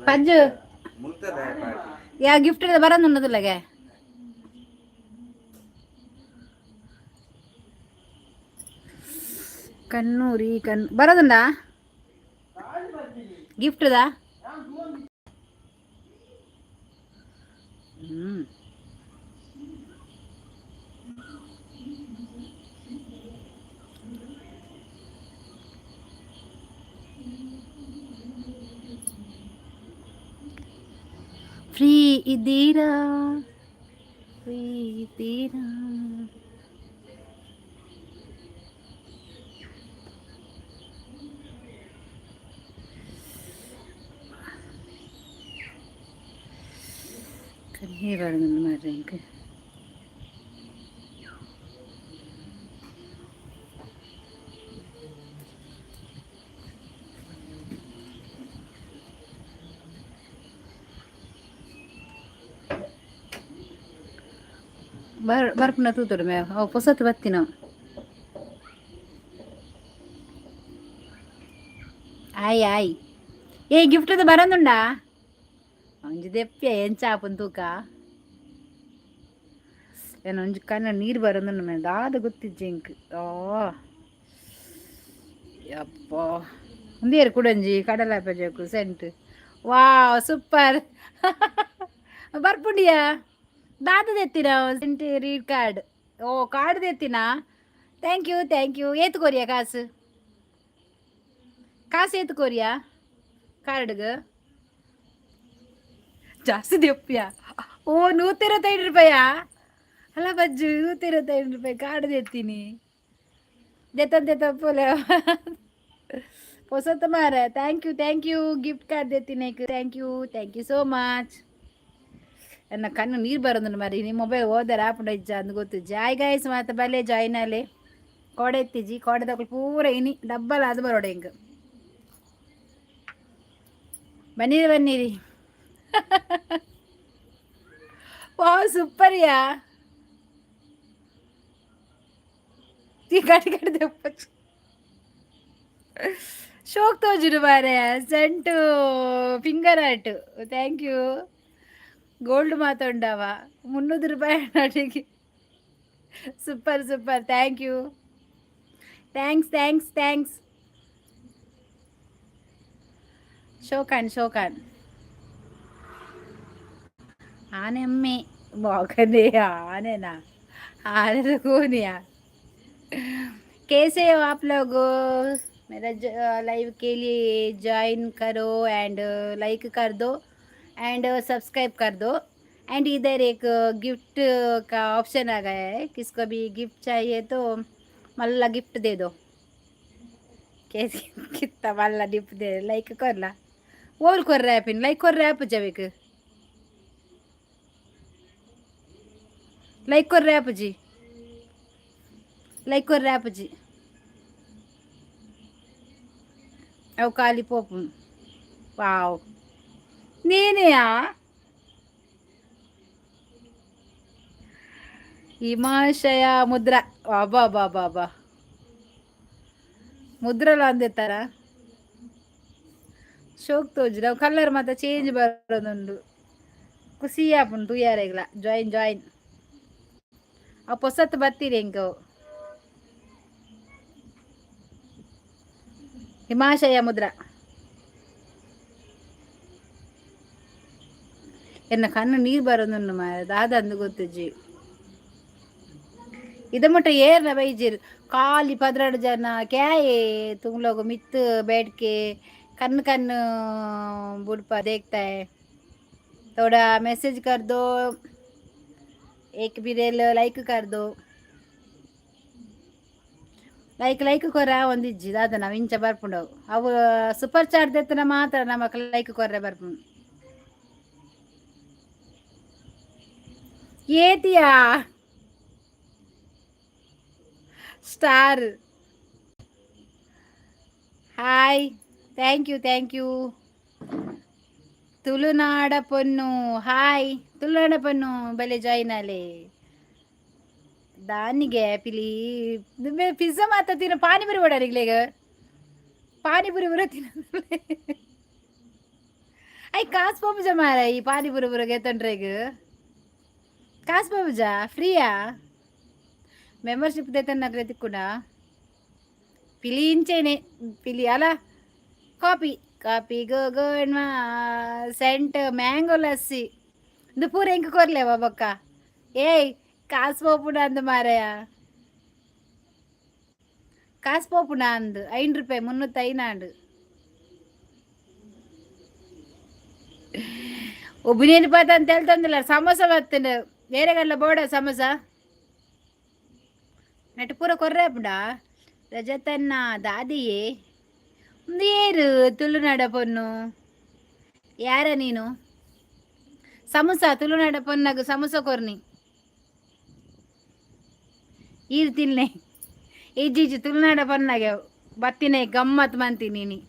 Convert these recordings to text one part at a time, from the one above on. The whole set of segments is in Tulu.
ಪಜ್ಜು. ಯಾ ಗಿಫ್ಟ್ ಬರೋದುನ್ನದಿಲ್ಲಗೆ. ಕಣ್ಣೂರಿ ಕಣ್ಣು ಬರೋದುಂಡ ಗಿಫ್ಟ್ದಾ? ಹ್ಞೂ. ಫ್ರೀ ಇದ್ದೀರಾ? ಫ್ರೀ ಇದ್ದೀರಾ? ಕಣ್ಣೀರು ಬರೋದುಂಡು ಮಾರ್ರೆ ಇಂಕ್. ಬರ್ ಬರ್ಪುನ ತೂತೊಡು ಮೇ ಅವು ಪೊಸತ್ ಬತ್ತಿನ. ಆಯ್ ಆಯ್, ಏ ಗಿಫ್ಟ್ ಬರೋದುಂಡಾ? ಒಂಜಿ ದೆಪ್ಪಿಯ ಎಂಚ ಆಪುಂಡು ತೂಕ. ಏನ ಒಂಜಿ ಕಣ್ಣ ನೀರು ಬರೋದುಂಡು ಮೇ, ದಾದ ಗೊತ್ತಿಜ್ಜಿ ಎಂಕ್. ಓ ಯಪ್ಪ, ಉಂದೇರು ಕುಡಂಜಿ ಕಡಲ ಪಜಕು ಸೆಂಟ್. ವಾವ್, ಸೂಪರ್. ಬರ್ಪುಂಡಿಯಾ? ದಾದ ದೆತ್ತಿನ? ಸೆಂಟ್ ರೀಡ್ ಕಾರ್ಡ್. ಓ, ಕಾರ್ಡ್ ದೆತ್ತಿನ. Thank you, thank you. ಏತ್ ಕೊರಿಯಾ ಕಾಸು? ಕಾಸು ಏತ್ ಕೊರಿಯಾ ಕಾರ್ಡ್ಗೆ? ಜಾಸ್ತಿ ದೆಪ್ಪಿಯ. ಓ, 125 ರೂಪಾಯಾ? ಅಲ್ಲ ಬಜ್ಜು, 125 ರೂಪಾಯಿ ಕಾರ್ಡ್ ದೆತ್ತೀನಿ. ದೆತ್ತಂತೆ ತಪ್ಪುಲೆ ಪೊಸತ್ ಮಾರ. Thank you, thank you. Gift card ದೆತ್ತೀನಿ. Thank you, thank you so much. ನನ್ನ ಕಣ್ಣು ನೀರು ಬರೋದು ಮಾರಿ. ನಿಮ್ಮ ಮೊಬೈಲ್ ಹೋದರೆ ಆಪುಂಡ ಇಜ್ಜ ಅಂದ್ ಗೊತ್ತಿಜ್ಜಿ. ಹಾಯ್ ಗೈಸ್, ಮಾತ ಬಲೆ ಜಾಯಿನ್ ಆಲೆ. ಕೋಡೆ ಎತ್ತಿಜಿ, ಕೋಡೆದಕ್ಲು ಪೂರ ಇನಿ ಡಬ್ಬಲ್ ಅದು ಬರೋಡೆ ಹಿಂಗೆ. ಬನ್ನಿರಿ ಬನ್ನಿರಿ. ವಾವ್, ಸೂಪರ್ ಯಾ. ಕಡೆ ಕಡೆ ದೆಪ್ಪ ಶೋಕ್ ತೋಜುಡು ಮಾರೆ. Scent finger art. Thank you. Gold ಮಾತೊಂಡವ 300 ರೂಪಾಯಿ ನಾಟಿಗೆ. Super, super. Thank you, thanks, thanks, thanks. ಶೋಕಾನ್ ಶೋಕಾನ್ ಆನೆಮ್ಮೆ ಬಾಗನೆ आने आने कोनिया। कैसे हो आप लोग? मेरा लाइव के लिए ज्वाइन करो एंड लाइक कर दो एंड सब्सक्राइब कर दो। एंड इधर एक गिफ्ट का ऑप्शन आ गया है। किसको भी गिफ्ट चाहिए तो मल्ला गिफ्ट दे दो। कैसे कितना मल्ला गिफ्ट दे। लाइक कर ला और कर रहा है, फिर लाइक कर रहा है जब एक लाइक कर रहा है जी, ಲೈಕ್ ಕೊರ್ರೆ ಆಪುಜಿ. ಅವು ಖಾಲಿ ಪೋಪು. ವಾವ್, ನೀನೆಯಾ? ಹಿಮಾಶಯ ಮುದ್ರಾ. ಅಬ್ಬಾ ಅಬ್ಬಾ ಅಬ್ಬಾ ಅಬ್ಬಾ, ಮುದ್ರಲ ಅಂದೆತ್ತರ ಶೋಕ್ ತೋಜುಡು. ಅವು ಕಲರ್ ಮಾತ ಚೇಂಜ್ ಬರೋದುಂಡು. ಖುಷಿ ಆಪುಂಡು ತೂಯಾರೆಗ್ಲ. Join join. ಅವು ಪೊಸತ್ ಬತ್ತೀರಿ ಎಂಕ್ ಅವು. ಹಿಮಾಶಯ ಮುದ್ರಾ. ಎನ್ನ ಕಣ್ಣು ನೀರು ಬರೋದುಂಡು ಮಾರ್ರೆ, ದಾದ ಅಂದ್ ಗೊತ್ತುಜ್ಜಿ. इधर मुट्ट ಏರ್ನ ಬೈಜಿರ್ ಖಾಲಿ 12 ಜನ. क्या ये तुम लोग मित बैठ के कन्न कन्न बुढ़पा देखता है? थोड़ा मैसेज कर दो, एक भी रेल लाइक कर दो. ಲೈಕ್ ಲೈಕ್ ಕೊರ ಒಂದಿಜ್ಜಿ. ದಾದ ನಾವು ಇಂಚ ಬರ್ಪುಂಡು ಅವು ಸೂಪರ್ ಚಾಟ್ ದೆತ್ತನ ಮಾತ್ರ ನಮಕ್ ಲೈಕ್ ಕೊರ್ರೆ ಬರ್ಪುಂಡು. ಏತಿಯಾ star? Hi, thank you, thank you. ತುಳುನಾಡ ಪೊನ್ನು, ಹಾಯ್. ತುಳುನಾಡ ಪೊನ್ನು ಬಲೆ ಜಾಯಿನ್ ಆಲೆ. ದಾನಿಗೆ ಪಿಲಿ ಪಿಜ್ಜಾ ಮಾತ ತಿನ್ನ ಪಾನಿಪುರಿ ಓಡಾರಿಗ್ಲೇಗ ಪಾನಿಪುರಿ ಬರ ತಿನ್ನ. I ಕಾಸ್ ಪೋಪುಜ ಮಾರ ಈ ಪಾನಿಪುರಿ ಪೂರ ಗೆತ್ತೊಂಡ್ರೆಗ್. ಕಾಸ್ ಪೋಪುಜ, ಫ್ರೀಯಾ? ಮೆಂಬರ್ಶಿಪ್ ದೆತ್ತನ್ನಗ್ರೆ ತಿಕ್ಕುಂಡ? ಪಿಲಿ ಇಂಚೆನೆ ಪಿಲಿ ಅಲ್ಲ. ಕಾಪಿ ಕಾಪಿ ಗೋ ಗೋ ಸೆಂಟ್ ಮ್ಯಾಂಗೋ ಲಸ್ಸಿ. ಇಂದು ಪೂರ ಎಂಕ್ ಕೊರ್ಲೆವ ಬೊಕ್ಕ. ಏಯ್, ಕಾಸ್ ಪೋಪುಂಡ ಅಂದ್ ಮಾರಾಯ, ಕಾಸ್ ಪೋಪುಂಡ ಅಂದ್. 5 ರೂಪಾಯಿ 305 ಆಂಡ್. ಒಬ್ಬನೇನು ಪಾತ ಅಂತ ಹೇಳ್ತಂದಿಲ್ಲ. ಸಮೋಸ ಬತ್ತಂಡು ಬೇರೆಗಲ್ಲ ಬೋಡ ಸಮೋಸ ನೆಟ್ ಪೂರ ಕೊರ್ರೆ ಆಪುಂಡ. ರಜತನ್ನ ದಾದಿಯೇ ಒಂದು ಏರು ತುಳುನಾಡ ಪೊನ್ನು? ಯಾರ ನೀನು? ಸಮೋಸ, ತುಳುನಾಡ ಪೊನ್ನಗ ಸಮೋಸ ಕೊರ್ನಿ. ಈರ್ ತಿನ್ನೆ. ಇಜ್ಜಿ, ತುಳುನಾಡ ಪೊನ್ನಗೆ ಬತ್ತಿನ ಗಮ್ಮತ್ ಮಂತಿ ನೀನಿ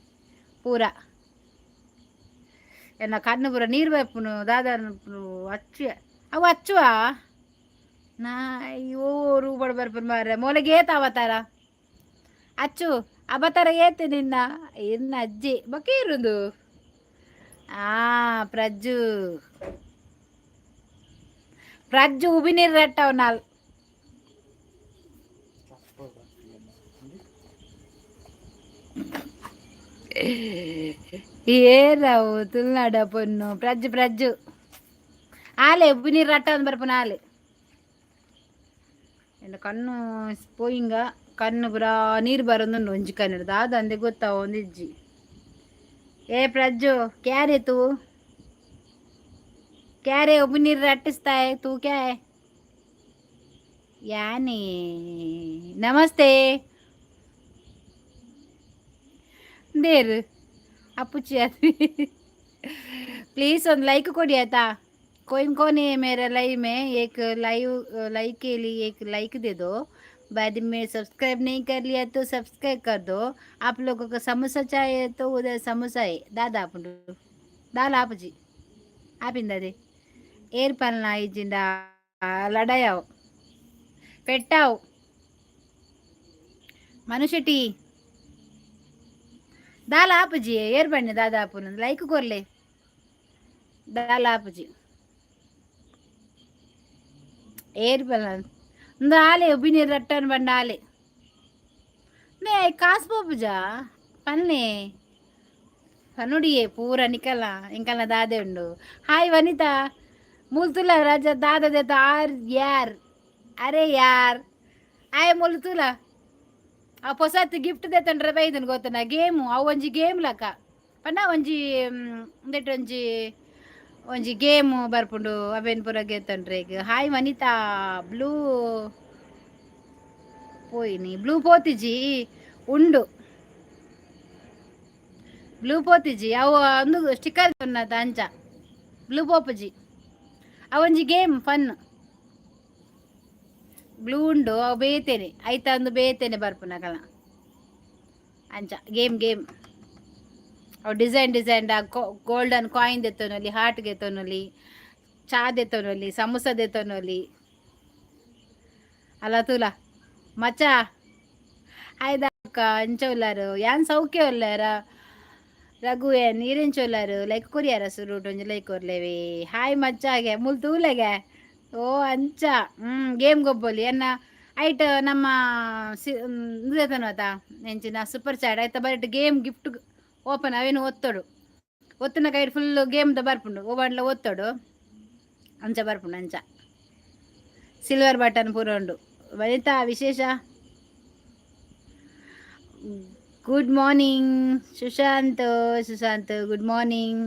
ಪೂರ. ಎನ್ನ ಕಣ್ಣು ಪೂರ ನೀರು ಬರ್ಪುನು. ದಾದ ಅಚ್ಚು ಅವು ಅಚ್ಚುವ ನಾ ಅಯ್ಯೋ ರೂಪಡ್ ಬರ್ಪುನು ಮಾರ್ರೆ. ಮೋಲೆಗೆ ಏತ ಅವತಾರ ಅಚ್ಚು ಅವತಾರ ಏತೆ ನಿನ್ನ ಇನ್ನ ಅಜ್ಜಿ ಬೊಕ್ಕ ಇರುಂದು. ಆ ಪ್ರಜ್ಜು, ಪ್ರಜ್ಜು ಉಬಿನೀರು ರಟ್ಟವ್ ನಾಲ್. ಏರವು ತುಳುನಾಡ ಪೊನ್ನು? ಪ್ರಜ್ಜು, ಪ್ರಜ್ಜು ಆಲೆ ಉಬ್ಬಿನೀರು ರಟ್ಟ ಬರ್ಪುನ ಆಲೆ. ಎನ್ನ ಕಣ್ಣು ಪೋಯಿಂಗ, ಕಣ್ಣು ಪೂರ ನೀರು ಬರೋದುಂಡು ಒಂಜಿ ಕಣ್ಣು. ದಾದ ಅಂದೆ ಗೊತ್ತಾವ ಒಂದಿಜ್ಜಿ. ಏ ಪ್ರಜ್ಜು, क्या रे तू? क्या रे, उबು ನೀರು ರಟ್ಟಿಸ್ತಾ तू क्या है? ಯಾನೇ ನಮಸ್ತೆ ದೇರು ಅಪ್ಪುಚಿ. प्लीज़ ಒಂದು लाइक ಕೊಡಿ ಆಯ್ತಾ? कोई कौन है मेरा लाइव में, एक लाइव लाइक के लिए एक लाइक दे दो. बाद में सब्सक्राइब नहीं कर लिया तो सब्सक्राइब कर दो. आप लोगों को समोसा चाहिए तो उधर समोसा है. दादा ಆಪುಂಡು ದಾಲ ಆಪುಜಿ ಆಪಿಂದದೆ. ಏರ್ ಪಲ್ನ ಇಜ್ಜಿಂಡ ಲಡಾಯವು ಪೆಟ್ಟಾವು. ಮನುಷ್ಯಟಿ ದಾಲ ಆಪುಜಿ. ಏರ್ ಬಣ್ಣೆ ದಾದ ಆಪುನು? ಲೈಕ್ ಕೊರ್ಲೆ. ದಾಲ ಆಪುಜಿ. ಏರ್ ಬಲ್ಲ ಒಂದು ಆಲೆ ಉಬ್ಬಿನೀರು ರಟ್ಟನ್ ಬಂಡ ಆಲೆ. ನೇ ಕಾಸು ಪೋಪುಜ ಪನ್ನೆ ಪನುಡಿಯೇ ಪೂರ ನಿಕಲ ಇಂಕಲ್ನ ದಾದೆ ಉಂಡು. ಹಾಯ್ ವನಿತಾ. ಮುಲ್ತುಲ ರಾಜ ದಾದ ದೇತ ಆರ್ ಯಾರ್? ಅರೆ ಯಾರ್ ಆಯ್ ಮುಲ್ತುಲ. ಆ ಪೊಸತ್ ಗಿಫ್ಟ್ ದೆತ್ತೊಂಡ್ರೆ ಬೈದನ್ ಗೊತ್ತನ? ಗೇಮು ಅವು ಒಂಜಿ ಗೇಮ್ ಲಕ ಪಂಡ ಒಂಜಿ ಉಂದೆಟ್ ಒಂಜಿ ಒಂಜಿ ಗೇಮ್ ಬರ್ಪುಂಡು. ಅವೇನ್ ಪೂರ ಗೆತ್ತೊಂಡ್ರೆ. ಈಗ ಹಾಯ್ ವನಿತಾ. ಬ್ಲೂ ಪೋಯಿನಿ, ಬ್ಲೂ ಪೋತಿಜಿ ಉಂಡು. ಬ್ಲೂ ಪೋತಿಜಿ ಅವು ಒಂದು ಸ್ಟಿಕ್ಕರ್ ಉನ್ನತ ಅಂಚ ಬ್ಲೂ ಪೋಪುಜಿ. ಅವೊಂಜಿ ಗೇಮ್ ಫನ್. ಬ್ಲೂ ಉಂಡು, ಅವು ಬೇತೇನೆ ಐತ ಒಂದು ಬೇತೇನೆ ಬರ್ಪುನಕಲ ಅಂಚ ಗೇಮ್ ಗೇಮ್. ಅವು ಡಿಸೈನ್ ಡಿಸೈನ್ ಗೋಲ್ಡನ್ ಕಾಯಿನ್ ದೆತ್ತೊನೊಲಿ, ಹಾರ್ಟ್ ಗೆತ್ತೊನೊಲಿ, ಚಾ ದೆತ್ತೊನೊಲಿ, ಸಮೋಸ ದೆತ್ತೊನೊಲಿ. ಅಲ್ಲ ತೂಲ ಮಚ್ಚ ಆಯ್ದಾಕ ಅಂಚ ಉಲ್ಲಾರು. ಯಾನ್ ಸೌಖ್ಯ ಉಲ್ಲಾರ ರಘು ಏನ್ ನೀರೆಂಚ ಉಲ್ಲಾರು? ಲೈಕ್ ಕೊರಿಯಾರ ಸುರುಟು ಒಂಜಿ ಲೈಕ್ ಕೊರ್ಲೇವಿ. ಹಾಯ್ ಮಚ್ಚಾಗೆ ಮುಲ್ ತೂಲೆಗೆ. ಓ ಅಂಚ ಗೇಮ್ ಗೊಬ್ಬೊಲಿ ಎನ್ನ ಐಟ್ ನಮ್ಮ ಸಿ ಆತ ಎಂಚಿನ ಸೂಪರ್ ಚಾಟ್ ಐತ ಬರೆಟ್ ಗೇಮ್ ಗಿಫ್ಟ್ ಓಪನ್ ಅವೇನು ಒತ್ತೊಡು ಒತ್ತುನ ಕೈಟ್ ಫುಲ್ ಗೇಮ್ದ ಬರ್ಪುಂಡು. ಓಬಂಡ್ಲ ಒತ್ತೊಡು ಅಂಚ ಬರ್ಪುಂಡು. ಅಂಚ ಸಿಲ್ವರ್ ಬಟನ್ ಪೂರ ಉಂಡು. ವನಿತಾ ವಿಶೇಷ. Good morning Sushant. Sushant, good morning.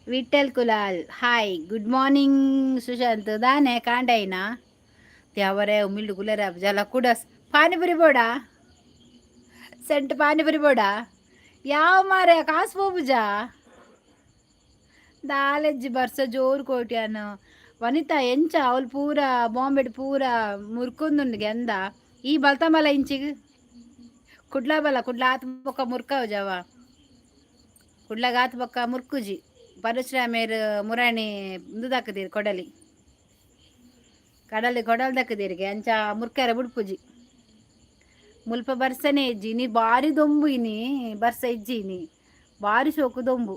Vittal Kulal, hi, good morning. Sushant ದಾನೆ ಕಾಂಡೈನಾ ತ್ಯಾವರೆ ಉಮಿಲ್ಡು ಕುಲೆರ ಜಲ ಕುಡಸ್. ಪಾನಿಪುರಿ ಬೋಡ, ಸೆಂಟ್ ಪಾನಿಪುರಿ ಬೋಡ. ಯಾವ ಮಾರೆ ಕಾಸು ಪೋಪುಜ ದಾಲೆಜ್ಜಿ. ಬರ್ಸ ಜೋರು ಕೋಟ್ಯಾನ. ವನಿತಾ ಎಂಚ ಅವಳು ಪೂರ ಬಾಂಬೆಡ್ ಪೂರ ಮುರ್ಕೊಂದುಂಡು ಎಂದ ಈ ಬಲ್ತಮಲ ಇಂಚಿಗ್ ಕುಡ್ಲ ಬಲ ಕುಡ್ಲ ಆತ್ ಬೊಕ್ಕ ಮುರ್ಕಾವು ಜಾವ. ಕುಡ್ಲಗ ಆತ್ ಬೊಕ್ಕ ಮುರ್ಕುಜಿ. ಪರಶುರಾಮೇರ್ ಮುರಾಣಿ ಉಂದು ದಕ್ಕದೀರ್ ಕೊಡಲಿ ಕಡಲಿ ಕೊಡಲ್ ದಕ್ಕದೀರಿಗೆ ಅಂಚ ಮುರ್ಕಾರ ಬುಡ್ಪುಜಿ. ಮುಲ್ಪ ಬರ್ಸನೆ ಇಜ್ಜಿ ಇನಿ. ಬಾರಿ ದೊಂಬು ಇನಿ. ಬರ್ಸ ಇಜ್ಜಿ ಇನಿ. ಬಾರಿ ಶೋಕು ದೊಂಬು.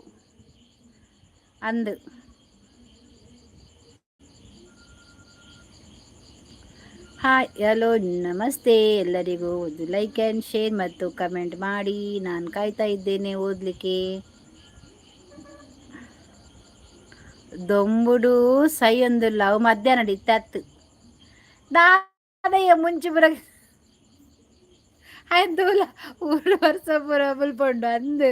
ಅಂದು. ಹಾಯ್, ಹಲೋ, ನಮಸ್ತೆ ಎಲ್ಲರಿಗೂ. ಒಂದು ಲೈಕ್ ಆ್ಯಂಡ್ ಶೇರ್ ಮತ್ತು ಕಮೆಂಟ್ ಮಾಡಿ. ನಾನು ಕಾಯ್ತಾ ಇದ್ದೇನೆ ಓದಲಿಕ್ಕೆ. ದೊಂಬುಡು ಸೈ ಒಂದುಲ್ಲ ಅವು ಮಧ್ಯಾಹ್ನ ಇತ್ತತ್ತು ದಾದಯ್ಯ ಮುಂಚೆ ಬರ ಆಯ್ತೂಲ ಊರು ವರ್ಷ ಪೂರ ಬುಲ್ಪೊಂಡು ಅಂದು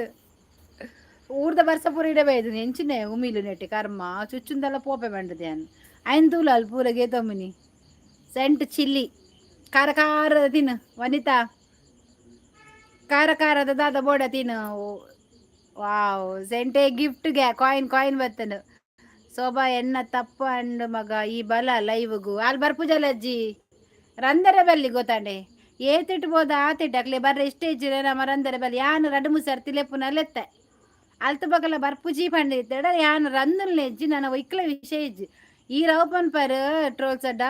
ಊರ್ದ ಬರ್ಸ ಪೂರ ಇಡಬೇದು ಎಂಚಿನೆ ಉಮಿಲು ನೆಟ್ಟಿ ಕರ್ಮ ಚುಚ್ಚುಂದೆಲ್ಲ ಪೋಪೆ ಬಂಡದೆ ಅನ್ ಐನ್ ತೂಲ ಅಲ್ಲಿ ಪೂರ ಗೇತೊಮ್ಮಿನಿ. ಸೆಂಟ್ ಚಿಲ್ಲಿ ಖಾರ ಖಾರದ ತಿನ್ನು ವನಿತಾ, ಖಾರ ಖಾರದ ದಾದ ಬೋಡ ತಿನ್ನು. ವಾವ್, ಸೆಂಟೆ ಗಿಫ್ಟ್ಗೆ ಕಾಯಿನ್ ಕಾಯಿನ್ ಬತ್ತನು. ಶೋಭಾ ಎನ್ನ ತಪ್ಪು ಅಂಡು ಮಗ ಈ ಬಲ ಲೈವ್ಗು ಅಲ್ಲಿ ಬರ್ಪುಜಲ ಅಜ್ಜಿ ರಂದರ ಬಲ್ಲಿ ಗೊತ್ತಾಂಡೆ ಏತಿಟ್ಟು ಬೋದ ಆತಿಟ್ಟು ಅಕ್ಲೆ ಬರ್ರೆ ಇಷ್ಟೇ ಇಜ್ಜಿರ ನಮ್ಮ ರಂದರ ಬಲ್ಲಿ ಯಾನು ರಡ್ಡು ಮುಸರ್ ತಿಲೆಪ್ಪುನ ಲೆತ್ತೆ ಅಲ್ತು ಬಗಲ ಬರ್ಪುಜಿ ಪಂಡಿತ್ತಡ ಯಾನು ರಂದಲ್ನ ಇಜ್ಜಿ ನನ್ನ ಒಯ್ಕ್ಲ ವಿಷಯ ಇಜ್ಜಿ. ಈ ರವಪನ್ ಪರ್ ಟ್ರೋಲ್ಸ್ ಅಡ್ಡ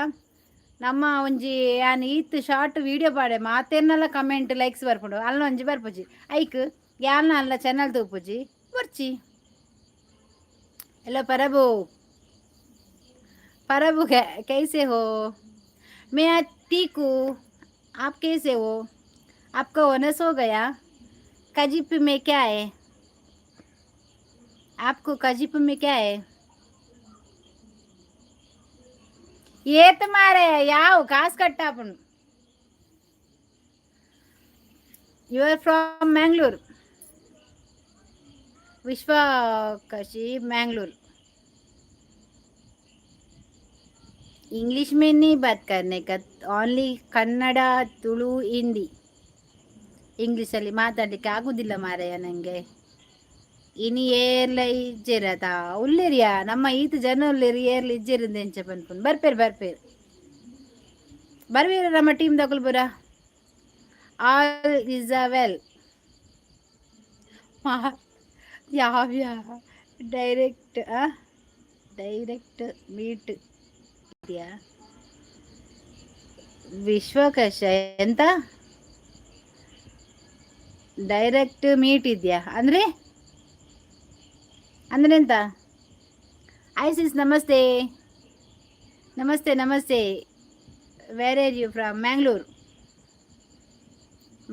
ನಮ್ಮ ಒಂಜಿ ಯಾನ್ ಈತ್ ಶಾರ್ಟ್ ವಿಡಿಯೋ ಪಾಡೆ ಮಾತೇರ್ನಲ್ಲ ಕಮೆಂಟ್ ಲೈಕ್ಸ್ ಬರ್ಪುಂಡು ಅಲ್ಲ ಒಂಜಿ ಬರ್ಪುಜಿ ಐಕ್ ಯಾನ್ ಅಲ್ಲ ಚಾನಲ್ ತೂಪುಜಿ ಬರ್ಚಿ. हेलो प्रभु, प्रभु कैसे हो? मैं ठीक हूँ, आप कैसे हो? आपका ओनर्स हो गया? कजिप में क्या है आपको? कजिप में क्या है? ಏತ್ ಮಾರೆ ಯಾವ ಕಾಸು ಕಟ್ಟಾಪುಂಡು. You are from Mangalore? Vishwa Kashi Mangalore. English में नहीं बात करने का, ಓನ್ಲಿ ಕನ್ನಡ, ತುಳು, ಹಿಂದಿ. ಇಂಗ್ಲೀಷಲ್ಲಿ ಮಾತಾಡಲಿಕ್ಕೆ ಆಗುದಿಲ್ಲ ಮಾರಾಯ ನನಗೆ. ಇನಿ ಏರ್ಲ ಇಜ್ಜಿರದ ಉಲ್ಲೇರಿಯಾ ನಮ್ಮ ಈತ ಜನ ಉಲ್ಲೇರಿ ಏರ್ಲ ಇಜ್ಜಿರಿಂದ ಎಂಚ ಪನ್ಪುನ್ ಬರ್ಪೇರು ಬರ್ಪೇರು ಬರ್ವೀರ ನಮ್ಮ ಟೀಮ್ ದಕುಲ್ ಬುರ. All is a well. ಯಾವ ಡೈರೆಕ್ಟ್ ಡೈರೆಕ್ಟ್ ಮೀಟ್ ಇದೆಯಾ? ವಿಶ್ವಕಶ ಎಂತ ಡೈರೆಕ್ಟ್ ಮೀಟ್ ಇದೆಯಾ ಅಂದರೆ ಅಂದ್ರೆ ಎಂತ? ಐಸಿಸ್ ನಮಸ್ತೆ ನಮಸ್ತೆ ನಮಸ್ತೆ. Where are you from? Mangalore.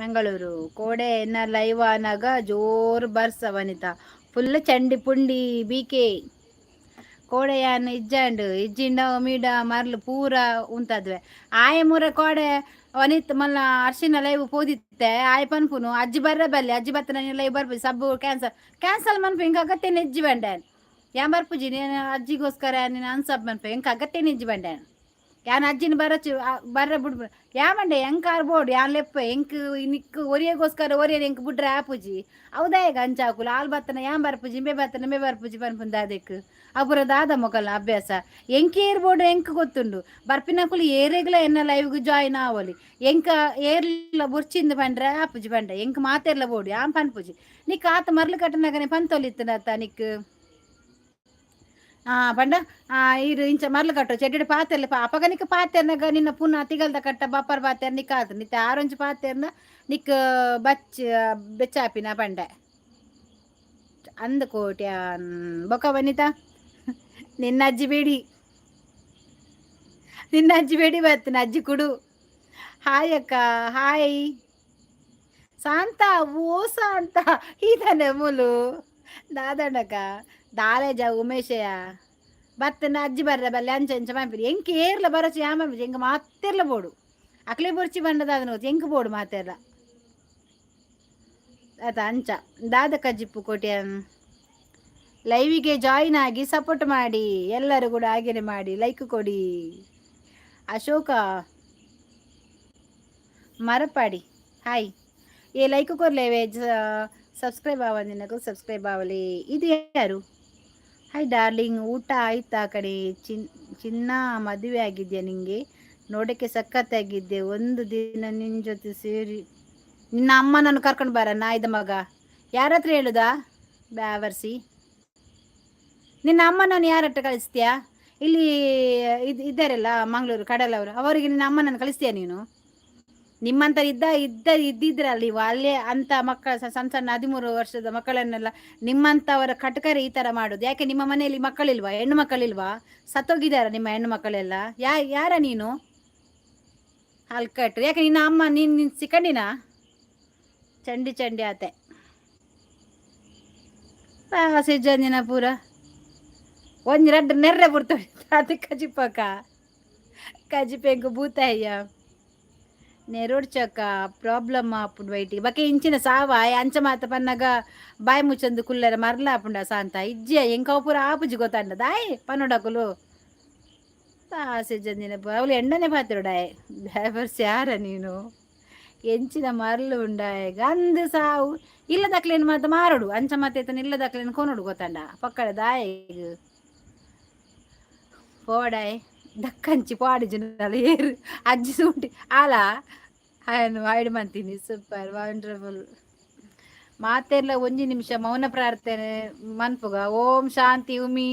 Mangaluru ಕೋಡೆ ಎನ್ನ ಲೈವ್ ಆನಾಗ ಜೋರು ಬರ್ಸ ವನಿತಾ, ಫುಲ್ ಚಂಡಿ ಪುಂಡಿ ಬೀಕೆ. ಕೋಡೆಯಾನ್ ಇಜ್ಜಾಂಡು ಇಜ್ಜಿಂಡ ಮೀಡ ಮರ್ಲು ಪೂರ ಉಂತದ್ವೆ ಆಯ ಮೂರ ಕೋಡೆ ವನಿತ್ ಮಲ್ಲ ಅರ್ಶಿನ ಲೈವ್ ಪೋದಿತ್ತೆ ಆಯ್ ಪನ್ಪುನು ಅಜ್ಜಿ ಬರ್ರ ಬಲ್ಲಿ ಅಜ್ಜಿ ಬತ್ತ ನಾನು ಲೈವ್ ಬರ್ಪುಜಿ ಸಬ್ಬು ಕ್ಯಾನ್ಸಲ್ ಕ್ಯಾನ್ಸಲ್ ಮನ್ಪು ಹಿಂಗೆ ಅಗತ್ಯನ ಇಜ್ಜಿ ಬಂಡೆ ಯಾನ್ ಬರ್ಪುಜಿ ನೀನು ಅಜ್ಜಿಗೋಸ್ಕರ ನೀನು ಅನ್ಸಬ್ ಮನ್ಪು ಎಂಕ ಅಗತ್ಯನ ಇಜ್ಜಿ ಬಂಡೆ ಯಾನ್ ಅಜ್ಜಿನ ಬರಚು ಬರ್ರ ಬುಡ್ ಯಾ ಮಂಡೆ ಎಂಕಾರ್ ಬೋಡು ಯಾನ್ ಲೆಪ್ಪ ಎಂಕ್ ನಿಕ್ ಒರಿಯಗೋಸ್ಕರ ಒರಿಯರ್ ಎಂಕ್ ಬುಡ್ರೆ ಆಪುಜಿ ಅವದಾಯಗ ಅಂಚಾಕುಲು ಆಲ್ ಬತ್ತನ ಯಾನ್ ಬರ್ಪುಜಿ ಇಂಬೆ ಬತ್ತನ ಇಂಬೆ ಬರ್ಪುಜಿ ಪನ್ಪುಂದ ಅದಕ್ಕೆ ಅಪುರ ದಾದ ಮೊಕಲ ಅಭ್ಯಾಸ ಎಂಕ್ ಏರ್ ಬೋಡು ಎಂಕ್ ಗೊತ್ತುಂಡು ಬರ್ಪಿನಕುಲು ಏರೆಗ್ಲ ಎನ್ನ ಲೈವ್ಗ್ ಜಾಯಿನ್ ಆವೊಲಿ ಎಂಕ ಏರ್ಲ ಬುರ್ಚಿಂದ ಪಂಡ್ರೆ ಆಪುಜಿ ಪಂಡೆ ಎಂಕ್ ಮಾತೆರ್ಲ ಬೋಡು ಯಾನ್ ಪನ್ಪುಜಿ ನಿಕ್ ಆತ ಮರ್ಲು ಕಟ್ಟನಗನೆ ಪಂತೊಲಿತ್ತನತ್ತ ನಿಕ್ ಪಂಡ ಇರು ಇಂಚ ಮರ್ಲು ಕಟ್ಟು ಚೆಡ್ಡೆ ಪಾತೆರ್ಲ ಅಪಗ ನಿಕ್ ಪಾತೆರ್ನಗ ನಿನ್ನ ಪುನಃ ತಿಗಲ್ದ ಕಟ್ಟ ಬಪ್ಪರ್ ಪಾತೆರ್ ನಿಕ್ ಆತು ನಿತ್ತ ಆರೊಂಜಿ ಪಾತೆರ್ನ ನಿಕ್ ಬಚ್ ಬೆಚ್ಚಾಪಿನ ಪಂಡೆ ಅಂದ ಕೋಟ್ಯಾನ್ ಬೊಕ ವನಿತಾ ನಿನ್ನ ಅಜ್ಜಿ ಬೇಡಿ ನಿನ್ನ ಅಜ್ಜಿ ಬೇಡಿ ಬರ್ತೇನೆ ಅಜ್ಜಿ ಕುಡು. ಹಾಯ್ ಅಕ್ಕ. ಹಾಯ್ ಶಾಂತ. ಓ ಶಾಂತ ಈತನೆ ಮುಲು ದಾದಣ್ಣಕ್ಕ ದಾಲೇಜ ಉಮೇಶಯ ಬತ್ತನ ಅಜ್ಜಿ ಬರ್ರ ಬಲ್ಲೆ ಅಂಚ ಅಂಚ ಪನ್ಪಿನಿ ಎಂಕ್ ಏರ್ಲ ಬರಚಿ ಯಾನ್ ಪನ್ಪುಜಿ ಎಂಕ್ ಮಾತೆರ್ಲ ಬೋಡು ಅಕ್ಲೆ ಬೊರ್ಚಿ ಬಂಡ ದಾದನ ಗೊತ್ತು ಎಂಕ್ ಬೋಡು ಮಾತೆರ್ಲ ಆತ ಅಂಚ ದಾದ ಕಜ್ಜಿಪ್ಪು ಕೋಟ್ಯಾನ್. ಲೈವಿಗೆ ಜಾಯಿನ್ ಆಗಿ ಸಪೋರ್ಟ್ ಮಾಡಿ ಎಲ್ಲರೂ ಕೂಡ ಹಾಗೇನೆ ಮಾಡಿ ಲೈಕ್ ಕೊಡಿ. ಅಶೋಕ ಮರಪಾಡಿ ಹಾಯ್. ಏ ಲೈಕ್ ಕೊರ್ಲೇವೆ ಸಬ್ಸ್ಕ್ರೈಬ್ ಆವಂದಿನಕು ಸಬ್ಸ್ಕ್ರೈಬ್ ಆವಲಿ. ಇದು ಯಾರು? ಹಾಯ್ ಡಾರ್ಲಿಂಗ್, ಊಟ ಆಯ್ತಾ ಕಣೆ? ಚಿನ್ನ ಮದುವೆ ಆಗಿದ್ಯಾ ನಿಂಗೆ? ನೋಡೋಕ್ಕೆ ಸಖತ್ತಾಗಿದ್ದೆ. ಒಂದು ದಿನ ನಿನ್ನ ಜೊತೆ ಸೇರಿ ನಿನ್ನ ಅಮ್ಮನನ್ನು ಕರ್ಕೊಂಡು ಬಾರ ನಾಯ್ದ ಮಗ. ಯಾರ ಹತ್ರ ಹೇಳುದಾ ಬ್ಯಾವರ್ಸಿ? ನಿನ್ನ ಅಮ್ಮನನ್ನು ಯಾರ ಹತ್ರ ಕಳಿಸ್ತೀಯಾ? ಇಲ್ಲಿ ಇದು ಇದ್ದಾರಲ್ಲ ಮಂಗಳೂರು ಕಡಲವರು, ಅವರಿಗೆ ನಿನ್ನ ಅಮ್ಮನನ್ನು ಕಳಿಸ್ತೀಯಾ ನೀನು? ನಿಮ್ಮಂತ ಇದ್ದ ಇದ್ದ ಇದ್ದಿದ್ರಲ್ಲಿ ನೀವು ಅಲ್ಲೇ ಅಂತ ಮಕ್ಕಳ ಸಣ್ಣ ಸಣ್ಣ 13 ವರ್ಷದ ಮಕ್ಕಳನ್ನೆಲ್ಲ ನಿಮ್ಮಂಥವರ ಕಟಕರೆ ಈ ಥರ ಮಾಡೋದು ಯಾಕೆ? ನಿಮ್ಮ ಮನೆಯಲ್ಲಿ ಮಕ್ಕಳಿಲ್ವಾ? ಹೆಣ್ಣು ಮಕ್ಕಳಿಲ್ವಾ? ಸತ್ತೋಗಿದಾರ ನಿಮ್ಮ ಹೆಣ್ಣು ಮಕ್ಕಳೆಲ್ಲ? ಯಾರ ನೀನು ಹಲ್ಕಟ್ಟು? ಯಾಕೆ, ನಿನ್ನ ಅಮ್ಮ ನೀನು ನಿನ್ನ ಸಿಕ್ಕಂಡಿನಾ? ಚಂಡಿ ಚಂಡಿ ಆತೆ ಸಿಜ್ಜಂದಿನ ಪೂರ ಒಂಜಿ ರಡ್ಡ್ ನೆರ್ರೆ ಬುಡ್ತವೆ. ಅದು ಕಜಿಪಕ್ಕ ಕಜಿಪೆಂಕು ಬೂತಾಯ್ಯ ನೆರೊಡ್ಚಕ್ಕ ಪ್ರಾಬ್ಲಮ್ ಆಪುಂಡು ವೈಟಿಗೆ ಬಕೆ ಇಂಚಿನ ಸಾವ ಅಂಚ ಮಾತ ಪನ್ನಗ ಬಾಯಿ ಮುಚ್ಚಂದು ಕುಲ್ಲರ ಮರ್ಲ ಆಪುಂಡ ಸಾಂತ ಇಜ್ಜಿಯ ಎಂಕವು ಪೂರ ಆಪುಜಿ ಗೊತ್ತಂಡ ದಾಯ್ ಪನ್ನೊಡಕುಲು ಸಿಜ್ಜಂದಿನ ಅವಳು ಎಂಡನೆ ಪಾತ್ರಡಾಯ್ ಡ್ರೈವರ್ಸ್. ಯಾರ ನೀನು? ಎಂಚಿನ ಮರ್ಲು ಉಂಡಾಯ್ ಗಂದು ಸಾವು ಇಲ್ಲದಕ್ಲೇನು ಮಾತ ಮಾರಡು ಅಂಚ ಮಾತೈತನ ಇಲ್ಲದಕ್ಲೇನು ಕೊನೊಡು ಗೊತ್ತಂಡ ಪಕ್ಕಡ ದಾಯ್ ಪೋಡಾಯ್ ದಕ್ಕಂಚಿ ಪಾಡಿ ಜಿನಲ ಏರು ಅಜ್ಜಿ ಸೂಂಟಿ ಆಲ ಆಯನು ಹೈಡ್ ಮಂತೀನಿ. Super, wonderful. ಮಾತೆರ್ಲ ಒಂಜಿ ನಿಮಿಷ ಮೌನ ಪ್ರಾರ್ಥನೆ ಮನ್ಪುಗ. ಓಂ ಶಾಂತಿ. ಉಮಿ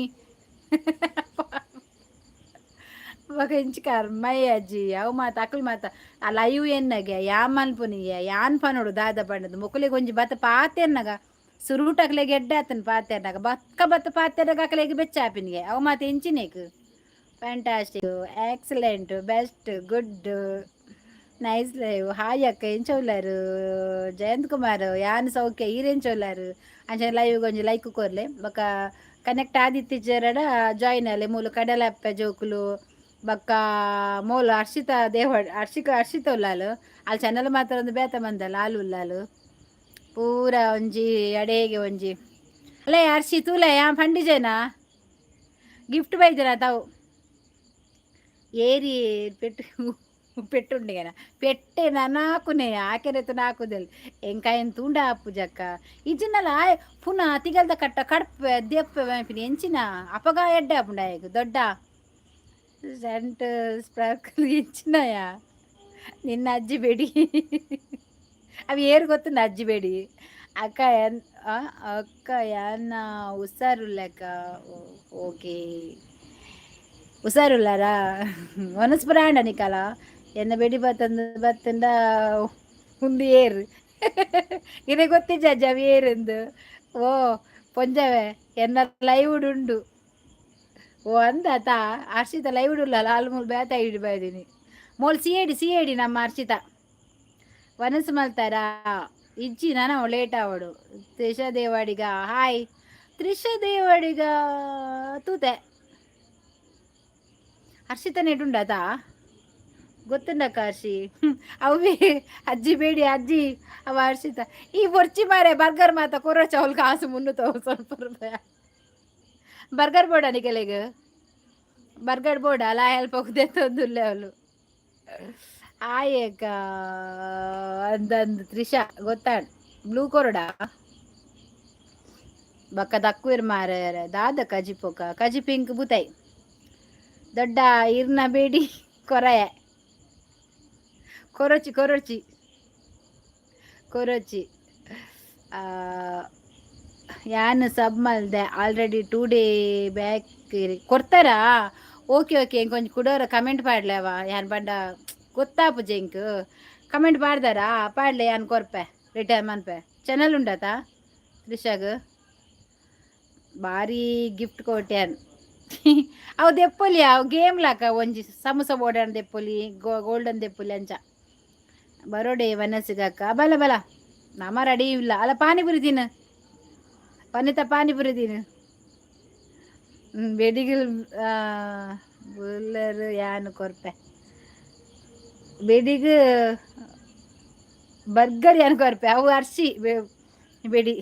ಬೊಕ ಇಂಚಿ ಕರ್ಮಯ್ಯ ಅಜ್ಜಿ ಅವು ಮಾತ ಅಕುಲು ಮಾತ ಆ ಲೈವ್ ಎನ್ನಗೆ ಯಾ ಮನ್ಪುನಿಯ ಯಾನ್ ಪನೊಡು ದಾದ ಪಂಡದು ಮೊಕುಲಿಗೆ ಒಂಜಿ ಬತ್ತ ಪಾತೆರ್ನಗ ಸುರೂಟಕ್ಲೆಗ್ ಎಡ್ಡೆ ಆತನ್ ಪಾತೆರ್ನಗ ಬಕ್ಕ ಬತ್ತ ಪಾತೆರ್ನಗ ಅಕಲೆಗ್ ಬೆಚ್ಚ ಆಪಿನಿಗೆ ಅವು ಮಾತ ಎಂಚಿನೇಕ್. Fantastic, excellent, best, good, nice live. Hi ಅಕ್ಕ, ಎಂಚ ಉಲ್ಲಾರು? ಜಯಂತ್ ಕುಮಾರ್, ಯಾನ್ ಸೌಖ್ಯ, ಈರೆಂಚ ಉಲ್ಲಾರು? ಅಂಚನೆ ಲೈವ್ ಒಂಜಿ ಲೈಕ್ ಕೊರ್ಲೆ. ಬೊಕ ಕನೆಕ್ಟ್ ಆದಿತ್ತಿಜ್ಜೆರಡ ಜಾಯಿನ್ ಆಲೆ. ಮೂಲು ಕಡಲಪ್ಪೆ ಜೋಕುಲು ಬೊಕ್ಕ ಮೂಲು ಹರ್ಷಿತಾ ದೇವ ಹರ್ಷಿಕ ಹರ್ಷಿತ ಉಲ್ಲಾಲು. ಅಲ್ಲಿ ಚಾನಲ್ ಮಾತ್ರ ಒಂದು ಬೇತ ಮಂದಲ್ಲ ಆಲು ಉಲ್ಲಾಲು ಪೂರ ಒಂಜಿ ಅಡೇಗೆ ಒಂಜಿ ಅಲ್ಲೇ. ಹರ್ಷಿ ತೂಲೆ, ಯಾ ಪಂಡಿಜೇನಾ ಗಿಫ್ಟ್ ಬೈದಿರ ತಾವು ಏರಿ ಪೆಟ್ಟು ಪೆಟ್ಟುಂಡಿಗೆನ ಪೆಟ್ಟೆ ನಾಕುನೆ ಆಕೆರೆತು ನಾಕುದೆಲ್ ಎಂಕಾಯನ್ ತೂಂಡ ಪೂಜಕ್ಕ ಇಜಿನಲ ಪುನಃ ತಿಗಲ್ದ ಕಟ್ಟ ಕಡ್ಪೆ ದೆಪ್ಪೆ ಎಂಚಿನ ಅಪಗ ಎಡ್ಡೆ ಆಪುಂಡ ದೊಡ್ಡ ಸೆಂಟ್ ಸ್ಪಾರ್ಕಲ್ ಎಂಚಿನಯ ನಿನ್ನ ಅಜ್ಜಿ ಬೇಡಿ ಅవి ಏರು ಗೊತ್ತುಂಡ ಅಜ್ಜಿ ಬೇಡಿ. ಅಕ್ಕ ಎನ್ ಅಕ್ಕ ಯಾನ ಹುಷಾರುಲ್ಲಕ್ಕ. ಓಕೆ, ಹುಷಾರುಲ್ಲಾರಾ? ವನಸ್ಪುರ ಆಂಡ ನಿಕಲ ಎನ್ನ ಬೆಡಿ ಬತ್ತಂದು ಬತ್ತಂಡ ಉಂದು ಏರು ಇರೆ ಗೊತ್ತಿಜ್ಜ ಅಜ್ಜ ಅವು ಏರೆಂದು. ಓ ಪೊಂಜವೆ ಎನ್ನ ಲೈವ್ ಉಂಡು. ಓ ಅಂದಾತ ಹರ್ಷಿತ ಲೈವ್ ಉಳ್ಳಲ್ಲ ಆಲ್ ಮೂಲು ಬೇತ ಇಡಿ ಬೈದಿನಿ ಮೋಲ್ ಸಿಎಡಿ ಸಿಎಡಿ ನಮ್ಮ ಹರ್ಷಿತ ವನಸು ಮಲ್ತಾರಾ? ಇಜ್ಜಿ ನಾನು ಲೇಟ್ ಆವಡು. ತ್ರಿಷಾ ದೇವಾಡಿಗ ಹಾಯ್. ತ್ರಿಷಾ ದೇವಾಡಿಗ ತೂತೆ. ಹರ್ಷಿತ ನೆಟುಂಡಾತ ಗೊತ್ತುಂಡಕ್ಕ ಹರ್ಷಿ ಅವೇ ಅಜ್ಜಿ ಬೇಡಿ ಅಜ್ಜಿ ಅವ ಹರ್ಷಿತ ಈ ಬೊರ್ಚಿ ಮಾರೆ ಬರ್ಗರ್ ಮಾತ ಕೊರೋ ಚೌಲ್ ಕಾಸು ಮುನ್ನೂತ ಸ್ವಲ್ಪ ರೂಪಾಯಿ ಬರ್ಗರ್ ಬೋಡ ನಿಕಲೆಗ್ ಬರ್ಗರ್ ಬೋಡ ಅಲ್ಲ ಹೆಲ್ಪ್ ಹೋಗದೆ ತಂದುಲ್ಲೆ ಅವಳು ಆಯಕ ಅಂದಂದು ತ್ರಿಷಾ ಗೊತ್ತಾಡ್ ಬ್ಲೂ ಕೊರಡ ಬಕ್ಕ ದಕ್ಕುವಿರ್ ಮಾರೆ ದಾದ ಕಜಿಪೊಕ ಕಜಿ ಪಿಂಕ್ ಬುತೈ ದೊಡ್ಡ ಇರ್ನ ಬೇಡಿ ಕೊರಯ ಕೊರಚಿ ಕೊರಚಿ ಕೊರಚಿ. ಯಾನ್ ಸಬ್ ಮಲ್ದೆ ಆಲ್ರೆಡಿ 2 ಡೇ ಬ್ಯಾಕ್ ಕೊಡ್ತಾರಾ? ಓಕೆ ಓಕೆ, ಇಂಕೊಂಚ ಕುಡೋರ ಕಮೆಂಟ್ ಪಾಡ್ಲೇವ ಯಾನ್ ಪಂಡ ಗೊತ್ತಾಪುಜೆ ಇಂಕ್. ಕಮೆಂಟ್ ಪಾಡ್ದಾರಾ? ಪಾಡ್ಲೆ, ಯಾನ್ ಕೊರ್ಪೆ ರಿಟರ್ನ್ ಮನ್ಪೆ. ಚಾನಲ್ ಉಂಡತಾ ತ್ರಿಷಾಗ್? ಭಾರಿ ಗಿಫ್ಟ್ ಕೊಟ್ಯಾನ್. ಅವು ದೆಪ್ಪೊಲಿ ಅವು ಗೇಮ್ ಲಾಕ ಒಂಜಿ ಸಮೋಸ ಬೋಡಾಣ ದೆಪ್ಪೊಲಿ ಗೋಲ್ಡನ್ ದೆಪ್ಪೊಲಿ ಅಂಚ ಬರೋಡೆ ವನಸಿಗಕ್ಕ ಬಲ ಬಲ ನಮ ರೆಡಿ ಇಲ್ಲ ಅಲ್ಲ. ಪಾನಿಪುರಿ ತಿನ್ನು ಪನಿತ ಪಾನಿಪುರಿ ತಿನ್ನು. ಬೆಡಿಗಲ್ ಬುಲ್ಲರ್ ಯಾನು ಕೊರ್ಪೆ ಬೆಡಿಗ್ ಬರ್ಗರ್ ಯಾನು ಕೊರ್ಪೆ. ಅವು ಅರ್ಶಿ ಬೆಡಿ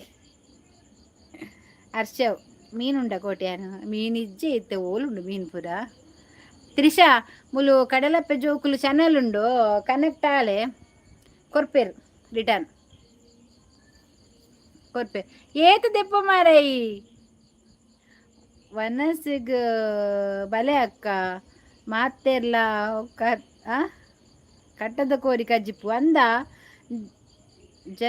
ಅರ್ಷವ್ ಮೀನುಂಡ ಕೋಟ್ಯಾನು ಮೀನು ಇಜ್ಜೆ ಇತ್ತೆ ಓಲುಂಡು ಮೀನು ಪೂರ. ತ್ರಿಷಾ ಮುಲು ಕಡಲಪ್ಪೆ ಜೋಕುಲು ಚಾನಲ್ ಉಂಡು ಕನೆಕ್ಟ್ ಆಲೆ ಕೊರ್ಪೇರು ರಿಟರ್ನ್ ಕೊರ್ಪೆ. ಏತ್ ದೆಪ್ಪ ಮಾರೈ ವನಸಿಗ್ ಬಲೆ ಅಕ್ಕ ಮಾತೆರ್ಲ ಕಟ್ಟದ ಕೋರಿ ಕಜ್ಜಿಪ್ಪು ಅಂದ ಜ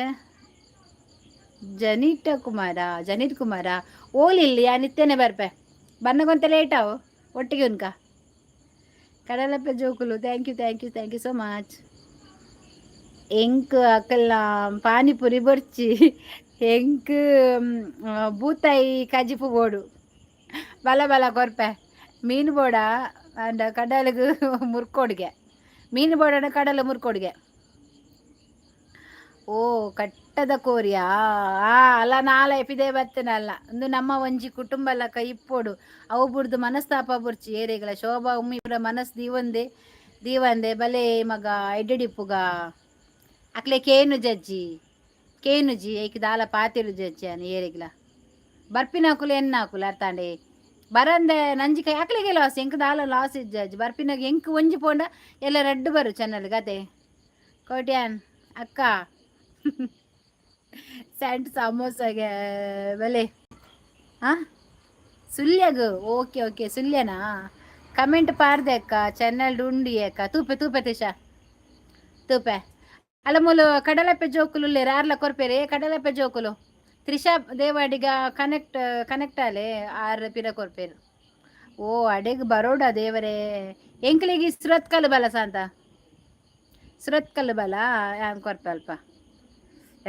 ಜನಿಟ ಕುಮಾರ ಜನಿತ್ ಕುಮಾರ ಓಲಿಲ್ಲ ಯಾ ನಿತ್ಯನೆ ಬರ್ಪೆ ಬನ್ನಗೊಂತ ಲೇಟ್ ಅವು ಒಟ್ಟಿಗೆ ಉನ್ಕ. ಕಡಲಪ್ಪೆ ಜೋಕುಲು, thank you, thank you, thank you so much. ಎಂಕ್ ಅಕಲ್ನ ಪಾನಿಪುರಿ ಬೊರ್ಚಿ, ಎಂಕ್ ಬೂತಾಯಿ ಕಜಿಪು ಬೋಡು. ಬಲ ಬಲ ಕೊರ್ಪೆ. ಮೀನು ಬೋಡ ಅಂಡ ಕಡಲಗ್ ಮುರ್ಕೊಡ್ಗೆ. ಮೀನು ಬೋಡಣ ಕಡಲ ಮುರ್ಕೊಡ್ಗೆ. ಓ, ಕಟ್ಟದ ಕೋರಿಯಾ? ಆ ಅಲ್ಲ, ನಾಳೆ ಪಿದೆ ಬತ್ತನಲ್ಲ. ಒಂದು ನಮ್ಮ ಒಂಜಿ ಕುಟುಂಬ ಲಕ ಇಪ್ಪೊಡು. ಅವು ಬುಡ್ದು ಮನಸ್ತಾಪ ಬುರ್ಚಿ ಏರೆಗಳ. ಶೋಭಾ ಉಮ್ಮಿ ಪೂರ ಮನಸ್ ದೀವಂದೆ ದೀವಂದೆ. ಬಲೆ ಮಗ, ಎಡ್ಡೆಡಿಪ್ಪುಗ. ಅಕ್ಲೆ ಕೇನು ಜಜ್ಜಿ, ಕೇನುಜಿ. ಏಕ್ ದಾಲ ಪಾತೆರು ಜಜ್ಜಿ ಅನ್ ಏರೆಗ್ಲ. ಬರ್ಪಿನಕುಲು ಎನ್ನಾಕುಲು ಅರ್ತಾಂಡೆ. ಬರಂದೆ ನಂಜಿಕಾಯಿ ಅಕ್ಲೆಗೆ ಲಾಸ್, ಎಂಕ್ ದಾಲ ಲಾಸ್ ಇಜ್ಜಿ. ಬರ್ಪಿನಾಗ ಎಂಕ್ ಒಂಜಿ ಪೋಂಡ ಎಲ್ಲ ರಡ್ಡು ಬರು ಚೆನ್ನಲ್ ಗತೆ. ಕೋಟ್ಯಾನ್ ಅಕ್ಕ ಸ್ಯಾಂಟ್ ಸಮೋಸಾಗೆ ಬೆಲೆ. ಹಾಂ, ಸುಳ್ಯಗ್. ಓಕೆ ಓಕೆ, ಸುಳ್ಯನಾ? ಕಮೆಂಟ್ ಪಾರ್ದೆ ಅಕ್ಕ, ಚೆನ್ನಲ್ ಉಂಡಿ ಅಕ್ಕ. ತೂಪೆ ತೂಪೆ ತಿಶಾ, ತೂಪೆ. ಅಲ್ಲ, ಮೂಲು ಕಡಲಪ್ಪೆ ಜೋಕುಲು ಉಲ್ಲೇರು, ಆರ್ಲ ಕೊರ್ಪೇರೆ. ಕಡಲಪ್ಪೆ ಜೋಕುಲು ತ್ರಿಷಾ ದೇವಾಡಿಗ ಕನೆಕ್ಟ್ ಕನೆಕ್ಟ್ ಆಲೆ, ಆರ್ ಪಿರ ಕೊರ್ಪೇರು. ಓ, ಅಡೆಗ್ ಬರೋಡ ದೇವರೇ. ಎಂಕ್ಲೆಗ್ ಸುರತ್ಕಲ್ ಬಲ ಸಾಂತ, ಸುರತ್ಕಲ್ ಬಲ. ಯಾನ್ ಕೊರ್ಪೆ ಅಲ್ಪ.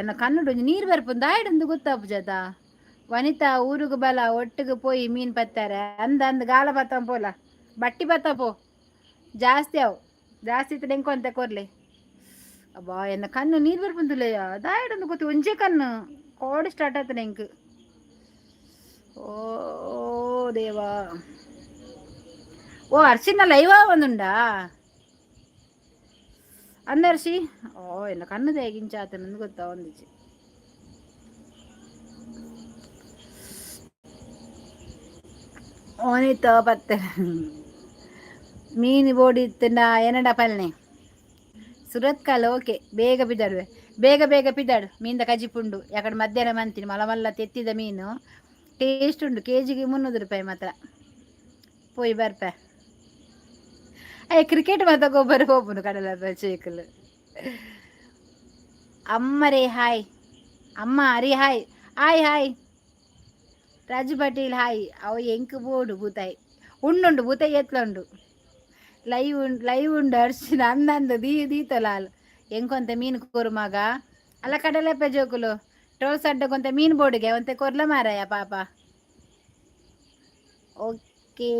ಎನ್ನ ಕಣ್ಣುಡು ಒಂಜಿ ನೀರು ಬರ್ಪುಂದು ದಾಯ್ಡಂದು ಗೊತ್ತಾಪುಜದ. ವನಿತಾ, ಊರುಗು ಬಲ, ಒಟ್ಟಿಗೆ ಪೋಯಿ ಮೀನ್ ಪತ್ತಾರೆ. ಅಂದ ಅಂದ್ ಗಾಲ ಪತ್ತ ಪೋಲ, ಬಟ್ಟಿ ಪತ್ತ ಪೋ. ಜಾಸ್ತಿ ಅವು, ಜಾಸ್ತಿ ಇತ್ತು ಎಂಕೊಂತೆ ಕೊರ್ಲಿ. ಅಬ್ಬಾ, ಎನ್ನ ಕಣ್ಣು ನೀರು ಬರ್ಪುಂದುಲಯ್ಯ. ದಾಯ್ಡಂದು ಗೊತ್ತು, ಒಂಜೇ ಕಣ್ಣು ಕೋಡಿ ಸ್ಟಾರ್ಟ್ ಆತನೆ ಎಂಕ್. ಓ ದೇವಾ. ಓ ಅರ್ಶಿನ, ಲೈವ್ ಒಂದುಂಡಾ ಅಂದರ್ಶಿ? ಓ, ಎನ್ನ ಕಣ್ಣು ದೇಗಿಂಚ ಆತನಂದು ಗೊತ್ತಾ ಒಂದಿಚ್ಚಿ. ಓನಿತ ಪತ್ತೆ ಮೀನು ಬೋಡಿತ್ತಂಡ ಏನಡ ಪಲ್ನೆ. ಸುರತ್ಕಲ್, ಓಕೆ. ಬೇಗ ಬಿದ್ದಾಡುವೆ, ಬೇಗ ಬೇಗ ಪಿದಾಡು. ಮೀನ್ದ ಕಜಿಪುಂಡು ಯಾಕಡೆ. ಮಧ್ಯಾಹ್ನ ಮಂತೀನಿ. ಮಲ್ಲ ಮಲ್ಲ ತೆತ್ತಿದ ಮೀನು, ಟೇಸ್ಟ್ ಉಂಡು. ಕೆಜಿಗೆ 300 ರೂಪಾಯಿ ಮಾತ್ರ. ಪೋಯಿ ಬರ್ಪೆ. ಅಯ್ಯ, ಕ್ರಿಕೆಟ್ ಮಾತ ಗೊಬ್ಬರ ಹೋಪುನು ಕಡಲ ಚೇಕಲ್. ಅಮ್ಮರೇ ಹಾಯ್, ಅಮ್ಮ ಅರಿ hi hi hi. Raju Patel hi. ಅವು ಎಂಕ್ ಬೋಡು ಬೂತಾಯಿ. ಉಂಡುಂಡು ಬೂತಾಯಿ, ಎತ್ಲ ಉಂಡು. ಲೈವ್ ಉಂಡು, ಲೈವ್ ಉಂಡು ಅರ್ಶಿನ. ಅಂದಂದು ದೀ ದೀತಲಾಲ್. ಎಂಕೊಂತೆ ಮೀನು ಕೋರು ಮಗ. ಅಲ್ಲ, ಕಡಲಪ್ಪೆ ಜೋಕುಲು, ಟೋಲ್ಸ್ ಅಡ್ಡಕೊಂತೆ ಮೀನು ಬೋಡಿಗೆ ಒಂತೆ ಕೊರ್ಲ ಮಾರಾಯ ಪಾಪ. ಓಕೆ,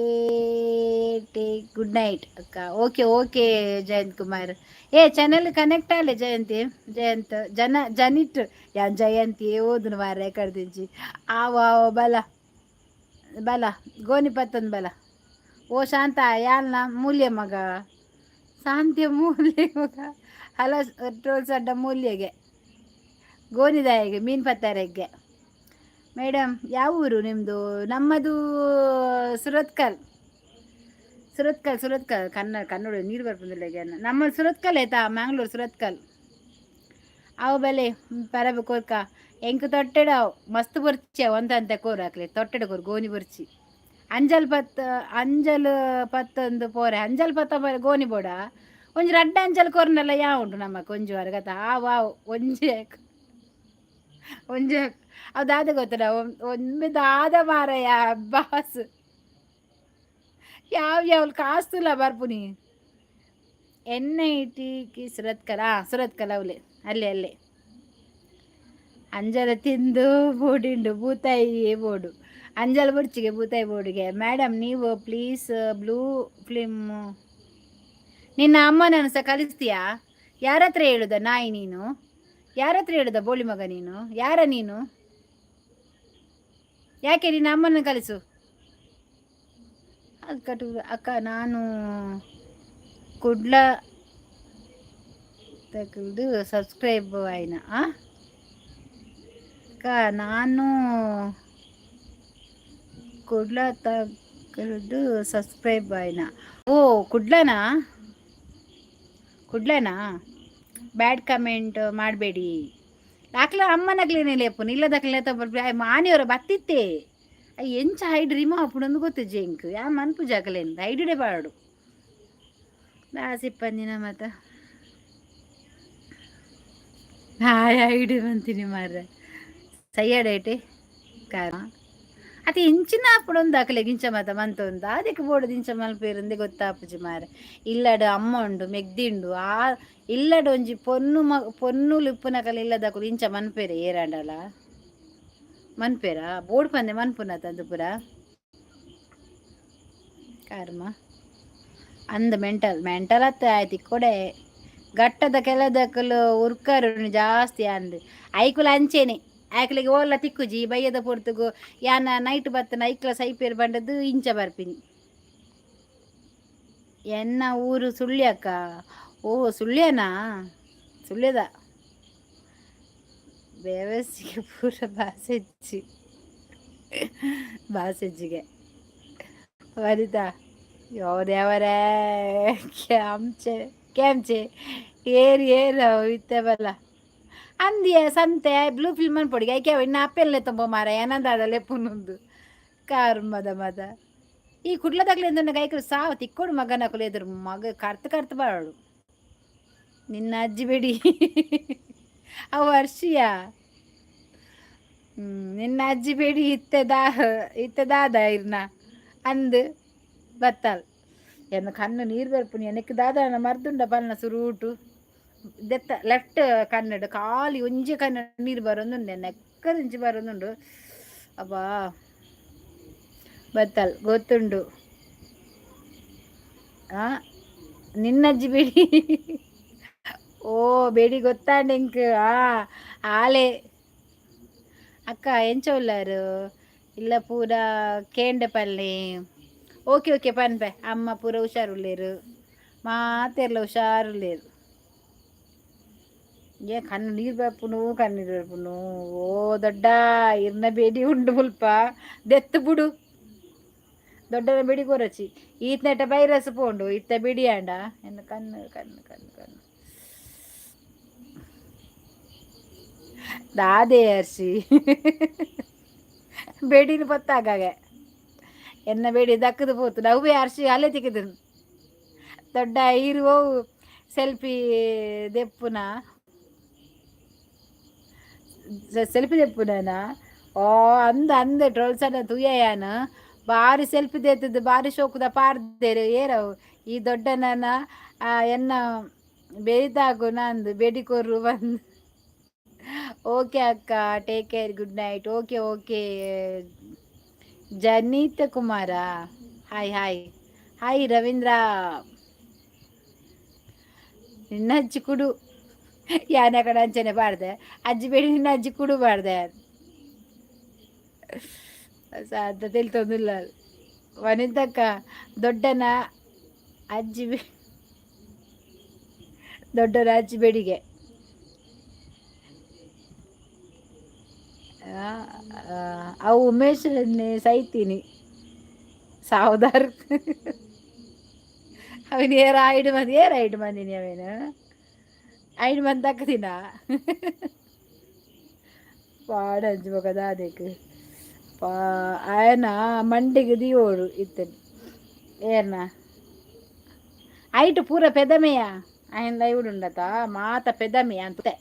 ಟೇಕ್, ಗುಡ್ ನೈಟ್ ಅಕ್ಕ. Okay okay Jayanth Kumar. ಏ, ಚಾನೆಲ್ ಕನೆಕ್ಟ್ ಆಲೆ ಜಯಂತಿ. ಜಯಂತ್ ಜನ ಜನಿಟ್ ಯಾನ್ ಜಯಂತಿ ಓದುನು ಮಾರ್ರೆ ಕಡ್ದಿಂಚಿ. ಆವ ಆವ, ಬಲ ಬಲ, ಗೋನಿ ಪತ್ತೊಂದು ಬಲ. ಓ ಶಾಂತ, ಯಾಲ್ನ ಮೂಲ್ಯ ಮಗ. ಶಾಂತಿಯ ಮೂಲ್ಯ ಮಗ. ಹಲೋ, ಟ್ರೋಲ್ಸ್ ಅಡ್ಡ ಮೂಲ್ಯಗೆ ಗೋನಿದಾಯಿಗೆ ಮೀನು ಪತ್ತಾರೆಗೆ. ಮೇಡಮ್, ಯಾವ ಊರು ನಿಮ್ಮದು? ನಮ್ಮದು ಸುರತ್ಕಲ್, ಸುರತ್ಕಲ್, ಸುರತ್ಕಲ್. ಕನ್ನಡ ಕನ್ನಡ ನೀರು ಬರ್ಪುಂದಿಲ್ಲ. ನಮ್ಮ ಸುರತ್ಕಲ್ ಆಯ್ತಾ? ಮ್ಯಾಂಗ್ಳೂರು ಸುರತ್ಕಲ್. ಅವು ಬಲೆ ಪರಬು ಕೋರ್ಕ. ಎಂಕ್ ತೊಟ್ಟೆಡ ಮಸ್ತ್ ಬೊರ್ಚಿ ಒಂದಂತೆ ಕೋರು ಹಾಕ್ಲಿ. ತೊಟ್ಟೆಡ ಕೋರು ಗೋನಿ ಬೊರ್ಚಿ. ಅಂಜಲ್ ಪತ್ತ, ಅಂಜಲ್ ಪತ್ತೊಂದು ಪೋರೆ. ಅಂಜಲ್ ಪತ್ತ ಪೋರೆ. ಗೋನಿ ಬೋಡ. ಒಂಜಿ ರಡ್ಡ ಅಂಜಲ್ ಕೊರ್ನಲ್ಲ ಯಾ ಉಂಟು ನಮ್ಮಕ್ ಒಂಜಿ ವಾರ ಗತ. ಆ ವಾವ್, ಒಂಜಿ ಒಂಜಿ ಅವು ದಾದ ಗೊತ್ತಡ. ಒಮ್ಮೆ ದಾದ ಮಾರಯ್ಯ ಬಾಸ್, ಯಾವ ಯಾವ ಕಾಸ್ತುಲ ಬರ್ಪುನಿ. ಎನ್ಐಟಿ ಕಿ ಸುರತ್ಕಲ್. ಹಾಂ, ಸುರತ್ಕಲ್ ಅವಲೆ. ಅಲ್ಲೇ ಅಲ್ಲೇ. ಅಂಜಲ ತಿಂದು ಬೋಡಿಂಡು ಬೂತಾಯಿ ಬೋಡು. ಅಂಜಲ್ ಬುಡ್ಚಿಗೆ ಬೂತಾಯಿ ಬೋಡಿಗೆ. ಮೇಡಮ್, ನೀವು ಪ್ಲೀಸ್ ಬ್ಲೂ ಫಿಲ್ಮು. ನಿನ್ನ ಅಮ್ಮನನ್ನು ಸಹ ಕಲಿಸ್ತೀಯಾ? ಯಾರ ಹತ್ರ ಹೇಳುದ ನಾಯಿ ನೀನು? ಯಾರ ಹತ್ರ ಹೇಳುದ ಬೋಳಿ ಮಗ ನೀನು? ಯಾರ ನೀನು? ಯಾಕೆ ನಿನ್ನ ಅಮ್ಮನ ಕಲಿಸು. ಅದು ಕಟ್ಟು ಅಕ್ಕ. ನಾನು ಕುಡ್ಲ ತಗದು ಸಬ್ಸ್ಕ್ರೈಬ್ ಆಯ್ನ. ಅಕ್ಕ, ನಾನು ಕುಡ್ಲ ತಗದು ಸಬ್ಸ್ಕ್ರೈಬ್ ಆಯ್ನ. ಓ, ಕುಡ್ಲನಾ? ಕುಡ್ಲನಾ? ಬ್ಯಾಡ್ ಕಮೆಂಟ್ ಮಾಡಬೇಡಿ. ದಾಖಲೆ ಅಮ್ಮನಗ್ಲೇನೆ ಲೇಪುನು ಇಲ್ಲದಕ್ಲೆ ಮಾನಿಯವರ ಬತ್ತಿತ್ತೆ. ಎಂಚ ಹೈಡ್ ರಿಮೂವ್ ಆಪುಂಡು ಗೊತ್ತಿಜ್ಜಿ ಎಂಕ್. ಯಾ ಮನ್ಪು ಜಾಗಲೇನು ಹೈಡಿಡೆ ಬಾಡು ದಾಸಿಪ್ಪಂದಿನ ಮತ್ತ. ಹಾಯ್, ಹೈಡ್ ಬಂತೀನಿ ಮಾರ್ರೆ. ಸೈಯಡೈಟೆ ಕಾರ. ಅತಿ ಇಂಚಿನ ಆಪುಂಡು ಅಕಲೆಗ್ ಇಂಚ ಮಾತ ಮಂತೊಂದು ಅದಕ್ಕೆ ಬೋಡು ಇಂಚ ಮಲ್ಪೇರುಂದೆ ಗೊತ್ತಾಪುಜಿ ಮಾರೆ. ಇಲ್ಲಡ್ ಅಮ್ಮ ಉಂಡು, ಮೆಗ್ದಿ ಉಂಡು. ಆ ಇಲ್ಲಡ್ ಒಂಜಿ ಪೊನ್ನು ಮ ಪೊನ್ನುಲು ಇಪ್ಪುನಕಲ್ ಇಲ್ಲದಕುಲು ಇಂಚ ಮನ್ಪೆರೆ ಏರಾಂಡಲ ಮನ್ಪೇರಾ? ಬೋಡು ಪಂದೆ ಮನ್ಪುನತ ಪೂರ ಕರ್ಮ. ಅಂದ್ ಮೆಂಟಲ್ ಮೆಂಟಲ್ ಅತ್ತ ಆಯ್ತು ಕೊಡೆ ಘಟ್ಟದ ಕೆಲದಕುಲು ಉರ್ಕರು ಜಾಸ್ತಿ ಅಂದ್. ಐಕುಲು ಅಂಚೆನೆ, ಐಕ್ಲೆಗ್ ಓಲ್ಲ ತಿಕ್ಕುಜಿ. ಬಯ್ಯದ ಪೊರ್ತುಗು ಯಾನ ನೈಟ್ ಬತ್ತನ ಐಕ್ಲ ಸೈಪೇರ್ ಬಂಡದು ಇಂಚ ಬರ್ಪಿನಿ. ಎನ್ನ ಊರು ಸುಳ್ಯಕ್ಕ. ಓ, ಸುಳ್ಯನಾ? ಸುಳ್ಯದ ಬೇವಸಿಗೆ ಪೂರ ಬಾಸೆಜ್ಜಿ ಬಾಸೆಜ್ಜಿಗೆ. ವನಿತಾ, ಯೋ ದೇವರೇ, ಕ್ಯಾಂಚೆ ಕ್ಯಾಂಚೆ ಏರ್ ಏರ್ ಇತ್ತೆ ಬಲ್ಲ ಅಂದಿಯ ಸಂತೆ ಬ್ಲೂ ಫಿಲ್ಮ್ ಅನ್ಪೊಡಿಗೆ ಐಕೆ ಇನ್ನು ಅಪ್ಪೆಲ್ಲೆ ತುಂಬ ಮಾರ ಏನಂದಾದ ಲೆಪ್ಪುನುಂದು ಕರ್ಮದ ಮದ. ಈ ಕುಡ್ಲದಾಗ್ಲೆ ಕೈಕಲು ಸಾವು ತಿಕ್ಕೋಡು ಮಗನಕುಲು ಎದುರು ಮಗ ಕರ್ತು ಕರ್ತು ಬಾಳು. ನಿನ್ನ ಅಜ್ಜಿ ಬಿಡಿ ಅವು ವರ್ಷಿಯ. ನಿನ್ನ ಅಜ್ಜಿ ಬೇಡಿ ಇತ್ತೆ ದಾ ಇತ್ತೆ ದಾದ ಇರ್ನ ಅಂದ್ ಬತ್ತಾಲ್. ಎನ್ನ ಕಣ್ಣು ನೀರು ಬರ್ಪುನಿ. ಎನಕ್ ದಾದ ಮರ್ದುಂಡ ಪಲ್ನ ಸುರೂಟು ದೆತ್ತ ಲೆಫ್ಟ್ ಕನ್ನಡ ಖಾಲಿ ಒಂಜಿ ಕನ್ನಡ ನೀರು ಬರೋದುಂಡು, ನೆಕ್ಕದಿಂಚಿ ಬರೋದುಂಡು. ಅಬ್ಬಾ, ಬತ್ತಲ್ ಗೊತ್ತುಂಡು. ಆ ನಿನ್ನಜ್ಜಿ ಬಿಡಿ. ಓ ಬೇಡಿ ಗೊತ್ತಾಂಡ್ ಎಂಕ್. ಆ ಆಲೆ ಅಕ್ಕ ಎಂಚ ಉಲ್ಲಾರು? ಇಲ್ಲ ಪೂರ ಕೇಂಡೆ ಪಲ್ಲೆ. ಓಕೆ ಓಕೆ ಪನ್ಪೆ. ಅಮ್ಮ ಪೂರ ಹುಷಾರುಲ್ಲೇರು, ಮಾತೆರ್ಲ ಹುಷಾರುಲ್ಲೇರು. ಏ ಕಣ್ಣು ನೀರು ಬರ್ಪುನು, ಕಣ್ಣು ನೀರು ಬರ್ಪುನು. ಓ ದೊಡ್ಡ ಇರ್ನ ಬೇಡಿ ಉಂಡು ಮುಲ್ಪ ದೆತ್ತು ಬುಡು. ದೊಡ್ಡನ ಬಿಡಿ ಕೊರಚಿ ಈತ್ನೆಟ ವೈರಸ್ ಪೋಂಡು ಇತ್ತ ಬಿಡಿ ಆಂಡ ಎನ್ನ ಕಣ್ಣು ಕಣ್ಣು ಕಣ್ಣು ಕಣ್ಣು ದಾದೆ ಅರ್ಶಿ ಬೇಡಿನ ಪತ್ತಾಗಾಗೆ ಎನ್ನ ಬೇಡಿ ದಕ್ಕದು ಪೋತು ನವ್ವೇ ಅರ್ಶಿ ಅಲ್ಲೇ ತಿಕ್ಕಿದ್ರು. ದೊಡ್ಡ ಇರುವ ಸೆಲ್ಫಿ ದೆಪ್ಪುನ, ಸೆಲ್ಫಿ ದೆಪ್ಪುನ. ಓ ಅಂದ ಅಂದ ಟ್ರೋಲ್ಸನ ತುಯ್ಯಯಾನ ಬಾರಿ ಸೆಲ್ಫಿ ದೇತದ್ದು ಬಾರಿ ಶೋಕುದ ಪಾರ್ದೇರು ಏರವು ಈ ದೊಡ್ಡನನ ಎನ್ನ ಬೇರಿತಾಗು ನಂದು ಬೇಡಿ ಕೊರ್ರು ಬಂದು. ಓಕೆ ಅಕ್ಕ, take care, good night. Okay okay Janith Kumara, hi hi hi Ravindra. ನಿನ್ನ ಅಜ್ಜಿ ಕುಡು ಯಾನ ಕಡೆ ಅಂಚನೆ ಬಾರ್ದೆ ಅಜ್ಜಿ ಬೇಡಿ ನಿನ್ನ ಅಜ್ಜಿ ಕುಡು ಬಾರ್ದೆ ಸಾಧ್ಯ ತಿಳ್ತೊಂದಿಲ್ಲ. ವನಿತಕ್ಕ ದೊಡ್ಡನ ಅಜ್ಜಿ ದೊಡ್ಡನ ಅಜ್ಜಿ ಬೇಡಿಗೆ. ಅವು ಉಮೇಶ್ ಸೈತೀನಿ ಸಾವದಾರ್ ಅವನು ಏರ ಐಡು ಮಂದಿ ಏರ ಐಡು ಮಂದಿನಿ ಅವೇನು ಐಡು ಮಂದಿ ತಕ್ಕದಿನ ಪಾಡಂಜು ಬೊಕ ದಾದೆಕ್ ಪಾ ಆಯನ ಮಂಡಿಗೆ ದಿಯೋಡು ಇತ್ತನ್ ಏರ್ನ ಐಟು ಪೂರ ಪೆದಮೆಯ ಆಯನ ಲೈವ್ ಉಂಡತ ಮಾತ ಪೆದಮೆಯ ಅಂತ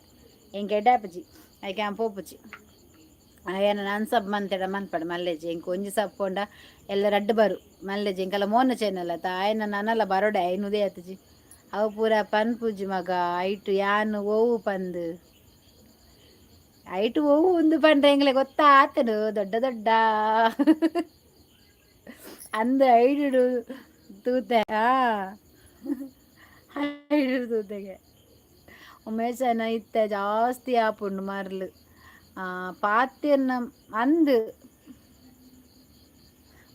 ಎಂಕ್ ಎಡ್ಡಾಪುಜಿ ಐಕೆ ಆನ್ ಪೋಪುಜಿ. ಆಯನ ನನ್ ಸಬ್ ಮಂತೆಡ ಮನ್ಪಡ ಮಲ್ಲೆಜಿ ಎಂಕ್ ಒಂಜಿ ಸಬ್ ಪೋಂಡ ಎಲ್ಲ ರಡ್ಡ್ ಬರು ಮಲ್ಲೆಜಿ ಎಂಕಲ ಮೋನ ಚೆನ್ನಲ್ಲ ಆಯನ ನನಲ ಬರೋಡೆ ಐನುದೇ ಆತುಜಿ. ಅವು ಪೂರ ಪನ್ಪುಜಿ ಮಗ ಐಟು ಯಾನ್ ಓವು ಪಂದ್ ಐಟು ಓವು ಉಂದು ಪಂಡ್ರೆ ಎಂಗ್ಲೆ ಗೊತ್ತಾತನು ದೊಡ್ಡ ದೊಡ್ಡ ಅಂದ್ ಐಡುಡು ತೂತೆ. ಆ ಐಡುಡು ತೂತೆಗೆ ಉಮೇಶನ ಇತ್ತೆ ಜಾಸ್ತಿ ಆಪುಂಡು ಮರ್ಲು ಪಾತೆರ್ನ ಅಂದ್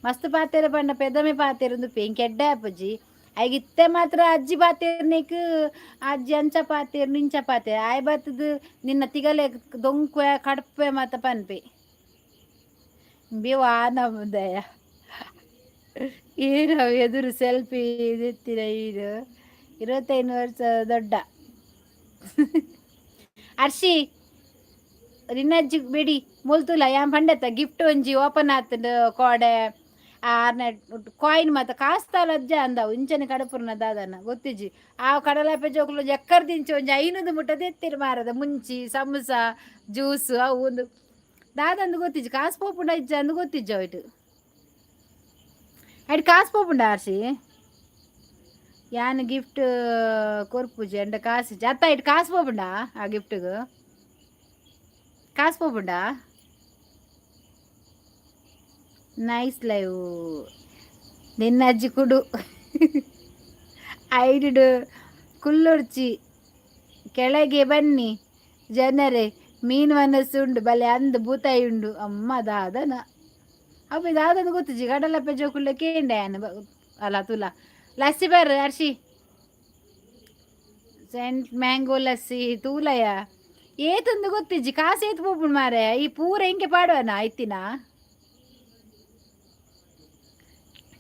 ಮಸ್ತ್ ಪಾತೆರ ಪಂಡ ಪೆದಮೆ ಪಾತೆರ ಉಂದುಪೆ ಎಂಕ್ ಎಡ್ಡೆ ಆಪುಜಿ. ಐಗ್ ಇತ್ತೆ ಮಾತ್ರ ಅಜ್ಜಿ ಪಾತೆರ್ನಿಕ್ ಅಜ್ಜಿ ಅಂಚ ಪಾತೆರ್ನು ಇಂಚ ಪಾತೆರ್ ಆಯ್ ಬತ್ತುದು ನಿನ್ನ ತಿಗಲೆ ದೊಂಕುವೆ ಕಡ್ಪೆ ಮಾತ ಪನ್ಪೆ ಇಂಬೆ ವಾನಮುದಯ ಏನು ಎದುರು ಸೆಲ್ಫಿ ದೆತ್ತಿನ ಈರು 25 ವರ್ಷ ದೊಡ್ಡ ಅರ್ಶಿ ನಿನ್ನಜ್ಜಿ ಬಿಡಿ ಮುಲ್ತುಲ ಯಾನ್ ಪಂಡೆತ್ತ ಗಿಫ್ಟ್ ಒಂಜಿ ಓಪನ್ ಆತುಂಡು ಕೋಡೆ ಆರ್ನ ಕಾಯಿನ್ ಮಾತ ಕಾಸ್ತಾಲ ಅಜ್ಜ ಅಂದವು ಇಂಚನೆ ಕಡಪುರ್ನ ದಾದನ ಗೊತ್ತಿಜ್ಜಿ. ಆ ಕಡಲಾಪೆ ಜೋಕುಲು ಒಂಜಿ ಎಕ್ಕರ್ ದಿಂಚಿ ಒಂಜಿ 500 ಮುಟ್ಟ ದೆತ್ತಿರು ಮಾರದ ಮುಂಚಿ ಸಮೋಸ ಜ್ಯೂಸ್ ಅವು ಒಂದು ದಾದಂದು ಗೊತ್ತಿಜ್ಜಿ, ಕಾಸು ಪೋಪುಂಡ ಇಜ್ಜ ಅಂದು ಗೊತ್ತಿಜ್ಜ ಅಯ್ಟ್. ಅಯ್ಟ್ ಕಾಸು ಪೋಪುಂಡ ಆರ್ಸಿ? ಯಾನ್ ಗಿಫ್ಟ್ ಕೊರ್ಪುಜಿ ಅಂಡ ಕಾಸು ಅತ್ತ. ಇಟ್ ಕಾಸು ಪೋಪುಂಡ? ಆ ಗಿಫ್ಟ್ಗ್ ಕಾಸು ಪೋಪುಂಡ? Nice live. ನಿನ್ನ ಅಜ್ಜಿ ಕುಡು ಐಡ್ ಕುಲ್ಲೊಡ್ಚಿ, ಕೆಳಗೆ ಬನ್ನಿ ಜನರೇ. ಮೀನು ಮನಸ್ಸು ಉಂಡು ಬಲೆ ಅಂದ್ ಬೂತಾಯಿ ಉಂಡು. ಅಮ್ಮ ದಾದನ ಅಪ್ಪ ದಾದನ ಗೊತ್ತಿಜ್ಜಿ. ಕಡಲಪ್ಪೆ ಜೋಕುಳ್ಳೆ ಕೇಂಡೆ ಯಾನ್ ಅಲ್ಲ. ತುಲ ಲಸ್ಸಿ ಬರ್ ಅರ್ಶಿ ಸೆಂಟ್ ಮ್ಯಾಂಗೋ ಲಸ್ಸಿ ತೂಲಯ. ಏತಂದು ಗೊತ್ತಿಜ್ಜಿ. ಕಾಸು ಏತ್ ಪೋಪುಂಡು ಮಾರೆ? ಈ ಪೂರ ಎಂಕೆ ಪಾಡುವನ ಇತ್ತಿನ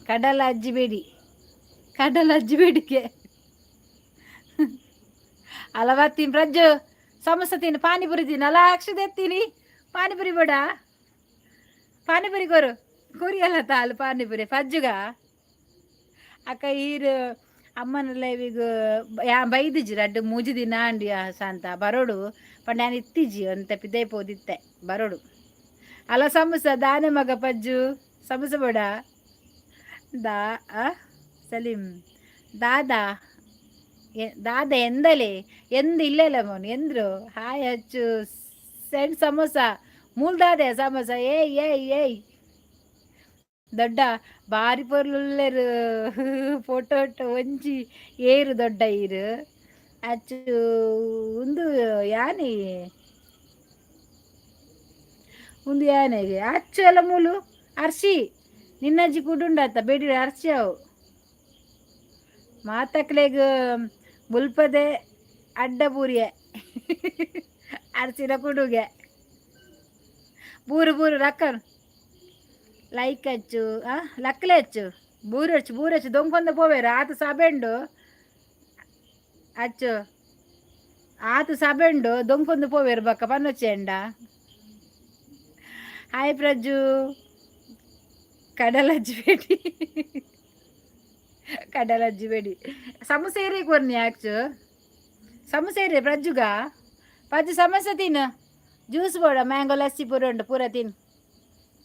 ಕಡಲ ಅಜ್ಜಿ ಬೇಡಿ, ಕಡಲ ಅಜ್ಜಿ ಬೇಡಿಕೆ ಅಲ್ಲ. ಪ್ರಜ್ಜು ಸಮೋಸ ತಿನ್ನು, ಪಾನಿಪುರಿ ತಿನ್ನು. ಅಲ್ಲ ಅಕ್ಷದ ಎತ್ತೀನಿ. ಪಾನಿಪುರಿ ಬೇಡ? ಪಾನಿಪುರಿ ಕೊರು ಕೊರಿಯಲ್ಲ ತಾಲು ಪಾನಿಪುರಿ ಪಜ್ಜುಗ. ಅಕ್ಕ ಈರು ಅಮ್ಮನ ಲೈವಿಗ್ ಯಾ ಬೈದಿಜ್ಜಿ. ರಡ್ಡ್ ಮೂಜಿ ದಿನ ಅಂಡಿ ಶಾಂತ ಬರೋಡು ಪಂಡ ಯಾನ್ ಇತ್ತಿಜ್ಜಿ ಒಂತೆ ಪಿದೈ ಪೋದಿತ್ತೆ ಬರೋಡು. ಅಲ್ಲ ಸಮೋಸ ದಾನೆ ಮಗ ಪಜ್ಜು, ಸಮೋಸ ಬೇಡ? ದಾ ಸಲೀಂ ದಾದಾ ದಾದ ಎಂದಲೇ ಎಂದ್ ಇಲ್ಲಲ್ಲ ಮೋನು ಎಂದ್ರು. ಹಾಯ್ ಹಚ್ಚು, ಸೆಂಡ್ ಸಮೋಸ ಮೂಲ್ದಾದೆ ಸಮೋಸ. ಏಯ್ ಏಯ್ ಏಯ್, ದೊಡ್ಡ ಬಾರಿ ಪೊರ್ಲುಲ್ಲೆರ್ ಫೋಟೋ ಒಂಜಿ ಏರು ದೊಡ್ಡ ಈರು ಅಚ್ಚು ಉಂದು ಯಾನೆ ಉಂದು ಯಾನೆಗೆ ಅಚ್ಚು ಎಲ್ಲ ಮೂಲು ಅರ್ಶಿ ನಿನ್ನಜ್ಜಿ ಕುಡುಂಡತ್ತ ಬೇಡಿ ಅರ್ಶಿ ಅವು ಮಾತಕ್ಲೆಗ್ ಮುಲ್ಪದೆ ಅಡ್ಡ ಬೂರಿಯೆ ಅರ್ಸಿನ ಕುಡುಗೆ ಬೂರು ಬೂರು ರಕ್ಕನು ಲೈಕ್ ಹಚ್ಚು. ಆ ಲಕ್ಲೆ ಹಚ್ಚು, ಬೂರು ಹಚ್ಚು, ಬೂರು ಹಚ್ಚು. ದೊಂಕೊಂದು ಪೋವೇರು ಆತು ಸಬೆಂಡು ಅಚ್ಚು ಆತು ಸಬೆಂಡು ದೊಂಕೊಂದು ಪೋವೇರು ಬಕ್ಕ ಪನ್ನೊಚ್ಚೆಂಡ. ಹಾಯ್ ಪ್ರಜ್ಜು. ಕಡಲಜ್ಜಿ ಬೇಡಿ, ಕಡಲಜ್ಜಿ ಬೇಡಿ. ಸಮೋಸ ಏರಿ ಕೊರ್ನಿ ಆಕ್ಚು ಸಮೋಸ ಏರಿ ಪ್ರಜ್ಜುಗ. ಪಜ್ಜು ಸಮೋಸ ತಿನ್ನು. ಜ್ಯೂಸ್ ಬೋಡ? ಮ್ಯಾಂಗೋ ಲಸ್ಸಿ ಪೂರ ಉಂಡು, ಪೂರ ತಿನ್ನು.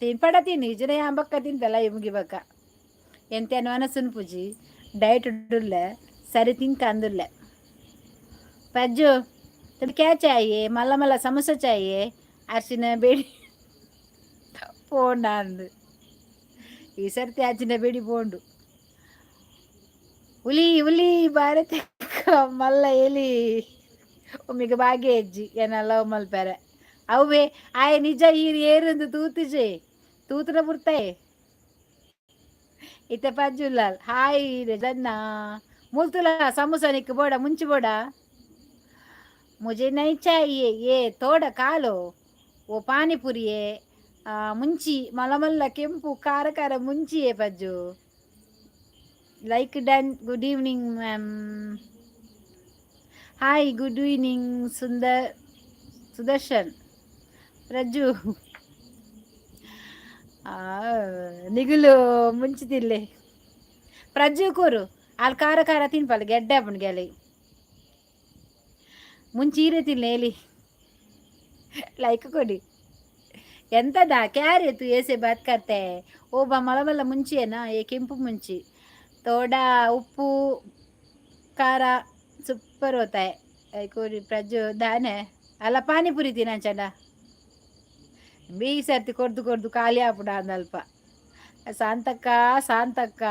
ತಿನ್ಪಡ ತಿನ್ನು. ಇಜನ ಯಾನ್ ಬಕ್ಕ ತಿಂತಲ್ಲ ಮುಗಿ ಬಕ್ಕ. ಎಂತೇನು ಮನಸ್ಸುನ್ ಪೂಜಿ ಡಯಟ್ ಉಳ್ಳೆ ಸರಿ ತಿಂಕ ಅಂದುಲ್ಲೆ. पज्जू तुम क्या चाहिए? मल्ल मल्ल समोसा चाहिए? ಅರ್ಶಿನ ಬೇಡಿ ಪೋಂಡ ಅಂದು. ಈ ಸರ್ತಿ ಅಜ್ಜಿನ ಬೇಡಿ ಪೋಂಡು. ಹುಲಿ ಹುಲಿ ಭಾರತ ಮಲ್ಲ ಎಲಿ ಒಮ್ಮಿಗೆ ಬಾಗೆ ಅಜ್ಜಿ ಏನೆಲ್ಲ ಮಲ್ಪೆರೆ ಅವೇ ಆಯ್ ನಿಜ ಈರ್ ಏರಂದು ತೂತುಜೆ ತೂತುನ ಬುರ್ತಾಯೆ ಇತ್ತೆ. ಪಜ್ಜುಲಾಲ್ ಹಾಯ್ ಜನ್ನ ಮುಲ್ತುಲ ಸಮೋಸ ನಿಕ್ ಬೋಡ? ಮುಂಚೆ ಬೋಡ? मुझे नहीं चाहिए, ये थोड़ा खा लो. वो पानी पूरी है. ಮುಂಚಿ ಮಲ್ಲ ಮಲ್ಲ ಕೆಂಪು ಖಾರ ಖಾರ ಮುಂಚಿಯೇ ಪಜ್ಜು. Like done. Good evening ma'am. Hi, good evening Sundar Sudarshan. Prajju ನಿಗುಲು ಮುಂಚಿ ತಿಲ್ಲೆ ಪ್ರಜ್ಜು ಕೂರು. ಅಲ್ಲಿ ಖಾರ ಖಾರ ತಿನ್ಪಲ್ಲ, ಗೆಡ್ಡೆ ಆಪುಂಡು ಗೆಲೆ. ಮುಂಚಿ ಈರೆ ತಿನ್ಲೆ ಎಲಿ. ಲೈಕ್ ಕೊಡಿ. ಎಂತದ ಕ್ಯಾರೆ तू ऐसे बात करते है? ओ बा मల్ల ಮಲ್ಲ ಮುಂಚಿಯೇನಾ? ಏ ಕೆಂಪು ಮುಂಚಿ थोड़ा ಉಪ್ಪು ಖಾರ ಸೂಪರ್ होता है. ಕೋರಿ ಪ್ರಜ್ಜು ದಾನೆ. ಅಲ್ಲ ಪಾನಿಪುರಿ ತಿನ್ನಂಚಂಡ ಬೀ ಸರ್ತಿ ಕೊರ್ದು ಕೊರ್ದು ಖಾಲಿ ಆಪುಡ ಅಂದಲ್ಪ. ಶಾಂತಕ್ಕ ಶಾಂತಕ್ಕ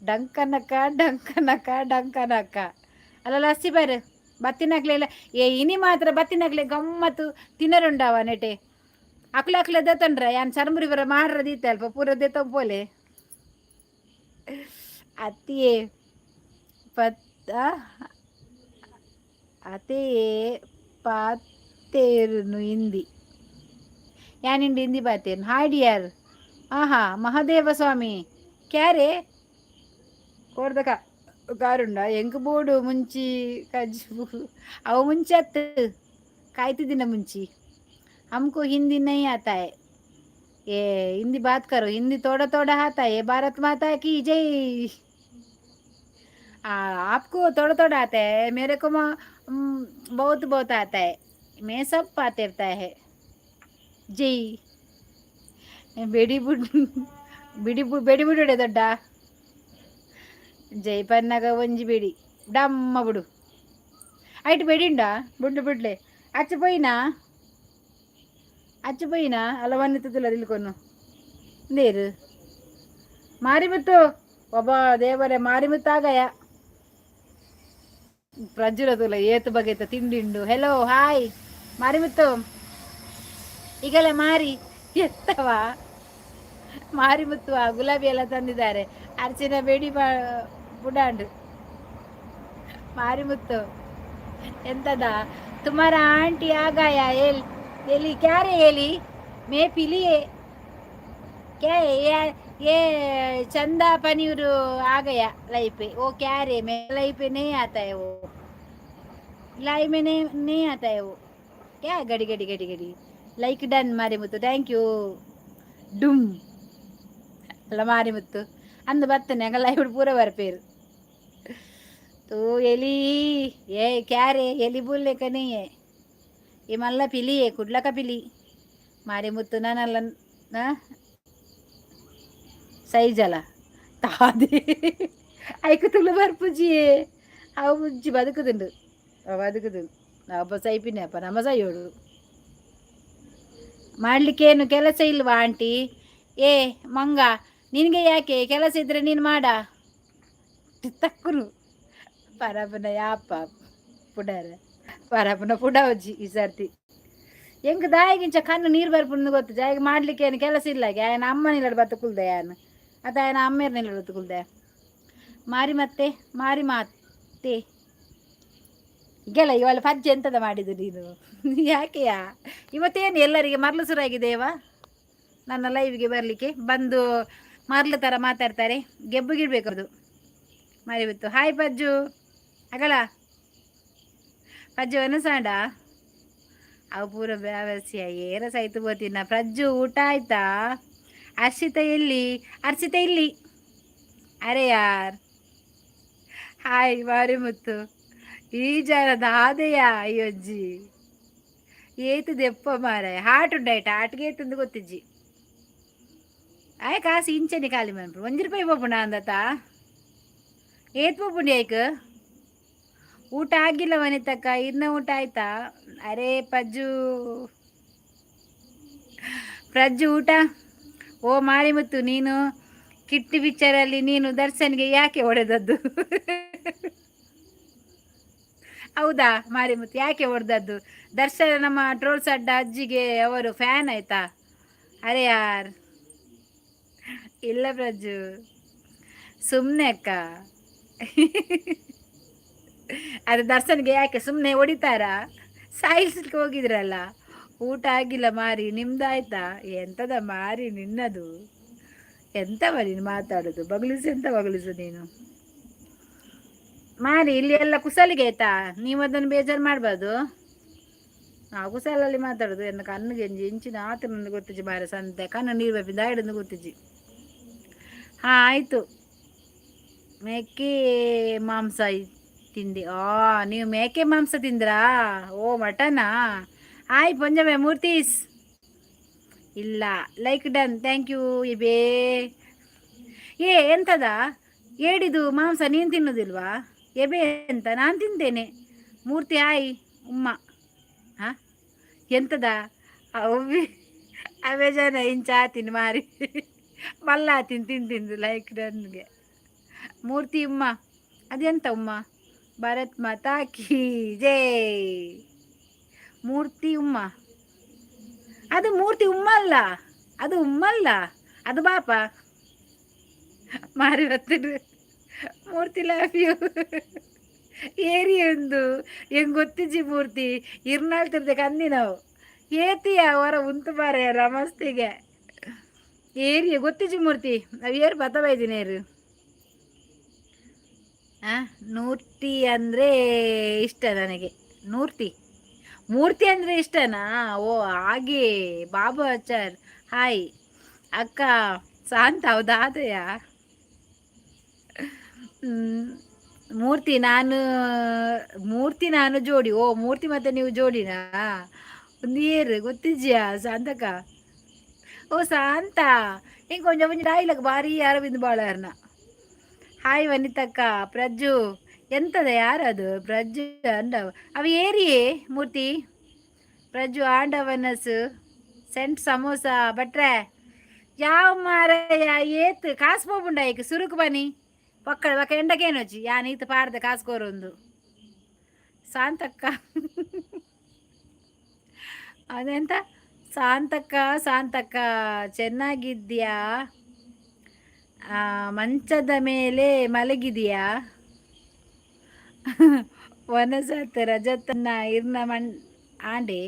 ಡಂಕನಕ್ಕ ಡಂಕನಕ್ಕ ಡಂಕನಕ್ಕ. ಅಲ್ಲ ಲಸ್ಸಿ ಬಾರು ಬತ್ತಿನಕ್ಲೆ. ಏ ಇನಿ ಮಾತ್ರ ಬತ್ತಿನಕ್ಲೆ ಗಮ್ಮತ್ತು ತಿನ್ನರುಂಡವ ನೆಟೆ. ಅಕ್ಲೆ ಅಕ್ಲೆ ದೇತಂಡ್ರ ಯಾನ್ ಚರ್ಮುರಿ ಬರ ಮಾಡ್ರ ದೀತೆ ಅಲ್ಪ ಪೂರ ದೇತಂಪೋಲೆ. ಅತ್ತಿಯೇ ಪತ್ತ ಅತೆಯೇ ಪಾತೇರುನು ಹಿಂದಿ ಯಾನಿಂಡು ಹಿಂದಿ ಬಾತೇನು. Hi dear. ಆಹಾ ಮಹಾದೇವ ಸ್ವಾಮಿ ಕ್ಯಾರೆ ಕೋರ್ದಕ ಕಾರುಂಡ ಎಂಕ್ ಬೋಡು ಮುಂಚಿ ಕಜ್ಜು ಅವು ಮುಂಚೆ ಅತ್ತು ಕಾಯ್ತಿದ್ದಿನ ಮುಂಚಿ. हमको हिंदी नहीं आता है. ये हिंदी बात करो, हिंदी थोड़ा थोड़ा आता है. भारत माता की जय. आपको थोड़ा थोड़ा आता है, मेरे को बहुत बहुत आता है. मैं सब बात है. ಜೈ. ಬೆಡಿ ಬುಡ್ ಬಿಡಿ ಬೆಡಿ ಬುಡುಡೆ ದೊಡ್ಡ ಜೈ ಪನ್ನಗ ಒಂಜಿ ಬೆಡಿ ಡಮ್ಮ ಬುಡು. ಐಟ್ ಬೆಡಿಂಡ ಬುಡ್ಡು ಬಿಡ್ಲೆ. ಅಚ್ಚ ಪೋಯಿನಾ? ಅಚ್ಚ ಪೋಯಿನಾ? ಅಲ್ಲ, ವನ್ನಿತ್ತದಿಲ್ಲ ತಿಳ್ಕೊನು ನೀರು. ಮಾರಿಮುತ್ತು ಒಬ್ಬ ದೇವರೇ, ಮಾರಿಮುತ್ತಾಗಯ ಪ್ರಜ್ವರದುಲ್ಲ ಏತು ಬಗೆತ ತಿಂಡಿಂಡು. Hello, hi Marimuthu. ಈಗೆಲ್ಲ ಮಾರಿ ಎತ್ತವ ಮಾರಿಮುತ್ತು. ಆ ಗುಲಾಬಿ ಎಲ್ಲ ತಂದಿದ್ದಾರೆ. ಅರ್ಚಿನ ಬೇಡಿ ಬುಡಾಂಡು. ಮಾರಿಮುತ್ತು, ಎಂತದ? तुम्हारा आंटी आ गया. एल एली, क्या रे एली? मैं पिलिए क्या है ये? ये चंदा पनीर आ गया लाइव पे. वो क्या रे, मैं लाइव पे नहीं आता है. वो लाइव में नहीं नहीं आता है. वो क्या है? गड़ी गड़ी गड़ी गड़ी. Like done Marimuthu, thank you. ಡುಮ್ ಅಲ್ಲ ಮಾರಿಮುತ್ತು ಅಂದು ಬತ್ತನೆ ಅಂಗ ಲೈವ್ ಪೂರ ಬರ್ಪೇರು. तू एली ये क्या रे? एली बोलने का नहीं है. ये मल्ला पिली है, कुडला का पिली. ಮಾರಿಮುತ್ತು ನಾನಲ್ಲ ಸೈಜ್ ಅಲ್ಲ ತಾದಿ ಐಕು ತುಳು ಬರ್ಪುಜಿಯೇ. ಅವು ಬುಜ್ಜಿ ಬದುಕುದುಂಡು, ಬದುಕುದು ಅಪ್ಪ ಸೈಪಿನ ಅಪ್ಪ ನಮ್ಮ ಸೈಯೋಡು. ಮಾಡಲಿಕ್ಕೇನು ಕೆಲಸ ಇಲ್ವಾ ಆಂಟಿ? ಏ ಮಂಗ, ನಿನಗೆ ಯಾಕೆ? ಕೆಲಸ ಇದ್ರೆ ನೀನು ಮಾಡ ತಕ್ಕುನು. ಪರಪನ ಯಾಪ ಪುಡಾರ ಪರಪನ ಪುಡವಜ್ಜಿ ಈ ಸರ್ತಿ. ಎಂಕ್ ದಾಯಿಗಿಂಚ ಕಣ್ಣು ನೀರು ಬರ್ಪುಂಡು ಗೊತ್ತು. ಜಾಯಿಗೆ ಮಾಡ್ಲಿಕ್ಕೆ ಏನು ಕೆಲಸ ಇಲ್ಲ. ಆಯನ ಅಮ್ಮ ನಿಲ್ಲಡ್ ಬತ್ತ ಕುಲ್ದೆ ಯಾನು ಅತ್ತ ಆಯನ ಅಮ್ಮೇರ್ ನಿಲ್ಲಡ್ ಬತ್ತ ಕುಲ್ದೆ. ಮಾರಿ ಮತ್ತೆ ಮಾರಿ ಮಾತೆ ಈಗೆಲ್ಲ ಇವೆಲ್ಲ ಪಜ್ಜೆ ಎಂತದ ಮಾಡಿದ್ದು ನೀನು? ಯಾಕೆಯಾ? ಇವತ್ತೇನು ಎಲ್ಲರಿಗೆ ಮರಳು ಸುರಾಗಿದೆಯವಾ? ನನ್ನ ಲೈವ್ಗೆ ಬರಲಿಕ್ಕೆ ಬಂದು ಮರಳು ಥರ ಮಾತಾಡ್ತಾರೆ. ಗೆಬ್ಬುಗಿಡ್ಬೇಕು ಅದು. ಮಾರಿ ಬಿತ್ತು. ಹಾಯ್ ಪಜ್ಜು. ಅಗಲ ಪಜ್ಜು ಅನಸಾಂಡ ಅವು ಪೂರ ವ್ಯವಸ್ಥೆಯ ಏರ ಸೈತು ಬೋತಿನ. ಪ್ರಜ್ಜು, ಊಟ ಆಯ್ತಾ? ಅರ್ಷಿತ ಎಲ್ಲಿ? ಅರ್ಷಿತ ಇಲ್ಲಿ. ಅರೆ ಯಾರ್, ಹಾಯ್ ಮಾರಿಮುತ್ತು. ಈ ಜನ ದಾದೆಯ ಅಯ್ಯಜ್ಜಿ ಏತು ದೆಪ್ಪ ಮಾರಾಯ. ಹಾಟ್ ಉಂಡಾಯ್ತು. ಹಾಟ್ಗೆ ಏತಂದು ಗೊತ್ತಿಜ್ಜಿ. ಆಯ್ ಕಾಸು ಇಂಚನೆ ಖಾಲಿ ಮನ್ಪು. 1 ರೂಪಾಯಿ ಪೋಪುಂಡ ಅಂದತ ಏತ್ ಪೋಪುಂಡಿ ಆಯ್ಕ. ಊಟ ಆಗಿಲ್ಲ ವನಿತಕ್ಕ. ಇನ್ನ ಊಟ ಆಯ್ತಾ? ಅರೆ ಪಜ್ಜು, ಪ್ರಜ್ಜು ಊಟ. ಓ ಮಾರಿಮುತ್ತು, ನೀನು ಕಿಟ್ಟಿ ಪಿಕ್ಚರಲ್ಲಿ ನೀನು ದರ್ಶನ್ಗೆ ಯಾಕೆ ಹೊಡೆದದ್ದು? ಹೌದಾ ಮಾರಿಮುತ್ತು, ಯಾಕೆ ಹೊಡೆದದ್ದು ದರ್ಶನ? ನಮ್ಮ ಟ್ರೋಲ್ಸ್ ಅಡ್ಡ ಅಜ್ಜಿಗೆ ಅವರು ಫ್ಯಾನ್ ಆಯ್ತಾ? ಅರೆ ಯಾರ್, ಇಲ್ಲ ಪ್ರಜ್ಜು, ಸುಮ್ಮನೆ ಅಕ್ಕ. ಅದು ದರ್ಶನ್ಗೆ ಯಾಕೆ ಸುಮ್ಮನೆ ಹೊಡಿತಾರಾ? ಸಾಯಿಸ್ಲಿಕ್ಕೆ ಹೋಗಿದ್ರಲ್ಲ. ಊಟ ಆಗಿಲ್ಲ ಮಾರಿ, ನಿಮ್ದಾಯ್ತಾ? ಎಂತದ ಮಾರಿ ನಿನ್ನದು? ಎಂತ ನೀನು ಮಾತಾಡೋದು? ಬಗಲಿಸು, ಎಂತ ಬಗಲಿಸು ನೀನು ಮಾರಿ? ಇಲ್ಲಿ ಎಲ್ಲ ಕುಸಲಿಗೆ ಆಯ್ತಾ? ನೀವು ಅದನ್ನು ಬೇಜಾರು ಮಾಡಬಾರ್ದು. ನಾವು ಕುಸಲಲ್ಲಿ ಮಾತಾಡೋದು. ಎನ್ನ ಕಣ್ಣು ಎಂಜಿ ಇಂಚಿನ ಆತ ಗೊತ್ತಿಜ್ಜಿ ಮಾರೆ. ಸಂತೆ ಕಣ್ಣು ನೀರು ಬೇಪಿಂದ ಆಯ್ಡಂದು ಗೊತ್ತಿಜ್ಜಿ. ಹಾಂ, ಆಯಿತು. ಮೇಕೆ ಮಾಂಸ ತಿಂದಿ? ಆ, ನೀವು ಮೇಕೆ ಮಾಂಸ ತಿಂದ್ರಾ? ಓ, ಮಟನಾ? ಹಾಯ್ ಪೊಂಜಮೆ ಮೂರ್ತೀಸ್. ಇಲ್ಲ. Like done, thank you. EBay ಏ, ಎಂತದ ಏಡಿದು ಮಾಂಸ ನೀನು ತಿನ್ನೋದಿಲ್ವಾ? ಎಬೆ ಎಂತ? ನಾನು ತಿಂತೇನೆ. ಮೂರ್ತಿ ಹಾಯ್. ಉಮ್ಮ, ಹಾಂ, ಎಂತದ ಅವಿ ಅವೇ ಜನ ಇಂಚ ಆತೀನಿ ಮಾರಿ ಮಲ್ಲ ತಿನ್ ತಿಂದು ತಿಂದು. ಲೈಕ್ ಡನ್ಗೆ ಮೂರ್ತಿ ಉಮ್ಮ. ಅದೆಂತ ಉಮ್ಮ? ಭಾರತ್ ಮಾತಾ ಕಿ ಜೈ. ಮೂರ್ತಿ ಉಮ್ಮ, ಅದು ಮೂರ್ತಿ ಉಮ್ಮ ಅಲ್ಲ, ಅದು ಉಮ್ಮಲ್ಲ, ಅದು ಬಾಪ ಮಾರಿ ಬರ್ತದೆ. ಮೂರ್ತಿ, ಲವ್ you. ಏರಿ ಒಂದು ಹೆಂಗ್ ಗೊತ್ತಿಜ್ಜಿ ಮೂರ್ತಿ. ಇರ್ನಾಳ್ ತಿರ್ದೆ ಕಂದಿ ನಾವು ಏತಿಯ ಹೊರ ಉಂತು ಬಾರೆ ರಮಸ್ತಿಗೆ. ಏರಿಯ ಗೊತ್ತಿಜ್ಜಿ ಮೂರ್ತಿ. ನಾವು ಏರು ಬತ್ತ ಬೈದಿನಿ ಏರು. ನೂರ್ತಿ ಅಂದರೆ ಇಷ್ಟ ನನಗೆ. ನೂರ್ತಿ ಮೂರ್ತಿ ಅಂದರೆ ಇಷ್ಟನಾ? ಓ, ಹಾಗೆ. ಬಾಬು ಆಚಾರ್ ಹಾಯ್ ಅಕ್ಕ. ಶಾಂತ, ಹೌದಾ? ಆದಯ ಮೂರ್ತಿ ನಾನು, ಮೂರ್ತಿ ನಾನು ಜೋಡಿ. ಓ ಮೂರ್ತಿ, ಮತ್ತೆ ನೀವು ಜೋಡಿನಾ? ಒಂದು ಏರು ಗೊತ್ತಿಜ್ಜಿಯಾ ಶಾಂತಕ? ಓ ಶಾಂತ, ಹಿಂಗೆ ಕೊಂಚ ಒಂಜಿ ಡೈಲಾಗ್ ಭಾರಿ ಅರವಿಂದ್ ಬಾಳರ್ನ. ಹಾಯ್ ವನಿತಕ್ಕ. ಪ್ರಜ್ಜು ಎಂತದ, ಯಾರದು ಪ್ರಜ್ಜು? ಅಂಡವ ಅವ ಏರಿಯೇ ಮೂರ್ತಿ. ಪ್ರಜ್ಜು ಆಂಡವನಸ್ ಸೆಂಟ್ ಸಮೋಸ ಬಟ್ರೆ ಯಾವ ಮಾರಯ್ಯ? ಏತ್ ಕಾಸು ಪೋಪುಂಡ ಐಕ್ ಸುರುಕು ಬನ್ನಿ ಪಕ್ಕಡ ಬಕ್ಕ ಎಂಡಕೇನೊಚ್ಚಿ ಯಾನ್ ಈತ್ ಪಾಡ್ದ ಕಾಸು ಕೋರೊಂದು. ಶಾಂತಕ್ಕ ಅದೆಂತ? ಶಾಂತಕ್ಕ, ಶಾಂತಕ್ಕ ಚೆನ್ನಾಗಿದ್ಯಾ? ಮಂಚದ ಮೇಲೆ ಮಲಗಿದೆಯಾ? ವನಸಾತ್ ರಜತನ್ನ ಇರ್ನ ಮಣ್ ಆಂಡೆ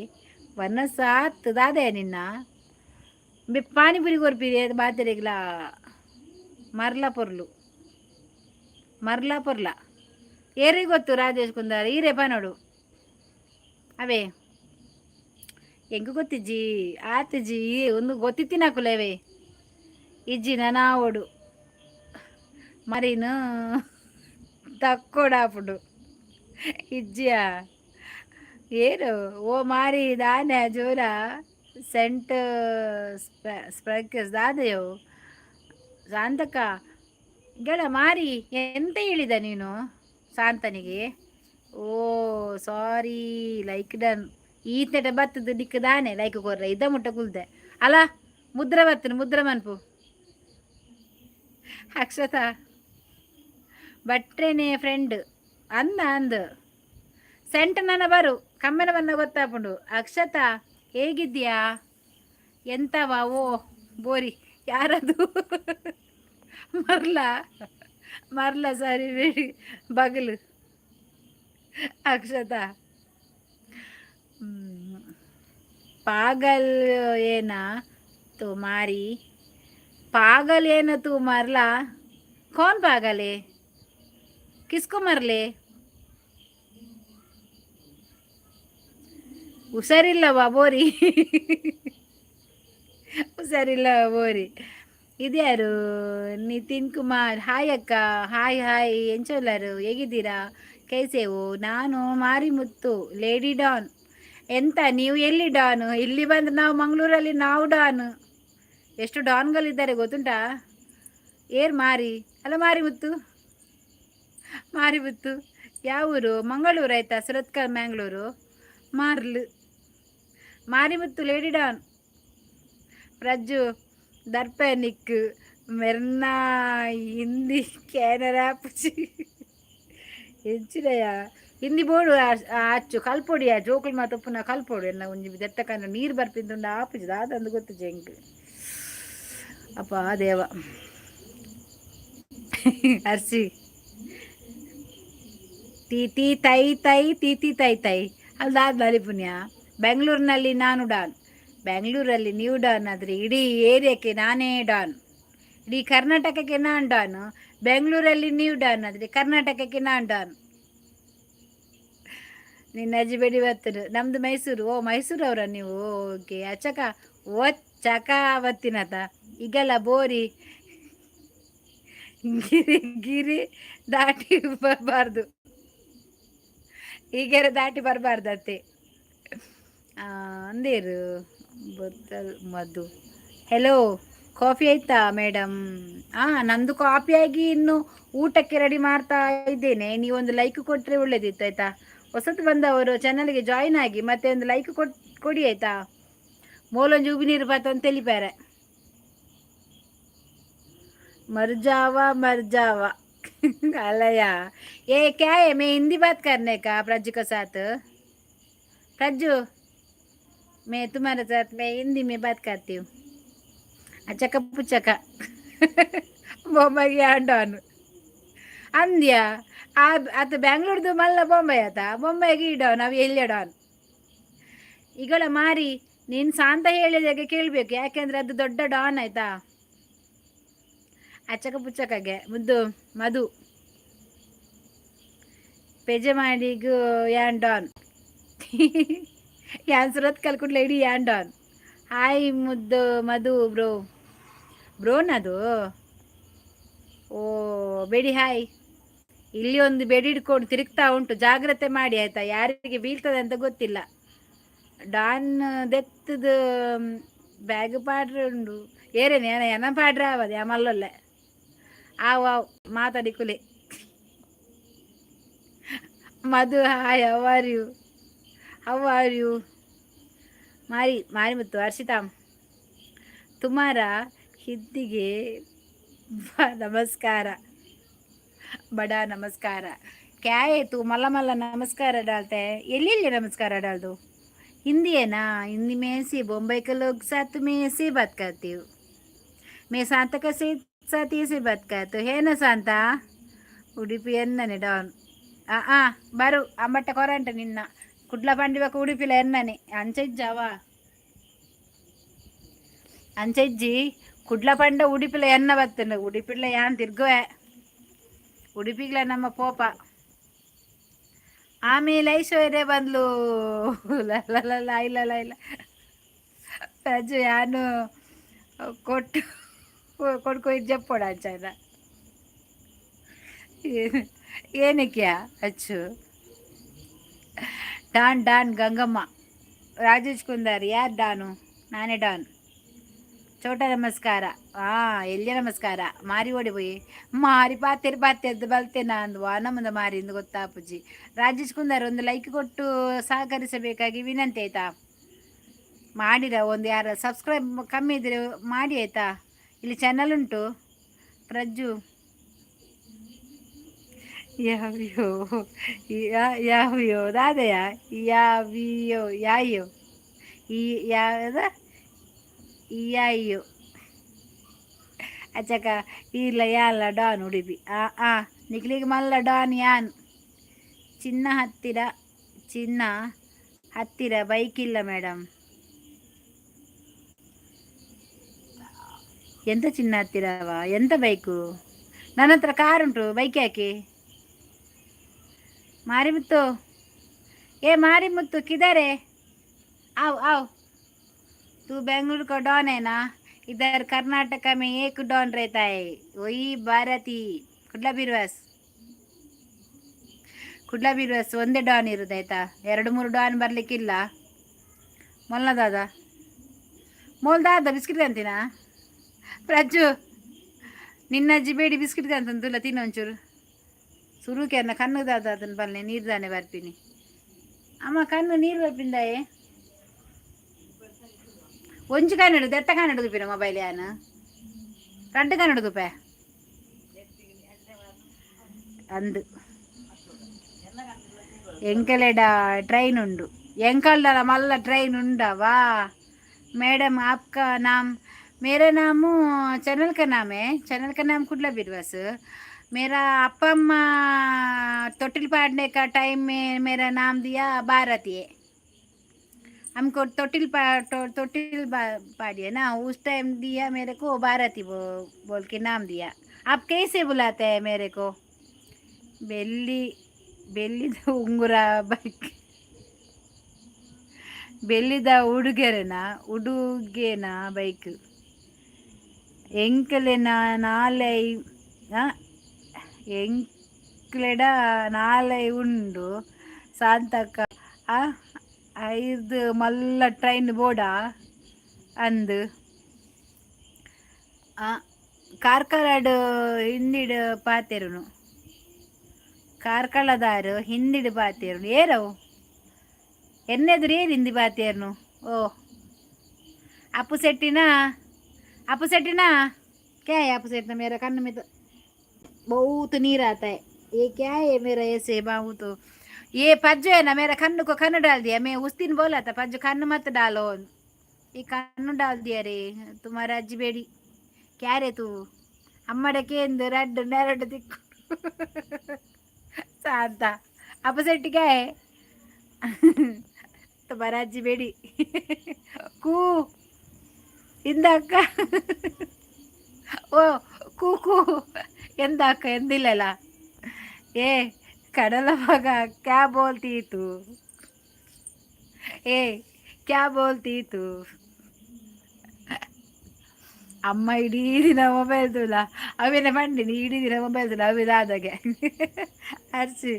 ವನಸಾತ್ ದಾದೆ ನಿನ್ನ ಪಾನಿಪುರಿ ಕೊರ್ಪಿರಿ ಬಾತೆರೆಗ್ಲ. ಮರ್ಲ ಪೊರ್ಲು, ಮರ್ಲ ಪೊರ್ಲ. ಏರಿಗೆ ಗೊತ್ತು? ರಾಜೇಶ್ ಕುಂದಾರ್ ಈರೇ ಪನೋಡು. ಅವೇ ಎಂಕ್ ಗೊತ್ತಿಜ್ಜಿ ಆತಿಜಿ. ಒಂದು ಗೊತ್ತಿತ್ತಿನಕುಲೇವೆ ಇಜ್ಜಿ ನನಾವೊಡು ಮರಿನು ತಕ್ಕೊಡಾಪುಂಡು. ಇಜ್ಜಿಯಾ? ಏನು? ಓ ಮಾರಿ ದಾನೆ ಜೋರ ಸೆಂಟ್ ಸ್ಪ್ರಕ್ಸ್ ದಾದೆಯೋ? ಶಾಂತಕ್ಕ ಗೆಳ ಮಾರಿ ಎಂತ ಹೇಳಿದ ನೀನು ಶಾಂತನಿಗೆ? ಓ ಸಾರಿ, ಲೈಕ್ ಡನ್. ಈತೆಟ ಬತ್ತದ ನಿಕ್ಕ ದಾನೆ ಲೈಕ್ ಕೊರ್ರ ಇದ್ದ ಮುಟ್ಟ ಕುಲ್ದೆ ಅಲ್ಲ. ಮುದ್ರ ಬತ್ತನ ಮುದ್ರ ಮನ್ಪು. ಅಕ್ಷತಾ ಬಟ್ರೆನೆ ಫ್ರೆಂಡ್ ಅಂದ ಅಂದು ಸೆಂಟ್ ನನ್ನ ಬರು ಕಮ್ಮೆನ ಬನ್ನ ಗೊತ್ತಾಪುಂಡು. ಅಕ್ಷತಾ ಹೇಗಿದ್ಯಾ? ಎಂತವಾ? ಓ ಬೋರಿ, ಯಾರದು? ಮರ್ಲ ಮರ್ಲ. ಸರಿ ಬೇಡಿ ಬಗಲು. ಅಕ್ಷತಾ पागल ಏನ तुम्हारी पागल ಏನ तू मरला? कौन पागल है? किसको मरले? ಹುಷಾರಿಲ್ಲವಾ ಬೋರಿ? ಹುಷಾರಿಲ್ಲ ಬೋರಿ. ಇದ್ಯಾರು? ನಿತಿನ್ ಕುಮಾರ್, ಹಾಯ್ ಅಕ್ಕ. ಹಾಯ್ ಹಾಯ್, ಎಂಚೊಲ್ಲರು? ಹೇಗಿದ್ದೀರಾ? ಕೈಸೇವು? ನಾನು ಮಾರಿಮುತ್ತು ಲೇಡಿ ಡಾನ್. ಎಂತ ನೀವು ಎಲ್ಲಿ ಡಾನು? ಇಲ್ಲಿ ಬಂದ್ರೆ ನಾವು ಮಂಗಳೂರಲ್ಲಿ ನಾವು ಡಾನ್. ಎಷ್ಟು ಡಾನ್ಗಳಿದ್ದಾರೆ ಗೊತ್ತುಂಟಾ? ಏರ್ ಮಾರಿ ಅಲ್ಲ, ಮಾರಿಮುತ್ತು, ಮಾರಿಮುತ್ತು ಯಾವ ಊರು? ಮಂಗಳೂರು ಆಯ್ತಾ? ಸುರತ್ಕಲ್, ಮ್ಯಾಂಗ್ಳೂರು. ಮಾರ್ಲು ಮಾರಿಮುತ್ತು ಲೇಡಿ ಡಾನ್. ಪ್ರಜ್ಜು ದರ್ಪನಿಕ್ ಮೆರ್ನಾ ಹಿಂದಿ ಕ್ಯಾನರಾ ಪುಚಿ ಎಂಚಿನಯ ಹಿಂದಿ ಬೋಡು ಅಚ್ಚು ಕಲ್ಪೊಡಿ. ಆ ಜೋಕುಲು ಮಾತ ಉಪ್ಪುನ ಕಲ್ಪೊಡು. ಎನ್ನ ಒಂಜಿ ದೆತ್ತಕನ ನೀರು ಬರ್ಪಿಂದುಂಡು ಆಪುಜಿ ದಾದಂದು ಗೊತ್ತುಜಿ ಎಂಕ್. ಅಪ್ಪ ದೇವ. ಅರ್ಸಿ ತಿ ತಿ ತೈ ತೈ ತಿ ತಿ ತೈ ತೈ ಅಲ್ದಾದ ಪುಣ್ಯ. ಬೆಂಗಳೂರಿನಲ್ಲಿ ನಾನು ಡಾನ್. ಬೆಂಗಳೂರಲ್ಲಿ ನೀವು ಡಾನ್ ಆದರೆ ಇಡೀ ಏರಿಯಾಕ್ಕೆ ನಾನೇ ಡಾನ್. ಇಡೀ ಕರ್ನಾಟಕಕ್ಕೆ ನಾನು ಡಾನು. ಬೆಂಗಳೂರಲ್ಲಿ ನೀವು ಡಾನ್ ಆದರೆ ಕರ್ನಾಟಕಕ್ಕೆ ನಾನು ಡಾನ್. ನಿನ್ನ ಅಜ್ಜಿ ಬೆಡಿ ಬರ್ತದೆ. ನಮ್ಮದು ಮೈಸೂರು. ಓ ಮೈಸೂರು ಅವರ ನೀವು? ಓಕೆ. ಅಚಕ ಓ ಚಕ ಬತ್ತಿನತ ಈಗೆಲ್ಲ ಬೋರಿ ಗಿರಿ ಗಿರಿ ದಾಟಿ ಬರಬಾರ್ದು. ಈಗೆಲ್ಲ ದಾಟಿ ಬರಬಾರ್ದತ್ತೆ ಅಂದೇರು ಬೊತ್ತಲ್. ಮಧು ಹೆಲೋ, ಕಾಫಿ ಆಯ್ತಾ ಮೇಡಮ್? ಹಾಂ, ನಂದು ಕಾಫಿ ಆಗಿ ಇನ್ನು ಊಟಕ್ಕೆ ರೆಡಿ ಮಾಡ್ತಾ ಇದ್ದೇನೆ. ನೀವೊಂದು ಲೈಕ್ ಕೊಟ್ಟರೆ ಒಳ್ಳೇದಿತ್ತು ಆಯ್ತಾ? ಹೊಸತು ಬಂದವರು ಚಾನಲ್ಗೆ ಜಾಯಿನ್ ಆಗಿ ಮತ್ತೆ ಒಂದು ಲೈಕ್ ಕೊಡಿ ಆಯ್ತಾ? ಮೂಲೊಂಜಿ ಉಬಿ ನೀರು ಪಾತ ಅಂತ తెలిಪಾರೆ. मर जावा मर जावा अलया. ये क्या है? मैं हिंदी बात करने का प्रज्जू के साथ. प्रज्जू, मैं तुम्हारे साथ मैं हिंदी में बात करती हूँ. ಅಚ್ಚಕ ಪುಚ್ಚಕ ಬೊಂಬಾಯಿಗೆ ಆಂಡಾನು ಅಂದ್ಯ. ಆ ಆತ ಬ್ಯಾಂಗ್ಳೂರ್ದು ಮಲ್ಲ ಬೊಂಬೈ ಆತ ಬೊಂಬೈಗೆ ಈ ಡಾನ್ ಅವು ಎಲ್ಲಿಯ ಡಾನ್ ಈಗಳ ಮಾರಿ. ನೀನು ಶಾಂತ ಹೇಳಿದಾಗೆ ಕೇಳಬೇಕು, ಯಾಕೆಂದ್ರೆ ಅದು ದೊಡ್ಡ ಡಾನ್ ಆಯ್ತಾ? ಅಚ್ಚಕ ಪುಚ್ಚಕಗೆ ಮುದ್ದು ಮಧು ಪೆಜಮಾಡಿಗು ಯಾನ್ ಡಾನ್. ಯಾನ್ ಸುರತ್ ಕಲ್ಕುಂಟ್ಲ ಇಡೀ ಯಾನ್ ಡಾನ್. ಹಾಯ್ ಮುದ್ದು ಮಧು ಬ್ರೋ. ಬ್ರೋನದು? ಓ ಬೇಡಿ ಹಾಯ್. ಇಲ್ಲಿ ಒಂದು ಬೆಡಿ ಹಿಡ್ಕೊಂಡು ತಿರುಗ್ತಾ ಉಂಟು, ಜಾಗ್ರತೆ ಮಾಡಿ ಆಯ್ತಾ? ಯಾರಿಗೆ ಬೀಳ್ತದೆ ಅಂತ ಗೊತ್ತಿಲ್ಲ. ಡಾನ್ ದೆತ್ತದ ಬ್ಯಾಗ್ ಪಾಡ್ರೆ ಉಂಡು. ಏರೇನೆ ಏನ ಎನ ಪಾಡ್ರೆ ಆವದೆ ಆ ಮಲ್ಲೊಲ್ಲೆ. ಆವ್ ಆವ್ ಮಾತಾಡಿ ಕುಲೆ. Madhu, hi, how are you? How are you? ಮಾರಿ ಮಾರಿಮುತ್ತು, ಹರ್ಷಿತಾ, तुम्हारा हिंदीಗೆ नमस्कार, बड़ा नमस्कार. क्या है तू, मल्ल मल्ल नमस्कार डालता है. ಎಲ್ಲಿ ಎಲ್ಲಿ नमस्कार डाल दो? हिंदी है ना, हिंदी में ऐसे बॉम्बे के लोग साथ में ऐसे बात करती हूँ मैं. शांता का से साथ ऐसे बात करते है ना ಶಾಂತ? ಉಡುಪಿ ಎನ್ನನೆ ಡಾನ್. ಆ ಆ ಬರು ಅಮ್ಮಟ್ಟ ಕೊರಂಟ ನಿನ್ನ ಕುಡ್ಲ ಪಂಡಿಬಕ ಉಡುಪಿಲ ಎನ್ನನೆ ಅಂಚೆಜ್ಜವ ಅಂಚೆಜ್ಜಿ. ಕುಡ್ಲ ಪಂಡ ಉಡುಪಿಲ ಎನ್ನ ಬತ್ತನ. ಉಡುಪಿಲ ಯಾನ್ ತಿರ್ಗುವೆ, ಉಡುಪಿಗ್ಲ ನಮ್ಮ ಪೋಪ. ಆಮೇಲೆ ಐಶ್ವರ್ಯ ಬಂದ್ಲು. ಲ ಇಲ್ಲ ಇಲ್ಲ ಇಲ್ಲ ಪ್ರಜು, ಯಾನು ಕೊಟ್ಟು ಕೊಡ್ಕೊ ಜಪ್ಪೋಡ ಅಂಚ. ಏನಕ್ಕೆ ಅಚ್ಚು? Don don Gangamma, Rajesh Kundar. ಯಾರು ಡಾನು? ನಾನೇ ಡಾನ್. ಚೋಟ ನಮಸ್ಕಾರ. ಹಾಂ, ಎಲ್ಲಿಯ ನಮಸ್ಕಾರ? ಮಾರಿ ಓಡಿ ಪೋಯಿ ಮಾರಿ ಪಾತೆರ್ ಪಾತೆರ್ದು ಬಲ್ತೇನ ಅಂದು ನಮ್ಮದ ಮಾರಿ ಇಂದು ಗೊತ್ತಾಪುಜಿ. ರಾಜೇಶ್ ಕುಂದಾರ್, ಒಂದು ಲೈಕ್ ಕೊಟ್ಟು ಸಹಕರಿಸಬೇಕಾಗಿ ವಿನಂತಿ, ಆಯ್ತಾ? ಮಾಡಿರ ಒಂದು ಯಾರ ಸಬ್ಸ್ಕ್ರೈಬ್ ಕಮ್ಮಿ ಇದ್ದರೆ ಮಾಡಿ, ಆಯ್ತಾ? ಇಲ್ಲಿ ಚಾನಲ್ ಉಂಟು. ಪ್ರಜ್ಜು, ಯಾವ್ಯೋ ಯಾವ್ಯೋ ದಾದಯ ಯಾವಿಯೋ ಯಾಯೋ ಈ ಯಾವ್ದ ಇಯ್ಯೋ ಅಚ್ಚಕ ಇಲ್ಲ ಯಾಲ ಡಾನ್ ಉಡುಪಿ. ಆ ಆ ನಿಕ್ಲಿಗೆ ಮಲ್ಲ ಡಾನ್ ಯಾನ್. ಚಿನ್ನ ಹತ್ತಿರ, ಚಿನ್ನ ಹತ್ತಿರ ಬೈಕ್ ಇಲ್ಲ ಮೇಡಮ್. ಎಂತ ಚಿನ್ನ ಹತ್ತಿರವಾ? ಎಂತ ಬೈಕು? ನನ್ನ ಹತ್ರ ಕಾರ್ ಉಂಟು, ಬೈಕ್ ಯಾಕೆ? ಮಾರಿಮುತ್ತು, ಏ ಮಾರಿಮುತ್ತು, किधर है? आओ आओ. तू बेंगलुरु का डॉन है ना? इधर कर्नाटका में एक डॉन रहता है, वही ಭಾರತಿ. ಕುಡ್ಲ ಬಿರ್ವಾಸ್, ಕುಡ್ಲ ಬಿರ್ವಾಸ್ ಒಂದೇ ಡಾನ್ ಇರುದು, ಆಯ್ತಾ? ಎರಡು ಮೂರು ಡಾನ್ ಬರ್ಲಿಕ್ಕಿಲ್ಲ. ಮೊಲ್ಲ ದಾದ, ಮೋಲ್ ದಾದ, ಬಿಸ್ಕಿಟ್ ಅಂತೀನಾ? ಪ್ರಜ್ಜು, ನಿನ್ನ ಅಜ್ಜಿ ಬೇಡಿ ಬಿಸ್ಕಿಟ್ ಅಂತಂದುಲ್ಲ, ತಿನ್ನು ಒಂಚೂರು. ಸುರುಕೆ ಅನ್ನ ಕಣ್ಣು ದಾದ ಅದನ್ನು ಬಲ್ಲೆ ನೀರು ದಾನೆ ಬರ್ತೀನಿ ಅಮ್ಮ. ಕಣ್ಣು ನೀರು ಬರ್ಪಿಂದಾಯೇ? ಒಂಜಿ ಕನ್ನಡ ದೆತ್ತ ಕನ್ನಡ ಪಿನ ಮೊಬೈಲ್ ಯಾನ್ ರಡ್ಡು ಕನ್ನಡ ತುಪೆ ಅಂದು. ಎಂಕಲೆಡ ಟ್ರೈನ್ ಉಂಡು. ಎಂಕಲ್ಡಲ ಮಲ್ಲ ಟ್ರೈನ್ ಉಂಡವಾ? मैडम, आपका नाम? मेरा नाम चैनल का नाम है, चैनल का नाम कुडला बिरवास. मेरा अप्पा अम्मा ತೊಟ್ಟಿಲ್ पाड़ने का टाइम में मेरा नाम दिया, भारती है. हमको ತೊಟ್ಟಿಲ್ पा ತೊಟ್ಟಿल पाड़िए ना, उस टाइम दिया मेरे को भारती बोल के नाम दिया. आप कैसे बुलाते हैं मेरे को? ಬೆಳ್ಳಿ ಬೆಳ್ಳಿದ ಉಂಗುರ ಬೈಕ್, ಬೆಳ್ಳಿದ ಉಡುಗೆರೆನ ಉಡುಗೆನ ಬೈಕ್. ಎಂಕಲೆನ ನಾಲೈ ಎಂಕ್ಲೆಡ ನಾಲೈ ಉಂಡು ಸಾಂತಕ್ಕ. ಐದು ಮಲ್ಲ ಟ್ರೈನ್ ಬೋಡ ಅಂದು. ಕಾರ್ಕಳಡ್ ಹಿಂದಿಡ್ ಪಾತೆರುನು. ಕಾರ್ಕಳದಾರು ಹಿಂದಿಡ್ ಪಾತೆರುನು. ಏರವು ಎನ್ನೆದುರು ಏರು ಹಿಂದಿ ಪಾತೆರ್ನು? ಓ ಅಪ್ಪು ಸೆಟ್ಟಿನ, ಅಪ್ಪು सेट्टी क्या है? अप्पू सेट्टी, मेरा कन्न में तो बहुत नीर आता है. ये क्या है मेरा ऐसे बाहू? तो ये पज्जू है ना, मेरा कन्नु को कन्नु डाल दिया. मैं उस दिन बोला था, पज्जू, कन्नु मत डालो. ये कन्नु डाल दिया रे तुम्हारा अज्जी बेड़ी. क्या रे तू? ಅಮ್ಮಡ ಕೇಂದು ರಡ್ಡು ನೆರಡು ದಿಕ್ಕು. ಶಾಂತ, ಅಪ್ಪು क्या है तुम्हारा अज्जी बेड़ी? कू ಇಂದಾಕ ಓ ಕೂ ಕೂ ಎಂದಾಕ ಎಂದಿಲ್ಲಲ್ಲ. ಏ ಕಡಲ ಮಗ, क्या बोलती तू? ए, क्या बोलती तू? ಅಮ್ಮ ಇಡೀ ದಿನ ಮೊಬೈಲ್ ತುಲ ಅವೇನೆ ಪಂಡಿನಿ. ಇಡೀ ದಿನ ಮೊಬೈಲ್ ತುಲ ಅವೆ ದಾದಾಗೆ. ಅರ್ಚಿ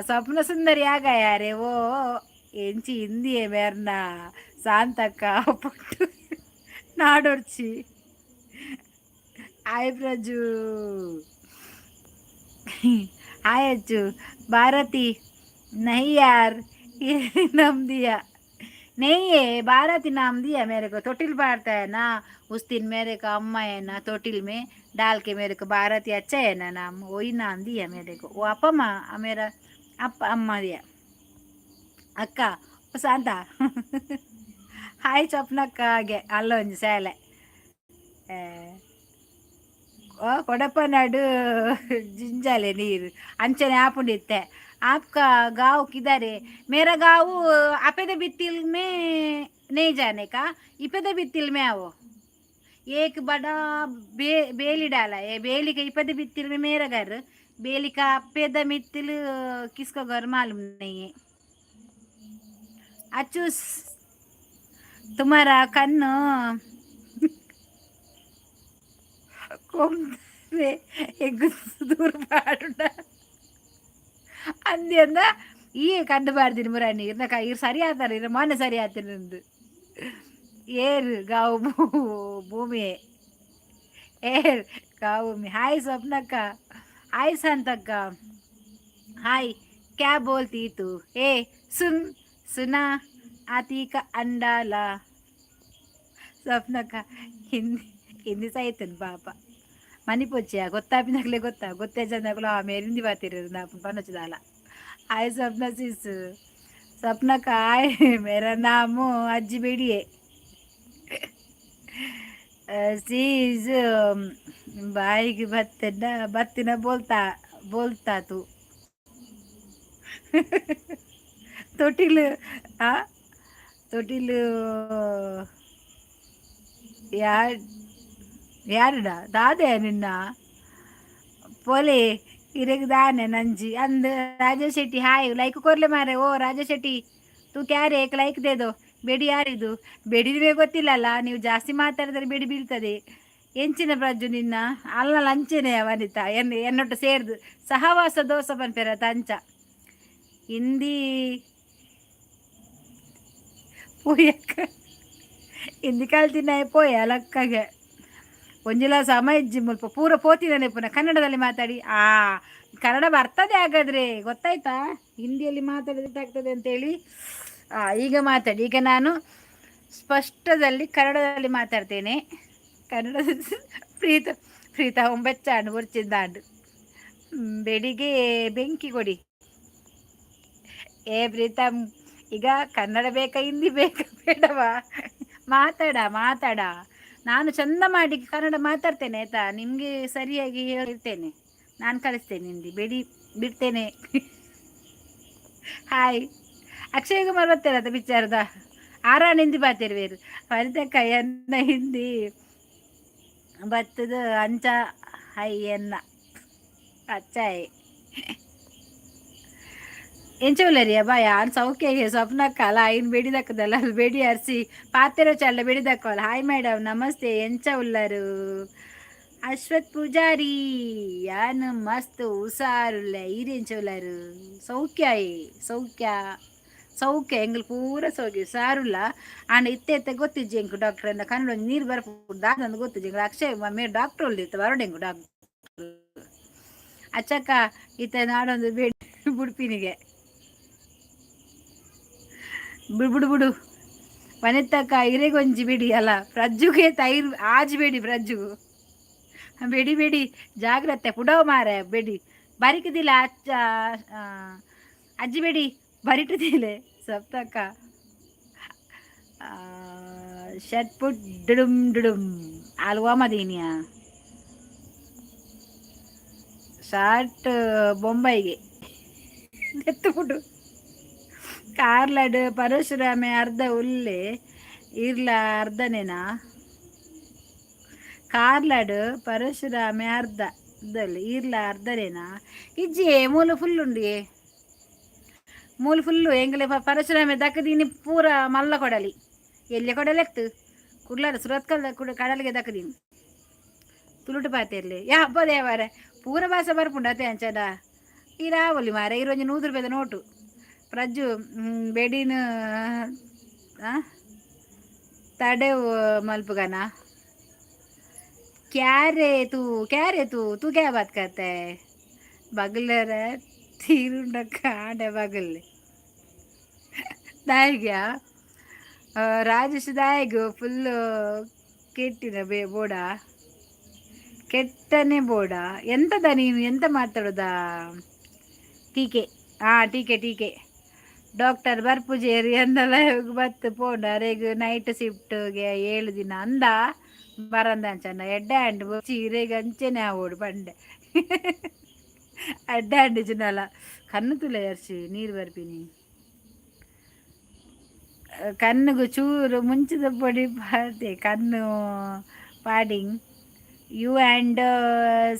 ಸ್ವಪ್ನ ಸುಂದರಿ ಆಗ ಯಾರೇ? ಓ ಎಂಚಿ ಹಿಂದಿಯೇ ಮೇರ್ನ ಸಾಂತಕ್ಕ ಪುಟ್ಟು ನಾಡೊರ್ಚಿ. ಹಾಯ್ ಪ್ರಜು, हाय अज्जू. भारती नहीं यार, ये नाम दिया नहीं है. भारती नाम दिया मेरे को. तोटिल पाड़ता है ना, उस दिन मेरे को अम्मा है ना, तोटिल में डाल के मेरे को भारती अच्छा है ना नाम, वही नाम दिया मेरे को. वो अप्पा माँ मेरा अप्पा अम्मा दिया. ಅಕ್ಕ ಶಾಂತ, ಹಾಯ್ ಸ್ವಪ್ನಕ್ಕಾಗೆ. ಅಲ್ಲೊಂಜಿ ಸೇಲೆ ಕೊಡಪನಾಡು ಜಿಂಜಾಲೆ ನೀರು ಅಂಚನೆ ಆಪುಂಡಿತ್ತೆ. आपका गांव किधर है? मेरा गांव अपेदे बित्तिल में नहीं जाने का, इपेदे बित्तिल में आओ. एक बड़ा बेली डाला है, बेली के इपदे बित्तिल में मेरा घर. बेली का अपेदा मित्तिल किसका घर मालूम नहीं है. अचूस, तुम्हारा कಣ್ಣು ಕೊಂದ್ರೆ ಎಗ್ಗು ದೂರ ಪಾಡುಂಡ ಅಂದಿ ಅಂದ. ಈ ಕಣ್ಣು ಪಾಡ್ದಿನಿ ಮುರಾಣಿ ಇರ್ನ ಇರ್ ಸರಿ ಆತಾರ ಇರ ಮೊನ್ನೆ ಸರಿ ಆತಿನ. ಏರ್ ಗಾವು ಭೂಮಿ, ಏರ್ ಗಾವು ಭೂಮಿ. ಹಾಯ್ ಸ್ವಪ್ನಕ್ಕ, ಹಾಯ್ ಸಂತಕ್ಕ, हाय. क्या बोलती तू? ए सुन, सुना आती का अंडाला. ಸ್ವಪ್ನಕ್ಕ, ಹಿಂದಿ ಹಿಂದಿ ಸಹಿತನ್ ಪಾಪ ಮನಿಪೊಚ್ಚಿಯ ಗೊತ್ತಾಪಿನಕ್ಲೆ ಗೊತ್ತಾ ಗೊತ್ತೇ ಚಂದకులు ಆమె ಹಿಂದಿ ಬಾತಿರೋದು ನಾ ಪನೊಚ್ಚದಾಲ. हाय स्वप्न सिस, स्वप्नಕ್ಕ हाय. मेरा नाम अज्जी बेड़ी है. सीज ಬಾಯಿಗೆ ಬತ್ತಿನ ಬತ್ತಿನ ಬೋಲ್ತಾ ಬೋಲ್ತಾ ತೂ ತೊಟ್ಟಿಲು ಆ ತೊಟ್ಟಿಲು ಯಾರ್ ಯಾರುಡ ದಾದೆ ನಿನ್ನ ಪೋಲೆ ಇರೆಗ್ ದಾನೆ ನಂಜಿ ಅಂದ್. ರಾಜೇಶ್ ಶೆಟ್ಟಿ ಹಾಯ್, ಲೈಕ್ ಕೊರ್ಲೆ ಮಾರೆ. ಓ ರಾಜೇಶ್ ಶೆಟ್ಟಿ, तू क्या रे, एक ಲೈಕ್ दे दो. ಬೆಡಿ ಯಾರಿದು? ಬೆಡಿ ನಿಮಗೆ ಗೊತ್ತಿಲ್ಲಲ್ಲ. ನೀವು ಜಾಸ್ತಿ ಮಾತಾಡಿದರೆ ಬೆಡಿ ಬೀಳ್ತದೆ. ಎಂಚಿನ ಪ್ರಜ್ಜು ನಿನ್ನ ಅಲ್ಲ ಅಂಚೆನೆ ವನಿತಾ ಎನ್ನ ಎನ್ನೊಟ್ಟು ಸೇರ್ದು ಸಹವಾಸ ದೋಸ ಪನ್ಪೆರ ತಂಚ. ಹಿಂದಿ ಪೋಯಕ್ಕ ಹಿಂದಿ ಕಲ್ತಿನ ಪೋಯ ಲಕ್ಕಗೆ ಒಂಜಿಲ ಸಮಯ ಇಜ್ಜಿ ಮುಲ್ಪ ಪೂರ ಪೋತಿದ್ದಾನೆ. ಪುನಃ ಕನ್ನಡದಲ್ಲಿ ಮಾತಾಡಿ. ಆ ಕನ್ನಡ ಬರ್ತದೆ ಹಾಗಾದ್ರೆ. ಗೊತ್ತಾಯ್ತಾ ಹಿಂದಿಯಲ್ಲಿ ಮಾತಾಡಿದ್ರೆ ಆಗ್ತದೆ ಅಂತೇಳಿ? ಈಗ ಮಾತಾಡಿ. ಈಗ ನಾನು ಸ್ಪಷ್ಟದಲ್ಲಿ ಕನ್ನಡದಲ್ಲಿ ಮಾತಾಡ್ತೇನೆ. ಕನ್ನಡದ ಪ್ರೀತ ಪ್ರೀತ ಒಂಬಚ್ಚಾಂಡು ಬೊರ್ಚಿಂದಾಂಡು ಬೆಡಿಗೆ ಬೆಂಕಿ ಕೊಡಿ. ಏ ಪ್ರೀತಮ್, ಈಗ ಕನ್ನಡ ಬೇಕಾ, ಹಿಂದಿ ಬೇಕಾ, ಬೇಡವಾ? ಮಾತಾಡ ಮಾತಾಡ. ನಾನು ಚಂದ ಮಾಡಿ ಕನ್ನಡ ಮಾತಾಡ್ತೇನೆ ಆಯ್ತಾ? ನಿಮಗೆ ಸರಿಯಾಗಿ ಹೇಳ್ತೇನೆ ನಾನು. ಕಳಿಸ್ತೇನೆ ಹಿಂದಿ ಬಿಡಿ, ಬಿಡ್ತೇನೆ. ಹಾಯ್ ಅಕ್ಷಯ್ ಕುಮಾರ್ ಬರ್ತಾರತ್ತ ಪಿಕ್ಚರ್ದ ಆರಾಣ ಹಿಂದಿ ಬಾತಿರ್ವೇರು. ವನಿತಕ್ಕ, ಎನ್ನ ಹಿಂದಿ ಬತ್ತದ ಅಂಚ ಹೈ ಎನ್ನ ಅಚ್ಚಾಯ್. ಎಂಚ ಉಲ್ಲರಿಯ ಬಾಯ್? ಯಾನ್ ಸೌಖ್ಯ. ಸ್ವಪ್ನಕ್ಕ ಅಲ್ಲ ಐನ್ ಬೆಡಿ ದಕ್ಕದಲ್ಲ, ಅಲ್ಲಿ ಬೆಡಿ ಅರ್ಸಿ ಪಾತೆರ ಚಲ್ಲ ಬೆಡಿ ದಕ್ಕವಲ್ಲ. ಹಾಯ್ ಮೇಡಮ್, ನಮಸ್ತೆ. ಎಂಚ ಉಲ್ಲರು? ಅಶ್ವಥ್ ಪೂಜಾರಿ, ಯಾನ್ ಮಸ್ತ್ ಹುಷಾರುಲ್ಲ. ಈರ್ ಎಂಚ ಉಲ್ಲರು? ಸೌಖ್ಯ ಸೌಖ್ಯ ಸೌಖ್ಯ. ಎಂಗ್ಲು ಪೂರ ಸೌಖ್ಯ ಸಾರುಲ್ಲ. ಆಂಡ ಇತ್ತೆ ಇತ್ತೆ ಗೊತ್ತಿಜ್ಜಿ ಎಂಕು ಡಾಕ್ಟರ್ ಅಂದ ಕನ್ನಡ ಒಂಜಿ ನೀರು ಬರ್ಪು ದಾದಂದು ಗೊತ್ತಿಜ್ಜಿ ಎಂಕ್ಲು. ಅಕ್ಷಯ್ ಮೇರ್ ಡಾಕ್ಟರ್ ಉಲ್ದಿತ್ತು ಬರೋಡು ಎಂಕು ಡಾಕ್ಟರ್ ಅಚ್ಚಕ್ಕ. ಇತ್ತೆ ನಾಡೊಂದು ಬೇಡಿ ಬುಡ್ಪಿನಿಗೆ ಬಿಡು ಬಿಡು ಬಿಡು. ವನಿತಕ್ಕ, ಇರೆಗೊಂಜಿ ಬಿಡಿ ಅಲ್ಲ ಪ್ರಜ್ಜುಗೆ ತೈರ್ ಆಜ್ ಬೇಡಿ ಪ್ರಜ್ಜುಗು ಬೇಡಿ ಬೇಡಿ. ಜಾಗ್ರತೆ ಪುಡವ್ ಮಾರೆ ಬೇಡಿ ಬರಿಕದಿಲ್ಲ. ಅಚ್ಚ ಅಜ್ಜಿ ಬೇಡಿ ಬರಿಟದಿಲ್ಲ. ಸಪ್ತಕ್ಕ ಷಟ್ಪುಟ್ ಡುಡುಮ್ ಡುಡುಮ್ ಆಲ್ವಾ ಮದೀನಿಯಾ ಶಾರ್ಟ್ ಬೊಂಬೈಗೆ ಎತ್ತುಬಿಡು. ಕಾರ್ಲಡ್ ಪರಶುರಾಮೆ ಅರ್ಧ ಉಲ್ಲೆ ಇರ್ಲ ಅರ್ಧನೇನಾ? ಕಾರ್ಲಡ್ ಪರಶುರಾಮೆ ಅರ್ಧ ಇದ್ದಲ್ಲಿ ಇರ್ಲ ಅರ್ಧನೇನಾ? ಇಜ್ಜಿ ಮೂಲು ಫುಲ್ ಉಂಡಿಯೇ, ಮೂಲು ಫುಲ್ಲು. ಎಂಗ್ಲೆ ಪರಶುರಾಮೆ ದಕ್ಕದೀನಿ ಪೂರ ಮಲ್ಲ ಕೊಡಲಿ ಎಲ್ಲಿ ಕೊಡಲೆತ್ತು ಕುಡ್ಲಾರ ಸುರತ್ಕಲ್ ಕುಡ ಕಡಲಿಗೆ ದಕ್ಕದೀನಿ. ತುಳುಟು ಪಾತೆರ್ಲಿ ಯಾ ಹಬ್ಬ ದೇವರೆ ಪೂರ ಭಾಷೆ ಬರ್ಪುಂಡು ಅತೆ ಅಂಚದ. ಈ ರಾವಲಿ ಮಾರೆ ಇರೊಂಜಿ 100 ರೂಪಾಯಿದ ನೋಟು. ಪ್ರಜ್ಜು ಬೆಡಿನ ತಡೆವು ಮಲ್ಪುಗನ. क्या रे तू, क्या रे तू, तू क्या बात करता है? ಬಗಲರ ತೀರುಂಡ ಕಾಂಡೆ ಬಗಲ್ ದಾಯಿಗ್ಯಾ ರಾಜೇಶ್, ದಾಯಿಗ್ ಫುಲ್ ಕೆಟ್ಟಿನ ಬೇ ಬೋಡ, ಕೆಟ್ಟನೆ ಬೋಡ. ಎಂತದ ನೀನು, ಎಂತ ಮಾತಾಡೋದಾ? ಟೀಕೆ, ಹಾಂ, ಟೀಕೆ ಟೀಕೆ. ಡಾಕ್ಟರ್ ಬರ್ಪುಜೇರಿ ಎಂದಲ್ಲ ಬತ್ತು ಪೋಂಡ ಅರೆಗ್ ನೈಟ್ ಶಿಫ್ಟ್ಗೆ 7 ದಿನ ಅಂದ ಬರಂದ ಅಂಚನ ಎಡ್ಡೆ ಅಂಡ್ ಚೀರೆಗೆ ಅಂಚೆನೆ ಆವೋಡು ಪಂಡೆ. ಎಡ್ಡೆ ಅಂಡ್ ಜಿನಲ ಕಣ್ಣು ತುಲೆ ಅರ್ಶಿ ನೀರು ಬರ್ಪಿನಿ. ಕಣ್ಣುಗು ಚೂರು ಮುಂಚಿದ ಪೊಡಿ ಪಾತೆ ಕಣ್ಣು ಪಾಡಿಂಗ್ you and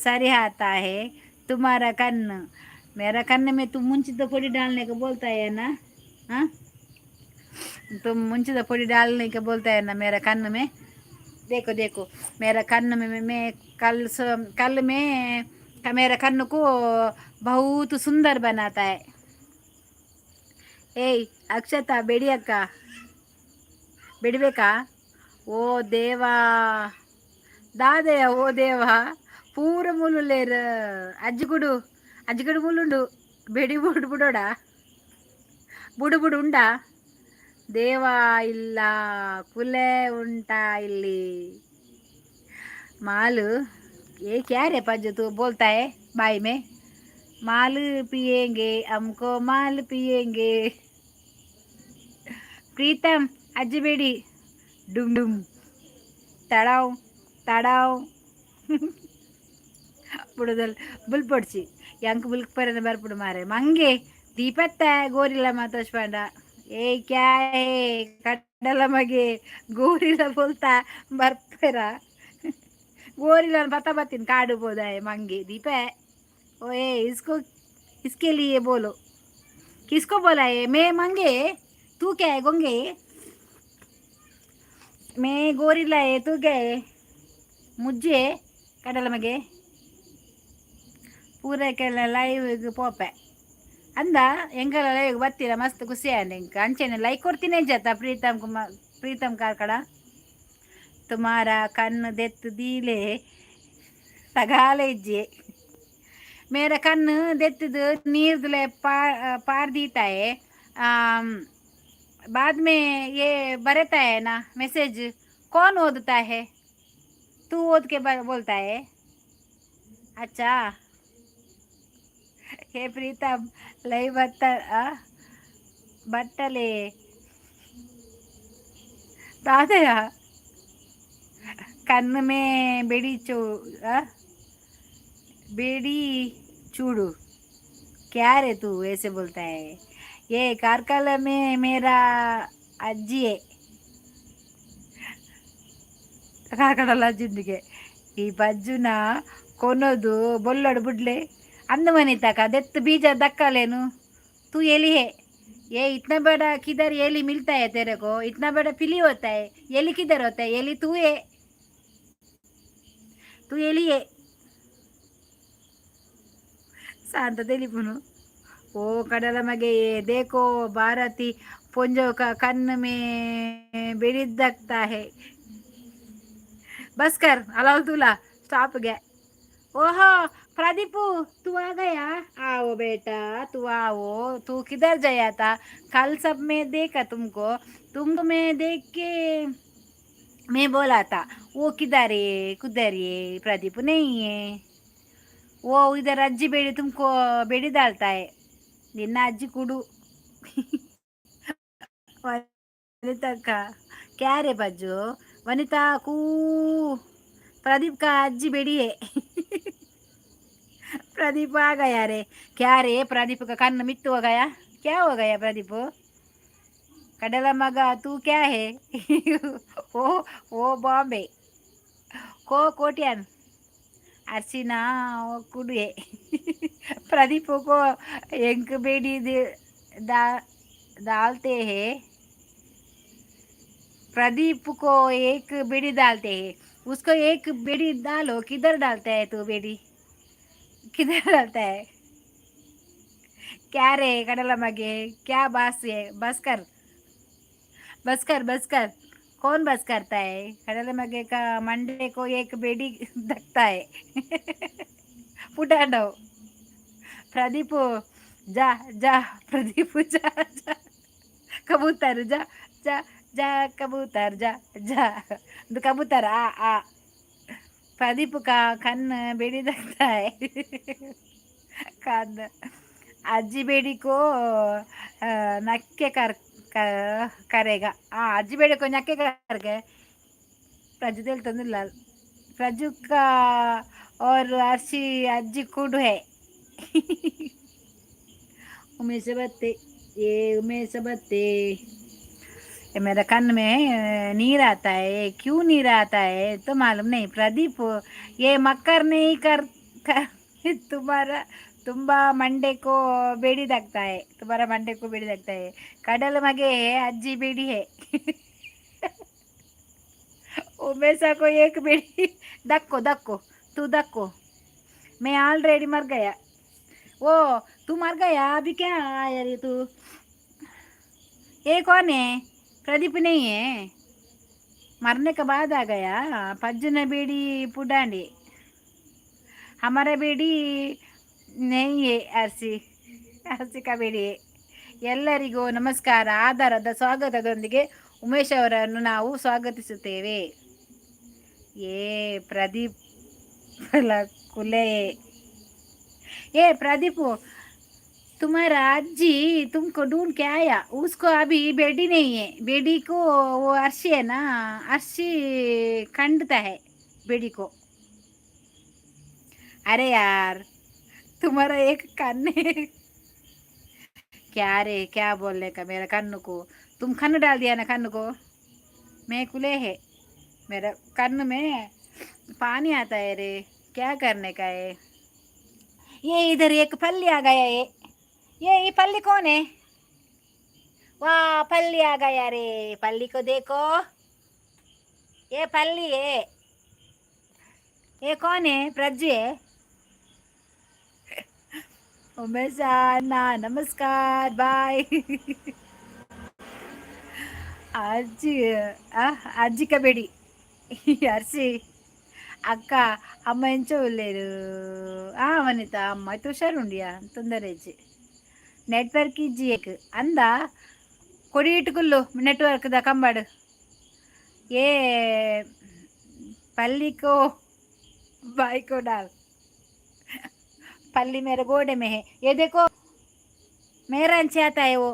सरी आता है तुम्हारा कन्न. मेरा कन्न में तुम मुंचित పొడి डालने को बोलता है ना? हाँ, तुम मुंचित పొడి डालने को बोलता है ना मेरा कन्न में? देखो देखो, मेरा कन्न में मैं कल कल में मेरा कन्न को बहुत सुंदर बनाता है. ಏಯ್ ಅಕ್ಷತಾ, ಬೆಡಿ ಅಕ್ಕ, ಬಿಡಬೇಕಾ? ಓ ದೇವಾ, ದಾದೆಯ, ಓ ದೇವಾ, ಪೂರ ಮುಲ್ಲುಲೇರ್. ಅಜ್ಜಿಗುಡು ಅಜ್ಜಿಗುಡು ಮುಲ್ಲುಂಡು. ಬೆಡಿ ಬುಡು ಬುಡೋಡ ಬುಡು ಬುಡು ಉಂಡಾ ದೇವಾ? ಇಲ್ಲ, ಕುಲೆ ಉಂಟಾ ಇಲ್ಲಿ माल. ये क्या रे पज्जू, तू बोलता है बाई में माल पिएंगे, हमको माल पिएंगे. प्रीतम अज्जि बेडी डुम डुम तड़ाव ತಡಾವ್ ಬುಡದಲ್ ಬುಲ್ಪೊಡ್ಚಿ ಎಂಕ್ ಬುಲ್ಕ್ ಪರನ ಬರ್ಪುಡು ಮಾರೆ. ಮಂಗೆ ದೀಪತ್ತ ಗೋರಿಲ್ಲ ಮಾತೋಶ್ ಪಂಡ. ಏ ಕ್ಯಾ ಹೇ ಕಡಲ ಮಗೆ, ಗೋರಿಲ್ಲ ಬೋಲ್ತಾ ಬರ್ಪೆರ? गोरिला पता बत्तीन काडू बोदा है. मंगे दीपा है. ओए, इसको इसके लिए बोलो. किसको बोला है? मैं मंगे, तू क्या है? गोंगे. मैं गोरिला है, तू क्या है? मुझे ಕಡಲ ಮಗೆ ಪೂರೈಕೆಲ್ಲ ಲೈವ್ ಪೋಪೆ ಅಂದ. ಎಂಕಲ ಲೈವ್ ಬತ್ತೀರ, ಮಸ್ತ್ ಖುಷಿ ಆಂಡ್ ಎಂಕ್. ಅಂಚೆನೆ ಲೈಕ್ ಕೊಡ್ತೀನಿ ಜತ ಪ್ರೀತಮ್ ಕುಮಾರ್, ಪ್ರೀತಮ್ ಕಾರ್ಕಡ. तुम्हारा कन्न देत दीले तगाले इज्जे. मेरा कन्न देतद नीर्दले पार दीता है. बाद में ये बरता है ना मैसेज, कौन ओदता है? तू ओद के बोलता है? अच्छा, हे प्रीतम लई बत्त बट्टले तातया कन्न में बेड़ी चू बेड़ी चूड़ू. क्या रे, तू ऐसे बोलता है? ये कारकल में मेरा अज्जी है. ಕಾರ್ಕಡಲ ಅಜ್ಜಿಂದಿಗೆ ಈ ಬಜ್ಜುನ ಕೊನೋದು ಬೊಲ್ಲೋಡು ಬುಡ್ಲೆ ಅಂದ ಮನೆ ತಕ ದೆತ್ತು ಬೀಜ ದಕ್ಕಲೇನು. तू एली है. ये इतना बड़ा किधर एली मिलता है तेरे को? इतना बड़ा पिली होता है, एली किधर होता है? एली तू है, तू एली है. शांत ತೆಲಿಪುನು. ओ कಡಲ ಮಗೆ, देखो, भारती पुंजो का कन्न में बेड़ी दकता है. बस कर अलाउ तुला, स्टॉप गया. ओहो प्रदीप, तू आ गया? आओ बेटा, तू आओ. तू किधर गया था? कल सब मैं देखा तुमको. तुमको मैं देख के मैं बोला था, वो किधर है, किधर है? प्रदीप नहीं है. वो इधर अज्जी बेड़ी तुमको बेड़ी डालता है. ನಿನ್ನ ಅಜ್ಜಿ ಕುಡು. वनिता क्या रे बज्जू? वनिता कू प्रदीप का अज्जी बेड़ी है. प्रदीप आ गया रे. क्या रे, प्रदीप का कन्न मित्तु हो गया? क्या हो गया प्रदीप? कडला मगा, तू क्या है? ओ ओ बॉम्बे को कोटियान अर्चना कुड़े. प्रदीप को एक बेड़ी डालते हैं. प्रदीप को एक बेड़ी डालते हैं. उसको एक बेड़ी डालो. किधर डालता है तू बेड़ी? किधर डालता है? क्या रे कडला मगे, क्या बास है? बस कर, बस कर, बस कर। कौन बस करता है? कडला मगे का मंडे को एक बेड़ी दखता है। पुटांडव प्रदीप, जा जा प्रदीप, जा जा कबूतर, जा जा जा कबूतर, जा जा कबूतर, आ आ। प्रदीप का कन्न बेड़ी दखता है। कन्न अज्जी बेड़ी को नक्के कर करेगा। हाँ, अज्जी बेड़ी को नक्के करके प्रजु तेल प्रजु का और अर्शी अज्जी could है। उमेश बत्ते, ये उमेश बत्ते। ये मेरा कन में नीर आता है। क्यों नीर आता है तो मालूम नहीं। प्रदीप, ये मक्कर नहीं कर, तुम्हारा तुम्बा मंडे को बेड़ी दगता है। तुम्हारा मंडे को बेड़ी दगता है। कडल मगे है, अज्जी बेड़ी है। उमेशा को एक बेड़ी दक्को, दक्को, तू दक्को। मैं ऑलरेडी मर गया। वो तू मर गया, अभी क्या आया रे तू? ये कौन है? प्रदीप नहीं है? मरने के बाद आ गया। पज्जन बेड़ी पुडांडी, हमारा बेड़ी नहीं है। ಅರ್ಸಿ, ಅರ್ಸಿ का ಬೇಡಿ। ಎಲ್ಲರಿಗೂ ನಮಸ್ಕಾರ। ಆದರದ ಸ್ವಾಗತದೊಂದಿಗೆ ಉಮೇಶ್ ಅವರನ್ನು ನಾವು ಸ್ವಾಗತಿಸುತ್ತೇವೆ। ಏ ಪ್ರದೀಪ್ ಕುಲೆ, ए प्रदीप, तुम्हारा अज्जी तुमको ढूंढ के आया। उसको अभी बेटी नहीं है। बेटी को वो अर्शी है ना, अर्शी कंडता है बेटी को। अरे यार, तुम्हारा एक कन है। क्या रे, क्या बोलने का? मेरा कन्न को तुम खन्न डाल दिया ना। कन्न को मैं कुले है, मेरा कन्न में पानी आता है रे। क्या करने का है? ये इधर एक पल्ली आ गया है। ये पल्ली कौन है? वाह, पल्ली आ गया रे। पल्ली को देखो, ये पल्ली है। ये कौन है? प्रज्जु है। उमेश ना, नमस्कार, बाय। ಅಜ್ಜಿ, ಅಜ್ಜಿ ಕಬೇಡಿ। ಅರ್ಸಿ ಅಕ್ಕ, ಅಮ್ಮ ಎಂಚ ಉಲ್ಲೇರು? ಆ ವನಿತಾ, ಅಮ್ಮ ಹುಷಾರುಂಡಿಯಾ? ತೊಂದರೆ ಇಜ್ಜಿ। ನೆಟ್ವರ್ಕ್ ಇಜ್ಜಿ ಏಕ್ ಅಂದ ಕೊಡಿ ಇಟ್ಟುಕುಲ್ಲು ನೆಟ್ವರ್ಕ್ದ ಕಂಬಾಡು। ए पल्ली को बाई को डाल। पल्ली मेरे गोडे में है। ये देखो, मेरा अंचे आता है वो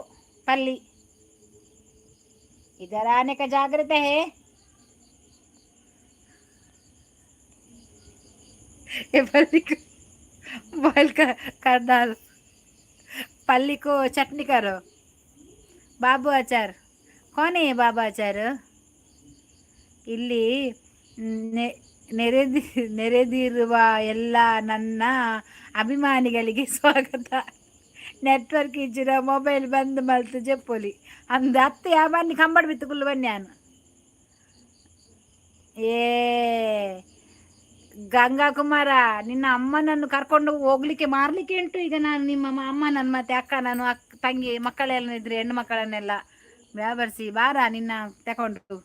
पल्ली। इधर आने का जागृत है। ये पल्ली को बॉईल कर डाल। पल्ली को चटनी करो। बाबू आचार कौन है ये? बाबू आचार। ಇಲ್ಲಿ ನೆರೆದಿರುವ ಎಲ್ಲ ನನ್ನ ಅಭಿಮಾನಿಗಳಿಗೆ ಸ್ವಾಗತ। ನೆಟ್ವರ್ಕ್ ಇಜ್ಜಿಡ ಮೊಬೈಲ್ ಬಂದ್ ಮಲ್ತು ಜೆಪ್ಪೊಲಿ ಅಂದ್ ಅತ್ತೆ ಯಾ ಬನ್ನಿ ಕಂಬಡ್ ಬಿತ್ತು ಕುಲ್ಲು ಬನ್ನಿ ಯಾನ್। ಏ ಗಂಗಾ ಕುಮಾರ, ನಿನ್ನ ಅಮ್ಮನನ್ನು ಕರ್ಕೊಂಡು ಹೋಗ್ಲಿಕ್ಕೆ ಮಾರ್ಲಿಕ್ಕೆ ಉಂಟು ಈಗ ನಾನು। ನಿಮ್ಮ ಅಮ್ಮನನ್ನು ಮತ್ತೆ ಅಕ್ಕನನ್ನು, ಅಕ್ಕ ತಂಗಿ ಮಕ್ಕಳೆಲ್ಲ ಇದ್ರೆ ಹೆಣ್ಣು ಮಕ್ಕಳನ್ನೆಲ್ಲ ವ್ಯಾವರ್ಸಿ ಬಾರ ನಿನ್ನ ತಕೊಂಡು।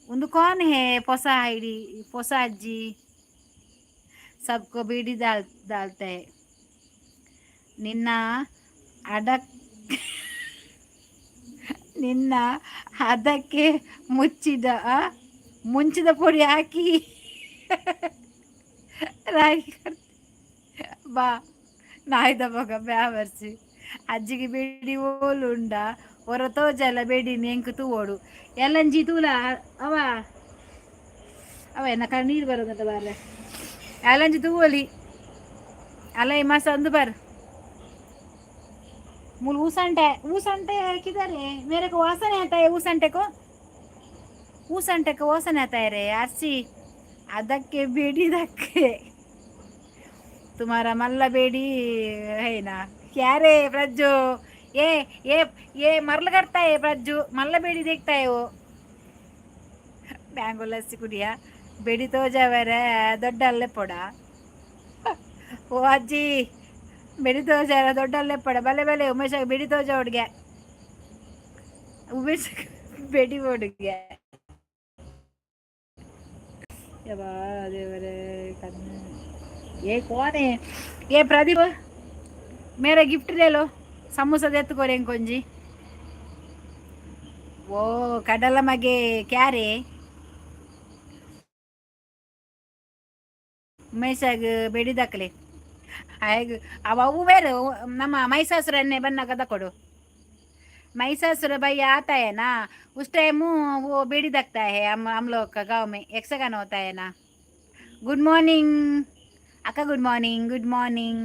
ಒಂದು कौन है ಹೊಸ ಐಡಿ? ಹೊಸ ಅಜ್ಜಿ सबको बीड़ी डाल डालते है। ನಿನ್ನ ಅಡಕ್ ನಿನ್ನ ಅದಕ್ಕೆ ಮುಚ್ಚಿದ ಮುಂಚಿದ ಪುಡಿ ಹಾಕಿ ರಾಗಿ ಬಾ ನಾಯ್ದ ಮಗ ಬ್ಯಾವರ್ಸಿ। ಅಜ್ಜಿಗೆ ಬೇಡಿ ಓಲುಂಡ ಹೊರ ತೋಜಲ ಬೇಡಿ ಎಂಕ್ ತೂವೋಡು ಎಲ್ಲಂಜಿ ತೂಲ। ಅವ ಅವ ಎನ್ನ ಕಣ್ಣೀರು ಬರೋದಂತ ಬಾರೆ। ಎಲ್ಲಂಜಿ ತೂವಲಿ ಅಲ್ಲ ಮಸ ಅಂದು ಬಾರ್। मूल ऊसंटे, ऊसंटे किधर है? मेरे को वासने आता है। ऊसंटे को, ऊसंटे को वासने आता है रे। ಅರ್ಸಿ ಅದಕ್ಕೆ ಬೇಡಿದಕ್ಕೆ तुम्हारा मल्ल बेड़ी है ना? क्या रे प्रज्जू, ये ये ये मरल करता है। प्रज्जू मल्ल बेड़ी देखता है वो। ಮ್ಯಾಂಗೋ ಲಸ್ಸಿ ಕುಡಿಯ ಬೆಡಿ ತೋಜವರೆ ದೊಡ್ಡ ಅಲ್ಲೇ ಪೊಡ। ಓ ಅಜ್ಜಿ। ಬೆಡಿ ತೋಜಾರ ದೊಡ್ಡಲ್ಲೆಪ್ಪಡ. ಬಲೆ ಬಲೆ, ಉಮೇಶ ಬೆಡಿ ತೋಜ ಹುಡುಗೆ. ಉಮೇಶ ಬೆಡಿ ಹುಡುಗೆ. ಯವ್ವಾ ದೇವರೇ, ಕಣ್ಣು. ये कौन है? ये प्रदीप, मेरा गिफ्ट ले लो. समोसा देत कोरें కొంಜಿ. ಓ ಕಡಲ ಮಗೆ, ಕ್ಯಾರೆ ಉಮೇಶಾಗ್ ಬೆಡಿ ದಕ್ಕಲೆ ಆಯ್ಗ. ಅವ ಅವು ಬೇರೆ ನಮ್ಮ ಮೈಸಾಸುರನ್ನೇ ಬನ್ನಾಗ ತಕೊಡು. महिषासुर भैया आता है ना, उस टाइम वो बेड़ी दकता है. हम लोग का गांव में यक्षगान होता है ना. गुड मॉर्निंग ಅಕ್ಕ, ಗುಡ್ ಮಾರ್ನಿಂಗ್, ಗುಡ್ ಮಾರ್ನಿಂಗ್.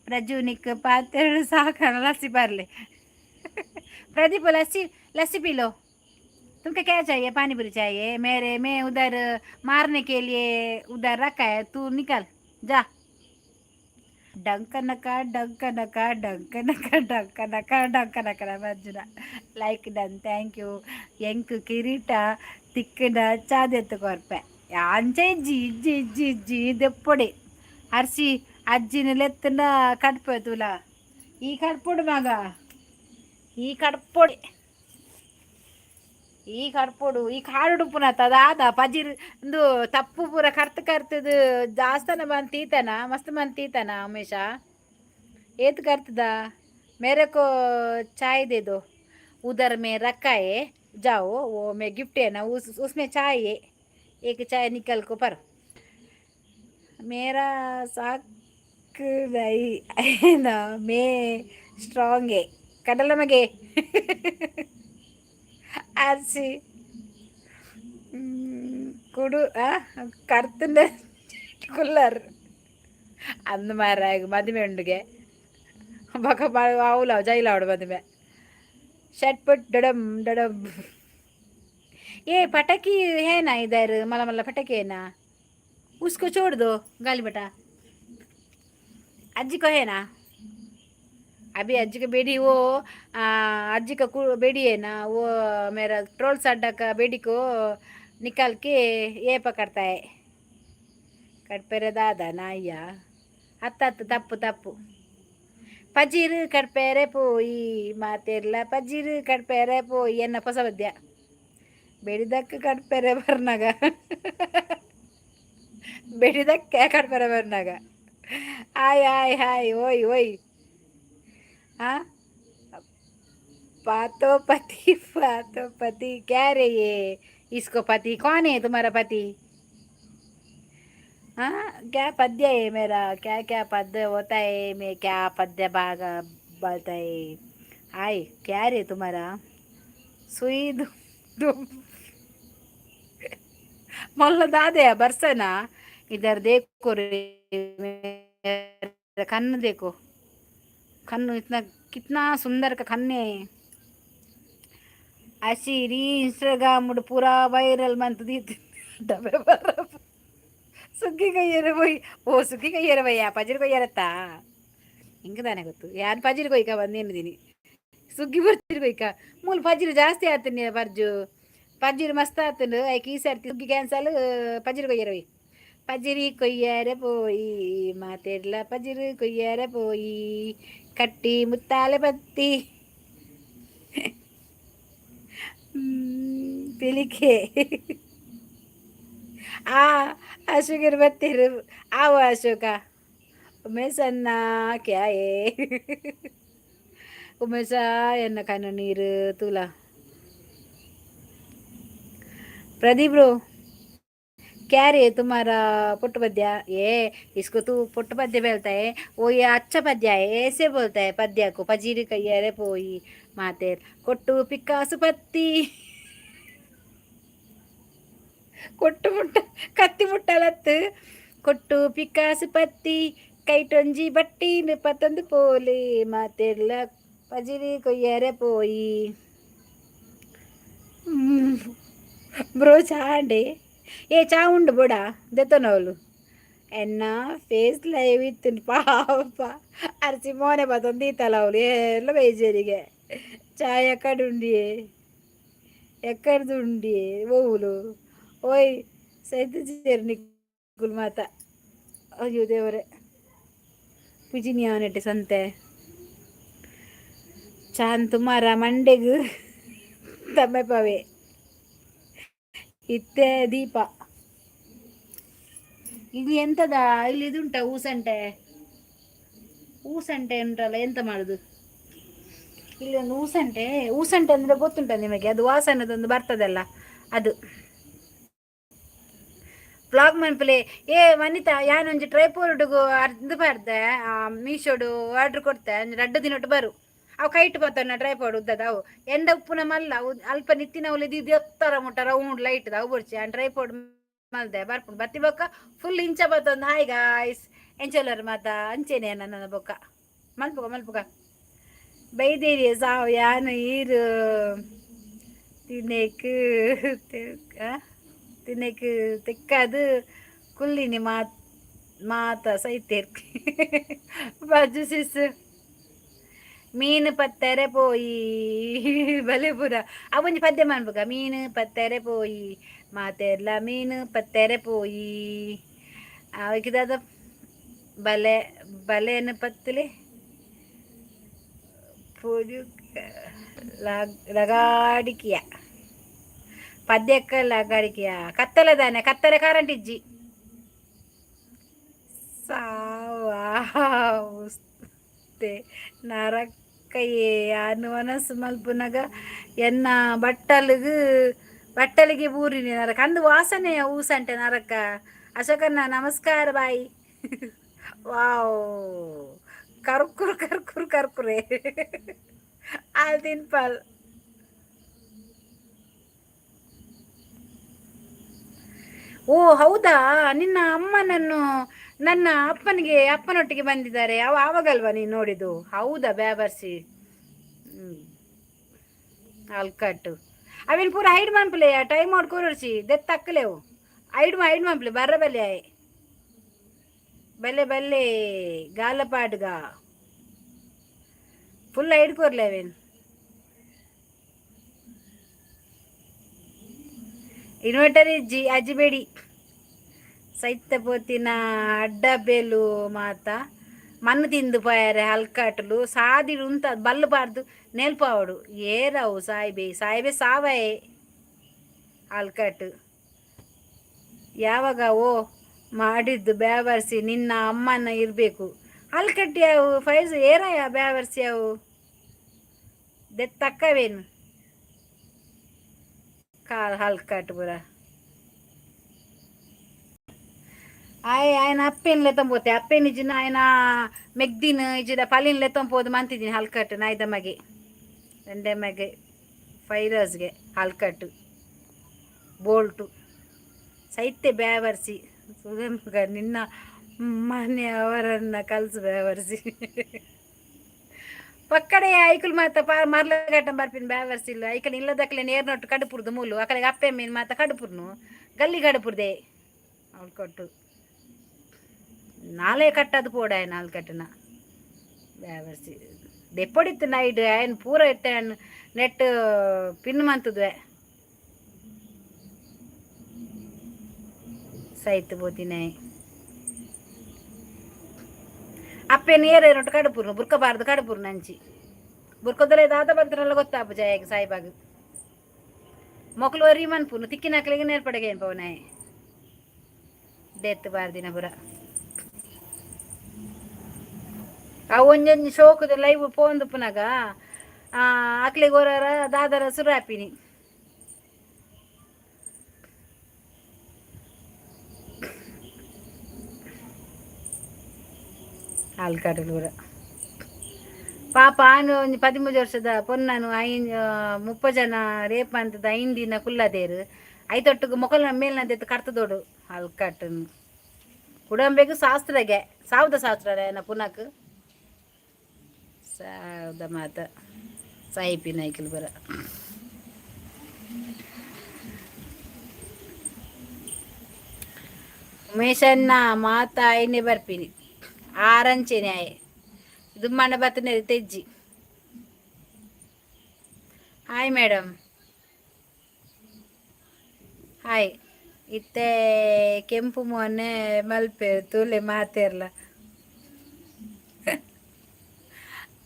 ಪ್ರಜು, ನಿಕ್ ಪಾತ್ರೆ ಸಾಕ, लस्सी परले. Pradeep, lassi lassi P low. तुमको क्या चाहिए? पानी पूरी चाहिए? मेरे मैं उधर मारने के लिए उधर रखा है, तू निकल जा. ಡಂಕನಕ ಡಂಕನಕ ಡಂಕನಕ ಡಂಕನಕ ಡಂಕನಕ. ಮಂಜುನ, ಲೈಕ್ ಡನ್, thank you. ಎಂಕ್ ಕಿರೀಟ ತಿಕ್ಕಡ ಚಾದೆತ್ತು ಕೊರ್ಪೆ. ಅಂಚೆ ಇಜ್ಜಿ ಇಜ್ಜಿ ಇಜ್ಜಿ ಇಜ್ಜಿ. ದೆಪ್ಪೊಡೆ ಅರ್ಸಿ ಅಜ್ಜಿನ ಲೆತ್ತನ ಕಡ್ಪೆ ತೂಲ. ಈ ಕಡ್ಪೊಡು ಮಗ, ಈ ಕಡ್ಪೊಡೆ, ಈ ಕಡ್ಪೊಡು. ಈ ಕಾಡು ಪುನತ ಅದಾದ ಪಜಿರ್ ಇಂದು ತಪ್ಪು ಪೂರ ಕರ್ತು ಕರ್ತದು ಜಾಸ್ತನ ಬಂದು ತೀತನ, ಮಸ್ತ್ ಮಂತ್ ತೀತನ. ಉಮೇಶ, ಏತ್ ಕರ್ತದ? मेरे को चाय दे दो, उधर में रखा है, जाओ. वो मैं गिफ्ट है ना, उस उसमें चाय है. एक चाय निकल को पर मेरा साक नहीं है ना, मैं स्ट्रांग है. ಕಡಲ ಮಗೆ ಅರ್ಸಿ ಕುಡು ಕರ್ತನ ಕುಲ್ಲರ್ ಅಂದ ಮಾರ. ಮದುವೆ ಉಂಡುಗೆ ಬಕ ಆವುಲ ಜೈಲಾವಡು ಮದುವೆ. ಷಟ್ಪಟ್ ಡಡಮ್ ಡಡಮ್. ये पटाखी है ना इधर, मला मला पटाखी है ना, उसको छोड़ दो. गाली बेटा, अज्जी को है ना, अभी अज्जी का बेड़ी, वो अज्जी का बेड़ी है ना, वो मेरा ट्रोल अड्डा का बेड़ी को निकाल के ये पकड़ता है. ಕಡ್ಪೆರೆ ದಾದ ನಾಯ್ಯ ಅತ್ತತ್ತು. ತಪ್ಪು ತಪ್ಪು. ಪಜೀರು ಕಡ್ಪೆರೆ ಪೋಯಿ ಮಾತೆರ್ಲ, ಪಜೀರು ಕಡ್ಪೆರೆ ಪೋಯಿ. ಎನ್ನ ಹೊಸ ಪದ್ಯ. ಬೆಡಿದಕ್ಕೆ ಕಡ್ಪೆರೆ ಬರ್ನಾಗ, ಬೆಡಿದಕ್ಕೆ ಕಡ್ಪೆರೆ ಬರ್ನಾಗ. ಹಾಯ್ ಹಾಯ್ ಹಾಯ್, ಓಯ್ ಓಯ್. हाँ, पातो पति, पातो पति, क्या रे ये? इसको पति कौन है तुम्हारा पति? हाँ, क्या पद्य है मेरा? क्या क्या पद्य होता है? मैं क्या पद्य भाग बोलता है? हाय, क्या रे तुम्हारा? सुई दुम दुम. ಮೊಲ್ಲ दादे बरसना. इधर देखो रे, मेरा कन्न देखो. कन्नु इतना कितना सुंदर का कन्ने. अशी इंस्टाग्राम पूरा ವೈರಲ್ ಮಂತ್. ಡಬ್ಬೆ ಸುಗ್ಗಿ ಕೊಯ್ಯರ ಪೋಯ್. ಓ ಸುಗ್ಗಿ ಕೊಯ್ಯರ ಬಯ್ಯ, ಪಜಿರ್ ಕೊಯ್ಯರತ್ತಾ? ಹಿಂಗೆ ತಾನೆ ಗೊತ್ತು. ಯಾರು ಪಜಿರ್ ಕೊಯ್ಕ ಬಂದೇನಿದ್ದೀನಿ. ಸುಗ್ಗಿ ಬರ್ತಿರ್ ಕೊಯ್ಕ ಮೂಲ ಪಜಿರು ಜಾಸ್ತಿ ಆತನಿ. ಪರ್ಜು ಪಜ್ಜಿರು ಮಸ್ತ್ ಆತನು. ಐಕ್ ಈ ಸರ್ತಿ ಸುಗ್ಗಿ ಕ್ಯಾನ್ಸಲ್, ಪಜಿರು ಕೊಯ್ಯರ. ಪಜಿರಿ ಕೊಯ್ಯಾರೆ ಪೋಯಿ ಮಾತೆರ್ಲ, ಪಜಿರು ಕೊಯ್ಯಾರೆ ಪೋಯಿ ಕಟ್ಟಿ ಮುತ್ತಾಲೆ ಬತ್ತಿ ಪಿಲಿಕೆ. ಆ ಅಶೋಕರು ಬತ್ತೀರು. ಆವ ಅಶೋಕ. ಉಮೇಶಣ್ಣ, ಕ್ಯಾ ಏ ಉಮೇಶ? ಎನ್ನ ಕಣ್ಣು ನೀರು ತೂಲ. प्रदीप ब्रो, क्या रे तुम्हारा पुट पद्य? ये इसको तू पुट पद्य बोलता है? वो ये अच्छा पद्य है, ऐसे बोलता है पद्य को. पजीर कയ്यारे पोई मातेर ಕೊಟ್ಟು ಪಿಕ್ಕಾಸು ಪತ್ತಿ ಕೊಟ್ಟು ಮುಟ್ಟ ಕತ್ತಿ ಮುಟ್ಟಲತ್ತು. ಕೊಟ್ಟು ಪಿಕ್ಕಾಸು ಪತ್ತಿ ಕೈಟೊಂಜಿ ಬಟ್ಟಿನ ಪತ್ತೊಂದು ಪೋಲಿ ಮಾತೆರ್ಲ ಪಜಿರಿ ಕೊಯ್ಯಾರೆ ಪೋಯಿ. ಬ್ರೋ, ಚಾ ಅಂಡೆ? ಏ ಚಾ ಉಂಡು ಬೋಡ ದೆತ್ತೊನವಲು. ಎನ್ನ ಫೇಸ್ ಲೈವ್ ಇತ್ತು ಪಾಪ. ಅರ್ಚಿ ಮೋನೆ ಬತ್ತೊಂದು ದೀತಲ್ಲ ಅವಳು. ಎಲ್ಲ ಬೇಜಾರಿಗೆ. ಚಾಯ್ ಎಕ್ಕಡುಂಡಿ, ಎಕ್ಕಡ್ದುಂಡಿ ಓವುಲು? ಓಯ್ ಸೈತ ನಿಕ್ಕುಲ್ ಮಾತ. ಅಯ್ಯೋ ದೇವರೇ. ಪೂಜಿನಿ ಅವನೆಟ್ಟೆ ಸಂತೆ. ಚಾನ್ ತುಮಾರ ಮಂಡೆಗ್ ತಮ್ಮೆಪವೆ ಇತ್ತೆ ದೀಪ. ಇದು ಎಂತದ? ಇಲ್ಲಿ ಇದುಂಟ ಊಸಂಟೆ, ಊಸಂಟೆ ಉಂಟಲ್ಲ, ಎಂತ ಮಾಡುದು? ಇಲ್ಲಿ ಒಂದು ಊಸಂಟೆ. ಊಸಂಟೆ ಅಂದ್ರೆ ಗೊತ್ತುಂಟ ನಿಮಗೆ? ಅದು ವಾಸನದೊಂದು ಬರ್ತದಲ್ಲ ಅದು. ಬ್ಲಾಗ್ ಮನ್ಪುಲೆ ಏ ವನಿತಾ. ಯಾನೊಂಜಿ ಟ್ರೈಪೋರ್ಡ್ಗು ಅರ್ಧ ಬರ್ದೆ, ಮೀಶೋಡು ಆರ್ಡ್ರ್ ಕೊಡ್ತೆ. ಒಂಜಿ ರಡ್ಡ್ ದಿನೊಟ್ಟು ಬರು. ಅವು ಕೈಟ್ ಬತ್ತನ ಟ್ರೈಪೋಡ್ ಉದ್ದದ. ಅವು ಎಂಡ ಉಪ್ಪುನ ಮಲ್ಲ ಅವು ಅಲ್ಪ ನಿತ್ತಿನವುಲು ಇದು ಎತ್ತರ ಮುಟ್ಟ ರೌಂಡ್ ಲೈಟ್ ಅವು ಬೊಡ್ಚಿ. ಆನ್ ಟ್ರೈಪೋಡ್ ಮಲ್ದೆ, ಬರ್ಪುಂಡು. ಬತ್ತಿ ಬೊಕ್ಕ ಫುಲ್ ಇಂಚ ಬತ್ತೊಂದು. ಹಾಯ್ ಗಾಯ್ಸ್, ಎಂಚೊಲ್ಲರ್ ಮಾತ? ಅಂಚೆನೆ ನನ್ನ ಬೊಕ್ಕ ಮಲ್ಪುಗ ಮಲ್ಪುಗ ಬೈದೇರಿ ಸಾವು. ಯಾನು ಈರು ತಿನ್ನೇಕ್ ತಿನ್ನೇಕ್ ತೆಕ್ಕಾದು ಕುಲ್ಲಿನಿ. ಮಾತ್ ಮಾತ ಸೈತೇರ್ ಬಾಜು ಸಿಸ್. ಮೀನು ಪತ್ತರೆ ಪೋಯಿ ಬಲೆ ಪೂರ. ಅವೊಂಜಿ ಪದ್ಯ ಮನ್ಪುಗ. ಮೀನು ಪತ್ತರೆ ಪೋಯಿ, ಮಾತೆರ್ಲ ಮೀನು ಪತ್ತೆರೆ ಪೋಯಿ. ಅವೆಕ್ ದಾದ ಬಲೆ ಬಲೆನ್ ಪತ್ತಲೆ ಪೊರು ಲಗಾಡಿಕಿಯ ಪದ್ಯಕ್ಕ ಲಗಾಡಿಕಿಯ. ಕತ್ತಲೆ ದಾನೆ? ಕತ್ತಲೆ ಕರೆಂಟ್ ಇಜ್ಜಿ. ಸಾವಾ ನರಕಯೇ. ಅನು ಮನಸ್ಸು ಮಲ್ಪುನಗ ಎನ್ನ ಬಟ್ಟಲಿಗೆ ಬಟ್ಟಲಿಗೆ ಬೂರಿನಿ ನರಕ ಅಂದು ವಾಸನೆಯ ಊಸಂಟೆ ನರಕ. ಅಶೋಕಣ್ಣ ನಮಸ್ಕಾರ, ಬಾಯ್. ವಾವ್, ಕರ್ಕುರು ಕರ್ಕುರು ಕರ್ಕುರೆ ಆಲ್ ತಿನ್ಪಲ್. ಓ ಹೌದಾ? ನಿನ್ನ ಅಮ್ಮನನ್ನು ನನ್ನ ಅಪ್ಪನಿಗೆ ಅಪ್ಪನೊಟ್ಟಿಗೆ ಬಂದಿದ್ದಾರೆ ಅವ ಆವಾಗಲ್ವಾ ನೀನು ನೋಡಿದ್ದು? ಹೌದಾ? ಬ್ಯಾಬರ್ಸಿ ಅಲ್ಕಟ್ಟು ಅವೇನು ಪೂರ ಹೈಡ್ ಮನ್ಪುಲೆ. ಟೈಮ್ ಔಟ್ ಕೊರೊರ್ಚಿ, ದೆತ್ತಕ್ಕಲೇವು. ಹೈಡ್ ಹೈಡ್ ಮನ್ಪುಲೆ. ಬರ್ರ ಬಲ್ಲೆ ಆಯೆ ಬಲ್ಲೆ ಬಲ್ಲೆ ಗಾಲಪಾಡ್ಗ ಫುಲ್ ಹೈಡ್ ಕೊರ್ಲೆ ಅವೇನು. ಇನ್ವರ್ಟರ್ ಇಜ್ಜಿ ಅಜ್ಜಿಬೇಡಿ. ಸೈತ ಪೋತಿನ ಅಡ್ಡಬೇಲು ಮಾತ ಮಣ್ಣು ತಿಂದು ಪೋಯರೆ. ಹಲ್ಕಟ್ಲು ಸಾದಿಡು ಉಂತ ಬಲ್ಲು ಪಾಡ್ದು ನೆಲ್ಪಾವಡು. ಏರವು ಸಾಯ್ಬೆ ಸಾಯ್ಬೆ ಸಾವಯೆ ಹಲ್ಕಟ್ಟು. ಯಾವಾಗ ಓ ಮಾಡಿದ್ದು ಬ್ಯಾವರ್ಸಿ? ನಿನ್ನ ಅಮ್ಮನ ಇರಬೇಕು. ಹಲ್ಕಟ್ಟಿ ಅವು ಫೈಜ್ ಏರಾಯ ಬ್ಯಾವರ್ಸಿ ಅವು ದೆತ್ತಕ್ಕವೇನು ಕಾಲ್ ಹಲ್ಕಟ್ಟು ಪೂರ. ಆಯ್ ಆಯ್ನ ಅಪ್ಪೆನ್ ಲೆತ್ತೊಂಬೋತೆ. ಅಪ್ಪೆನ್ ಇಜ್ಜಿನ ಆಯ್ನ ಮೆಗ್ದಿನ ಇಜ್ಜಿಡ ಪಲಿನ್ ಲೆತ್ತೊಂಪೋದು ಮಂತಿದ್ದೀನಿ. ಹಲ್ಕಟ್ಟು ನಾಯ್ದ ಮಗೆ ರಂಡೆ ಮಗೆ ಫೈರಸ್ಗೆ ಹಲ್ಕಟ್ಟು ಬೋಲ್ಟು ಸೈತೆ ಬ್ಯಾವರ್ಸಿ. ಮಗ ನಿನ್ನ ಮನೆಯವರನ್ನ ಕಲ್ಸು ಬ್ಯಾವರ್ಸಿ. ಪಕ್ಕಡೆ ಐಕುಲ್ ಮಾತ ಪಾ ಮರ್ಲ ಗಟ್ಟ ಬರ್ಪಿನ ಬ್ಯಾವರ್ಸಿಲ್ಲ. ಐಕಲ್ ಇಲ್ಲದಕ್ಲೆ ನೇರ್ನೊಟ್ಟು ಕಡುಪುರ್ದು ಮೂಲು. ಅಕಲೆಗೆ ಅಪ್ಪೆ ಮೀನು ಮಾತ ಕಡುಪುರ್ನು ಗಲ್ಲಿ ಕಡುಪುರ್ದೆ ಅವಳು ಕೊಟ್ಟು ನಾಳೆ ಕಟ್ಟದು ಪೋಡ ನಾಲ್ ಕಟ್ಟನ ಬ್ಯಾವರ್ಸಿ ದೆಪ್ಪಡಿತ್ತು ನೈಟ್. ಆಯ್ನ ಪೂರ ಇತ್ತೆ ನೆಟ್ ಪಿನ್ ಮಂತದ್ವೆ. ಸೈತ್ ಬೋತಿನ ಅಪ್ಪೆ ನೇರ ರೊಟ್ಟು ಕಡುಪುರ್ನು ಬುರ್ಕ ಬಾರ್ದು ಕಡುಪುರ್ನು ಅಂಚಿ ಬುರ್ಕದಲ್ಲೇ ದಾದ ಬಂತ್ರಲ್ಲ ಗೊತ್ತಾಪು ಜಯಗ್ ಸಾಯಿಬಾಗ್ ಮೊಕಲು ಒರಿ ಮನ್ಪುನು ತಿಕ್ಕಿನಕ್ಲಿಗೆ ನೇರ್ಪಡೆಗೆ ಏನು ಪವನಾಯ್ ದೆತ್ತು ಬಾರ್ದಿನ ಪುರ. ಅವು ಒಂಜೊಂಜಿ ಶೋಕುದ ಲೈವ್ ಪೋಂದುಪ್ಪುನಗ ಅಕ್ಲೆಗ್ ಒರರ ದಾದರ ಸುರಾಪಿನಿ. ಆಲ್ಕಡಲು ಪೂರ. ಪಾಪ ಆನು ಒಂಜಿ 13 ವರ್ಷದ ಪೊನ್ನನು ಐನ್ 30 ಜನ ರೇಪ್ ಅಂತದ 5 ದಿನ ಕುಲ್ಲದೇರು. ಐತೊಟ್ಟುಗು ಮೊಕಲ್ನ ಮೇಲ್ನದೆತ್ತು ಕರ್ತದೋಡು ಅಲ್ಕಟ್ಟನು ಕುಡಂಬೆಗು ಶಾಸ್ತ್ರಗೆ ಸಾವುದ ಶಾಸ್ತ್ರ ಏನ ಪುನಕ್ ಸಾವುದ ಮಾತ ಸಾಯಿಪಿ ನೈಕಲ್ ಬರ. ಉಮೇಶಣ್ಣ ಮಾತ ಐನೆ ಬರ್ಪಿನಿ ಆರಂಚೆನೆ ಆಯೆ ದುಮ್ಮಣ್ಣ ಬತ್ತನೆ ತೆಜ್ಜಿ. Hi madam, hi. ಇತ್ತೆ ಕೆಂಪು ಮೊನ್ನೆ ಮಲ್ಪೆ ತೂಲೆ ಮಾತೆರ್ಲ.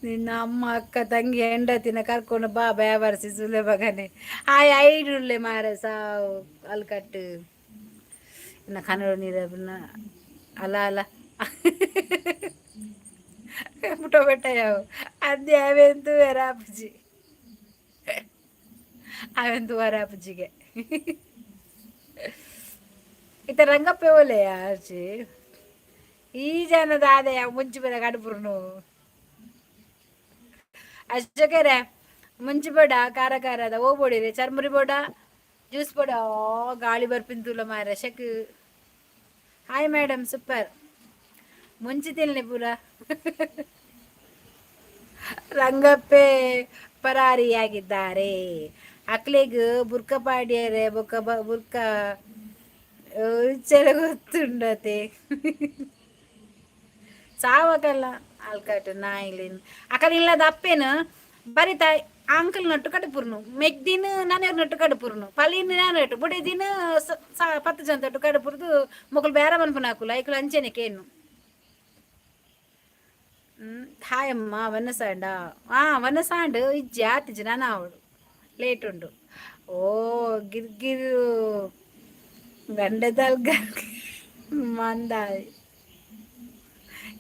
ನಿನ್ನ ಅಮ್ಮ, ಅಕ್ಕ, ತಂಗಿ, ಹೆಂಡತಿನ ಕರ್ಕೊಂಡು ಬಾ. ಬೇವರ್ಸಿ ಸುಲೆ ಮಗನೆ. ಆಯ್ ಐಡುಳ್ಳೆ ಮಾರ ಸಾವು ಅಲ್ಕಟ್ಟು. ಇನ್ನು ಕನ್ನಡ ನೀರ ಅಲ್ಲ ಅಲ್ಲ ಮುಟ್ಟ ಬೆಟ್ಟ ಯಾವ ಅದೇ ಅವೆಂತು ವೆರಾಪುಜಿ, ಅವೆಂತು ವರಾಪುಜಿಗೆ. ಇತ್ತ ರಂಗಪ್ಪೆ ಓಲೆಯ ಅರ್ಚಿ. ಈ ಜನದ ಆದಾಯ ಮುಂಚೆ ಬರ ಕಡುಪುರ್ನು ಅಶೋಕರೇ, ಮುಂಚಿ ಬೋಡ, ಖಾರ ಖಾರದ ಓ ಬೋಡಿರೆ, ಚರ್ಮುರಿ ಬೋಡ, ಜ್ಯೂಸ್ ಬೋಡ. ಗಾಳಿ ಬರ್ಪಿಂತುಲ ಮಾರ ಶಕ್. Hi madam, super. ಮುಂಚಿ ತಿನ್ಲಿ ಪೂರ. ರಂಗಪ್ಪೆ ಪರಾರಿಯಾಗಿದ್ದಾರೆ. ಅಕ್ಲೆಗ್ ಬುರ್ಕ ಪಾಡ್ಯರೆ ಬೊಕ್ಕ ಬುರ್ಕ ಉಚ್ಚರ ಗೊತ್ತುಂಡತೆ ಸಾವಕಲ್ಲ ಆಲ್ಕಟ್ಟು ನಾಯಿಲಿನ್ ಅಕಲ್ ಇಲ್ಲದ ಅಪ್ಪೇನು ಬರಿತ ಅಂಕಲ್ ನಟ್ಟು ಕಡುಪುರ್ನು, ಮೆಗ್ದಿನ ನಾನೇರ್ ನಟ್ಟು ಕಡುಪುರ್ನು, ಪಲಿನ ನಾನು ಬುಡೆದಿನ 10 ಜನ ತೊಟ್ಟು ಕಡುಪುರ್ದು. ಮೊಕಲು ಬೇರೆ ಮನ್ಪುನ ಹಾಕುಲ ಐಕುಲು ಅಂಚೆನೆ ಕೇನು. ಹಾಯ್ ಅಮ್ಮ, ವನಸಾಂಡ? ಹಾಂ, ವನಸಾಂಡ್ ಇಜ್ಜಿ, ಆತಿಜಿ ನಾನು ಅವಳು ಲೇಟ್ ಉಂಡು. ಓ ಗಿರ್ಗಿರು ಗಂಡೆದಲ್ ಮಂದಾಯಿ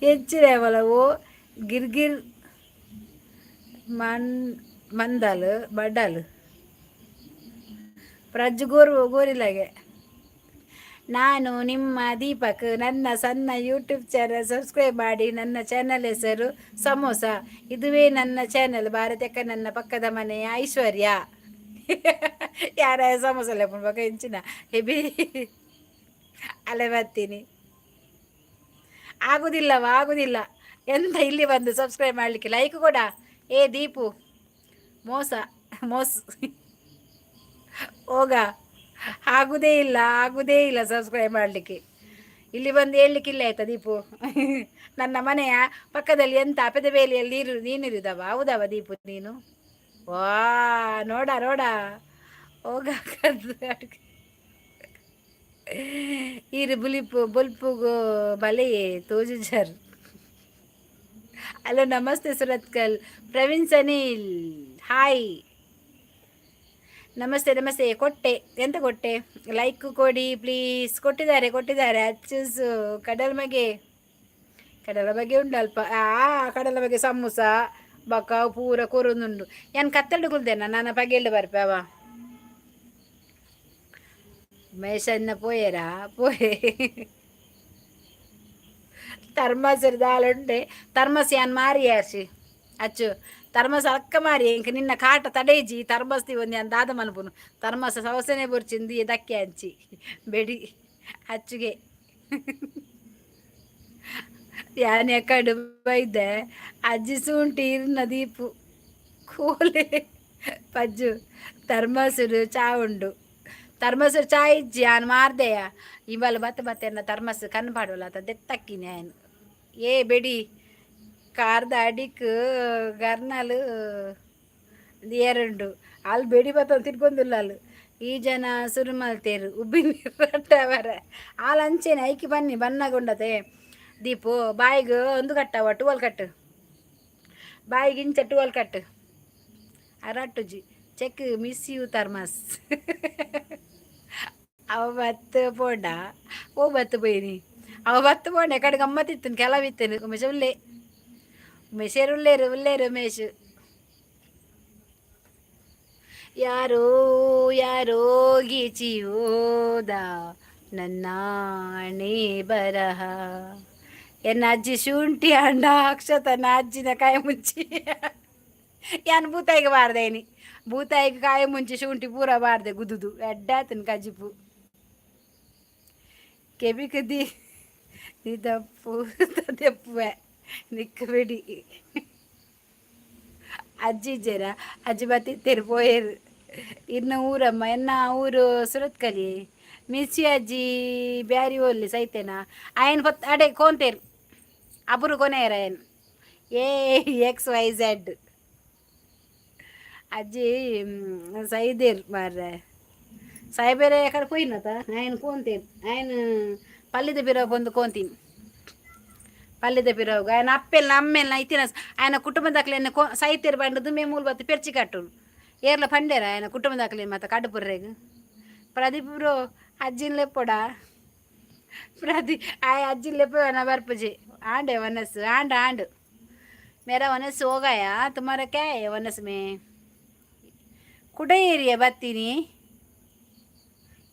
ಹೆಚ್ಚಿದೆ ಓ ಗಿರ್ಗಿರ್ ಮನ್ ಮಂದಾಲ್ ಬಡ್ಡಾಲ್ ಪ್ರಜ್ಜು ಗೋರು ಗೋರಿಲಾಗೆ. ನಾನು ನಿಮ್ಮ ದೀಪಕ್. ನನ್ನ ಸಣ್ಣ ಯೂಟ್ಯೂಬ್ ಚಾನಲ್ ಸಬ್ಸ್ಕ್ರೈಬ್ ಮಾಡಿ. ನನ್ನ ಚಾನಲ್ ಹೆಸರು ಸಮೋಸ. ಇದುವೇ ನನ್ನ ಚಾನಲ್. ಭಾರತಕ್ಕ ನನ್ನ ಪಕ್ಕದ ಮನೆಯ ಐಶ್ವರ್ಯ. ಯಾರ ಸಮೋಸ ಲೆಪ್ಪುಂಡು ಇಂಚಿನ ಹೆಬಿ ಅಲೆ ಬರ್ತೀನಿ. ಆಗುದಿಲ್ಲವ, ಆಗುದಿಲ್ಲ. ಎಂತ ಇಲ್ಲಿ ಬಂದು ಸಬ್ಸ್ಕ್ರೈಬ್ ಮಾಡಲಿಕ್ಕೆ ಲೈಕ್ ಕೊಡ. ಏ ದೀಪು, ಮೋಸ ಮೋಸ ಹೋಗ. ಆಗುದೇ ಇಲ್ಲ, ಆಗುದೇ ಇಲ್ಲ ಸಬ್ಸ್ಕ್ರೈಬ್ ಮಾಡಲಿಕ್ಕೆ. ಇಲ್ಲಿ ಬಂದು ಹೇಳಲಿಕ್ಕಿಲ್ಲ ಆಯ್ತಾ ದೀಪು? ನನ್ನ ಮನೆಯ ಪಕ್ಕದಲ್ಲಿ ಎಂತ ಬೇಲಿಯಲ್ಲಿ ನೀರು ನೀನಿರುದವ, ಹೌದವ ದೀಪು ನೀನು? ವಾ, ನೋಡ ನೋಡ ಹೋಗ. ಈರು ಬುಲಿಪು ಬೊಲ್ಪುಗು ಬಲೆ ತೋಜುಜರ್. ಹಲೋ, ನಮಸ್ತೆ ಸುರತ್ಕಲ್. ಪ್ರವೀಣ್ ಸನೀಲ್, ಹಾಯ್, ನಮಸ್ತೆ ನಮಸ್ತೆ. ಕೊಟ್ಟೆ, ಎಂತ ಕೊಟ್ಟೆ? ಲೈಕ್ ಕೊಡಿ ಪ್ಲೀಸ್. ಕೊಟ್ಟಿದ್ದಾರೆ, ಕೊಟ್ಟಿದ್ದಾರೆ. ಅಚ್ಚುಸು ಕಡಲ ಮಗೆ, ಕಡಲ ಬಗ್ಗೆ ಉಂಡು ಅಲ್ಪ. ಆ ಕಡಲ ಬಗ್ಗೆ ಸಮೋಸ ಬಕ್ಕ ಪೂರ ಕೊರೊಂದುಂಡು. ಏನು ಕತ್ತಲ್ಡು ಕುಲ್ದೇನ ನಾನು ಪಗೆಲ್ಡು ಬರ್ಪೆ ಅವ ಮೇಷನ್ನ ಪೋಯರಾ ಪೋಯೆ. ಥರ್ಮಸ್ ದಾಲುಂಡೆ. ಥರ್ಮಸ್ ಯಾನ್ ಮಾರಿ ಆಸಿ ಅಚ್ಚು. ಥರ್ಮಸ್ ಅಕ್ಕ ಮಾರಿ ಇಂಕ ನಿನ್ನ ಕಾಟ ತಡೇಜಿ. ಥರ್ಮಸ್ ಒಂದು ಯಾನ್ ದಾದ ಮನ್ಪುನು? ಥರ್ಮಸ್ ಸವಸನೆ ಬೊರ್ಚಿಂದು ದಕ್ಕೆ ಅಂಚಿ ಬೆಡಿ ಅಚ್ಚುಗೆ. ಯಾನ್ ಎಕ್ಕಡು ಬೈದೆ ಅಜ್ಜಿ ಸೂಂಟಿ ಇರ್ನ ದೀಪು ಕೋಲೆ ಪಜ್ಜು. ಥರ್ಮಸುಡು ಚಾ ಉಂಡು. ಥರ್ಮಸ್ ಚಾ ಇಜ್ಜಿ, ಯಾನ್ ಮಾರ್ದೆಯ. ಇಬಲ್ ಬತ್ತ ಬತ್ತೆನ್ನ ಥರ್ಮಸ್ ಕಣ್ಣು ಪಾಡೋಲ್ಲ ಅತ ದೆತ್ತಕ್ಕಿನಿ ಆಯನ್. ಏ ಬೆಡಿ ಕಾರ್ದ ಅಡಿಕ್ ಗರ್ನಲ್ ಏರುಂಡು. ಅಲ್ಲಿ ಬೆಡಿ ಬತ್ತ ತಿರ್ಗೊಂದಿಲ್ಲ. ಅಲ್ಲಿ ಈ ಜನ ಸುರು ಮಲ್ತೇರು ಉಬ್ಬಿನ ರಟ್ಟವರ ಆಲ್ ಅಂಚೆನೆ ಐಕಿ ಬನ್ನಿ ಬನ್ನಗುಂಡತೆ. ದೀಪು, ಬಾಯಿಗೆ ಒಂದು ಕಟ್ಟವ ಟುವಲ್ ಕಟ್ಟು. ಬಾಯಿಗೆ ಇಂಚ ಟುವಲ್ ಕಟ್ಟು ಅರಟ್ಟುಜಿ. Check miss you thermos. ಅವ ಬತ್ತು ಪೋಂಡ. ಓ ಬತ್ತು ಪೋಯಿನಿ. ಅವ ಬತ್ತು ಪೋಂಡೆ ಕಡೆ ಗಮ್ಮತ್ತಿತ್ತು. ಕೆಲವಿತ್ತನು ಉಮೇಶ ಉಲ್ಲೆ. ಉಮೇಶರು ಉಲ್ಲೇರು, ಉಲ್ಲೇರು ಉಮೇಶ್. ಯಾರೋ ಯಾರೋ ಗೀಚಿ ಹೋದ ನನ್ನ ಹಣೆ ಬರಹ. ಎನ್ನ ಅಜ್ಜಿ ಶುಂಠಿ ಅಂಡ ಅಕ್ಷತನ ಅಜ್ಜಿನ ಕಾಯಿ ಮುಂಚಿ. ಯಾನ್ ಬೂತಾಯಿಗೆ ಬಾರ್ದೇನಿ. ಬೂತಾಯಿಗೆ ಕಾಯಿ ಮುಂಚಿ ಶುಂಠಿ ಪೂರ ಬಾರ್ದೆ ಗುದ್ದುದು ಎಡ್ಡಾತನ ಕಜಿಪು. ಕೆಬಿಕದಿ ನೀ ತಪ್ಪು ತೆಪ್ಪುವೆ ನಿಕ್ಕ ಬಿಡಿ. ಅಜ್ಜಿ ಇಜ್ಜೆರ? ಅಜ್ಜಿ ಬತ್ತಿತ್ತೇರು, ಪೋಯೇರು. ಇನ್ನು ಊರಮ್ಮ ಎನ್ನ ಊರು ಸುರತ್ಕಲಿ. ಮಿರ್ಚಿ ಅಜ್ಜಿ ಬ್ಯಾರಿ ಒಲ್ಲಿ ಸೈತೇನಾ? ಆಯನ್ ಪೊತ್ ಅಡೆ ಕೋಂತೇರು ಅಬುರು ಕೊನೆಯರ ಆಯನ್. ಎ ಎಕ್ಸ್ ವೈ ಝೆಡ್ ಅಜ್ಜಿ ಸೈದೇರ್ ಮಾರ್ರೆ. ಸಾಯ್ಬೇರೆ ಕಡೆ ಪೋಯಿನತ ಆಯನ್ ಕೋಂತೇರು. ಆಯನ್ ಪಲ್ಲಿದ ಬಿರ ಬಂದು ಕೋಂತೀನಿ. ಪಲ್ಯದ ಪಿರವುಗು ಆಯನ ಅಪ್ಪೆಲ್ನ ಅಮ್ಮೆಲ್ನ ಇತ್ತಿನ ಆಯನ ಕುಟುಂಬದಕ್ಲೆನ ಸೈತೆರ್ ಬಂಡದು ಮೇ ಮೂಲು ಬತ್ತು ಪೆರ್ಚಿ ಕಟ್ಟುನು. ಏರ್ಲ ಪಂಡೇರ ಆಯನ ಕುಟುಂಬದಕ್ಲೆ ಮಾತ ಕಡುಪುರ್ರೆಗ್. ಪ್ರದೀಪ್ ಬ್ರೋ, ಅಜ್ಜಿನ ಲೆಪ್ಪೊಡ. ಪ್ರದಿ ಆಯ ಅಜ್ಜಿನ ಲೆಪ್ಪು ಬರ್ಪುಜಿ. ಆಂಡೆ वनस आंड आंड, मेरा वनस हो गया. तुम्हारा क्या है वनस में? ಕುಡ ಏರಿಯಾ ಬತ್ತೀನಿ.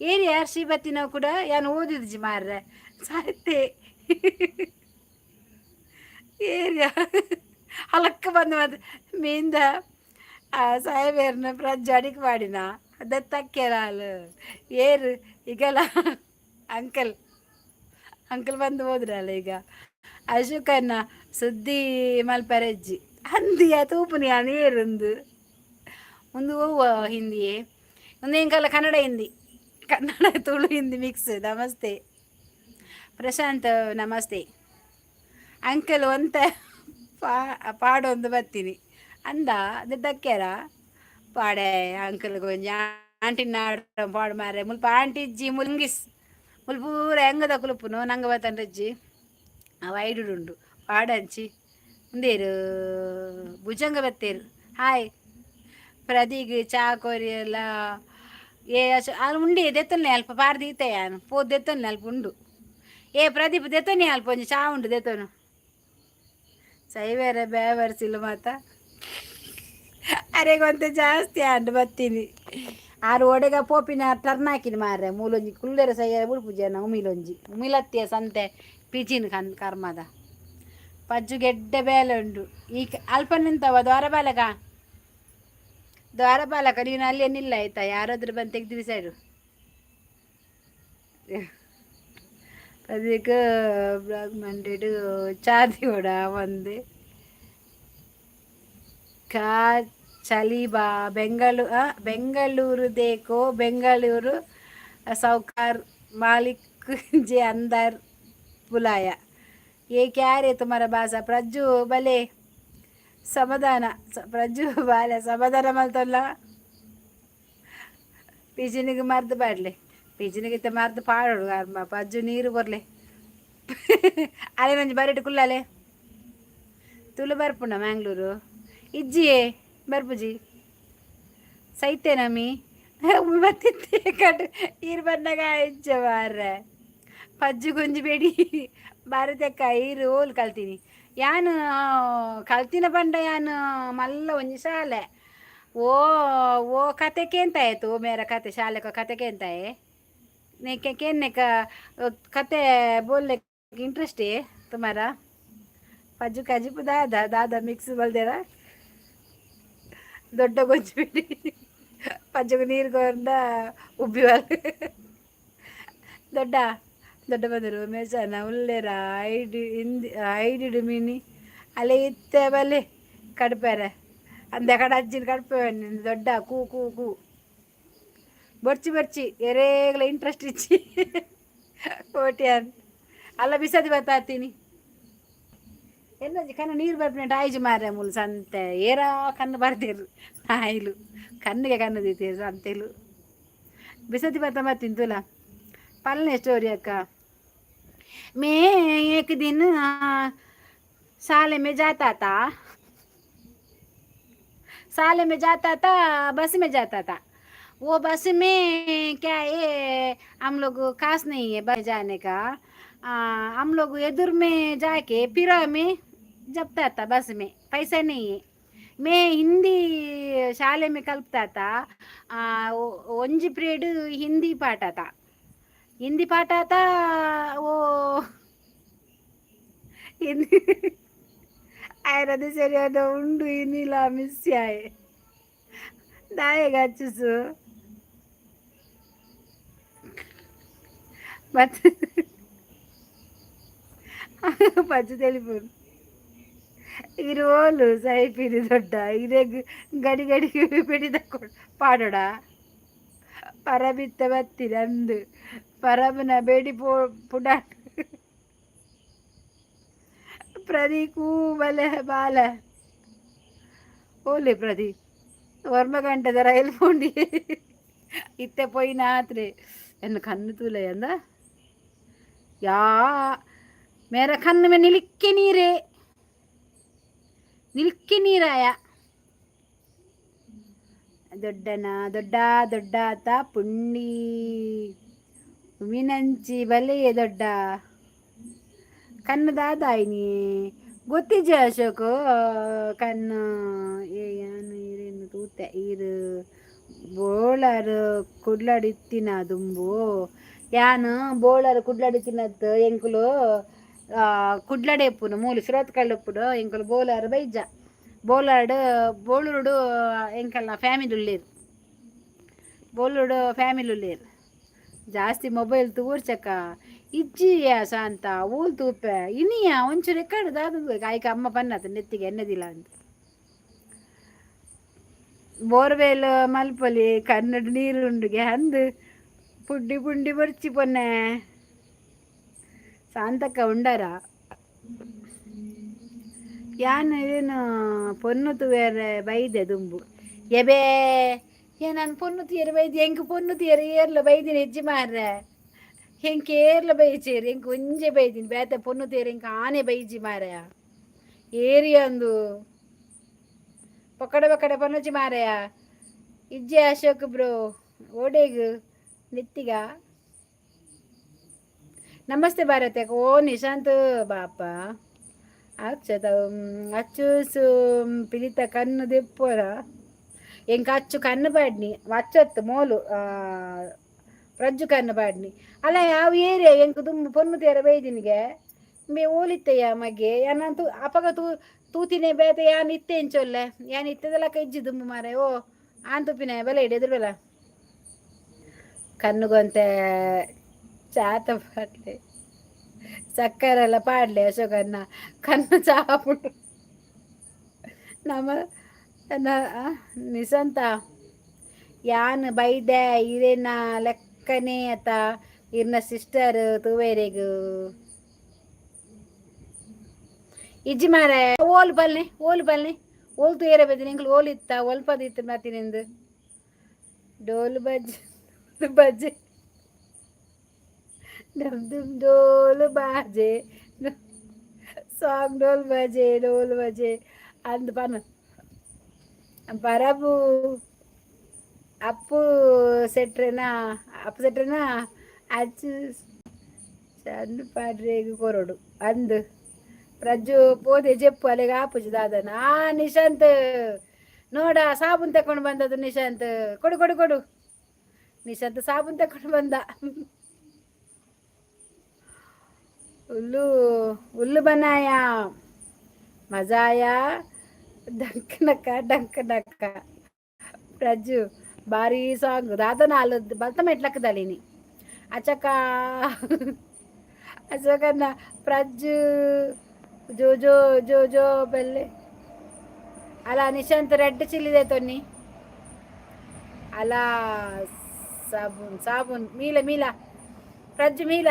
ಏರಿಯಾ ಅರ್ಶಿ ಬತ್ತಿನ ಕೂಡ ಯಾನು ಓದಿದ್ಜಿ ಮಾರ್ರೆ. ಸಾಹಿತ್ಯ ಏರಿಯಾ ಹಲಕ್ಕ ಬಂದು ಮತ್ತೆ ಮೀಂದ ಆ ಸಾಹೇಬೇರ್ನ ಪ್ರಜ್ಜ ಅಡಿಗೆ ಮಾಡಿನ ದತ್ತಕ್ಕೆರಾಲು ಏರು ಈಗಲ್ಲ. ಅಂಕಲ್, ಅಂಕಲ್ ಬಂದು ಹೋದ್ರಲ್ಲ ಈಗ. ಅಶೋಕನ್ನ ಸುದ್ದಿ ಮಲ್ಪರೆಜ್ಜಿ ಅಂದಿಯ ತೂಪುನಿ ಏರುಂದು ಒಂದು ಹೂವು ಹಿಂದಿಯೇ ಒಂದು ಎಂಕಲ್ಲ. ಕನ್ನಡ ಹಿಂದಿ, ಕನ್ನಡ ತುಳು ಹಿಂದಿ ಮಿಕ್ಸ್. ನಮಸ್ತೆ ಪ್ರಶಾಂತ್, ನಮಸ್ತೆ. ಅಂಕಲ್ ಒಂತ ಪಾ ಪಾಡೊಂದು ಬತ್ತೀನಿ ಅಂದ ದಕ್ಕ್ಯಾರ. ಪಾಡೆ ಅಂಕಲ್, ಕೊಂಚ ಆಂಟಿ ನಾಡ ಪಾಡು ಮಾರೆ. ಮುಲ್ಪ ಆಂಟಿ ಇಜ್ಜಿ, ಮುಲ್ಗಿಸ್ ಮುಲ್ಪ ಪೂರ ಹೆಂಗದ ಕುಲುಪುನು ನಂಗೆ ಬತ್ತಂಡ್ರಜ್ಜಿ. ಅವ ಐಡುಂಡು ಪಾಡಂಚಿ ಉಂದೇರು ಭುಜಂಗ ಬತ್ತೇರು. ಹಾಯ್ ಪ್ರದೀಗ್, ಚಾ ಕೊರಿಯಲ್ಲ. ಏ ಅಲ್ಲಿ ಉಂಡಿ ದೆತ್ತೊನ್ನೆ ಅಲ್ಪ ಪಾರ್ದೀತೆ ಯಾನು ಪೋದು ದೆತ್ತೊನ್ನೆ ಅಲ್ಪ ಉಂಡು. ಏ ಪ್ರದೀಪ್, ದೆತ್ತೊನ್ನೆ ಅಲ್ಪ ಒಂಜಿ ಚಾ ಉಂಡು ದೆತ್ತೊನು. ಸೈವೇರೆ ಬೇವರ್ಸಿಲ್ಲ ಮಾತ. ಅರೆಗೊಂತೆ ಜಾಸ್ತಿ ಆಂಡ್ ಬತ್ತೀನಿ. ಆರು ಒಡೆಗ ಪೋಪಿನ ಟರ್ನ್ ಹಾಕಿನ ಮಾರ್ರೆ. ಮೂಲೊಂಜಿ ಕುಲ್ಲೆರೆ ಸೈಯ ಉಡುಪುಜನ ಉಮಿಲೊಂಜಿ ಉಮಿಲತ್ತಿಯ ಸಂತೆ ಪಿಜಿನ್ ಕನ್ ಕರ್ಮದ ಪಜ್ಜು ಗೆಡ್ಡೆ ಬೇಲೆ ಉಂಡು. ಈ ಅಲ್ಪ ನಿಂತವ ದ್ವಾರಪಾಲಕ, ದ್ವಾರಪಾಲಕ ನೀನು ಅಲ್ಲಿ ನಿಲ್ಲ ಆಯ್ತಾ? ಯಾರಾದ್ರೂ ಬಂದು ತೆಗ್ದು ಬಿಸಾಡು. ಅದಕ್ಕೆ ಬ್ಲಾಗ್ ಮಂಡೆಡು ಚಾದಿ ಒಂದೆ ಕಾ ಚಲಿಬಾ. ಬೆಂಗಳೂರು, ಬೆಂಗಳೂರು देखो. ಬೆಂಗಳೂರು साहूकार मालिक जे अंदर बुलाया. ये क्या रे तुम्हारा भाषा? ಪ್ರಜ್ಜು ಬಲೆ ಸಮಾಧಾನ. ಪ್ರಜ್ಜು ಬಾಲೆ ಸಮಾಧಾನ ಮಲ್ತಲ್ಲ. ಪಿಜಿನಿಗೆ ಮರ್ದು ಪಾಡ್ಲೆ, ಪಿಜಿನಿಗೆ ಇತ್ತ ಮರ್ದು ಪಾಡೋಡು. ಪಜ್ಜು ನೀರು ಕೊರ್ಲೆ. ಅಲೆ ನಂಜಿ ಬರಿಟ್ ಕುಲ್ಲಲೆ. ತುಳು ಬರ್ಪುಂಡ ಮ್ಯಾಂಗ್ಳೂರು ಇಜ್ಜಿಯೇ ಬರ್ಪುಜಿ. ಸೈತೆ ನಮಿ ಬತ್ತಿತ್ತೆ ಕಟ್ ಈರು ಬಂದಾಗ ಇಜ್ಜ ಮಾರ್ರೆ. ಪಜ್ಜು ಗುಂಜಿ ಬೇಡಿ ಭಾರತಕ್ಕ ಈರು ಓಲ್ ಕಲ್ತೀನಿ. ಯಾನು ಕಲ್ತಿನ ಪಂಡ ಯಾನು ಮಲ್ಲ ಒಂಜಿ ಶಾಲೆ. ಓ ಓ ಕತೆ ಕೇಂತಾಯ್ತು ಮೇರ ಕತೆ ಶಾಲೆ ಕತೆ ಕೇಂತಾಯೆ केने का कते बोलने इंटरेस्ट है तुम्हारा? ಪಜ್ಜು ಕಜಿಪು ದಾದ ದಾದ ಮಿಕ್ಸ್ ಬಲ್ದೇರ. ದೊಡ್ಡ ಗೊಜ್ಜು ಬಿಡಿ ಪಜ್ಜುಗೆ ನೀರು ಕೊಂಡ ಉಬ್ಬಿ. ದೊಡ್ಡ ದೊಡ್ಡ ಬಂದರು ಮೇಚನ ಉಲ್ಲೇರ ಐಡಿ ಹಿಂದಿ ಐಡಿಡು ಮೀನಿ ಅಲ್ಲೇ ಇತ್ತೆ ಬಲೆ ಕಡ್ಪೇರೆ ಅಂದೆ ಕಡೆ ಅಜ್ಜಿನ ಕಡ್ಪೆ. ದೊಡ್ಡ ಕೂ ಕೂ ಕೂ ಬೊರ್ಚಿ ಬೊರ್ಚಿ ಎರೇಗ್ಲ ಇಂಟ್ರೆಸ್ಟ್ ಇಚ್ಚಿ ಕೋಟ್ಯಾನ್ ಅಲ್ಲ ಬಿಸದಿ ಬತ್ತಾತೀನಿ. ಎನ್ನಜಿ ಕಣ್ಣು ನೀರು ಬರ್ಪಿನ ಆಯ್ಜು ಮಾರ್ರೆ. ಮುಲ್ ಸಂತೆ ಏರಾ ಕಣ್ಣು ಬರ್ದಿರು ನಾಯಿಲು ಕಣ್ಣಿಗೆ ಕಣ್ಣು ದೀತೀರು ಸಂತೆಲು. ಬಿಸತಿ ಬತ್ತ ಮತ್ತಿಂತುಲ ಪಲ್ನೆ ಸ್ಟೋರಿ ಅಕ್ಕ. मैं एक दिन शाले में जाता था, शाले में जाता था, बस में जाता था. वो बस में क्या है, हम लोग खास नहीं है बस जाने का. हम लोग एदुर में जाके फिर में जपता था. बस में पैसा नहीं है. मैं हिंदी शाले में कल्पता था. ಒಂಜಿ पीरियड हिंदी पाठ था, हिंदी पाठ था. वो ಹಿಂದಿ ಆಯ್ರದು ಸರಿಯಾದ ಉಂಡು ಇನ್ನಿಲ್ಲ ಮಿಸ್ ಆಯ್ ದಾಯೆಗ್ ಹಚ್ಚಿಸು ಮತ್ತೆ ಪಚ್ಚ ತೆಲಿಪುನು. ಇರೋಲು ಸೈಪಿನಿ ದೊಡ್ಡ ಇರೆಗ್ ಗಡಿ ಗಡಿ ಪಿಡಿ ತಕೊಂಡು ಪಾಡೋಡ ಪರಬಿತ್ತ ಬತ್ತಿರ ಅಂದು ಪರಬನ ಬೇಡಿ ಪೋ ಪುಡಾಟ. ಪ್ರದೀಕೂ ಬಲೆ ಬಾಲ ಓಲೆ ಪ್ರದೀಪ್ ವರ್ಮ ಗಂಟೆದ ರೈಲ್ ಪೋಂಡಿ ಇತ್ತೆ ಪೋಯಿನ ಆತ್ರೆ ಎನ್ನ ಕಣ್ಣು ತೂಲೆ ಅಂದ ಯಾ. ಮೇರ ಕಣ್ಣು ಮೇ ನಿಲಿಕ್ಕೆ ನೀರೇ, ನಿಲ್ಕೆ ನೀರಾಯ. ದೊಡ್ಡನ ದೊಡ್ಡ ದೊಡ್ಡ ಆತ ಪುಂಡಿ ಉಮಿನಂಚಿ ಬಲೆಯೇ ದೊಡ್ಡ ಕಣ್ಣು ದಾದಾಯಿನಿ ಗೊತ್ತಿಜ್ಜ ಅಶೋಕ್ ಕಣ್ಣು. ಏ ಯಾನು ಈರೇನು ತೂತೆ, ಈರು ಬೋಳಾರು ಕುಡ್ಲಡಿತ್ತಿನ ದುಂಬು. ಯಾನು ಬೋಳಾರು ಕುಡ್ಲಡಿತ್ತಿನತ್ತು. ಎಂಕುಲು ಕುಡ್ಲಡೆ ಇಪ್ಪುನು, ಮೂಲು ಸುರತ್ಕಲ್ ಉಪ್ಪುಡು. ಎಂಕುಲು ಬೋಲಾರು ಬೈಜ, ಬೋಲಾರ್ಡ್ ಬೋಳೂರುಡು ಎಂಕಲ್ನ ಫ್ಯಾಮಿಲಿ ಉಳ್ಳೇರು, ಬೋಲೂರುಡು ಫ್ಯಾಮಿಲಿ ಉಳ್ಳೇರು. ಜಾಸ್ತಿ ಮೊಬೈಲ್ ತೂರ್ಚಕ ಇಜ್ಜಿಯ ಶಾಂತ. ಊಲ್ ತೂಪೆ ಇನಿಯ ಒಂಚೂರು ರೆಕಾರ್ಡ್ ದಾದ ಆಯ್ಕೆ ಅಮ್ಮ ಪನ್ನತ ನೆತ್ತಿಗೆ ಎನ್ನದಿಲ್ಲ ಅಂತ. ಬೋರ್ವೆಲ್ ಮಲ್ಪಲಿ, ಕನ್ನಡ ನೀರುಂಡುಗೆ ಅಂದು ಪುಂಡಿ ಪುಂಡಿ ಬರ್ಚಿ ಪೊನ್ನೆ. ಶಾಂತಕ್ಕ ಉಂಡಾರ? ಯಾನ್ ಏನು ಪೊನ್ನು ತೂವೆರೆ ಬೈದೆ ದುಂಬು. ಎಬೇ ಏ, ನಾನು ಪೊನ್ನು ತೀರ ಬೈದೆ? ಎಂಕ್ ಪೊನ್ನು ತೀರ ಏರ್ಲ ಬೈದಿನಿ ಹೆಜ್ಜೆ ಮಾರ್ರೆ. ಎಂಕ್ ಏರ್ಲ ಬೈಚೇರು, ಎಂಕ್ ಒಂಜೆ ಬೈದಿನಿ. ಬೇತೆ ಪೊನ್ನು ತೀರ ಎಂಕ್ ಆನೆ ಬೈಜಿ ಮಾರಾಯ. ಏರಿಯಂದು ಪೊಕ್ಕಡೆ ಪೊಕ್ಕಡೆ ಪೊನ್ನಚಿ ಮಾರಾಯ. ಇಜ್ಜೆ ಅಶೋಕ್ ಬ್ರೋ, ಓಡೇಗು ನೆತ್ತಿಗ. ನಮಸ್ತೆ ಭಾರತ. ಓ ನಿಶಾಂತ್ ಬಾಪ, ಅಕ್ಷತ ಅಚ್ಚುಸು ಪಿಲಿತ ಕಣ್ಣು ದೆಪ್ಪೋರ. ಎಂಕ ಅಚ್ಚು ಕಣ್ಣು ಪಾಡ್ನಿ ಅಚ್ಚತ್ತು ಮೋಲು ಪ್ರಜ್ಜು ಕಣ್ಣು ಪಾಡ್ನಿ. ಅಲ್ಲ, ಯಾವ ಏರಿಯಾ? ಎಂಕ್ ದುಂಬು ಪೊನ್ನು ತೇರ ಬೈದಿನಿಗೆ ಮೇ ಓಲಿತ್ತಯ್ಯ ಮಗೆ. ಯಾನಂತೂ ಅಪಗ ತೂ ತೂತಿನೇ ಬೇತೆ. ಯಾನ್ ಇತ್ತೆ ಎಂಚೊಲ್ಲೆ? ಯಾನ್ ಇತ್ತೆದಲಕ್ಕ ಇಜ್ಜಿ ದುಂಬು ಮಾರೆ. ಓ ಆನ್ ತುಪ್ಪಿನ ಬೆಲೆ ಇಡಿ ಎದುರು ಬೆಲ ಕಣ್ಣುಗೊಂತೆ ಚಾತ ಪಾಡ್ಲೆ, ಸಕ್ಕರೆ ಎಲ್ಲ ಪಾಡ್ಲೆ. ಅಶೋಕನ್ನ ಕಣ್ಣು ಚಾಪುಂಡು ನಮ್ಮ ನಿಶಾಂತ. ಯಾನ್ ಬೈದೆ ಇರೇನ ಲೆಕ್ಕನೇ ಅತ ಇರ್ನ ಸಿಸ್ಟರ್ ತೂವೇರೆಗ್ ಇಜ್ಜಿ ಮಾರೆ. ಓಲ್ ಬಲ್ನೆ, ಓಲ್ ಬಲ್ನೆ, ಓಲ್ ತೂಯರೆ ಬೈದಿನಿ. ಎಂಕ್ಲು ಓಲ್ ಇತ್ತ ಒಲ್ಪದ ಇತ್ತು ಮತ್ತಿನಿಂದು ಡೋಲು ಬಜ್ ಬಜೆ ಡುಮ್ ಡುಮ್ ಡೋಲು ಬಾಜೆ ಸಾಂಗ್, ಡೋಲ್ ಬಜೆ ಡೋಲ್ ಬಜೆ ಅಂದ್ ಪನ ಪರಬು. ಅಪ್ಪು ಸೆಟ್ರೆನ, ಅಪ್ಪು ಸೆಟ್ರೆನ ಅಚ್ಚು ಚಂದ ಪಾಡ್ರೇಗ್ ಕೊರೊಡು ಅಂದ್. ಪ್ರಜ್ಜು ಪೋದೆ ಜೆಪ್ಪು ಅಲೆಗ್ ಆಪುಜಿ ದಾದನ. ಆ ನಿಶಾಂತ್ ನೋಡ, ಸಾಬೂನ್ ತಕೊಂಡು ಬಂದದ್ದು ನಿಶಾಂತ್. ಕೊಡು ಕೊಡು ಕೊಡು. ನಿಶಾಂತ್ ಸಾಬೂನ್ ತಕೊಂಡು ಬಂದ. ಉಲ್ಲು ಉಲ್ಲು ಬನಾಯ ಮಜಾಯ ಡಂಕನಕ್ಕ ಡಂಕನಕ್ಕ. ಪ್ರಜ್ಜು ಭಾರಿ ಸಾಂಗ್ ದಾದನ. ಅಲ್ಲ ಬಲ್ತ ಮೆಟ್ಲಕ್ಕದಳಿನಿ ಅಚಕ ಅಶೋಕನ್ನ. ಪ್ರಜ್ಜು ಜೋ ಜೋ ಜೋ ಜೋ ಬೆಲ್ಲೆ. ಅಲ್ಲ ನಿಶಾಂತ್, ರೆಡ್ ಚಿಲ್ಲಿದೆ ತೊನ್ನಿ. ಅಲ್ಲ ಸಾಬೂನ್ ಸಾಬೂನ್ ಮೀಲ ಮೀಲ ಪ್ರಜ್ಜು ಮೀಲ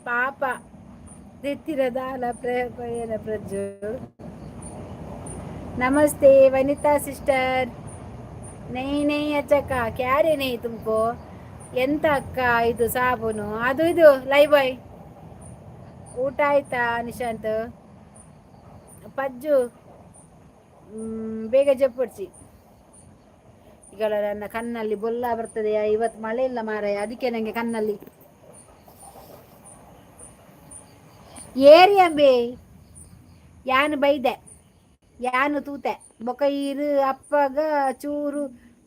ಪಾಪ ದಿತ್ತಿರದಾಲ ಪ್ರೇನ ಪ್ರಜ್ಜು. ನಮಸ್ತೆ ವನಿತಾ ಸಿಸ್ಟರ್. ನೈ ನೈ ಅಚ್ಚಕ್ಕ, ಕ್ಯಾರೆ ನೈ ತುಮಕೋ. ಎಂತ ಅಕ್ಕ ಇದು ಸಾಬೂನು ಅದು ಇದು ಲೈವ್ ಬಾಯ್. ಊಟ ಆಯ್ತಾ ನಿಶಾಂತ್? ಪಜ್ಜು ಬೇಗ ಜಪ್ಪಡ್ಸಿ. ಈಗ ನನ್ನ ಕಣ್ಣಲ್ಲಿ ಬೊಲ್ಲ ಬರ್ತದೆ. ಇವತ್ತು ಮಳೆ ಇಲ್ಲ ಮಾರಾಯ, ಅದಕ್ಕೆ ನನಗೆ ಕಣ್ಣಲ್ಲಿ ಏರಿಯಂಬೆ. ಯಾನು ಬೈದೆ, ಯಾನು ತೂತೆ ಬೊಕ ಈರು ಅಪ್ಪಗ ಚೂರು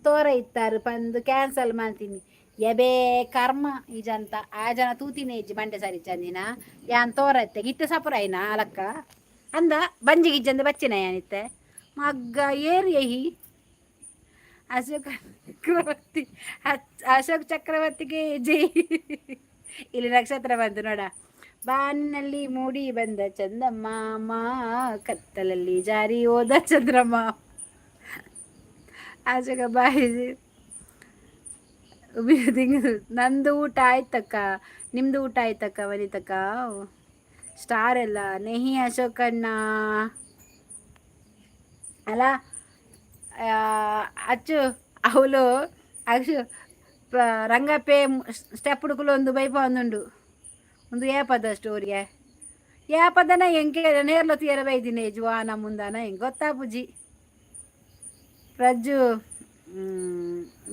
ತೋರ ಇತ್ತಾರು ಪಂದು ಕ್ಯಾನ್ಸಲ್ ಮಾಡ್ತೀನಿ. ಎಬೇ ಕರ್ಮ ಈ ಜಂತ ಆ ಜನ ತೂತಿನೇ ಇಜ್ಜಿ ಬಂಡೆ ಸರಿ ಚಂದಿನ. ಯಾನ್ ತೋರ ಇತ್ತೆ ಇತ್ತೆ ಸಪುರಾಯಿನ ಅಲಕ್ಕ ಅಂದ ಬಂಜಿಗೆ ಇಜ್ಜಂದ ಬಚ್ಚಿನ ಯಾನಿತ್ತೆ ಮಗ್ಗ ಏರು ಎಹಿ. ಅಶೋಕ ಚಕ್ರವರ್ತಿ, ಅಶೋಕ್ ಚಕ್ರವರ್ತಿಗೆ ಜೈ. ಇಲ್ಲಿ ನಕ್ಷತ್ರ ಬಂತು ನೋಡ. ಬಾನಿನಲ್ಲಿ ಮೂಡಿ ಬಂದ ಚಂದಮಾಮ, ಕತ್ತಲಲ್ಲಿ ಜಾರಿ ಹೋದ ಚಂದ್ರಮ್ಮ. ಅಶೋಕ ಬಾಯಿ. ನಂದು ಊಟ ಆಯ್ತಕ್ಕ, ನಿಮ್ದು ಊಟ ಆಯ್ತಕ್ಕ? ವನಿತಕ್ಕ ಸ್ಟಾರ್ ಎಲ್ಲ ನೆಹಿ ಅಶೋಕಣ್ಣ. ಅಲ್ಲ ಅಚ್ಚು ಅವಳು ಅಕ್ಷು ರಂಗಪ್ಪೆ ಸ್ಟೆಪ್ ಹುಡುಕಲು ಒಂದು ಬೈಪ ಒಂದುಂಡು ಒಂದು ಏಪದ ಸ್ಟೋರಿಗೆ. ಯಾಪದನ ಎಂಕೆ ನೇರ್ಲ ತೀರ ಬೈದಿನಿ ಜುವಾನ ಮುಂದಾನ ಹೆಂಗೆ ಗೊತ್ತಾಪುಜಿ. ಪ್ರಜ್ಜು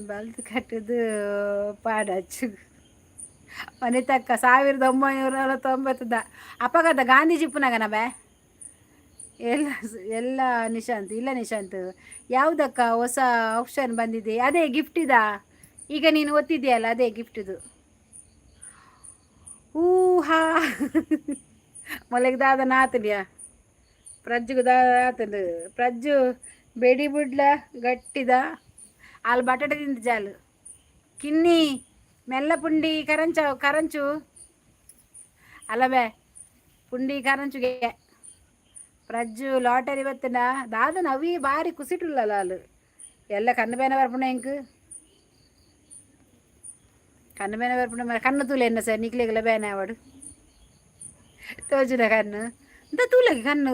ಬಲ್ತ್ ಕಟ್ಟದು ಪಾಡಚ್ಚು. ವನಿತಕ್ಕ 1990ದ ಅಪಗದ ಗಾಂಧೀಜಿ ಪುನಗನ ಬೇ. ಎಲ್ಲ ಎಲ್ಲ ನಿಶಾಂತ್ ಇಲ್ಲ ನಿಶಾಂತ್. ಯಾವುದಕ್ಕ ಹೊಸ ಆಪ್ಷನ್ ಬಂದಿದೆ? ಅದೇ ಗಿಫ್ಟ್ ಇದಾ? ಈಗ ನೀನು ಒತ್ತಿದೆಯಲ್ಲ, ಅದೇ ಗಿಫ್ಟ್ ಇದು. ಹೂ ಹಾ ಮೊಲೆಗ್ ದಾದ ನಾತನ್ಯಾ ಪ್ರಜ್ಜುಗ್ ದಾದ ಆತಂದು. ಪ್ರಜ್ಜು ಬೆಡಿ ಬುಡ್ಲ ಗಟ್ಟಿದ ಅಲ್ಲಿ ಬಟಾಟೆ ತಿಂದ ಜಾಲು. ಕಿನ್ನಿ ಮೆಲ್ಲ ಪುಂಡಿ ಕರಂಚ ಕರಂಚು ಅಲ್ಲವೇ, ಪುಂಡಿ ಕರಂಚುಗೆ. ಪ್ರಜ್ಜು ಲಾಟರಿ ಬತ್ತನ ದಾದ ನವಿ ಬಾರಿ ಕುಸಿಟುಲ್ಲ ಅಲ್ಲು ಎಲ್ಲ. ಕಣ್ಣು ಬೇನ ಬರ್ಪುಣ ಎಂಕ್ ಕಣ್ಣು ಬೇನ ಬರ್ಪುಣ. ಕಣ್ಣು ತೂಲೆ ಎನ್ನ ಸರ್ ನಿಕ್ಲೆಗ್ಲ ಬೇನೆ ಆವಡು ತೋಜುನ ಕಣ್ಣು ಇಂತ ತೂಲಗೆ ಕಣ್ಣು.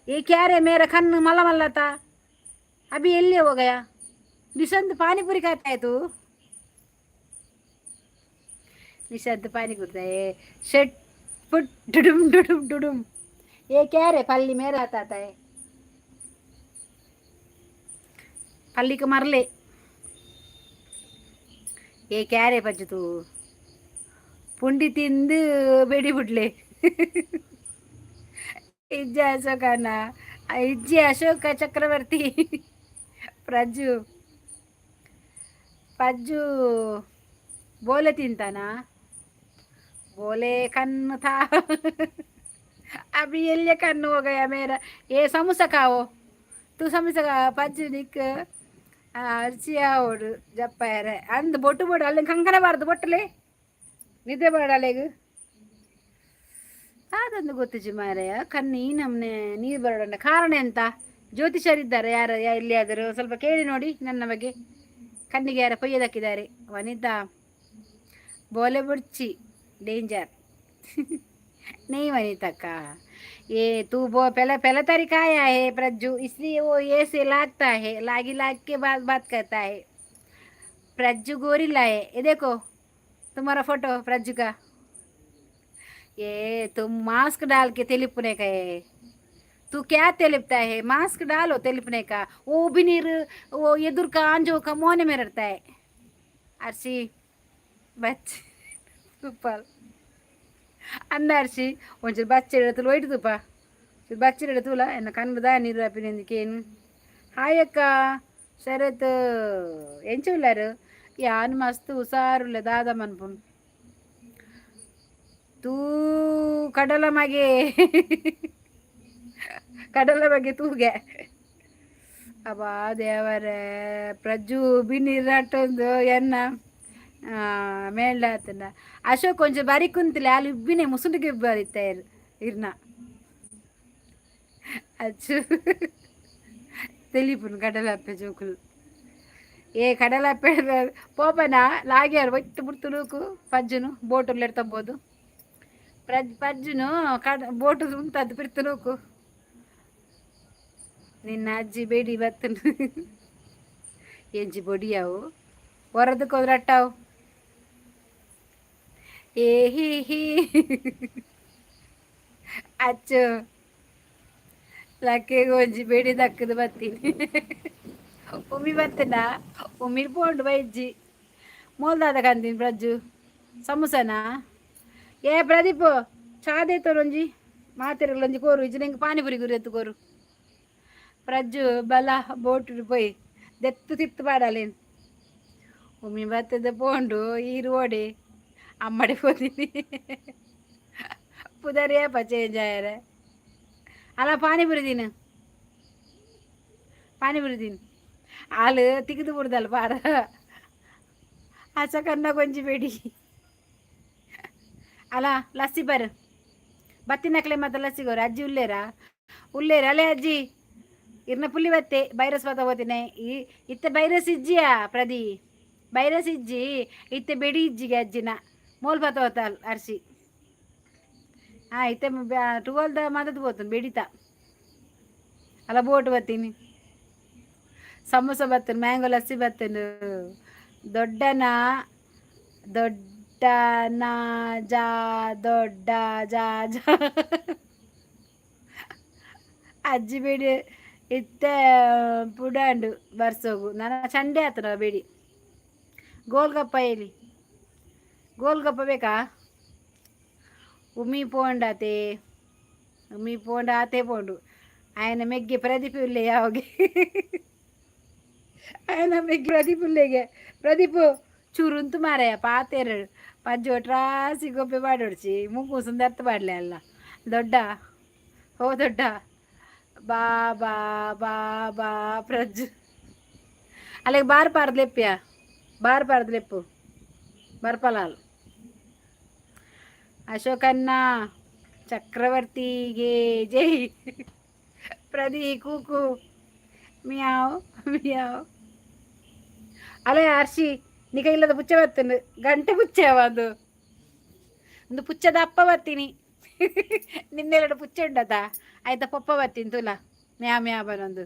ये क्या रे, मेरा कन्न मल्ल मल्ल था, अभी एल्ले हो गया? निशांत पानी पूरी खाता है तू? निशांत पानी कुड़ता है. शट पुट डुडुम डुडुम डुडुम. ये क्या रे पल्ली, मेरा आता आता है. पल्ली को मरले. ये क्या रे पज्जु, तू ಪುಂಡಿ ತಿಂದು ಬೆಡಿ ಬಿಡ್ಲೆ. ಇಜ್ಜೆ ಅಶೋಕನ ಇಜ್ಜಿ, ಅಶೋಕ ಚಕ್ರವರ್ತಿ. ಪ್ರಜ್ಜು ಪಜ್ಜು ಬೋಲೆ ತಿಂತಾನ? बोले कन्न था, अभी ये कन्न हो गया मेरा. ये समोसा खाओ तू, समोसा खा. ಪಜ್ಜು ನಿಕ್ ಅರ್ಚಿ ಆವಡು ಜಪ್ಪಾಯರೆ ಅಂದ್ ಬೊಟ್ಟು ಬೊಟ್ಟು ಅಲ್ಲಿ ಕಂಕಣ ಬಾರ್ದು ಬೊಟ್ಟಲೆ ನಿದ್ದೆ ಬೇಡ. ಅದೊಂದು ಗೊತ್ತಿಜಿ ಮಾರಾಯ. ಕಣ್ಣು ಈ ನಮ್ನೆ ನೀರು ಬರೋಣ ಕಾರಣ ಎಂತ? ಜ್ಯೋತಿಷರಿದ್ದಾರೆ ಯಾರ ಎಲ್ಲಿಯಾದರೂ ಸ್ವಲ್ಪ ಕೇಳಿ ನೋಡಿ. ನನ್ನ ಬಗ್ಗೆ ಕಣ್ಣಿಗೆ ಯಾರ ಪೊಯ್ಯದಕ್ಕಿದ್ದಾರೆ. ವನಿತಾ ಬೋಲೆ ಬುಡ್ಚಿ, डेंजर नहीं वनीता का. ये तू वो पहले पहला तारीख आया है प्रज्जू, इसलिए वो ये से लागता है, लागी लाग के बाद बात करता है. प्रज्जू गोरिल्ला है. ये देखो तुम्हारा फोटो प्रज्जू का. ये तुम मास्क डाल के तेलिपने का है. तू क्या तेलिपता है? मास्क डालो तेलिपने का. वो भी नीर वो एदुर का आंजो का मोने में रहता है. अरसी बच्चे ಸೂಪರ್ ಅಂದ ಅರ್ಶಿ. ಒಂಚೂರು ಬಚ್ಚೆ ಎಡತುಲು ಒಯ್ಟು ತೂಪ ಬಚ್ಚೆ ಎಡತೂಲ ಎನ್ನ ಕಣ್ಣುದ ನೀರು ಆಪಿನ. ಹಾಯ್ ಅಕ್ಕ ಶರತ್, ಎಂಚ ಉಲ್ಲಾರು? ಯಾನ್ ಮಸ್ತ್ ಹುಷಾರುಲ್ಲ. ದಾದ ಮನ್ಪುನ್ ತೂ? ಕಡಲ ಮಗೆ, ಕಡಲ ಬಗ್ಗೆ ತೂಗೆ. ಅಬ್ಬಾ ದೇವರೇ, ಪ್ರಜ್ಜು ಬಿನ್ನಿರಟ್ಟೊಂದು ಎನ್ನ ಮೇಲ್ಡ ಆತನ. ಅಶೋಕ್ ಕೊಂಚ ಬಾರಿ ಕುಂತಿಲ್ಲ ಅಲ್ಲಿ ಉಬ್ಬಿನೆ ಮುಸುಂಡಿಗೆ ಬರಿತ ಇರ್ನ. ಅಚ್ಚು ತೆಲಿಪುನ್ ಕಡಲಪ್ಪೆ ಜೋಕುಲು. ಏ ಕಡಲಪ್ಪೆ ಪೋಪನ ಲಾಗ್ಯಾರ ಒತ್ತು ಬಿಡ್ತು ಲೂಕು. ಪಜ್ಜುನು ಬೋಟುಲ್ ಎಡ್ತಬೋದು. ಪ್ರಜ್ ಪಜ್ಜುನು ಕಡ ಬೋಟು ಉಂತದ್ದು ಬಿಡ್ತು ಲೂಕು. ನಿನ್ನ ಅಜ್ಜಿ ಬೇಡಿ ಬತ್ತನು. ಎಂಜಿ ಬೊಡಿಯಾವು ಹೊರದಕ್ಕೆ ಹೋದ್ರಟ್ಟಾವು. ಏ ಹಿ ಹಿ ಅಚ್ಚು ಲಕ್ಕೆಗೆ ಒಂಜಿ ಬೇಡಿ ದಕ್ಕದು ಬತ್ತೀನಿ. ಉಮ್ಮಿ ಬತ್ತನ? ಉಮ್ಮಿ ಪೋಂಡು ಬೈಜ್ಜಿ. ಮೋಲ್ದಾದ ಕಂದಿನ ಪ್ರಜ್ಜು ಸಮೋಸನಾ? ಏ ಪ್ರದೀಪ್, ಚಾದೇತೋರೊಂಜಿ ಮಾತೆರಲೊಂಜಿ ಕೋರು ಇಜ್ಜಿ ನಿಂಗೆ ಪಾನಿಪುರಿ ಗುರಿ ಎತ್ತು ಕೋರು. ಪ್ರಜ್ಜು ಬಲ ಬೋಟು ಪೋಯ್ ದೆತ್ತು ತಿತ್ತು ಪಾಡಲೇನು. ಉಮ್ಮಿ ಬತ್ತದ ಪೋಂಡು ಈರು ಓಡಿ ಅಮ್ಮಡಿ ಪೋತೀನಿ. ಪುದರ್ ಏಪ ಚೇಂಜ್ ಆಯರೆ? ಅಲ್ಲ, ಪಾನಿಪುರಿ ತಿನ್ನು, ಪಾನಿಪುರಿ ತಿನ್ನು. ಆಲು ತಿಗಿದು ಬಿಡ್ದಲ್ಲ ಪಾರ ಆಚಕನ್ನ ಕೊಂಚಿ ಬೇಡಿ. ಅಲ್ಲ, ಲಸ್ಸಿ ಬರ್ ಬತ್ತಿನಕ್ಲೆ ಮತ್ತೆ ಲಸ್ಸಿ ಗೋರು. ಅಜ್ಜಿ ಉಲ್ಲೇರಾ? ಉಲ್ಲೇರ ಅಲ್ಲೇ ಅಜ್ಜಿ? ಇರ್ನ ಪುಲ್ಲಿ ಬತ್ತೆ ಬೈರಸ್ ಬತ್ತ ಹೋತಿನಿ. ಈ ಇತ್ತೆ ಬೈರಸ್ ಇಜ್ಜಿಯಾ ಪ್ರದಿ? ಬೈರಸ್ ಇಜ್ಜಿ, ಇತ್ತೆ ಬೆಡಿ ಇಜ್ಜಿಗೆ ಅಜ್ಜಿನ ಮೋಲ್ ಬತ್ತ ಹೋತಾಲ್ ಅರ್ಶಿ. ಹಾಂ, ಇತ್ತೆ ಟುವಲ್ದ ಮದತ್ ಪೋತುನ್ ಬೆಡಿತ. ಅಲ್ಲ, ಬೋಟ್ ಬತ್ತೀನಿ, ಸಮೋಸ ಬತ್ತನು, ಮ್ಯಾಂಗೋ ಲಸ್ಸಿ ಬತ್ತನು. ದೊಡ್ಡನ ದೊಡ್ಡ ದೊಡ್ಡ ನಾ ಜಾ ದೊಡ್ಡ ಜಾ ಜಾ. ಅಜ್ಜಿ ಬೇಡಿ ಇತ್ತೆ ಪುಡಾಂಡು ಬರ್ಸೋಗು ನನ್ನ ಚಂಡೆ ಆತನ ಬೇಡಿ. ಗೋಲ್ಗಪ್ಪ ಎಲ್ಲಿ? ಗೋಲ್ಗಪ್ಪ ಬೇಕಾ? ಉಮ್ಮಿ ಪೋಂಡಾತೆ, ಉಮ್ಮಿ ಪೋಂಡ ಆತೆ ಪೋಂಡು. ఆయన ಮೆಗ್ಗೆ ಪ್ರದೀಪ್ ಉಲ್ಲೆ ಯಾವಾಗ? ఆయన ಮೆಗ್ಗೆ ಪ್ರದೀಪ್ ಉಲ್ಲೆಗೆ. ಪ್ರದೀಪ್ ಚೂರುಂತು ಮಾರಾಯ ಪಾತೆರು ಪಜ್ಜು ಟ್ರಾಸಿ ಗೊಬ್ಬೆ ಪಾಡೊಡ್ಚಿ ಮೂಕು ಸುಂದರ್ತ ಪಾಡ್ಲೆ ಅಲ್ಲ. ದೊಡ್ಡ ಹೋ ದೊಡ್ಡ ಬಾ ಬಾ ಬಾ ಬಾ. ಪ್ರಜ್ಜು ಅಲ್ಲಿಗೆ ಬಾರ್ ಪಾರ್ದ್ ಲೆಪ್ಪ್ಯಾ, ಬಾರ್ ಪಾರ್ದ್ ಲೆಪ್ಪು ಬರ್ಪಲಾಲ್. ಅಶೋಕಣ್ಣ ಚಕ್ರವರ್ತಿಗೆ ಜೈ. ಪ್ರದಿ ಕೂಕು ಮಿಯಾವ್ ಮಿಯಾವ್. ಅಲೆ ಅರ್ಶಿ, ನಿಕ ಇಲ್ಲದ ಪುಚ್ಚ ಬತ್ತನು ಗಂಟೆ ಪುಚ್ಚ ಒಂದು ಒಂದು ಪುಚ್ಚದ ಅಪ್ಪ ಬರ್ತೀನಿ. ನಿನ್ನೆರಡು ಪುಚ್ಚ ಉಂಡತ ಆಯ್ತಾ? ಪೊಪ್ಪ ಬರ್ತೀನಿ ತುಲ ಮ್ಯಾ ಮ್ಯಾ ಬನೊಂದು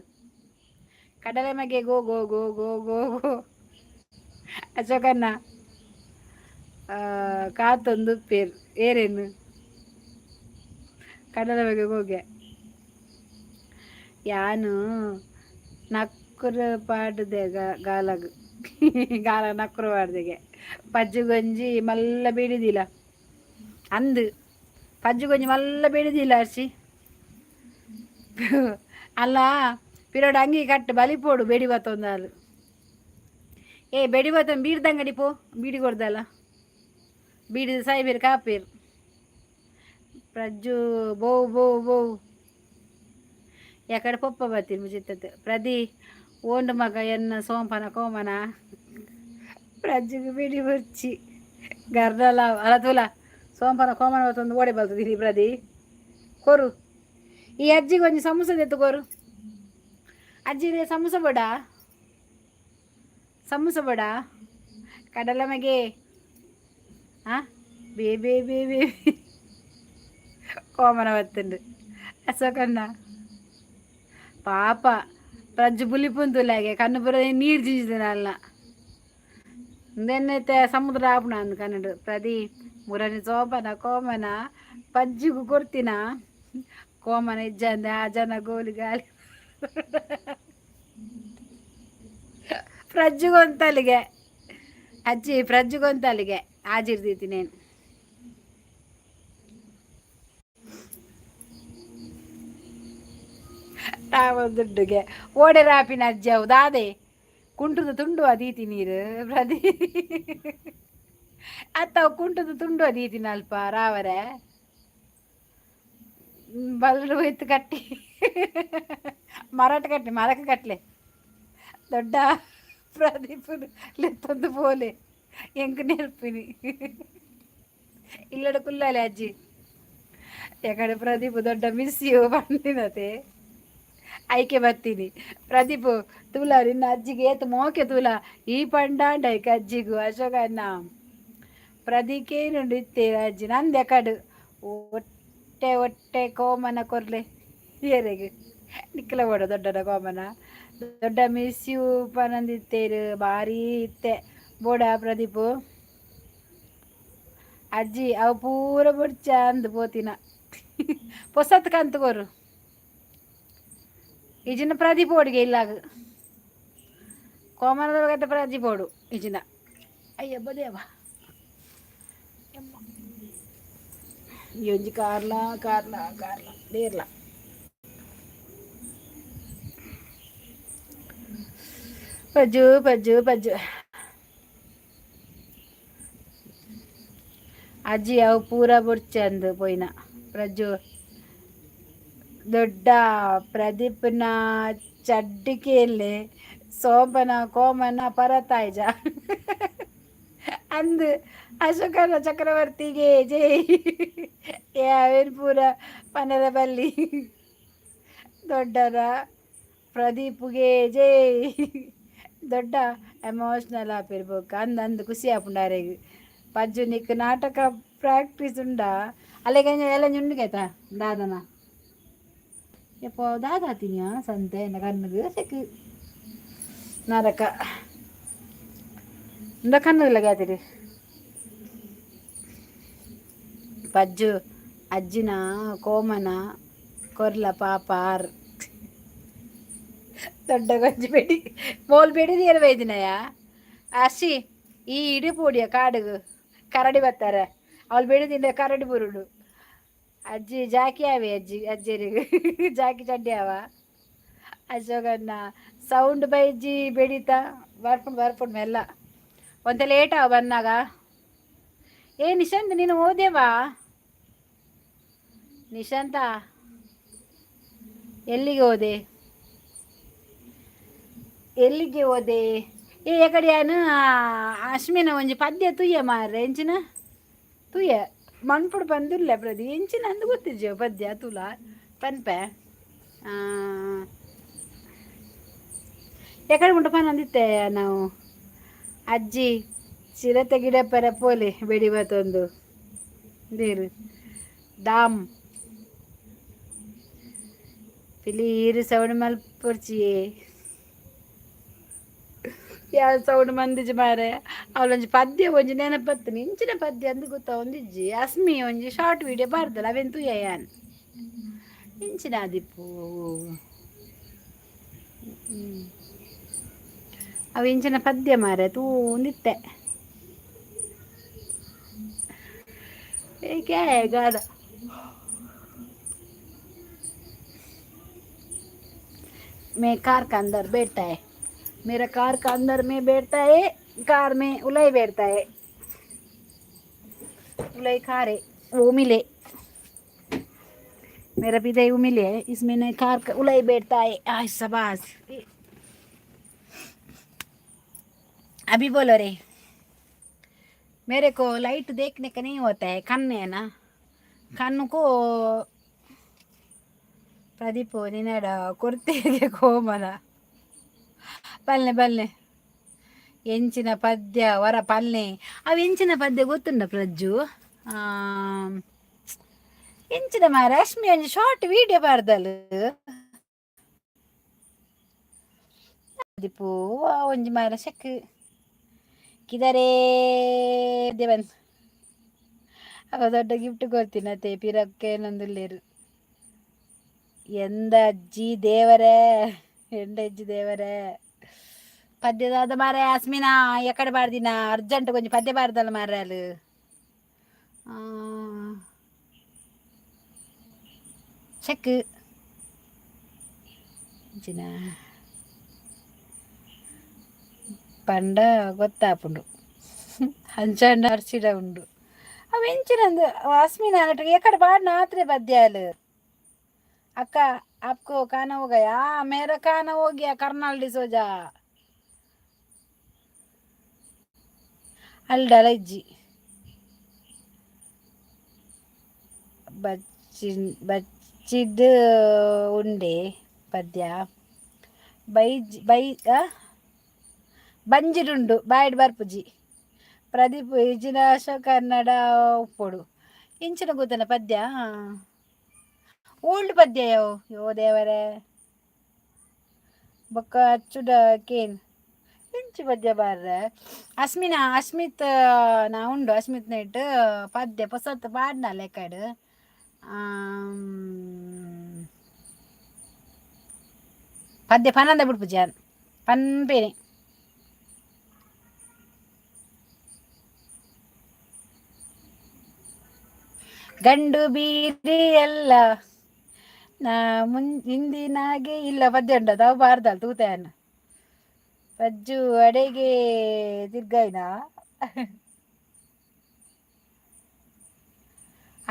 ಕಡಲೆ ಮಗೆ. ಗೋ ಗೋ ಗೋ ಗೋ ಗೋ ಗೋ. ಅಶೋಕಣ್ಣ ಕಾತೊಂದು ಪೇರ್ ಏರೇನು ಕಡಲೆ ಬಗ್ಗೆ ಹೋಗೆ. ಯಾನು ನಕ್ಕುರು ಪಾಡುದೆ ಗಾಲಗ್ ಗಾಲ ನಕ್ಕುರು ಪಾಡ್ದೆಗೆ. ಪಜ್ಜುಗೊಂಜಿ ಮಲ್ಲ ಬೀಡಿದಿಲ್ಲ ಅಂದು, ಪಜ್ಜುಗೊಂಜಿ ಮಲ್ಲ ಬೀಡಿದಿಲ್ಲ ಅರ್ಶಿ. ಅಲ್ಲ ಪಿರೋಡು ಅಂಗಿ ಕಟ್ಟು ಬಲಿಪೋಡು ಬೇಡಿ ಬತ್ತೊಂದಾಲು. ಏ ಬೆಡಿ ಬತ್ತೊಂದು ಬೀಡ್ದಂಗಡಿ ಪೋ ಬೀಡಿ ಕೊಡ್ದಲ್ಲ ಬೀಡಿ ಸಾಯ್ಬೇರು ಕಾಪೇರು. ಪ್ರಜ್ಜು ಬೋ ಬೋ ಬೋ. ಎಕಡೆ ಪೊಪ್ಪ ಬರ್ತೀನಿ ಮುಜಿತ್ತತೆ. ಪ್ರದಿ ಓಂಡು ಮಗ ಎನ್ನ ಸೋಂಪನ ಕೋಮನ. ಪ್ರಜ್ಜುಗೆ ಬಿಡಿ ಬುರ್ಚಿ ಗರ್ದಲ ಅಲ್ಲ ತುಲ ಸೋಂಪನ ಕೋಮನ ಬತ್ತೊಂದು ಓಡೆ ಬಲ್ತದಿರಿ. ಪ್ರದಿ ಕೊರು ಈ ಅಜ್ಜಿಗೆ ಒಂಜಿ ಸಮೋಸ ದೆತ್ತು ಕೊರು. ಅಜ್ಜಿಗೆ ಸಮೋಸ ಬೋಡ, ಸಮೋಸ ಬೋಡ. ಕಡಲ ಮಗೆ ಆ ಬೇ ಬೇ ಬೇ ಬೇ ಕೋಮನ ಬತ್ತುಂಡು. ಅಶೋಕಣ್ಣ ಪಾಪ ಪ್ರಜ್ಜು ಬುಲಿಪುಂತುಲಾಗೆ ಕಣ್ಣು ಪೂರ ನೀರು ಜಿಂಜಿದನಲ್ಲ ಇಂದೆನ್ನೈತೆ ಸಮುದ್ರ ಆಪುಣ ಅಂದ್ ಕನ್ನಡ. ಪ್ರದಿ ಮುರನಿ ಸೋಪನ ಕೋಮನ ಪಜ್ಜಿಗು ಕೊರ್ತಿನ ಕೋಮನ ಇಜ್ಜಂದೆ ಆ ಜನ ಗೋಲಿ ಗಾಲಿ. ಪ್ರಜ್ಜುಗೊಂತಲಿಗೆ ಅಜ್ಜಿ ಪ್ರಜ್ಜುಗೊಂತಲಿಗೆ ಆಜಿರ್ದೀತಿ నేను. ದುಡ್ಡುಗೆ ಓಡೆ ರಾಪಿನ ಅಜ್ಜಿ ಅವು ದಾದೆ ಕುಂಟುದ ತುಂಡು ಅದೀತಿ ನೀರು. ಪ್ರದಿ ಅತ್ತವು ಕುಂಟುದ ತುಂಡು ಅದೀತಿನ ಅಲ್ಪ ರಾವರೆ ಬಲ್ಲು ಹೋಯ್ತು ಕಟ್ಟಿ ಮರಾಟ ಕಟ್ಟಿ ಮರಕ್ಕೆ ಕಟ್ಲೆ. ದೊಡ್ಡ ಪ್ರದೀಪ್ ಲೆತ್ತೊಂದು ಪೋಲೆ ಎಂಕ್ ನೆರ್ಪಿನಿ ಇಲ್ಲಡ ಕುಲ್ಲಾಲೆ ಅಜ್ಜಿ. ಯಾಕಡೆ ಪ್ರದೀಪ್ ದೊಡ್ಡ ಮಿಸ್ you ಬಂದಿನತೆ ಐಕೆ ಬರ್ತೀನಿ. ಪ್ರದೀಪ್ ತೂಲ ನಿನ್ನ ಅಜ್ಜಿಗೆ ಏತ್ ಮೋಕೆ ತೂಲ ಈ ಪಂಡಾಂಡ ಐಕೆ ಅಜ್ಜಿಗು. ಅಶೋಕಣ್ಣ ಪ್ರದೀಕೇನುಂಡು ಇತ್ತೆ ಅಜ್ಜಿ ನಂದೆ ಕಡು ಒಟ್ಟೆ ಒಟ್ಟೆ ಕೋಮನ ಕೊರ್ಲೆ ಏರೆಗ್ ನಿಕ್ಕಲ ಬೋಡ ದೊಡ್ಡದ ಕೋಮನ. ದೊಡ್ಡ ಮಿಸ್ you ಪನಂದಿತ್ತೇರು ಭಾರಿ ಇತ್ತೆ ಬೋಡ ಪ್ರದೀಪ್. ಅಜ್ಜಿ ಅವು ಪೂರ ಬುಡ್ಚ ಅಂದ್ ಪೋತಿನ ಪೊಸತ್ ಕಂತು ಕೊರು ಇಜಿನ ಪ್ರದೀಪ್ ಓಡಿಗೆ ಇಲ್ಲಾಗ ಕೋಮನದೊಳಗತ್ತೆ ಪ್ರದೀಪ್ ಓಡು ಇಜಿನ. ಅಯ್ಯಬ್ಬ ದೇವ ಈ ಒಂಜಿ ಕಾರ್ಲ ಕಾರ್ಲ ಕಾರ್ಲ ದೇರ್ಲ. ಪಜ್ಜು ಪಜ್ಜು ಪಜ್ಜು. ಅಜ್ಜಿ ಅವು ಪೂರ ಬುಡ್ಚಂದು ಪೋಯಿನ. ಪ್ರಜ್ಜು ದೊಡ್ಡ ಪ್ರದೀಪ್ನ ಚಡ್ಡಿಕೆಯಲ್ಲಿ ಸೋಮನ ಕೋಮನ ಪರತಾಯ್ಜ ಅಂದು. ಅಶೋಕನ ಚಕ್ರವರ್ತಿಗೆ ಜೈ. ಯಾವೇನು ಪೂರ ಪನರ ಬಲ್ಲಿ. ದೊಡ್ಡರ ಪ್ರದೀಪ್ಗೆ ಜೈ. ದೊಡ್ಡ ಎಮೋಷ್ನಲ್ ಆಪಿರ್ಬೇಕು ಅಂದ್ ಅಂದ್ ಖುಷಿ ಆಪುಂಡಾರೆಗ್. ಪಜ್ಜು ನಿಕ್ ನಾಟಕ ಪ್ರಾಕ್ಟೀಸ್ ಉಂಡಾ? ಅಲ್ಲಿಗೆ ಎಲ್ಲ ಉಂಡುಗೈತಾ ದಾದನ ಯಪ್ಪ ದಾದಾತಿನಿಯ ಸಂತೆ ಎನ್ನ ಕಣ್ಣುಗು ಸೆಕ್ ನರಕ ಇಂದ ಕಣ್ಣುಲ್ಲ ಗ್ಯಾತಿರಿ. ಪಜ್ಜು ಅಜ್ಜಿನ ಕೋಮನ ಕೊರ್ಲ ಪಾಪ ಆರ್ ದೊಡ್ಡ ಗಂಜಿ ಬೆಡಿ ಮೋಲ್ ಬೆಡಿ ನೀರು ಬೈದಿನಯ ಅಸಿ ಈ ಇಡೀ ಪೋಡಿಯ ಕಾಡುಗು ಕರಡಿ ಬರ್ತಾರೆ ಅವಳು ಬೆಡಿ ಕರಡಿ ಬುರುಡು. ಅಜ್ಜಿ ಜಾಕಿ ಆವೆ ಅಜ್ಜಿ ಅಜ್ಜರಿಗೆ ಜಾಕಿ ಚಡ್ಡಿ ಅವ. ಅಶೋಕಣ್ಣ ಸೌಂಡ್ ಬೈಜಿ ಬೆಡಿತಾ ಬರ್ಪುಂಡು ಬರ್ಪುಂಡು ಮೆಲ್ಲ. ಒಂತೆ ಲೇಟ್ ಆವ ಬಂದಾಗ. ಏ ನಿಶಾಂತ್, ನೀನು ಓದೇವಾ? ನಿಶಾಂತ, ಎಲ್ಲಿಗೆ ಹೋದೆ? ಎಲ್ಲಿಗೆ ಹೋದೆ? ಏ ಎಕಡೆ ಅಶ್ಮಿನ ಒಂಜಿ ಪದ್ಯ ತುಯ್ಯ ಮಾರ್ರೆ. ಎಂಚಿನ ತುಯ್ಯ ಮನ್ಪುಡು ಬಂದಿಲ್ಲ ಪ್ರದಿ. ಎಂಚಿನ ಅಂದು ಗೊತ್ತಿಜ್ಜೆ ಪದ್ಯ ತುಲ ಪನ್ಪೆ. ಎಕಡೆ ಮುಟ್ಟ ಪನ್ ಅಂದಿತ್ತೆ ನಾವು. ಅಜ್ಜಿ ಚಿರತೆ ಗಿಡಪ್ಪರ ಪೋಲೆ ಬೆಡಿ ಬತ್ತೊಂದು ದೇರು ದಾಮ್ ಪಿಲಿ ಸೌಂಡ್ ಮಲ್ಪೊರ್ಚಿಯೇ. ಯಾವ ಸೌಂಡ್ ಮಂದಿಜಿ ಮಾರೆ. ಅವಳೊಂಜಿ ಪದ್ಯ ಒಂಜಿ ನೆನಪತ್ತಿನ ಇಂಚಿನ ಪದ್ಯ ಅಂದ್ ಗೊತ್ತಾ ಒಂದಿಜ್ಜಿ. ಅಸ್ಮಿ ಒಂಜಿ ಶಾರ್ಟ್ ವಿಡಿಯೋ ಬಾರ್ದಲ್ಲ, ಅವೆನ್ ತೂಯ ಯಾನ್. ಇಂಚಿನ ಆದಿಪ್ಪು ಅವು ಇಂಚಿನ ಪದ್ಯ ಮಾರೆ ತೂಂದಿತ್ತೆ. ए क्या है गाना? मैं कार का अंदर बैठता है, मेरा कार का अंदर में बैठता है, कार में उलाई बैठता है, उलाई कार है वो मिले मेरा पिता वो मिले है इसमें ने कार का उलाई बैठता है। आज शबाश। अभी बोलो रे। मेरे को लाइट देखने का नहीं होता है, कन्न है ना, कಣ್ಣು को. ಪ್ರದೀಪ್ ನಿನ್ನಡ ಕೊರ್ತೆಗೆ ಕೋಮಲ ಪಲ್ನೆ ಪಲ್ನೆ. ಎಂಚಿನ ಪದ್ಯ ವರ ಪಲ್ನೆ. ಅವು ಎಂಚಿನ ಪದ್ಯ ಗೊತ್ತುಂಡ ಪ್ರಜ್ಜು? ಎಂಚಿನ ಮಾರ ರಶ್ಮಿ ಒಂಜಿ ಶಾರ್ಟ್ ವೀಡಿಯೋ ಬಾರ್ದಲ್ ದಿಪ್ಪು ಒಂಜಿ ಮಾರ ಶಕ್ ಕಿದರೆ ದೇವನ್ ಅವ ದೊಡ್ಡ ಗಿಫ್ಟ್ ಕೊಡ್ತೀನಿ ಅತ್ತೆ ಪಿರಕ್ಕೆ ನಂದುಲ್ಲೇರು. ಎಂದ ಅಜ್ಜಿ ದೇವರೇ, ಎಂಡ ಅಜ್ಜಿ ದೇವರೇ. ಪದ್ಯದಾದ ಮಾರೆ ಅಸ್ಮಿನಾ ಎಕಡೆ ಬಾರ್ದಿನ ಅರ್ಜೆಂಟ್ ಕೊಂಚ ಪದ್ಯ ಬಾರ್ದಲ್ಲ ಮಾರ್ರೆ. ಅಲ್ಲಿ ಚೆಕ್ ಇಂಚಿನ ಪಂಡ ಗೊತ್ತಾಪುಂಡು. ಅಂಚಂಡ ಅರ್ಚಿಡ ಉಂಡು. ಅವು ಎಂಚಿನಂದು ಅಸ್ಮಿನ ಎಕಡೆ ಪಾಡ್ನ ಆತ್ರೆ ಪದ್ಯಾಲು. अक्का, आपको खाना हो गया? हाँ, मेरा खाना हो गया. कर्नाल डिसोजा ಅಲ್ಡಲ ಇಜ್ಜಿ ಬಚ್ಚಿ ಬಚ್ಚಿದ್ ಉಂಡೆ ಪದ್ಯ ಬೈಜ್ ಬೈ ಬಂಜಿಡುಂಡು ಬಾಯ್ಡ್ ಬರ್ಪುಜಿ. ಪ್ರದೀಪ್ ಇಜಿನ ಕನ್ನಡ ಉಪ್ಪೊಡು. ಇಂಚಿನ ಗೊತ್ತನ ಪದ್ಯ ಓಲ್ಡ್ ಪದ್ಯ ಯೋ ಯೋ ದೇವರೇ. ಬೊಕ್ಕ ಅಚ್ಚುಡ ಕೇನ್ ಇಂಚಿ ಪದ್ಯ ಬಾರ್ರೆ ಅಸ್ಮಿನ ಅಸ್ಮಿತ್ ನಾ ಉಂಡು. ಅಸ್ಮಿತ್ ನೈಟ್ ಪದ್ಯ ಪೊಸತ್ ಪಾಡ್ನ ಲೆಕ್ಕಡ್. ಪದ್ಯ ಪನಂದ ಬಿಡ್ಪುಜಿ ಪನ್ಪೇನೆ. ಗಂಡು ಬೀರಿ ಎಲ್ಲ ನಾ ಮುನ್ ಹಿಂದಿನಾಗೆ ಇಲ್ಲ ಪದ್ಯ ಉಂಟು ಅವು ಬಾರ್ದಲ್ ತೂತಾನ. ಪಜ್ಜು ಅಡೆಗೆ ತಿರ್ಗಾಯ್ನ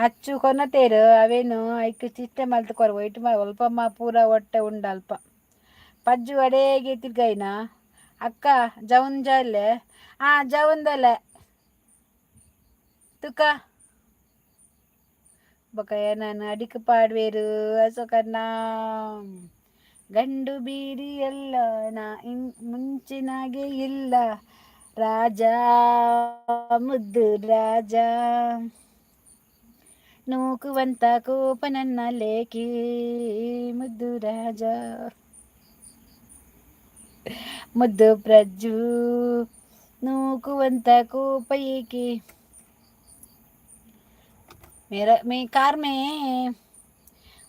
ಅಚ್ಚು ಕೊನತೇರು ಅವೇನು ಐಕ್ ಚಿಟ್ಟೆ ಮಲ್ತ್ ಕೊರ ಒಯ್ಟ್ ಒಲ್ಪಮ್ಮ ಪೂರ ಹೊಟ್ಟೆ ಉಂಡು ಅಲ್ಪ. ಪಜ್ಜು ಅಡೇಗೆ ತಿರ್ಗಾಯ್ನ. ಅಕ್ಕ ಜವುಂಜಲ್ಲೆ ಆ ಜವುಂದಲ್ಲ ತುಕ ಬೊಕ ನಾನು ಅಡಿಕ್ ಪಾಡ್ವೇರು ಅಶೋಕಣ್ಣ. ಗಂಡು ಬೀರಿ ಎಲ್ಲ ನಾ ಮುಂಚಿನಾಗೆ ಇಲ್ಲ ರಾಜ ಮುದ್ದು ರಾಜ ನೂಕುವಂತ ಕೋಪ ನನ್ನ ಲೇಖಿ ಮುದ್ದು ರಾಜ ಮುದ್ದು ಪ್ರಜ್ಜು ನೂಕುವಂತ ಕೋಪ ಏಕೆ? मेरा मैं कार में।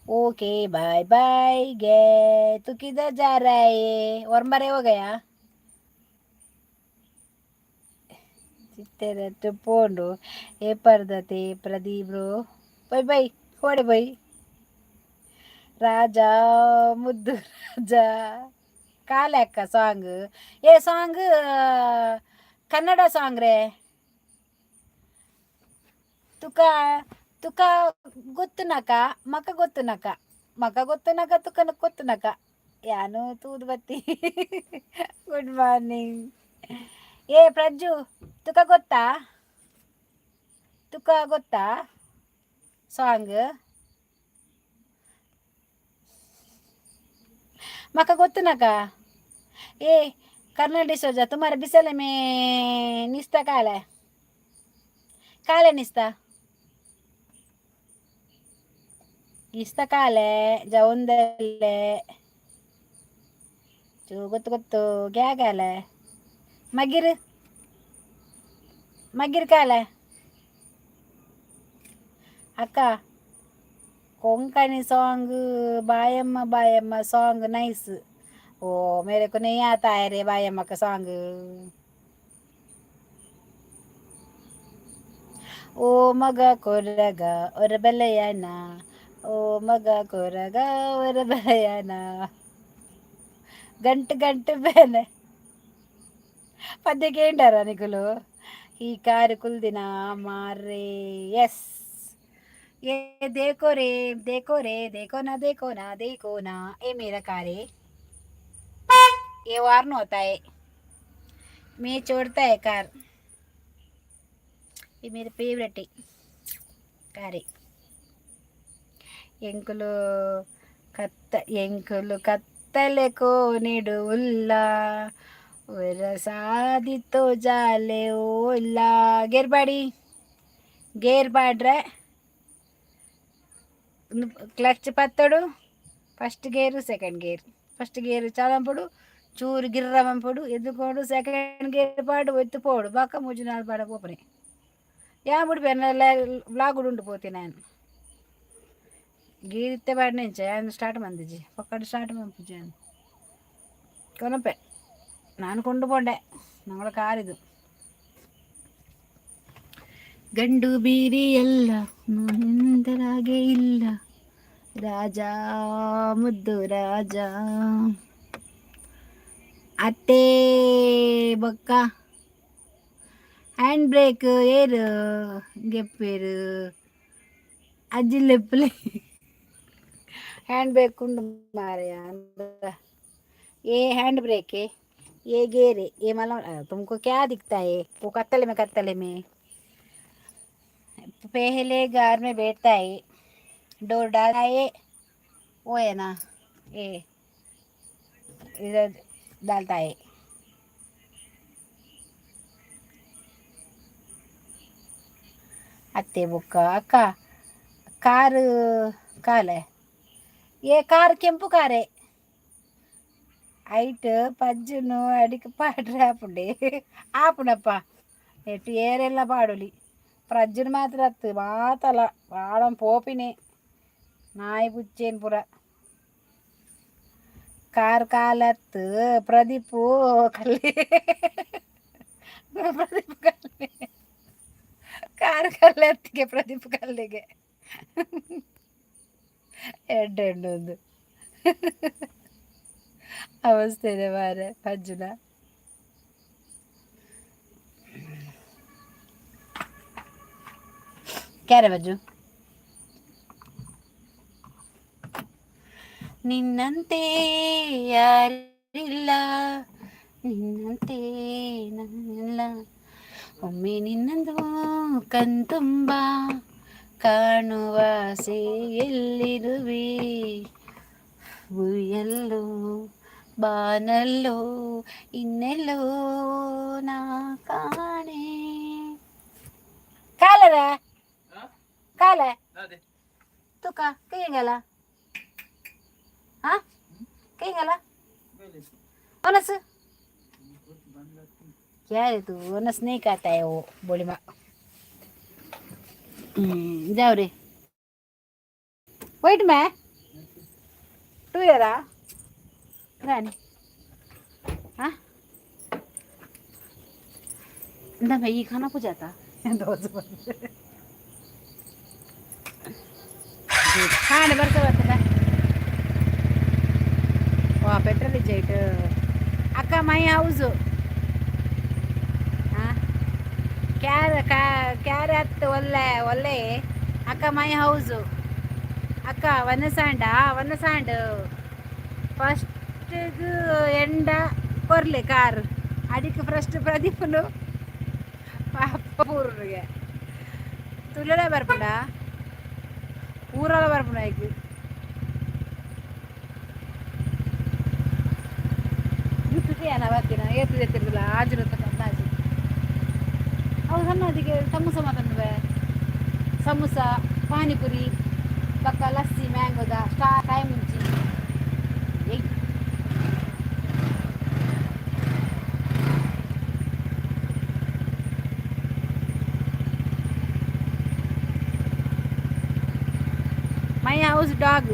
Okay, bye bye. गे, तू किधर जा रहा है? और मरे हो गया ಚಿತ್ತೆರಟ್ಟು ಪೋಂಡು ಏಪರ್ದತೆ. Pradeep bro, bye bye. ಓಡೆ ಬೈ. ರಾಜಾ, ಮುದ್ದು ರಾಜಾ. ಕಾಲೆ ಅಕ್ಕ ಸಾಂಗ್. ಏ ಸಾಂಗ್ ಕನ್ನಡ ಸಾಂಗ್ ರೇ. ತುಕ ತುಕ ಗೊತ್ತುನಕ ಮಕ ಗೊತ್ತುನಕ ಮಕ ಗೊತ್ತುನಕ ತುಕನ ಗೊತ್ತುನಕ ಯಾನು ತೂದು ಬತ್ತಿ. Good morning. ಏ ಪ್ರಜ್ಜು, ತುಕ ಗೊತ್ತಾ? ತುಕ ಗೊತ್ತಾ ಸಾಂಗ್? मका ಗೊತ್ತು नका. ए कर्नल डिसोजा, तुम्हारे बिसले में निस्ता काला है, काले निस्ता ಇಸ್ತ ಕಾಲೆ ಜವಂದಲ್ಲೆ ಚೂ ಗೊತ್ತು ಗೊತ್ತು ಗ್ಯಾಗಾಲೆ ಮಗಿರ್ ಮಗಿರ್ ಕಾಲೆ. ಅಕ್ಕ, Konkani song Bayamma Bayamma song nice. ओ मेरे को नहीं आता है रे बायम्मा का सॉन्ग. ಓ ಮಗ ಕೊರಗ ಒರ ಬೆಲೆಯನ, ಓ ಮಗ ಕೊರಗ ಒರ ಬೆಲೆಯನ, ಗಂಟು ಗಂಟು ಬೇನೆ ಪದ್ಯಕ್ಕೆ ನಿಕುಲು. ಈ ಕಾರು ಕುಲ್ದಿನ ಮಾರ್ರೆ. ಎಸ್. ये देखो रे, देखो रे, देखो ना, देखो ना, देखो ना, ये मेरा कार है. ये वार्न होता है, मैं छोड़ता है कार. ये मेरे फेवरेट कार है. ಎಂಕುಲು ಕತ್ತ ಎಂಕುಲು ಕತ್ತಲೆ ಕೋನೆಡು ಉಲ್ಲ ಸಾದಿತ್ತೋ ಜಾಲೆ ಓಲ್ಲ. ಗೇರ್ ಬಾಡಿ, ಗೇರ್ ಪಾಡ್ರೆ ಕ್ಲಚ್ ಪತ್ತಡು. First gear, second gear. First gear ಚಲಂಪುಡು, ಚೂರು ಗಿರ್ರ ಮಂಪುಡು ಎದ್ದುಕೊಂಡು ಸೆಕೆಂಡ್ ಗೇರ್ ಪಾಡು ಒತ್ತು ಪೋಡು. ಬಾಕ ಮೂಜಿ ನಾಲ್ ಪಾಡ ಪೋಪನೆ ಯಾ ಬುಡ್ಪೆ ವ್ಲಾಗ್ ಉಂಡು ಪೋತಿ. ನಾನು ಗೀರ್ ಇತ್ತೆ ಪಾಡ್ನೆಂಚ ಯಾನ್ ಸ್ಟಾರ್ಟ್ ಮಂದಿಜಿ ಪಕ್ಕಡ್ ಸ್ಟಾರ್ಟ್ ಮಂಪುಜಿ. ಯಾನ್ ಕೊನಪೆ, ನಾನು ಕೊಂಡು ಪೋಂಡೆ നമ്മളെ ಕಾರಿದು. ಗಂಡು ಬೀರಿಯಲ್ಲ ಹಿಂದರಾಗೆ ಇಲ್ಲ. ರಾಜ ಮುದ್ದು ರಾಜ. ಅತ್ತೆ ಬೊಕ್ಕ ಹ್ಯಾಂಡ್ ಬ್ರೇಕ್ ಏರು ಗೆಪ್ಪೇರು ಅಜ್ಜಿ ಲೆಪ್ಪಲೆ. ಹ್ಯಾಂಡ್ ಬ್ರೇಕ್ ಉಂಡು ಮಾರಾಯ. ये हैंड ब्रेक है, ये गेयर है, ये मालूम तुमको क्या दिखता है? वो कत्तले में, कत्तले में पहले कार में बैठता है, डोर डालता है, वो है ना, ये इधर डालता है. ಅತ್ತೆ ಬುಕ್ಕ ಅಕ್ಕ ಕಾರು ಕಾಲೆ. ಏ ಕಾರ್ ಕೆಂಪು ಕಾರೇ. ಐಟ್ ಪಜ್ಜುನು ಅಡಿಕ್ ಪಾಡ್ರೆ ಆಪುಂಡೆ ಆಪುಣಪ್ಪ. ಎಟ್ಟು ಏರೆಲ್ಲ ಪಾಡೊಲಿ. ಪ್ರಜ್ಜುನು ಮಾತ್ರ ಅತ್ತು ಮಾತಲ ಬಾಳ ಪೋಪಿನೆ ನಾಯಿ ಪುಚ್ಚೇನ್ ಪೂರ. ಕಾರ್ ಕಾಲತ್ತು ಪ್ರದೀಪು ಕಲ್ಲಿ, ಪ್ರದೀಪ್ ಕಲ್ಲಿ. ಕಾರ್ ಕಲ್ಲೆತ್ತಿಗೆ ಪ್ರದೀಪ್ ಕಲ್ಲಿಗೆ ಎಡ್ಡೆ ಒಂದು ಅವಸ್ಥೆ ಇದೆ ಮಾರ್ರೆ ಪಜ್ಜುನ. ಕ್ಯಾರೆ ಬಜ್ಜು ನಿನ್ನಂತೆ ಯಾರಿಲ್ಲ, ನಿನ್ನಂತೆ ನನ್ನಿಲ್ಲ. ಒಮ್ಮೆ ನಿನ್ನಂದು ಕಣ್ತುಂಬ ಕಾಣುವ ಎಲ್ಲಿರುವೆ? ಉಯ್ಯಲ್ಲೋ ಬಾನಲ್ಲೋ ಇನ್ನೆಲ್ಲೋ ನಾ ಕಾಣೆ. ಕಾಲರ ಕಾಲ ತುಕ ಕೈಯಂಗಲ್ಲ. ಹಾ ಕೈಯಂಗಲ್ಲ ಒನಸ್. क्या है तू? ओनस नहीं खाता है वो. बोली माँ. जाओ रे. Wait May to ಇಯರಾ ರಾಣಿ. हाँ ना भाई, खाना को जाता खाने ಬರ್ತಾ ಬರ್ತದೆ. ವಾ, ಪೆಟ್ರೋಲ್ ಇಜ್ಜೈಟ್ ಅಕ್ಕ. My house ಕ್ಯಾರ ಕ್ಯಾರ ಅತ್ತು. ಒಲ್ಲೆ ಒಲ್ಲೆ ಅಕ್ಕ. My house ಅಕ್ಕ. ವನಸಾಂಡ ವನಸಾಂಡ್ ಫಸ್ಟ್ಗೆ ಎಂಡ ಕೊರ್ಲೆ ಕಾರ್ ಅಡಿಕ್ ಫಸ್ಟ್ ಪ್ರದೀಪನು ಪಾಪ. ಊರಿಗೆ ತುಲಲ ಬರ್ಪುಂಡ, ಊರಲ್ಲ ಬರ್ಪುಂಡ ಐಕ್. ಏನ ಬರ್ತೀನ ಏತು ಎತ್ತಿರ್ದಿಲ್ಲ ಆಜಿರುತ್ತೆ ಅಂದಾಜು. ಅವು ಸಣ್ಣದಿಗೆ ಸಮೋಸ ಮಾತಂದುವೆ. ಸಮೋಸ, ಪಾನಿಪುರಿ, ಬೊಕ್ಕ ಲಸ್ಸಿ, ಮ್ಯಾಂಗೋದ ಸ್ಟಾರ್ ಕಾಯಿ ಮುಂಚಿ. ಏಯ್, my house dog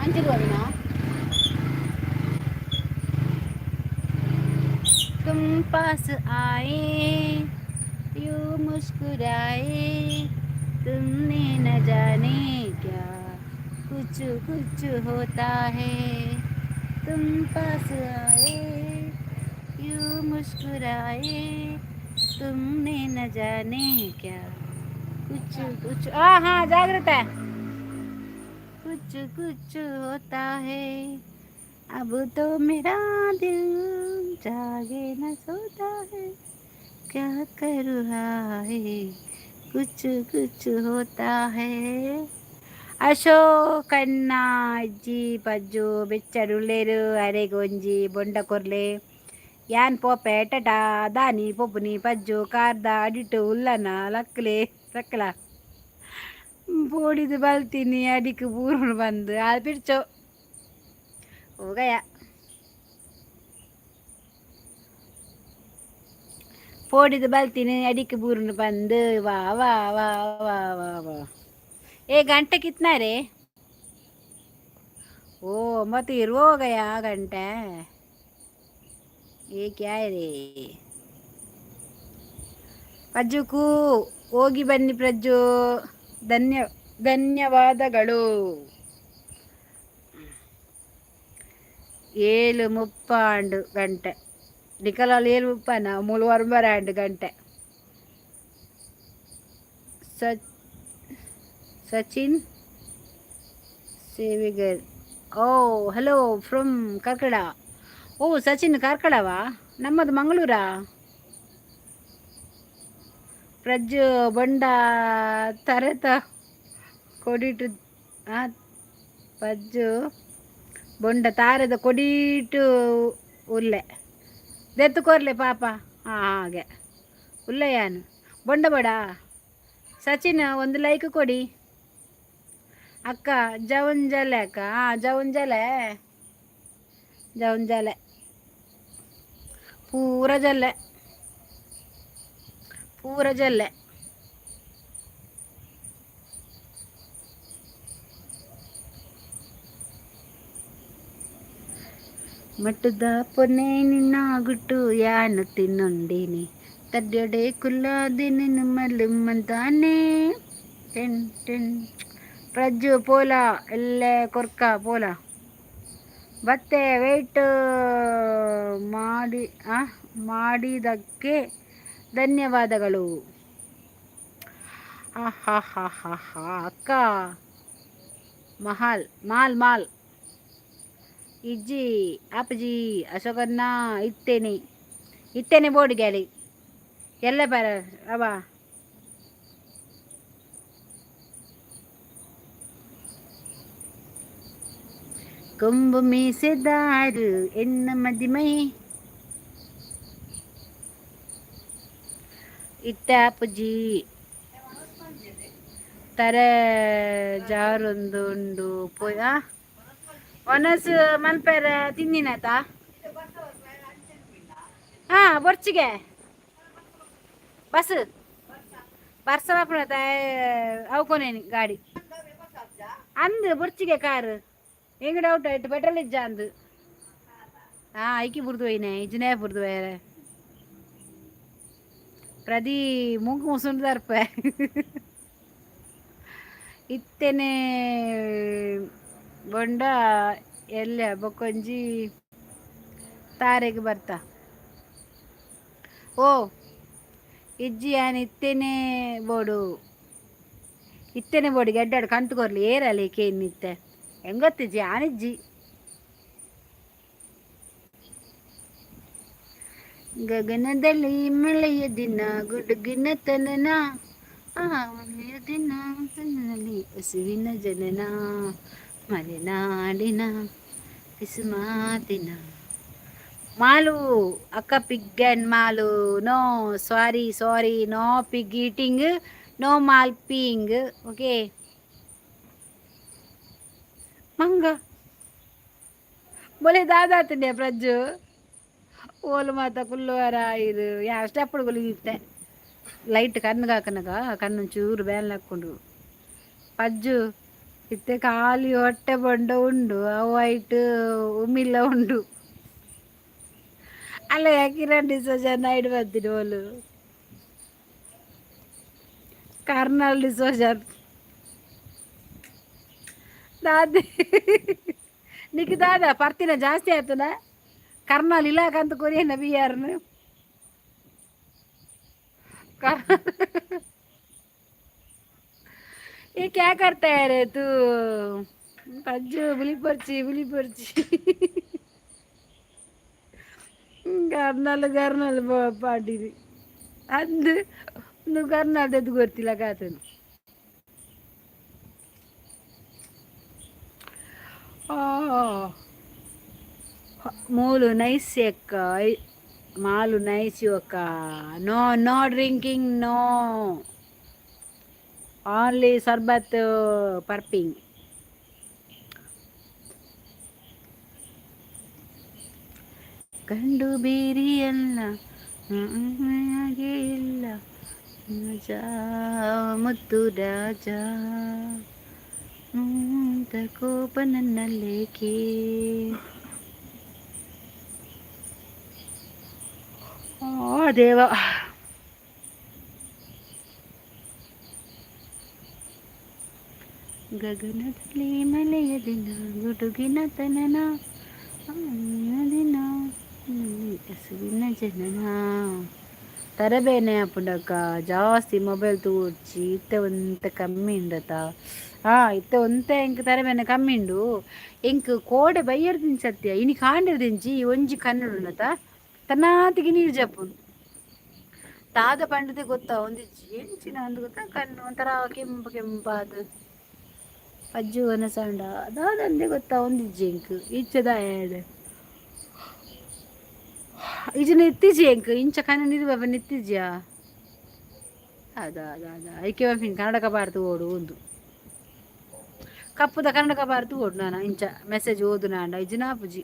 ಅಂಚಿರುವವಿನ. तुम पास आए, यूं मुस्कुराए, तुमने न जाने क्या कुछ कुछ होता है. तुम पास आए, यूं मुस्कुराए, तुमने न जाने क्या कुछ कुछ आ हाँ जागृत है, कुछ कुछ होता है. अब तो मेरा दिल जागे न सोता है, क्या करूँ हाय, कुछ कुछ होता है. ಅಶೋಕಣ್ಣ ಅಜ್ಜಿ ಪಜ್ಜು ಬೆಚ್ಚಡುಲ್ಲೇರು. ಅರೆಗ್ ಒಂಜಿ ಬೊಂಡ ಕೊರ್ಲೆ, ಯಾನ್ ಪೋಪೆ, ಟಟಾ. ದಾನಿ ಪೊಪುನಿ ಪಜ್ಜು? ಕಾರ್ದ ಅಡಿಟು ಉಲ್ಲನ ಲಕ್ಲೆ ಲಕ್ಕಲ ಪೋಡಿದು ಬಲ್ತೀನಿ ಅಡಿಕ್ ಬೂರುನು ಬಂದು ಅದು ಪಿಡ್ಚೋ ಹೋಗಯ. ಪೋಡಿದು ಬಲ್ತೀನಿ ಅಡಿಕ್ ಬೂರುನು ಬಂದು. ವಾ ವಾ ವಾ ವಾ ವಾ ವಾ. ए घंटे कितना रे? ओ मत हो गया घंटे. ये क्या है रे? ಪಜ್ಜುಕು ಹೋಗಿ ಬನ್ನಿ ಪ್ರಜ್ಜು. ಧನ್ಯವಾದಗಳು. 7:30 ಆಂಡ್ ಗಂಟೆ. ನಿಕಲಾಲ್ 7:30ನ ಮೂಲು ಒರ್ಂಬರ ಆಂಡ್ ಗಂಟೆ. ಸಚಿನ್ ಸೇವಿಗರ್, ಓ ಹಲೋ ಫ್ರಮ್ ಕಾರ್ಕಳ. ಓ ಸಚಿನ್, ಕಾರ್ಕಳವಾ? ನಮ್ಮದು ಮಂಗಳೂರಾ. ಪ್ರಜ್ಜು ಬೊಂಡ ತರೆತ ಕೊಡಿಟು. ಪಜ್ಜು ಬೊಂಡ ತಾರೆದ ಕೊಡಿಟು ಉಲ್ಲೆ ದೆತ್ತು ಕೊರ್ಲೆ ಪಾಪ. ಹಾಂ, ಹಾಗೆ ಉಲ್ಲೆ ಯಾನು ಬೊಂಡ ಬೇಡ. ಸಚಿನ್, ಒಂದು ಲೈಕ್ ಕೊಡಿ. ಅಕ್ಕ ಜವನ್ ಜಲೆ ಅಕ್ಕ. ಹಾಂ, ಜವನ್ ಜಲೆ, ಜವನ್ ಜಲೆ, ಪೂರ ಜಲ್ಲೆ, ಪೂರ ಜಲ್ಲೆ. ಮಟ್ಟದ ಪೊನ್ನೆ ನಿನ್ನ ಗುಟ್ಟು ಯಾನು ತಿನ್ನುಂಡಿನಿ ತಡ್ಯಡೆ ಕುಲ್ಲಾದೆ ನಿನ್ನ ಮಲ್ಲುಮ್ಮಂತಾನೆ ಟೆನ್ ಟೆನ್. ಪ್ರಜ್ಜು ಪೋಲ ಎಲ್ಲೆ ಕೊರ್ಕ ಪೋಲ ಬತ್ತೆ. ವೆಯ್ಟ್ ಮಾಡಿ ಮಾಡಿದ್ದಕ್ಕೆ ಧನ್ಯವಾದಗಳು. ಆ ಹಾ ಹಾ ಹಾ ಹಾ. ಅಕ್ಕ ಮಹಾಲ್ ಮಾಲ್ ಮಾಲ್ ಇಜ್ಜಿ ಆಪಜಿ. ಅಶೋಕನ್ನ ಇತ್ತೇನೆ ಇತ್ತೇನೆ ಬೋರ್ಡ್ ಗ್ಯಾಲಿ ಎಲ್ಲ ಬರ ಅವ. ಕೊಂಬು ಮೀಸೆದಾರು ಎನ್ನ ಮದಿಮೈ ಇತ್ತ ಅಪ್ಪುಜಿ ತರೆ ಜಾರೊಂದು ಉಂಡು ಪೋಯ್. ಒನಸ್ ಮನ್ಪೆರೆ ತಿಂದಿನಾತ? ಹಾ, ಬೊರ್ಚಿಗೆ ಬಸ್. ಬರ್ಸ ಬರ್ಪುನ ಅವು ಗಾಡಿ ಅಂದು ಬುರ್ಚಿಗೆ ಕಾರು ಹೆಂಗ್ ಡೌಟ್ ಆಯ್ತು ಪೆಟ್ರೋಲ್ ಇಜ್ಜ ಅಂದು. ಹಾಂ, ಐಕಿ ಬುರ್ದು ಹೋಯ್ನೆ ಇಜ್ಜನೇ ಬುರ್ದು ಬೇರೆ ಪ್ರದಿ ಮೂಗು ಮುಸುಂಡ್ದರ್ಪ ಇತ್ತೇನೆ ಬೊಂಡ ಎಲ್ಲ ಬೊಕ್ಕೊಂಜಿ ತಾರೆಗ್ ಬರ್ತಾ. ಓ ಇಜ್ಜಿ ಯಾನ್ ಇತ್ತೇನೆ ಬೋಡು ಇತ್ತೇನೆ ಬೋಡಿಗೆ ಎಡ್ಡಾಡು ಕಂತು ಕೊರ್ಲಿ ಏರಲಿ ಕೇನಿತ್ತೆ ಹೆಂಗೊತ್ತಿಜ್ಜಿ ಆನಿಜ್ಜಿ. ಗಗನದಲ್ಲಿ ಮಳೆಯ ದಿನ ಗುಡುಗಿನ ತನನ ಆ ಮಳೆಯ ದಿನ ತನ್ನಲ್ಲಿ ಹಸುವಿನ ಜನನ ಮಲೆನಾಡಿನ ಪಿಸುಮಾತಿನ. ಮಾಲು ಅಕ್ಕ pig and Malu. No, sorry sorry, no pig eating, no mall peeing, okay. ಮಂಗ ಬೊಲೆ ದಾದಾತನೆ ಪ್ರಜ್ಜು ಓಲು ಮಾತ ಕುಲ್ಲುವರ ಇದು ಯಾ ಸ್ಟೆಪ್ ಇತ್ತೆ ಲೈಟ್ ಕಣ್ಣು ಹಾಕನಗ ಕಣ್ಣು ಚೂರು ಬ್ಯಾನ್ ಹಾಕೊಂಡು ಪಜ್ಜು ಇತ್ತೆ ಖಾಲಿ ಹೊಟ್ಟೆ ಬೊಂಡ ಉಂಡು ಅವು ವೈಟ್ ಉಮಿಲ್ಲ ಉಂಡು. ಅಲ್ಲ ಕಿರಣ್ ಡಿಸೋಜ ನೈಟ್ ಬರ್ತೀನಿ ಓಲು ಕರ್ನಲ್ ಡಿಸೋಜರ್ ದಾದಿ ನಿಕ್ ದಾದ ಪರ್ತಿನ ಜಾಸ್ತಿ ಆಯ್ತದ ಕರ್ನಾಲ್ ಇಲಾಖ ಕೊರಿಯನ್ನ ಬಿಆರ್ನು. ये क्या करता है रे तू पज्जू? ಬಿಳಿ ಪರ್ಚಿ ಬಿಳಿ ಪರ್ಚಿ ಕರ್ನಾಲ್ ಕರ್ನಾಲ್ ಪಾಡಿರಿ ಅಂದು నువ్వు కర్నాల్ ఎద్దు ಗೊತ್ತಿಲ್ಲ ಕಾತನು. ಮೂಲು ನೈಸ್ ಅಕ್ಕ, ಮಾಲು ನೈಸ್ ಅಕ್ಕ. No no drinking, no, only ಸರ್ಬತ್ ಪರ್ಪಿಂಗ್. ಕಂಡು ಬೇರಿಯಲ್ಲ ಹಾಗೆ ಇಲ್ಲ ರಾಜ ಮುತ್ತು ರಾಜ ಅಂತ ಕೋಪ ನನ್ನಲ್ಲೇಕೆ? ಆ ದೇವ. ಗಗನದಲ್ಲಿ ಮಳೆಯ ದಿನ ಗುಡುಗಿನ ತನನ ದಿನ ಹಸುವಿನ ಜನನ. ತರಬೇನೆ ಆಪುಂಡಕ್ಕ ಜಾಸ್ತಿ ಮೊಬೈಲ್ ತೂರ್ಚಿ ಇತ್ತೆ ಒಂತೆ ಕಮ್ಮಿ ಉಂಡತ. ಹಾಂ, ಇತ್ತೆ ಒಂತೆ ಎಂಕ್ ತರಬೇನೆ ಕಮ್ಮಿ ಉಂಡು. ಎಂಕ್ ಕೋಡೆ ಬಯ್ಯರ್ ದಿಂಚತ್ಯ ಇನಿ ಕಾಂಡಿರ್ ದಿಂಚಿ ಒಂಜಿ ಕನ್ನಡ ಉಂಡತ ತನ್ನಾತಿಗೆ ನೀರು ಜಪ್ಪುಂಡು. ದಾದ ಪಂಡದೆ ಗೊತ್ತಾ ಒಂದಿಜ್ಜಿ ಎಂಚಿನ ಅಂದ್ ಗೊತ್ತಾ ಕಣ್ಣು ಒಂಥರ ಕೆಂಪು ಕೆಂಪಾದ ಅಜ್ಜು ಸೌಂಡ ದಾದಂದೆ ಗೊತ್ತಾ ಒಂದಿಜ್ಜಿ ಎಂಕ್ ಇಚ್ಚದ ಏಡ್ ಇಜನ ಇತ್ತೀಚೆ ಎಂಕ್ ಇಂಚ ಕಣ್ಣು ನೀರು ಬಾಬಾ ನಿತ್ತಿಜ್ಯಾ ಅದ ಅದ ಅದ ಐಕೆ ಬಂಪಿನ ಕನ್ನಡಕ ಬಾರ್ದು ಓಡು ಒಂದು ಕಪ್ಪುದ ಕನ್ನಡಕ ಬಾರ್ದು ಓಡು. ನಾನು ಇಂಚ ಮೆಸೇಜ್ ಓದು ನಾಂಡ ಇಜನ ಪುಜಿ.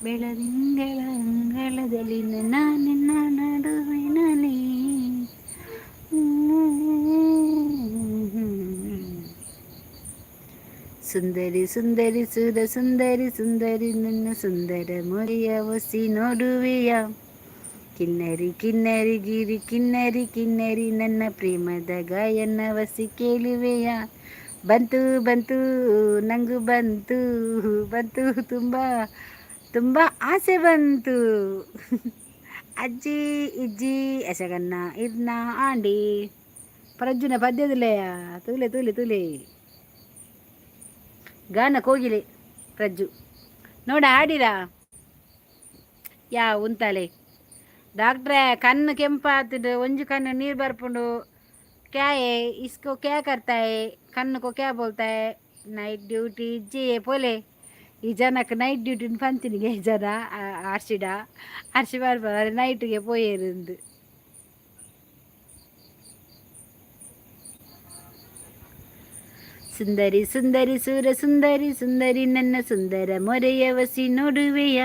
ಬೆಳದಿಂಗಳ ಅಂಗಳದಲ್ಲಿ ನನ್ನ ನಿನ್ನ ನಡುವಿನಲ್ಲಿ. ಸುಂದರಿ ಸುಂದರಿ ಸುರ ಸುಂದರಿ ಸುಂದರಿ ನನ್ನ ಸುಂದರ ಮೊರೆಯ ಒಸಿ ನೋಡುವೆಯ. ಕಿನ್ನರಿ ಕಿನ್ನರಿ ಗಿರಿ ಕಿನ್ನರಿ ಕಿನ್ನರಿ ನನ್ನ ಪ್ರೇಮದ ಗಾಯನ ವಸಿ ಕೇಳುವೆಯ. ಬಂತು ಬಂತು ನಂಗು ಬಂತು ಬಂತು ತುಂಬ ತುಂಬ ಆಸೆ ಬಂತು. ಅಜ್ಜಿ ಇಜ್ಜಿ ಎಸಗನ್ನ ಇರ್ನ ಆಂಡಿ ಪ್ರಜ್ಜುನ ಪದ್ಯದಲ್ಲೇ ತೂಲೆ ತೂಲೆ ತೂಲೆ ಗಾನ ಕೋಗಿಲೆ ಪ್ರಜ್ಜು ನೋಡ ಆಡಿರಾ ಯಾ ಉಂತಾಲೆ. ಡಾಕ್ಟ್ರೆ ಕಣ್ಣು ಕೆಂಪಾತದು ಒಂಜಿ ಕಣ್ಣು ನೀರು ಬರ್ಪುಂಡು. क्या है इसको, क्या करता है? कन्नु को क्या बोलता है? ನೈಟ್ ಡ್ಯೂಟಿ ಇಜ್ಜಿ ಪೋಲೆ. ಈ ಜನಕ್ಕೆ ನೈಟ್ ಡ್ಯೂಟಿನ ಪಂತಿನಿಗೆ ಈ ಜನ ಅರ್ಶಿಡ ಅರ್ಶಿ ಬರ್ಬಾರ ನೈಟ್ಗೆ ಪೋಯೇರಿಂದು. ಸುಂದರಿ ಸುಂದರಿ ಸುರ ಸುಂದರಿ ಸುಂದರಿ, ನನ್ನ ಸುಂದರ ಮೊರೆಯವಸಿ ನೋಡುವೆಯ.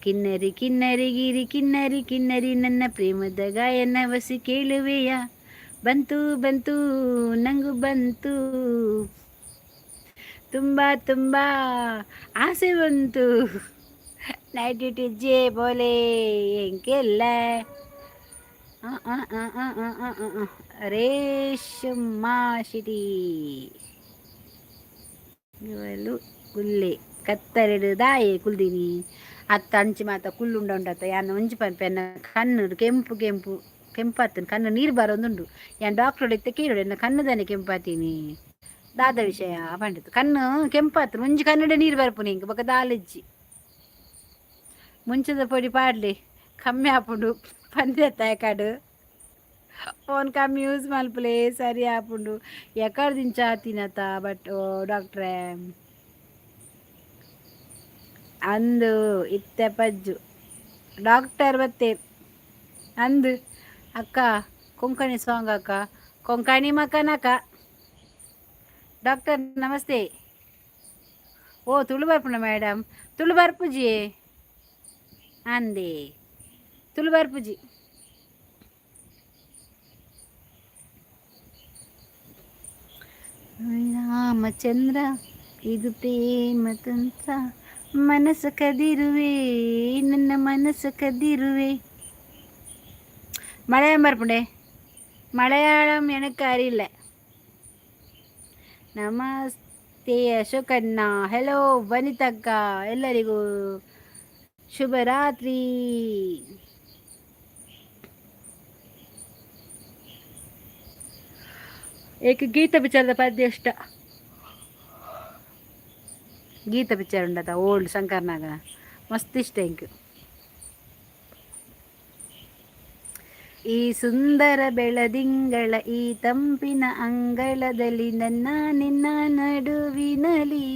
ಕಿನ್ನರಿ ಕಿನ್ನರಿ ಗಿರಿ ಕಿನ್ನರಿ ಕಿನ್ನರಿ, ನನ್ನ ಪ್ರೇಮದ ಗಾಯನವಸಿ ಕೇಳುವೆಯ. ಬಂತು ಬಂತು ನಂಗು ಬಂತು, ತುಂಬ ತುಂಬ ಆಸೆ ಬಂತು. ನೈಟ್ ಡ್ಯೂಟಿ ಜೇ ಬೋಲೆ ಎಂಕೆಲ್ಲ. ರೇಷಮ್ಮಾ ಶಿಟಿ ಇವಳು ಕುಲ್ಲೆ ಕತ್ತಲೆಡು ದಾಯೆ ಕುಲ್ದಿನಿ. ಅತ್ತ ಅಂಚಿ ಮಾತ ಕುಲ್ಲುಂಡ ಉಂಡತ್ತ. ಯಾನ್ ಒಂಜಿ ಪನ್ಪೆ, ಕಣ್ಣು ಕೆಂಪು ಕೆಂಪು ಕೆಂಪಾತನ್, ಕಣ್ಣು ನೀರು ಬರೋದುಂಡು. ಯಾನ್ ಡಾಕ್ಟರ್ ಇತ್ತೆ ಕೇಳೋಡು, ಎನ್ನ ಕಣ್ಣು ಕೆಂಪಾತೀನಿ, ದಾದ ವಿಷಯ ಪಂಡಿತು. ಕಣ್ಣು ಕೆಂಪಾತು, ಒಂಜಿ ಕನ್ನಡ ನೀರು ಬರ್ಪುನಿ ಇಂಕ್ ಬೊಕ ದಾಲಿಜ್ಜಿ. ಮುಂಚದ ಪೊಡಿ ಪಾಡ್ಲಿ, ಕಮ್ಮಿ ಆಪುಂಡು ಪಂದ್ಯತ್ತ. ಎಕಡು ಫೋನ್ ಕಮ್ಮಿ ಯೂಸ್ ಮಲ್ಪುಲೆ, ಸರಿ ಆಪುಂಡು. ಎಕಡ್ ದಿಂಚ ಆತಿನತ ಬಟ್ ಡಾಕ್ಟ್ರೇ ಅಂದು ಇತ್ತೆ ಪಜ್ಜು ಡಾಕ್ಟರ್ ಬತ್ತೆ ಅಂದು. ಅಕ್ಕ, ಕೊಂಕಣಿ ಸಾಂಗ್ ಅಕ್ಕ. ಕೊಂಕಣಿ ಮಕ್ಕನಕ್ಕ. ಡಾಕ್ಟರ್ ನಮಸ್ತೆ. ಓ, ತುಳು ಬರ್ಪುಂಡ ಮೇಡಮ್? ತುಳು ಬರ್ಪುಜಿ ಅಂದೆ, ತುಳು ಬರ್ಪುಜಿ. ರಾಮಚಂದ್ರ, ಇದು ಪ್ರೇಮ ತಂತ್ರ. ಮನಸ್ಸು ಕದಿರುವೆ, ನನ್ನ ಮನಸ್ಸು ಕದಿರುವೆ. ಮಲಯಾಳಂ ಬರ್ಪುಂಡೆ? ಮಲಯಾಳಂ எனக்கு அறியல. ನಮಸ್ತೆ ಅಶೋಕಣ್ಣ. ಹೆಲೋ ವನಿತಕ್ಕ, ಎಲ್ಲರಿಗೂ ಶುಭರಾತ್ರಿ. ಏಕೆ ಗೀತ ಪಿಕ್ಚರ್ದ ಪದ್ಯ ಇಷ್ಟ. ಗೀತ ಪಿಕ್ಚರ್ ಉಂಡತ, ಓಲ್ಡ್ ಶಂಕರ್ನಾಗ, ಮಸ್ತ್ ಇಷ್ಟ ಎಂಕ್. ಈ ಸುಂದರ ಬೆಳದಿಂಗಳ ಈ ತಂಪಿನ ಅಂಗಳದಲ್ಲಿ, ನನ್ನ ನಿನ್ನ ನಡುವಿನಲಿ.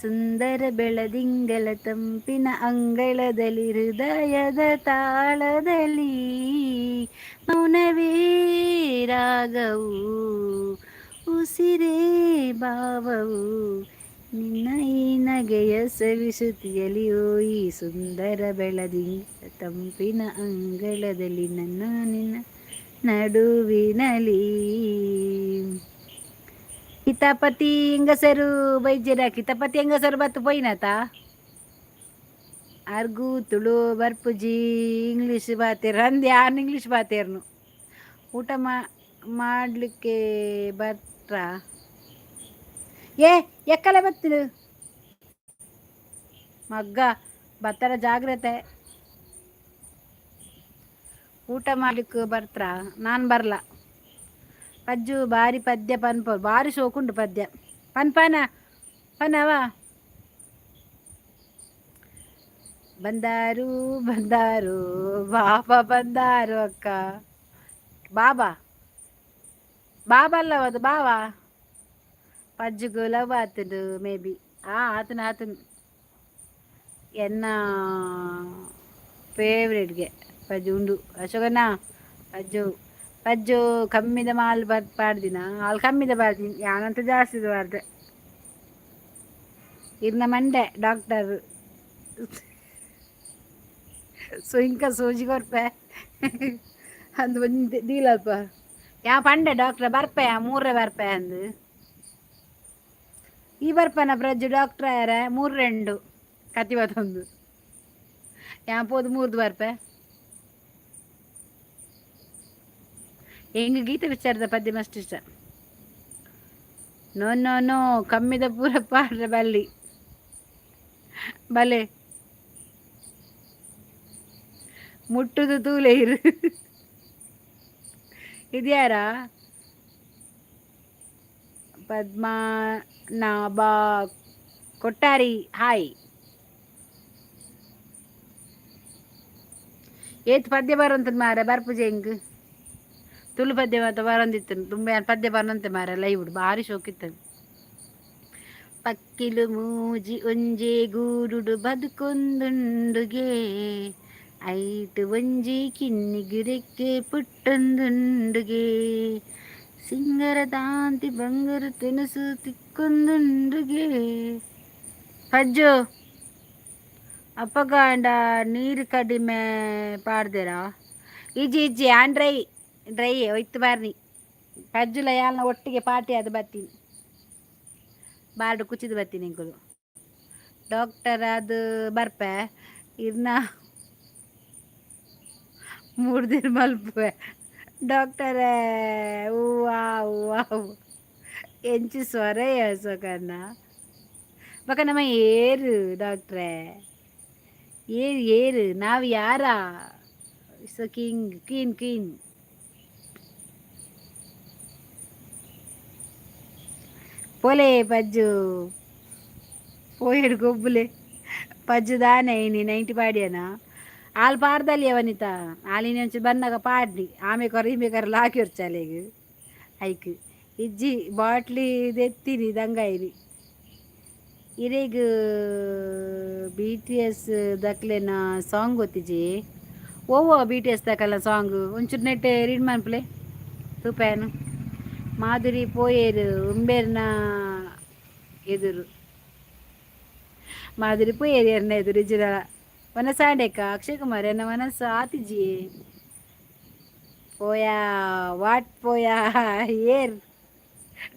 ಸುಂದರ ಬೆಳದಿಂಗಳ ತಂಪಿನ ಅಂಗಳದಲ್ಲಿ, ಹೃದಯದ ತಾಳದಲ್ಲಿ, ಮೌನವೇ ರಾಗವು, ಉಸಿರೇ ಭಾವವು, ನಿನ್ನ ಈ ನಗೆಯ ಸವಿಸುತ್ತಿಯಲಿಯೋ. ಈ ಸುಂದರ ಬೆಳದಿಂಗಳ ತಂಪಿನ ಅಂಗಳದಲ್ಲಿ, ನನ್ನ ನಿನ್ನ ನಡುವಿನಲಿ. ಕಿತಾಪತಿ ಹೆಂಗಸರು ಬೈಜರ, ಕಿತಾಪತಿ ಹೆಂಗಸರು ಬತ್ತು ಪೋಯಿನತ. ಅರ್ಗು ತುಳು ಬರ್ಪುಜಿ, ಇಂಗ್ಲೀಷ್ ಬಾತೇರ್ ಅಂದ್. ಯಾನ್ ಇಂಗ್ಲೀಷ್ ಬಾತೇರ್ನು. ಊಟ ಮಾಡಲಿಕ್ಕೆ ಬರ್ತ್ರ? ಏ ಎಕ್ಕಲೆ ಬತ್ತಿರು ಮಗ್ಗ ಬತ್ತರ, ಜಾಗ್ರತೆ. ಊಟ ಮಾಡ್ಲಿಕ್ಕೆ ಬರ್ತ್ರ? ನಾನು ಬರಲ್ಲ. ಪಜ್ಜು ಬಾರಿ ಪದ್ಯ ಪನ್ಪ, ಬಾರಿ ಶೋಕುಂಡು ಪದ್ಯ ಪನ್ಪನ ಪನವ. ಬಂದಾರು ಬಂದಾರು ಬಾಬಾ ಬಂದಾರು. ಅಕ್ಕ, ಬಾಬಾ ಬಾಬಾ ಅಲ್ಲವ ಅದು, ಬಾವಾ. ಪಜ್ಜುಗು ಲವ್ ಆತುಂಡು ಮೇ ಬಿ. ಆ ಆತನ ಆತನ ಎನ್ನ ಫೇವ್ರೇಟ್ಗೆ ಪಜ್ಜು ಉಂಡು. ಅಶೋಕಣ್ಣ, ಪಜ್ಜು ಪಜ್ಜು ಕಮ್ಮಿದ ಮಾಲ್ ಬರ್ ಪಾಡ್ದಿನ. ಆಲ್ ಕಮ್ಮಿದ ಪಾಡ್ದಿನಿ, ಯಾನಂತ ಜಾಸ್ತಿ ಬಾರ್ದೆ. ಇರ್ನ ಮಂಡೆ ಡಾಕ್ಟರ್ ಸೊ ಇಂಕ ಸೂಜಿ ಕೊರ್ಪೆ ಅಂದು ಒಂಜಿ ದೀಲಲ್ಪ. ಯಾ ಪಂಡೆ ಡಾಕ್ಟ್ರ ಬರ್ಪೆ, ಮೂರೇ ಬರ್ಪೆ ಅಂದು. ಈ ಬರ್ಪನ ಪ್ರಜ್ಜು ಡಾಕ್ಟ್ರ್ ಆಯರ? ಮೂರು ರೆಂಡು ಕತಿ ಬತ್ತೊಂದು. ಯಾ ಪೋದು ಮೂರ್ದು ಬರ್ಪೆ. ಎಂಗ್ ಗೀತ ವಿಚಾರದ ಪದ್ಯ ಮಸ್ತ್ ಇಷ್ಟ. ನೋ ನೋ ನೋ, ಕಮ್ಮಿದ ಪೂರ ಪಾಡ್ರೆ ಬಲ್ಲಿ ಬಲೆ ಮುಟ್ಟುದು ತೂಲೆ ಇರು. ಇದ್ಯಾರ? ಪದ್ಮನಾಭ ಕೊಟ್ಟಾರಿ, ಹಾಯ್. ಏತ್ ಪದ್ಯ ಬರಂತ ಮಾರ ಬರ್ಪುಜೆ ಎಂಗ್. ತುಳು ಪದ್ಯ ಮಾತ ಬರಂದಿತ್ತು ತುಂಬ. ಪದ್ಯ ಬರಂತೆ ಮಾರ ಲೈವ್, ಭಾರಿ ಶೋಕಿತ್ತು. ಪಕ್ಕಿಲು ಮೂಜಿ ಒಂಜೆ ಗೂಡುಡು ಬದುಕೊಂದುಂಡುಗೆ, ಐಟ್ ಒಂಜಿ ಕಿನ್ನಿಗಿರೆಕ್ಕೆ ಪುಟ್ಟೊಂದುಂಡುಗೆ. ಸಿಂಗರ ದಾಂತಿ ಬಂಗಾರ ತಿನಸು ತಿಕ್ಕೊಂದುಂಡುಗೆ. ಪಜ್ಜು, ಅಪ್ಪಗಾಂಡ ನೀರು ಕಡಿಮೆ ಪಾಡ್ದೇರಾ? ಇಜ್ಜಿ ಇಜ್ಜಿ, ಆನ್ ಡ್ರೈ ಡ್ರೈ ಒಯ್ತು ಬಾರ್ನಿ. ಪಜ್ಜುಲ ಯಾಲ್ನ ಒಟ್ಟಿಗೆ ಪಾರ್ಟಿ ಅದು ಬತ್ತೀನಿ, ಬಾರ್ಡು ಕುಚಿದು ಬತ್ತೀನಿ ಎಂಕುಲು. ಡಾಕ್ಟರ್ ಅದು ಬರ್ಪೆ, ಇರ್ನ 3 ದಿನ ಮಲ್ಪುವೆ ಡಾಕ್ಟರೇ. ಹೂವಾ ಹೂವಾ, ಎಂಚಿ ಸ್ವರ ಸೊಕನ್ನ ಬಕ. ನಮ್ಮ ಏರು ಡಾಕ್ಟ್ರೇ, ಏರು ಏರು, ನಾವು ಯಾರಾ? ಸೊ ಕಿಂಗ್, ಕ್ವೀನ್ ಕ್ವೀನ್. ಪೋಲೆ ಪಜ್ಜು, ಪೋಯೆಡು ಗೊಬ್ಬುಲೆ. ಪಜ್ಜು ದಾನೆ ಇನಿ ನೈಂಟಿ ಪಾಡ್ಯನ? ಆಲ್ ಪಾಡ್ದಲ್ಲಿಯ ವನಿತಾ. ಆಲಿನ ಒಂಚೂರು ಬನ್ನಗ ಪಾಡ್ನಿ, ಆಮೆ ಕೊರ ಈಮೆ ಕೊರ ಲಾಕಿ ಒರ್ಚಾಲೆಗ್ ಐಕ್ ಇಜ್ಜಿ. ಬಾಟ್ಲಿ ದೆತ್ತಿನಿ ದಂಗಾಯಿನಿ. ಇರೆಗ್ ಬಿಟಿಎಸ್ ದಕ್ಲೆನ ಸಾಂಗ್ ಗೊತ್ತಿಜಿ? ಓವೋ ಬಿಟಿಎಸ್ ದಕಲ್ನ ಸಾಂಗ್ ಒಂಚೂರು ನೆಟ್ ರೀಡ್ ಮನ್ಪುಲೆ ತೂಪೇನು. ಮಾಧುರಿ ಪೋಯೇರು ಉಂಬೇರ್ನ ಎದುರು. ಮಾಧುರಿ ಪೋಯೇರು ಎರ್ನ ಎದುರು ಇಜ್ಜಿಡ ವನಸಾಂಡೆಕ. ಅಕ್ಷಯ್ ಕುಮಾರ್ ಎನ್ನ ಮನಸ್ಸು ಆತಿಜಿ. ಪೋಯಾ what ಪೋಯಾ? ಏರ್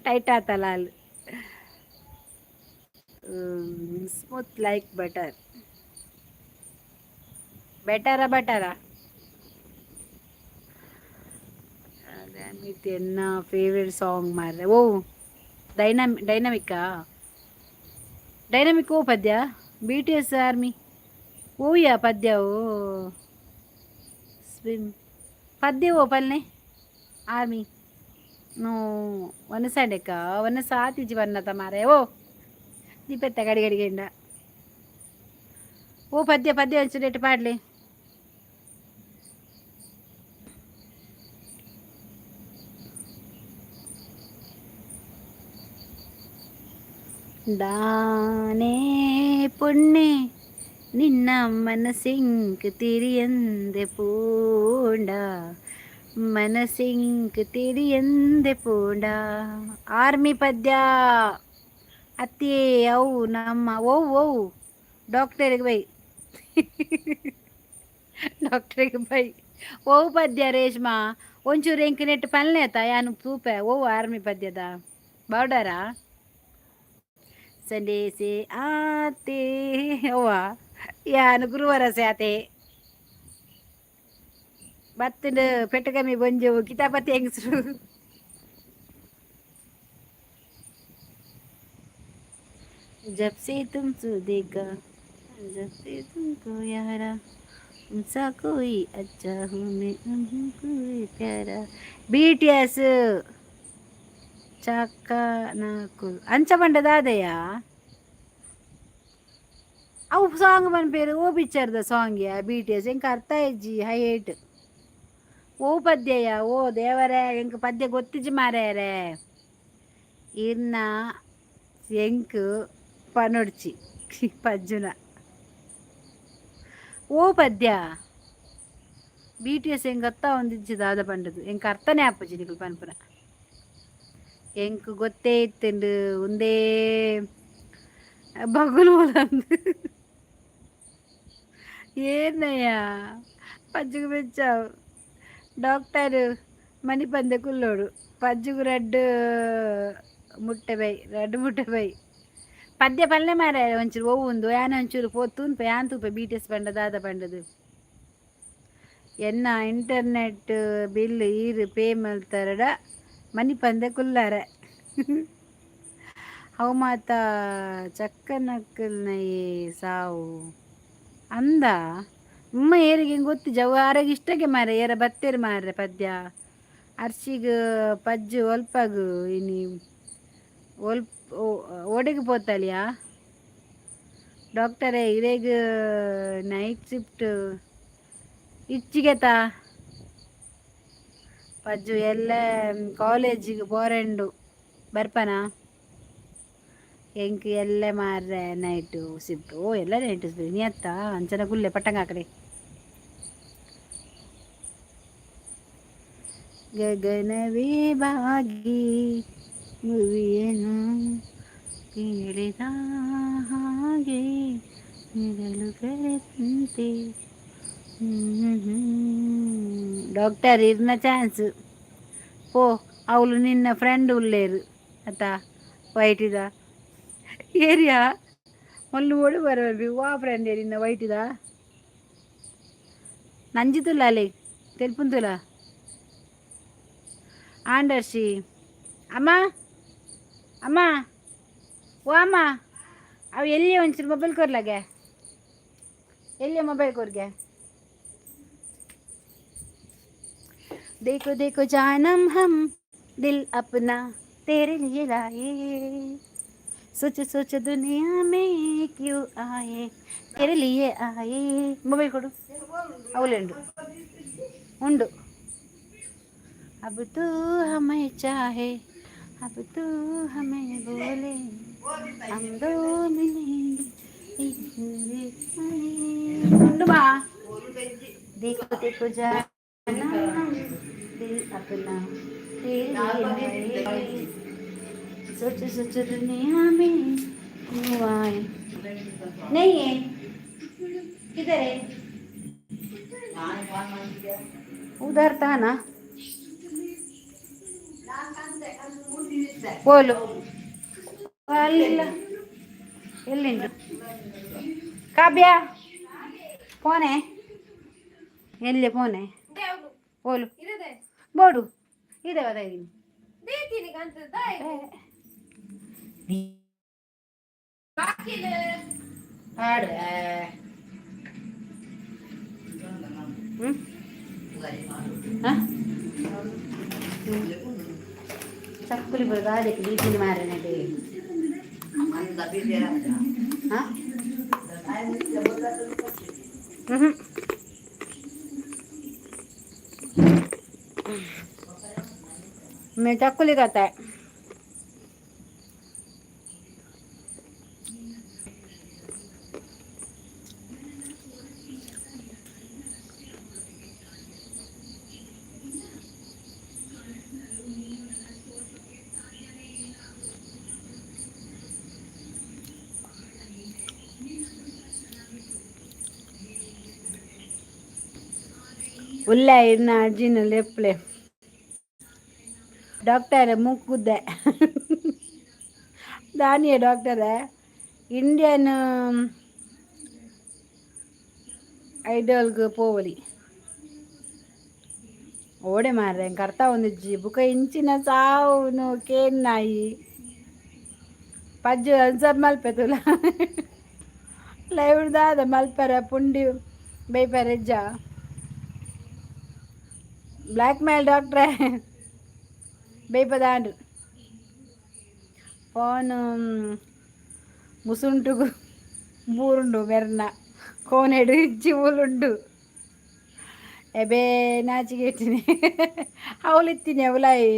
ಟೈಟ್ ಆತಲ್ಲ ಅಲ್ಲಿ. Smooth like butter, ಬೆಟರ ಬಟರಾ. ಎನ್ನ ಫೇವ್ರೆಟ್ ಸಾಂಗ್ ಮಾರ್ರೆ. ಓ ಡೈನಮಿಕ್ಕಾ? ಡೈನಮಿಕ್ ಓ ಪದ್ಯ? ಬಿಟಿಎಸ್ ಆರ್ಮಿ ಓಯ್ಯ ಪದ್ಯ? ಓ ಸ್ವಿಮ್ ಪದ್ಯ ಓ ಪಲ್ನೆ ಆರ್ಮಿ ನೋ ವನಸಾಂಡೆಕ್ಕ ವನಸ ಆತಿಜಿ ವನ್ನತ ಮಾರೆ. ಓ ದೀಪೆತ್ತ ಗಡಿ ಗಡಿಗೆಂಡ. ಓ ಪದ್ಯ ಪದ್ಯ ಒಂಚೂರು ಎಟ್ಟು ಪಾಡ್ಲಿ. ದಾನೇ ಪೊಣ್ಣೆ ನಿನ್ನ ಮನಸಿಂಕ್ ತಿರಿಯಂದೆ ಪೂಂಡ, ಮನಸಿಂಕ್ ತಿರಿಯಂದೆ ಪೂಂಡ. ಆರ್ಮಿ ಪದ್ಯ ಅತ್ತಿ ಅವು ನಮ್ಮ. ಓ ಓ, ಡಾಕ್ಟರಿಗೆ ಬೈ, ಡಾಕ್ಟರಿಗೆ ಬೈ. ಓ ಪದ್ಯ ರೇಷ್ಮಾ, ಒಂಚೂರು ಎಂಕ್ ನೆಟ್ ಪಲ್ನೆ ಆತ, ಯಾನು ತೂಪೆ. ಓ ಆರ್ಮಿ ಪದ್ಯದ ಬಾರ್ಡರಾ? ಸಂಡೇ ಸೆ ಆತೆ ಅವ್ವ, ಯಾನು ಗುರುವಾರ ಸೆ ಆತೆ ಬತ್ತಂಡು ಪೆಟ್ಟಕಮ್ಮಿ ಬೊಂಜವು ಕಿತಾಪತಿ ಹೆಂಗಸರು. जब से तुमको देखा, जब से तुमको यारा, तुमसा कोई अच्छा हूँ मैं कोई प्यारा. ಬಿಟಿಎಸ್ ಚಕ್ಕ ನಾಕು ಅಂಚ ಬಂಡದಾದೆಯ ಅವು ಸಾಂಗ್ ಪನ್ಪೇರು. ಓ ಪಿಕ್ಚರ್ದ ಸಾಂಗ್ ಯಾ ಬಿಟಿಎಸ್? ಎಂಕ್ ಅರ್ಥ ಇಜ್ಜಿ. ಹೈಟ್ ಓ ಪದ್ಯಯ? ಓ ದೇವರೇ, ಎಂಕ್ ಪದ್ಯ ಗೊತ್ತಿಜ್ಜಿ ಮಾರ್ಯಾರೆ. ಇರ್ನ ಎಂಕ್ ಪನೊಡ್ಚಿ ಪಜ್ಜುನ. ಓ ಪದ್ಯ ಬಿಟಿಎಸ್ ಎಂಕ್ ಅತ್ತ ಒಂದಿಜ್ಜಿ ದಾದ ಪಂಡದು. ಎಂಕ್ ಅರ್ಥನೇ ಆಪುಜಿ ನಿಕುಲು ಪನ್ಪುನ. ಎಂಕ್ ಗೊತ್ತೇ ಇತ್ತುಂಡು ಉಂದೇ ಬಗುಲು ಮೂಲಂದು. ಏನಯ್ಯ ಪಜ್ಜುಗು ಮೆಚ್ಚಾವು. ಡಾಕ್ಟರ್ ಮನಿಪಂದೆ ಕುಲ್ಲೋಡು. ಪಜ್ಜುಗು ರಡ್ಡ್ ಮುಟ್ಟೆ ಬೈ, ರಡ್ಡ್ ಮುಟ್ಟೆ ಬೈ. ಪದ್ಯ ಪಲ್ಲೆ ಮಾರ ಒಂಚೂರು. ಒವು ಉಂದು? ಯಾನ್ ಒಂಚೂರು ಪೋ ತೂನ್ಪೆ, ಯಾನ್ ತೂಪೆ ಬಿಟಿಎಸ್ ಪಂಡ ದಾದ ಪಂಡದು. ಎನ್ನ ಇಂಟರ್ನೆಟ್ ಬಿಲ್ ಈರ್ ಪೇ ಮಲ್ತರಡ ಮನಿಪಂದೆ ಕುಲ್ಲಾರೆ. ಅವು ಮಾತ ಚಕ್ಕನಕ್ಕಲ್ನಯೇ ಸಾವು ಅಂದ. ಉಮ್ಮ ಏರಿಗೆ ಗೊತ್ತಿಜ್ಜ ಅವು. ಆರೆಗ್ ಇಷ್ಟಗೆ ಮಾರೆ, ಏರ ಬತ್ತೇರು ಮಾರ್ರೆ ಪದ್ಯ. ಅರ್ಶಿಗ್ ಪಜ್ಜು ಒಲ್ಪಗು ಇನಿ? ಒಲ್ಪ ಓಡೆಗ್ ಪೋತಲಿಯಾ? ಡಾಕ್ಟರೇ, ಇರೆಗ್ ನೈಟ್ ಶಿಫ್ಟ್ ಇಚ್ಚಿಗೆತಾ? ಪಜ್ಜು ಎಲ್ಲ ಕಾಲೇಜಿಗೆ ಪೋರೆಂಡು ಬರ್ಪನಾ? ಎಂಕ್ ಎಲ್ಲೆ ಮಾರ್ರೆ ನೈಟು ಶಿಫ್ಟ್. ಓ ಎಲ್ಲ ನೈಟ್ ಶಿಫ್ಟ್ ನೀ ಅತ್ತ ಅಂಚನ ಗುಲ್ಲೆ ಪಟ್ಟಂಗ ಆಕಡೆ. ಗಗನವೇ ಬಾಗಿ ಭುವಿಯನ್ನು ಕೇಳಿದ ಹಾಗೆ ನಿಗಲು ಕರೆದಂತೆ. ಡಾಕ್ಟರ್, ಇರ್ನ ಚಾನ್ಸ್ ಪೋ. ಅವಳು ನಿನ್ನ ಫ್ರೆಂಡ್ ಉಲ್ಲೇರು ಅತ್ತ ವೈಟಿದ ಏರಿಯಾ ಮೊಲ್ಲು ಓಡು ಬರಬಿ ವಾ ಫ್ರೆಂಡ್ ನಿನ್ನ ವೈಟಿದ ನಂಜಿತುಲ್ಲ ಅಲೆ ತೆಲ್ಪುಂತುಲ ಆಂಡರ್ಶಿ. ಅಮ್ಮ, ಅಮ್ಮ, ಓ ಅಮ್ಮ, ಅವು ಎಲ್ಲಿ? ಒಂಚೂರು ಮೊಬೈಲ್ ಕೊರ್ಲಾಗೆ. ಎಲ್ಲಿ ಮೊಬೈಲ್ ಕೊರ್ಗೆ? देखो देखो जानम, हम दिल अपना तेरे लिए लाए। सोच सोच दुनिया में क्यों आए, तेरे लिए आए। ಮೊಬೈಲ್ ಕೊಡು. ಅವಳೆಂಡು ಉಂಡು. अब तू हमें चाहे, अब तू हमें बोले, हम दो मिलेंगे। ಉಂಡು ಬಾ. देखो देखो जानम, हम दिल अपना तेरे लिए लाए। सोच सोच दुनिया में क्यों आए। नहीं है? किधर है? उधर था ना। बोलो. ಅಲ್ಲ, ಎಲ್ಲಿಂದು ಕಾವ್ಯ? ಫೋನೆ ಎಲ್ಲಿ? ಫೋನೆ ಬೋಲು ಬೋಡು ಇದೆ. ಇದೀನಿ. ಹಾಡು. ಹ್ಞೂ, ಹಾಂ, ಚಕ್ಕುಲಿ ಬರೋದು ಅದಕ್ಕೆ ದೀಪಿನ ಮಾರನೆ. ಹಾಂ, ಹ್ಞೂ. मैं चक्कुली खाता है. ಉಲ್ಲ ಇರ್ನ ಅಜ್ಜಿನ ಲೆಪ್ಲೆ. ಡಾಕ್ಟರ್ ಮೂಕುದ್ದೆ ದಾನಿಯ ಡಾಕ್ಟರ್. ಇಂಡಿಯನ್ ಐಡಲ್ಗೆ ಪೋವಲಿ ಓಡೆ ಮಾರ್ರೆ. ಕರ್ತಾ ಒಂದಿಜ್ಜಿ ಬುಕ ಇಂಚಿನ ಸಾವುನು ಕೇನ್ನಾಯಿ ಪಜ್ಜು ಅನ್ಸಬ್ ಮಲ್ಪೆ ತುಲ. ಲೈವ್ ದಾದ ಮಲ್ಪರ ಪುಂಡಿ ಬೈಪರೆಜ್ಜ. ಬ್ಲ್ಯಾಕ್ ಮೇಲ್ ಡಾಕ್ಟ್ರೆ ಬೈಪದಾಂಡು. ಫೋನ್ ಮುಸುಂಟುಗು ಬೂರುಂಡು ಮೆರ್ನ ಕೋನೆಡು ಇಜ್ಜಿ ಊಲುಂಡು. ಎಬೇ, ನಾಚಿಗೆಟ್ಟಿನಿ. ಅವಳಿತ್ತೀನಿ ಅವಲಾಯಿ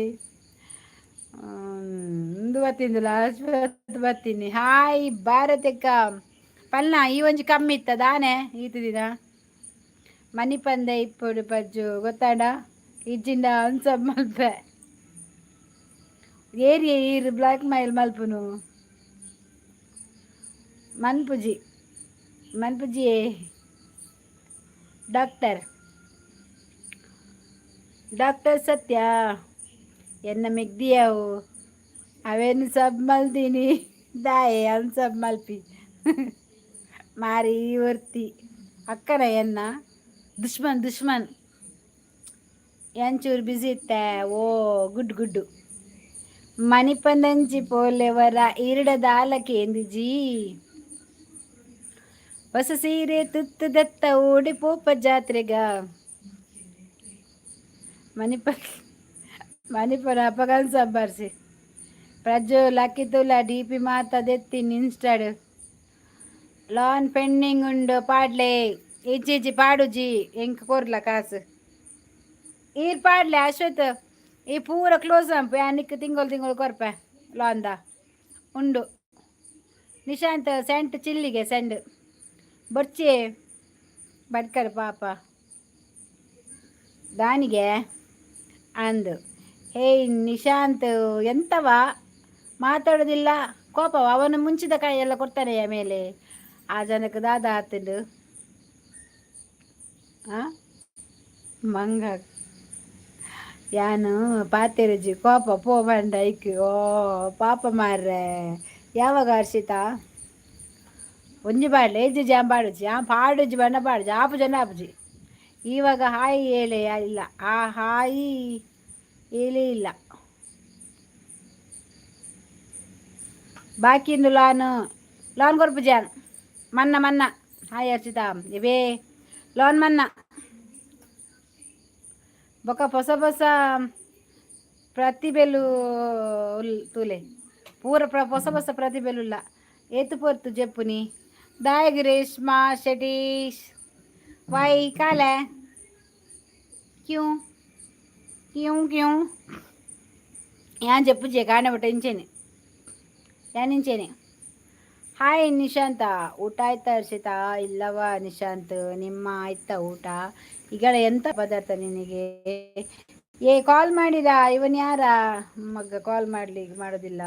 ಇಂದು ಬತ್ತಿಂದು ಲಾಸ್ಟ್ ಬತ್ತೀನಿ. ಹಾಯ್ ಭಾರತಕ್ಕ ಪಲ್ನ. ಈ ಒಂಜಿ ಕಮ್ಮಿ ಇತ್ತ ದಾನೆ ಈತ ದಿನ ಮನಿಪಂದೆ ಇಪ್ಪೊಡು ಪಜ್ಜು ಗೊತ್ತಾಡ ಇಜ್ಜಿಂಡ ಅನ್ಸಬ್ ಮಲ್ಪೆ. ಏರಿಯ ಈರು ಬ್ಲ್ಯಾಕ್ ಮೈಲ್ ಮಲ್ಪುನು. ಮನ್ಪುಜಿ, ಮನ್ಪುಜಿ ಡಾಕ್ಟರ್. ಡಾಕ್ಟರ್ ಸತ್ಯ ಎನ್ನ ಮೆಗ್ದಿಯವು ಅವೇನು ಸಬ್ ಮಲ್ದೀನಿ. ದಾಯೆ ಅನ್ಸಬ್ ಮಲ್ಪಿ ಮಾರಿ ಒರ್ತಿ ಅಕ್ಕನ ಎನ್ನ ದುಶ್ಮನ್ ದುಶ್ಮನ್. ಎಂಚೂರು ಬಿಸಿ ಇತ್ತೆ. ಓ, ಗುಡ್ ಗುಡ್ಡು. ಮನಿಪಂದಂಚಿ ಪೋಲೆವರ ಈರಡ ದಾಲಕೇಂದಿಜಿ. ಹೊಸ ಸೀರೆ ತುತ್ತು ದತ್ತ ಓಡಿ ಪೋಪ ಜಾತ್ರೆಗ. ಮನಿಪ ಮನಿಪನ ಅಪಗನ್ ಸಂಬರ್ಸಿ. ಪ್ರಜ್ಜು ಲಕ್ಕಿತುಲ ಡಿ ಪಿ ಮಾತ ದೆತ್ತಿನ ಇನ್ಸ್ಟಾಡ್. ಲಾನ್ ಪೆಂಡಿಂಗ್ ಉಂಡು, ಪಾಡ್ಲೆ. ಇಜ್ಜಿ ಇಜ್ಜಿ, ಪಾಡುಜಿ. ಎಂಕ್ ಕೊರ್ಲ ಕಾಸು ಈರ್ ಪಾಡ್ಲೆ. ಅಶ್ವತ್, ಈ ಪೂರ ಕ್ಲೋಸ್ ಅಂಪು ಯಾನಿಕ್ ತಿಂಗಳು ತಿಂಗಳು ಕೊರ್ಪೆ. ಲಾಂದ ಉಂಡು. ನಿಶಾಂತ್ ಸೆಂಟ್ ಚಿಲ್ಲಿಗೆ ಸೆಂಡ್ ಬೊರ್ಚಿ ಬಡ್ಕರ್ ಪಾಪ ದಾನಿಗೆ. ಅಂದು. ಹೇಯ್ ನಿಶಾಂತ್, ಎಂತವ ಮಾತಾಡೋದಿಲ್ಲ? ಕೋಪವ? ಅವನು ಮುಂಚಿದ ಕಾಯಿ ಎಲ್ಲ ಕೊಡ್ತಾನೆ ಮೇಲೆ. ಆ ಜನಕ್ಕೆ ದಾದ ಆತಂಡು. ಆ ಮಂಗ ಯಾನು ಪಾತೆರಜಿ ಕೋಪ ಪೋ ಬಂಡ ಐಕ್. ಓ ಪಾಪ ಮಾರ್ರೆ. ಯಾವಾಗ ಹರ್ಷಿತಾ? ಒಂಜಿ ಪಾಡ್ಲೆ ಏಜ್ ಜಾಮ್ ಪಾಡುಜಿ. ಆ ಪಾಡುಜಿ ಬಣ್ಣ ಪಾಡುಜಿ ಆಪು ಜನ ಆಪುಜಿ. ಇವಾಗ ಹಾಯ್ ಹೇಳೇ ಇಲ್ಲ. ಆ ಹಾಯಿ ಹೇಳೇ ಇಲ್ಲ. ಬಾಕಿ ಲಾನ್ ಲಾನ್ ಕೊರ್ಪು ಜಾನ್ ಮನ್ನ ಮನ್ನ. ಹಾಯ್ ಹರ್ಷಿತಾ. ಇವೇ ಲಾನ್ ಮನ್ನ ಬೊಕ ಹೊಸ ಹೊಸ ಪ್ರತಿಭೆಲು ತೂಲೆ ಪೂರ ಪ್ರ ಹೊಸ ಹೊಸ ಪ್ರತಿಭೆಲುಲ್ಲ. ಏತು ಪೊರ್ತು ಜೆಪ್ಪುನಿ ದಾಯಗ್ ರೇಷ್ಮಾ ಶೆಟೀಶ್ ವೈ ಕಾಲೆ ಕ್ಯೂ ಕ್ಯೂ ಕ್ಯೂ. ಯಾನ್ ಜೆಪ್ಪುಜೆ ಕಾಣೆ ಬಿಟ್ಟ ಇಂಚೆನೆ ಯಾನ್ ಇಂಚೆನೆ. ಹಾಯ್ ನಿಶಾಂತ, ಊಟ ಆಯ್ತಾ ಹರ್ಷಿತಾ? ಇಲ್ಲವಾ ನಿಶಾಂತ್, ನಿಮ್ಮ ಆಯ್ತಾ ಊಟ? ಈಗ ಎಂತ ಪದಾರ್ಥ ನಿನಗೆ? ಏ ಕಾಲ್ ಮಾಡಿದ ಇವನ್ ಯಾರ ಮಗ್ಗ? ಕಾಲ್ ಮಾಡ್ಲಿ ಮಾಡೋದಿಲ್ಲ.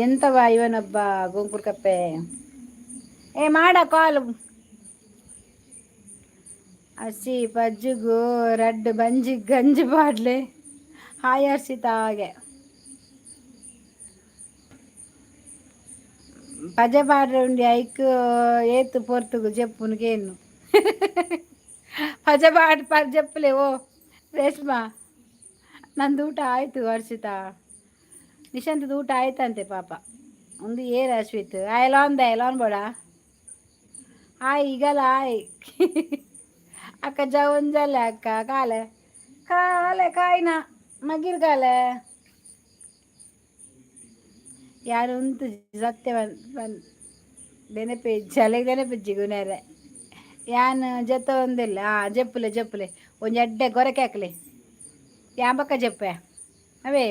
ಎಂತವ ಇವನೊಬ್ಬ ಗೋಂಕುರ್ ಕಪ್ಪೆ. ಏ ಮಾಡ ಕಾಲ್. ಅರ್ಷಿ ಪಜ್ಜುಗು ರಡ್ಡು ಬಂಜಿ ಗಂಜಿ ಪಾಡ್ಲೆ. ಹಾಯ್ ಹರ್ಷಿತಾ. ಹಾಗೆ ಪಜೆ ಪಾಡ್ರೆ ಉಂಡಿ ಐಕ್ ಏತು ಪೊರ್ತುಗು ಜೆಪ್ಪುನಿಗೇನು ಪಜೆ ಪಾಡ್ ಪ ಜೆಪ್ಪಲೆ. ಓ ರೇಷ್ಮಾ, ನಂದು ಊಟ ಆಯಿತು ಹರ್ಷಿತಾ. ನಿಶಾಂತದ ಊಟ ಆಯ್ತಂತೆ ಪಾಪ. ಒಂದು ಏರ್ ಅಶ್ವಿತ್ ಆಯ್ ಲಾನ್ ಲಾನ್ ಬೋಡ. ಹಾಯ್ ಈಗಲ ಹಾಯ್ ಅಕ್ಕ. ಜವನ್ ಅಕ್ಕ ಕಾಲೆ ಕಾಲೆ ಕಾಯ್ನ ಮಗಿರ್ ಕಾಲೆ. ಯಾರು ಉಂತು ಸತ್ಯ ಬನ್ ನೆನಪೆ ಚಲೆಗ್ ನೆನಪಿಜ್ಜಿ ಗುನೇರೆ. ಯಾನ್ ಜೊತೆ ಒಂದಿಲ್ಲ. ಹಾಂ ಜಪ್ಪುಲೆ ಜಪ್ಪುಲೆ ಒಂಜಿ ಎಡ್ಡೆ ಗೊರಕೆ ಹಾಕ್ಲೆ. ಯಾನ್ ಬಕ್ಕ ಜಪ್ಪೆ ಅವೇ.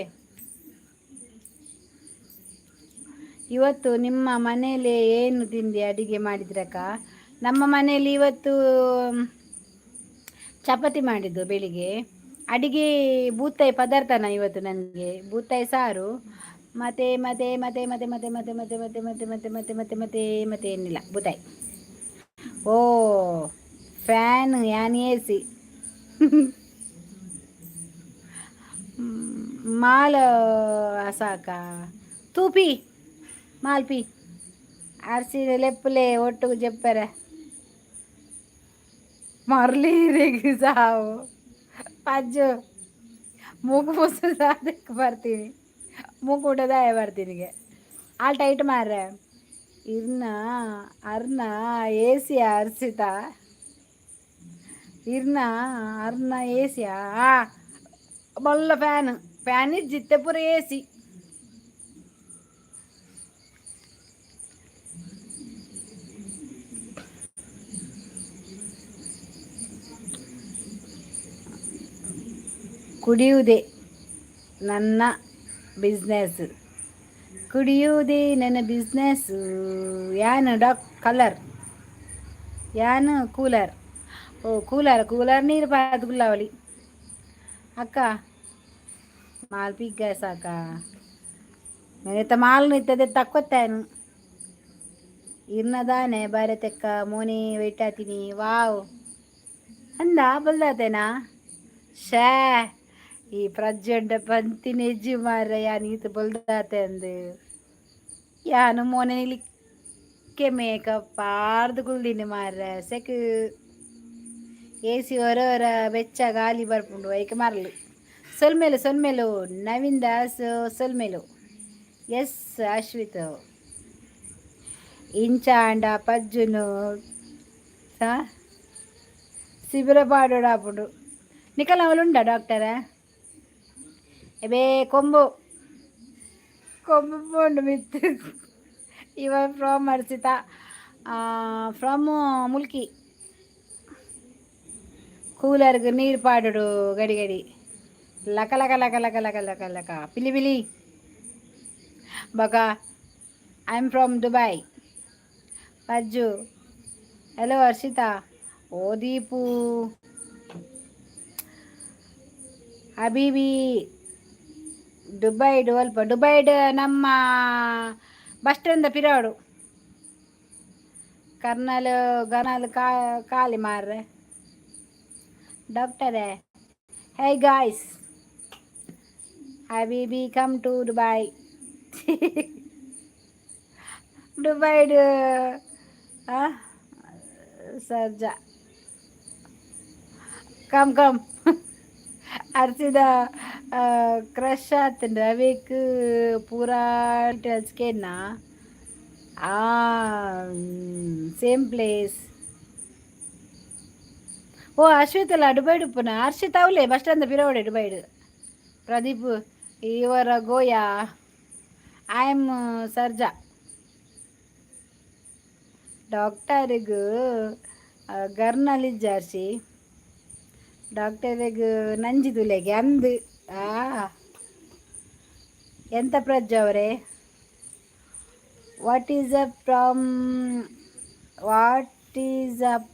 ಇವತ್ತು ನಿಮ್ಮ ಮನೆಯಲ್ಲಿ ಏನು ತಿಂಡಿ ಅಡಿಗೆ ಮಾಡಿದ್ರಕ್ಕ? ನಮ್ಮ ಮನೆಯಲ್ಲಿ ಇವತ್ತು ಚಪಾತಿ ಮಾಡಿದ್ದು ಬೆಳಿಗ್ಗೆ. ಅಡಿಗೆ ಬೂತಾಯಿ ಪದಾರ್ಥನ ಇವತ್ತು ನನಗೆ ಬೂತಾಯಿ ಸಾರು ಮತ್ತೆ ಮತ್ತೆ ಮತ್ತೆ ಮತ್ತೆ ಮತ್ತೆ ಮತ್ತೆ ಮತ್ತೆ ಮತ್ತೆ ಮತ್ತೆ ಮತ್ತೆ ಮತ್ತೆ ಮತ್ತೆ ಮತ್ತೆ ಮತ್ತೆ ಏನಿಲ್ಲ ಬೂತಾಯಿ. ಓ ಫ್ಯಾನ್ ಯಾನ್ ಎ ಸಿ ಮಾಲ್ ಸಾಕ ತೂಪಿ ಮಾಲ್ಪಿ ಅರ್ಸಿ ಲೆಪ್ಪುಲೆ ಒಟ್ಟುಗು ಜೆಪ್ಪರೆ ಮರ್ಲಿ ಸಾವು ಪಜ್ಜು ಮೂಗು ಮುಸು ಅದಕ್ಕೆ ಬರ್ತೀನಿ. ಮೂಗು ಊಟದಾಯ ಬರ್ತೀನಿ. ಆಲ್ ಟೈಟ್ ಮಾರ್ರೆ. ಇರ್ನ ಅರ್ನ ಎ ಸಿ ಅರ್ಸಿತಾ ಇರ್ನ ಅರ್ನ ಎ ಸಿಯಾ? ಮಲ್ಲ ಫ್ಯಾನ್ ಫ್ಯಾನ್ ಇಜ್ಜಿತ್ತೆ ಪೂರ ಎ ಸಿ. ಕುಡಿಯುವುದೇ ನನ್ನ ಬಿಸ್ನೆಸ್, ಕುಡಿಯುವುದೇ ನನ್ನ ಬಿಸ್ನೆಸ್ಸು. ಯಾನ್ ಡಾಕ್ ಕಲರ್ ಯಾನ್ ಕೂಲರ್. ಓ ಕೂಲರ್ ಕೂಲರ್ ನೀರು ಪಾತ್ಗುಲ್ಲಾವಲಿ ಅಕ್ಕ. ಮಾಲ್ ಪಿಗ್ಗ ಸಾಕ నేనైతే మాలను ಇತ್ತದೆ ತಕ್ಕೊತ್ತಾನು. ಇರ್ನದಾನೆ ಬಾರೆ ತೆಕ್ಕ ಮೋನಿ ವೆಯ್ಟ್ ಆತೀನಿ. ವಾವ್ ಅಂದ ಬಲ್ದಾತೇನಾ? ಶೇ ಈ ಪ್ರಜ್ಜಂಡ ಪಂತಿ ನೆಜ್ಜಿ ಮಾರ್ರೆ. ಯಾನ್ ಈತ್ ಬಲ್ದಾತೆ ಅಂದು ಯಾನು ಮೋನೆ ನಿಲಿಕ್ಕೆ ಮೇಕಪ್ ಪಾರ್ದು ಕುಲ್ದಿನಿ ಮಾರ್ರೆ. ಸೆಕ್ ಎ ಸಿ ಹೊರ ಹೊರ ಬೆಚ್ಚ ಗಾಲಿ ಬರ್ಪುಂಡು ಐಕೆ ಮರ್ಲು. ಸೊಲ್ಮೆಲು ಸೊಲ್ಮೆಲು ನವೀನ್ ದಾಸ್ ಸೊಲ್ಮೆಲು. ಎಸ್ ಅಶ್ವಿತ್ ಇಂಚಾಂಡ ಪಜ್ಜುನು ಶಿಬಿರ ಪಾಡೋಡಾಪುಂಡು. ನಿಕಲ್ ಅವಳುಂಡ ಡಾಕ್ಟರ? ಎಬೇ ಕೊಂಬು ಕೊಂಬು ಪೋಂಡು ಮಿತ್ತು. ಇವ ಫ್ರಮ್ ಹರ್ಷಿತಾ ಫ್ರಮ್ ಮುಲ್ಕಿ. ಕೂಲರ್ಗೆ ನೀರು ಪಾಡುಡು ಗಡಿ ಗಡಿ ಲಕ ಲಕ ಲಕ ಲಕ ಲಕ ಲಕ ಲಕ ಪಿಲಿ ಪಿಲಿ ಬಕ. I am from Dubai Pajju. Hello Harshita. O Deepu. ಹಬೀಬಿ ದುಬೈಡ್ ಅಲ್ಪ? ದುಬೈಡ್ ನಮ್ಮ ಬಸ್ ಸ್ಟ್ಯಾಂಡ್ ಪಿರಾಡು. ಕರ್ನಲ್ ಗರ್ನಲ್ ಖಾಲಿ ಮಾರ್ರೆ. ಡಾಕ್ಟರೇ, ಹೇ ಗಾಯ್ಸ್, ಹಬೀಬಿ come to Dubai. ದುಬೈಡ್ Sharjah, come come. ಅರ್ಚಿದ crush ಆತಂಡ ಅವೇಕ್ ಪೂರಾ ಡೀಟೇಲ್ಸ್ ಕೇನ್ನ. Same place. ಓ ಅಶ್ವಿತಲ್ಲ ದುಬೈಡ್ ಉಪ್ಪುನ? ಹರ್ಷಿತ್ ಅವಲೇ ಬಸ್ ಸ್ಟ್ಯಾಂಡ್ ಪಿರವಡೆ ದುಬೈಡ್. ಪ್ರದೀಪ್ ಇವರ ಗೋಯಾ, I am Sharjah. ಡಾಕ್ಟರಿಗೂ ಗರ್ನಲ್ ಇಜ್ಜಾರ್ಸಿ, ಡಾಕ್ಟರಿಗ್ ನಂಜಿ ತುಲೆಗೆ ಅಂದು. ಆ ಎಂತ ಪ್ರಜ್ಜು ಅವರೇ? What is up from, what is up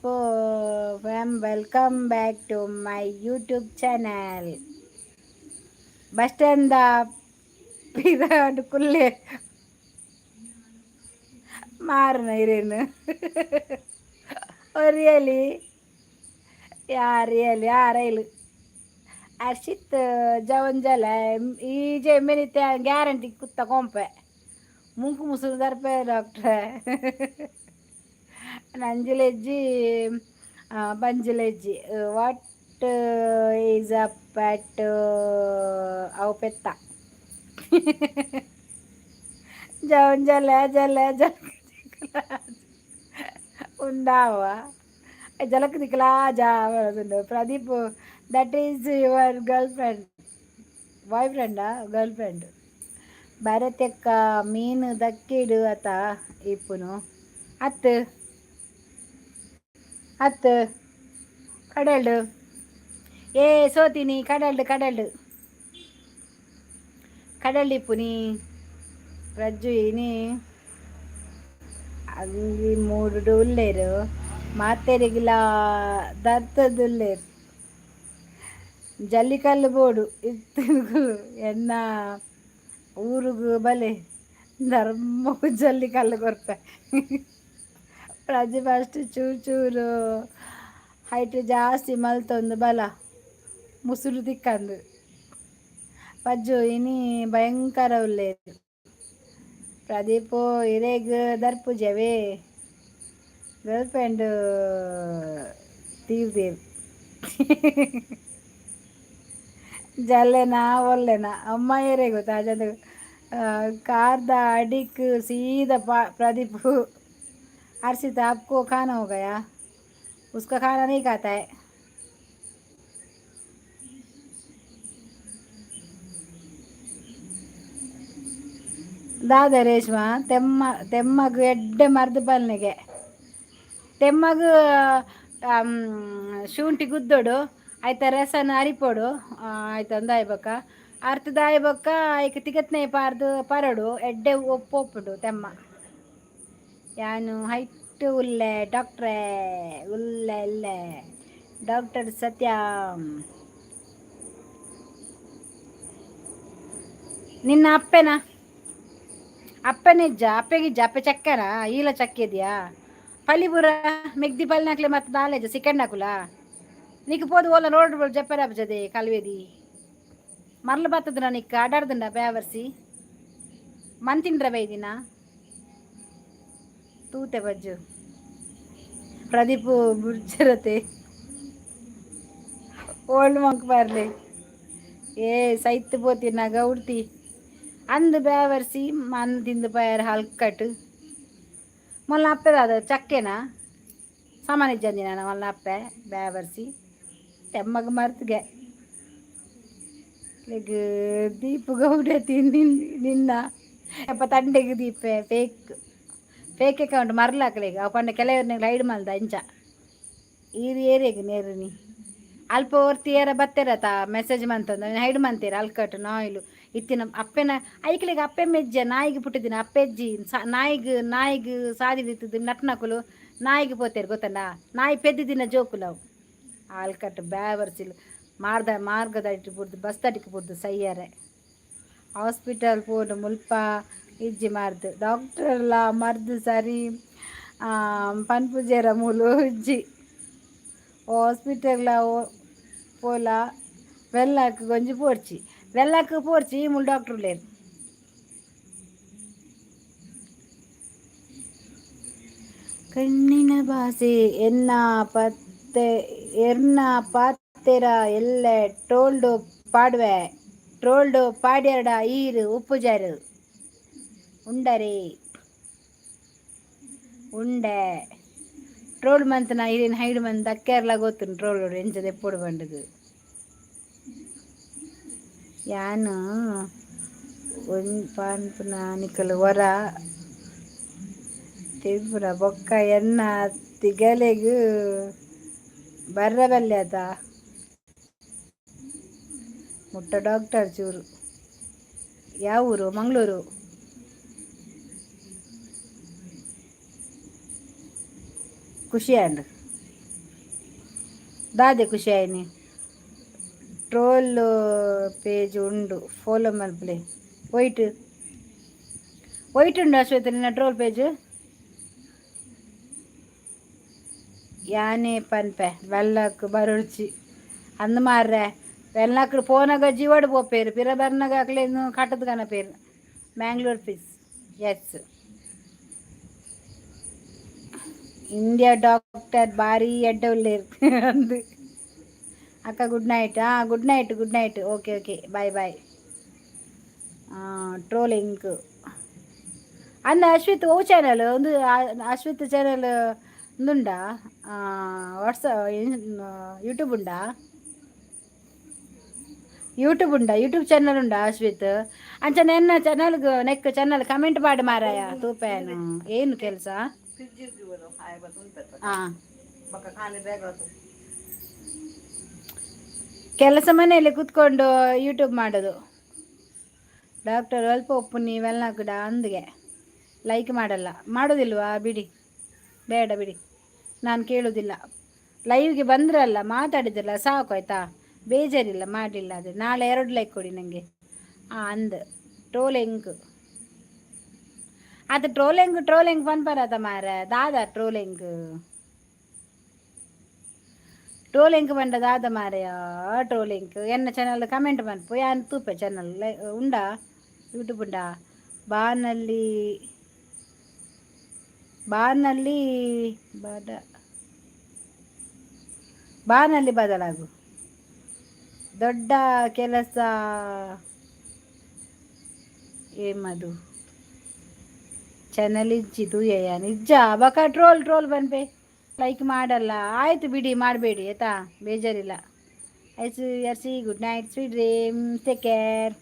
fam? Welcome back to my YouTube channel. Bus stand ಪಿರಾಡ್ ಕುಲ್ಲೆ ಮಾರನ ಇರೇನು? ಓ ರಿಯಲಿ? Yeah really? ಆ ರೈಲು ಹರ್ಷಿತ್ ಜವನ್ ಜಲ ಈ ಜೆ ಮೆನಿತೆ ಗ್ಯಾರಂಟಿ ಕುತ್ತ ಕೊಂಪೆ ಮುಂಕು ಮುಸುರು ದರ್ಪೆ. ಡಾಕ್ಟ್ರೆ, ನಂಜಿಲೆಜ್ಜಿ ಬಂಜಿಲೆಜ್ಜಿ. What is up at ಅವು ಪೆತ್ತ ಜವನ್ ಜಲ ಜಲ ಜಲ ಉಂಡಾವ ಜಲಕ್ ದಿಕ್ಲಾ ಜಾ. Pradeep, that is your girl friend, boy ಫ್ರೆಂಡಾ girl friend? ಭಾರತಕ್ಕ ಮೀನು ದಕ್ಕಿಡು ಅತ ಇಪ್ಪುನು ಅತ್ತು ಅತ್ತು ಕಡಲ್ಡು. ಏ ಸೋತಿನಿ, ಕಡಲ್ಡು ಕಡಲ್ಡು ಕಡಲ್ಡು ಇಪ್ಪುನಿ. ಪ್ರಜ್ಜು ಇನಿ ಅಂಗಿ ಮೂಡುಡು ಉಲ್ಲೇರು, ಮಾತೆರಿಗಿಲ ದರ್ತದುಲ್ಲೇರು. ಜಲ್ಲಿಕಲ್ಲು ಬೋಡು ಇತ್ತು ಎನ್ನ ಊರುಗು ಬಲೆ, ಧರ್ಮಕ್ಕೂ ಜಲ್ಲಿಕಲ್ಲು ಕೊರ್ಪೆ. ಪ್ರಜೆ ಫಸ್ಟ್ ಚೂರು ಚೂರು ಹೈಟ್ ಜಾಸ್ತಿ ಮಲ್ತೊಂದು ಬಲ, ಮುಸುರು ತಿಕ್ಕಂದು. ಪಜ್ಜು ಇನಿ ಭಯಂಕರ ಉಲ್ಲೇರು. ಪ್ರದೀಪ್ ಇರೇಗ್ ದರ್ಪುಜವೇ? ಗರ್ಲ್ ಫ್ರೆಂಡ್ ತೀರ್ದೇವ್ ಜಲ್ಲೆನಾ ಒಲ್ಲೆನಾ ಅಮ್ಮ ಏರೇ ಗೊತ್ತಾ? ಕಾರ್ದ ಅಡಿಕ್ सीधा. प्रदीप, हर्षित, आपको खाना हो गया? उसका खाना नहीं खाता है. ದಾದ ರೇಷ್ಮಾ, ತೆಮ್ಮ ತೆಮ್ಮಗು ಎಡ್ಡೆ ಮರ್ದು ಪಲ್ನೆಗೆ ತೆಮ್ಮಗು ಶುಂಠಿ ಗುದ್ದೋಡು ಆಯ್ತ, ರಸನ ಅರಿಪೋಡು ಆಯ್ತು. ಅಂದಾಯ್ಬಕ್ಕ ಅರ್ಥದಾಯ್ ಬೊಕ್ಕ ಐಕ್ ತಿಗತ್ನೆ ಪಾರ್ದು ಪರಡು, ಎಡ್ಡೆ ಒಪ್ಪು ತೆಮ್ಮ. ಯಾನು ಹೈಟ್ ಉಲ್ಲೆ ಡಾಕ್ಟ್ರೇ? ಉಲ್ಲೆ ಇಲ್ಲೆ ಡಾಕ್ಟರ್ ಸತ್ಯ. ನಿನ್ನ ಅಪ್ಪೆನಾ? ಅಪ್ಪನಿಜ್ಜ? ಅಪ್ಪೆಗಿಜ್ಜ? ಅಪ್ಪೆ ಚಕ್ಕನ ಈಲ ಚಕ್ಕಿದ್ಯಾ? ಪಲಿಪುರ ಮೆಗ್ದಿ ಪಲ್ನಾಕ್ಲೆ ಮತ್ತೆ ದಾಲೇಜ ಸಿಕ್ಕಂಡಾಕುಲ ನೀಕು ಪೋದು ಓಲ ರೋಡ್ ಜಪ್ಪರ ಜದೆ ಕಲ್ವೇದಿ ಮರ್ಲು ಬತ್ತದ ನಿಕ್ಕ ಅಡಾರ್ದುಂಡ ಬ್ಯಾವರ್ಸಿ ಮಂತಿಂಡ್ರ ಬೈದಿನ ತೂತೆ. ಬಜ್ಜು ಪ್ರದೀಪ್ ಬುಡ್ಚರತೆ ಓಲ್ಡ್ ಮಂಕ್ ಬರ್ಲಿ. ಏ ಸೈತ್ ಪೋತಿನ ಗೌಡ್ತಿ ಅಂದ್ ಬ್ಯಾವರ್ಸಿ ಮನ್ ತಿಂದು ಪಯರ್ ಹಲ್ಕಟ್. ಮೊಲ್ಲ ಅಪ್ಪೆದಾದ ಚಕ್ಕೆನಾ ಸಾಮಾನ್ಯ ಜಂದಿನ ಮೊಲ್ಲ ಅಪ್ಪೆ ಬ್ಯಾವರ್ಸಿ ತೆಮ್ಮಗ ಮರ್ತ್ಗೆ ಲೆಗ್ ದೀಪು ಗೌಡತಿ ನಿನ್ನ ಅಪ್ಪ ತಂಡೆಗೆ ದೀಪೆ. Fake fake account ಮರ್ಲಾಕಲೆಗ್ ಅವು ಪಂಡ ಕೆಲವ್ರನ್ನ ಹೈಡ್ ಮಲ್ದ ಇಂಚ ಈರು ಏರಿಯಾಗ ನೇರುನಿ. ಅಲ್ಪ ಒರ್ತಿ ಏರ ಬತ್ತೆರತ ಮೆಸೇಜ್ ಮಂತಂದು ಹೈಡ್ ಮಂತೀರ. ಅಲ್ಕಟ್ಟು ನಾಯಿಲು ಇತ್ತಿನ ಅಪ್ಪೆನ ಐಕ್ಲಿಗೆ ಅಪ್ಪೆ ಮೆಜ್ಜ ನಾಯಿಗೆ ಪುಟ್ಟಿದಿನ ಅಪ್ಪೆಜ್ಜಿ ನಾಯಿಗ್ ನಾಯಿಗ್ ಸಾದಿ ಇತ್ತದ ನಟ್ನಕುಲು ನಾಯಿಗೆ ಪೋತೇರು ಗೊತ್ತಂಡ. ನಾಯಿ ಪೆದ್ದಿದಿನ ಜೋಕುಲು ಅವು. ಆಲ್ಕಟ್ಟು ಬ್ಯಾವರ್ಸಿಲು. ಮಾರ್ದ ಮಾರ್ಗದಡಿಟ್ ಬುಡ್ದು ಬಸ್ ಬುಡ್ದು ಸೈಯರೆ. ಹಾಸ್ಪಿಟಲ್ ಪೋಂಡು ಮುಲ್ಪ ಇಜ್ಜಿ ಮರ್ದ್, ಡಾಕ್ಟರ್ಲ ಮರ್ದ್ ಸರಿ ಪನ್ಪುಜೆರ ಮೂಲು ಇಜ್ಜಿ. ಹಾಸ್ಪಿಟಲ್ ಪೋಲ ವೆಲ್ಲಾಕ್ ಒಂಜಿ ಪೋರ್ಚಿ, ವೆಲ್ಲಾಕ್ ಪೋರ್ಚಿ, ಮೂಲು ಡಾಕ್ಟರ್ ಉಲ್ಲೆರ್. ಕಣ್ಣಿನ ಭಾಷೆ ಎನ್ನ ಪತ್ತೆ ಎರ್ನ ಪಾತೆರ ಎಲ್ಲೆ ಟ್ರೋಲ್ಡ್ ಪಾಡುವೆ. ಟ್ರೋಲ್ಡ್ ಪಾಡ್ಯರ್ಡ ಈರ್ ಉಪ್ಪುಜಾರು ಉಂಡರೆ ಉಂಡೆ. ಟ್ರೋಲ್ ಮಂತ್ನ ಇರೇನು ಹೈಡ್ ಮಂತ್ ಅಕ್ಕೆರ್ಲ ಗೊತ್ತುಂಡು ಟ್ರೋಲ್ ಎಂಚ ದೆಪ್ಪೊಡು ಪಂಡುದು. ಯಾನ್ ಪನ್ಪುನ ನಿಕುಲು ಒರ ತಿನ್ಪುನ ಬೊಕ್ಕ ಎನ್ನ ತಿಗಲೆಗ್ ಬರ್ರ ಬಲ್ಯದ. ಮುಟ್ಟ ಡಾಕ್ಟರ್ ಚೂರು. ಯಾವ ಊರು? ಮಂಗಳೂರು. ಖುಷಿ ಆಂಡ್ ದಾದೆ ಖುಷಿ ಆಯ್ನಿ? ಟ್ರೋಲ್ ಪೇಜ್ ಉಂಡು, ಫಾಲೋ ಮಲ್ಪಲೆ. ವೈಟ್ ವೈಟ್ ಉಂಡು ಅಶ್ವಥ ನಿನ್ನ ಟ್ರೋಲ್ ಪೇಜ್. ಯಾನೇ ಪನ್ಪೆ ವೆಲ್ಲಕ್ ಬರೊಡ್ಚಿ ಅಂದ್ ಮಾರ್ರೆ. ವೆಲ್ಲಕ್ ಪೋನಾಗ ಜೀವಡ್ ಪೋಪೇರು, ಪಿರ ಬರ್ನಾಗ ಅಕ್ಲೇನು ಕಟ್ಟದ ಕನಪೇರು. ಮ್ಯಾಂಗ್ಳೂರ್ ಫಿಸ್ ಎಸ್. ಇಂಡಿಯಾ ಡಾಕ್ಟರ್ ಭಾರಿ ಎಡ್ಡೆ ಉಲ್ಲೇರ್ ಅಂದ್. ಅಕ್ಕ ಗುಡ್ ನೈಟ್. ಹಾಂ, good night, good night. Okay okay, bye bye. Trolling ಅಂದ ಅಶ್ವಿತ್ ಓ ಚಾನಲ್ ಒಂದು ಅಶ್ವಿತ್ ಚಾನಲ್ ಉಂದುಂಡಾ? ವಾಟ್ಸಪ್ ಯೂಟ್ಯೂಬ್ ಉಂಡಾ? ಯೂಟ್ಯೂಬ್ ಉಂಡಾ? ಯೂಟ್ಯೂಬ್ ಚಾನಲ್ ಉಂಡಾ ಅಶ್ವಿತ್? ಅಂಚ ನೆನ್ನ ಚಾನಲ್ಗ್ ನೆಕ್ ಚಾನಲ್ ಕಮೆಂಟ್ ಮಾಡಿ ಮಾರಾಯ ತೂಪೇನು. ಏನು ಕೆಲಸ? ಹಾಂ, ಕೆಲಸ ಮನೆಯಲ್ಲಿ ಕೂತ್ಕೊಂಡು ಯೂಟ್ಯೂಬ್ ಮಾಡೋದು. ಡಾಕ್ಟರ್ ಅಲ್ಪ ಒಪ್ಪು ನೀವೆಲ್ಲ ಕೂಡ ಅಂದ್ಗೆ ಲೈಕ್ ಮಾಡಲ್ಲ. ಮಾಡೋದಿಲ್ವಾ? ಬಿಡಿ, ಬೇಡ ಬಿಡಿ, ನಾನು ಕೇಳೋದಿಲ್ಲ. ಲೈವ್ಗೆ ಬಂದ್ರಲ್ಲ, ಮಾತಾಡಿದ್ರಲ್ಲ, ಸಾಕು ಆಯಿತಾ? ಬೇಜಾರಿಲ್ಲ ಮಾಡಲಿಲ್ಲ. ಅದೇ ನಾಳೆ 2 ಲೈಕ್ ಕೊಡಿ ನನಗೆ. ಹಾಂ, ಅಂದ್ ಟ್ರೋಲಿಂಗ್ ಅದು ಟ್ರೋಲಿಂಗ್ ಟ್ರೋಲಿಂಗ್ ಪನ್ಪರದ ಮಾರ ದಾದಾ ಟ್ರೋಲಿಂಗ್ ಟ್ರೋಲಿಂಗ್ ಪಂಡ ದಾದ ಮಾರೆಯ ಟ್ರೋಲಿಂಗ್? ಎನ್ನ ಚಾನಲ್ ಕಮೆಂಟ್ ಮನ್ಪು, ಯಾನ್ ತೂಪೆ. ಚಾನಲ್ ಉಂಡಾ? ಯೂಟ್ಯೂಬ್ ಉಂಡಾ? ಬಾನಲ್ಲಿ ಬಾನಲ್ಲಿ ಬದ ಬಾನಲ್ಲಿ ಬದಲಾಗು. ದೊಡ್ಡ ಕೆಲಸ ಏಮದು ಚಾನಲ್ ಇಜ್ಜಿ ತೂಯಯ್ಯ ನಿಜ ಬಕ ಟ್ರೋಲ್ ಟ್ರೋಲ್ ಪನ್ಪೆ, ಲೈಕ್ ಮಾಡಲ್ಲ. ಆಯಿತು ಬಿಡಿ, ಮಾಡಬೇಡಿ ಆಯಿತಾ, ಬೇಜಾರಿಲ್ಲ. ಆಯ್ತು ಅರ್ಸಿ, good night, sweet dream, take care.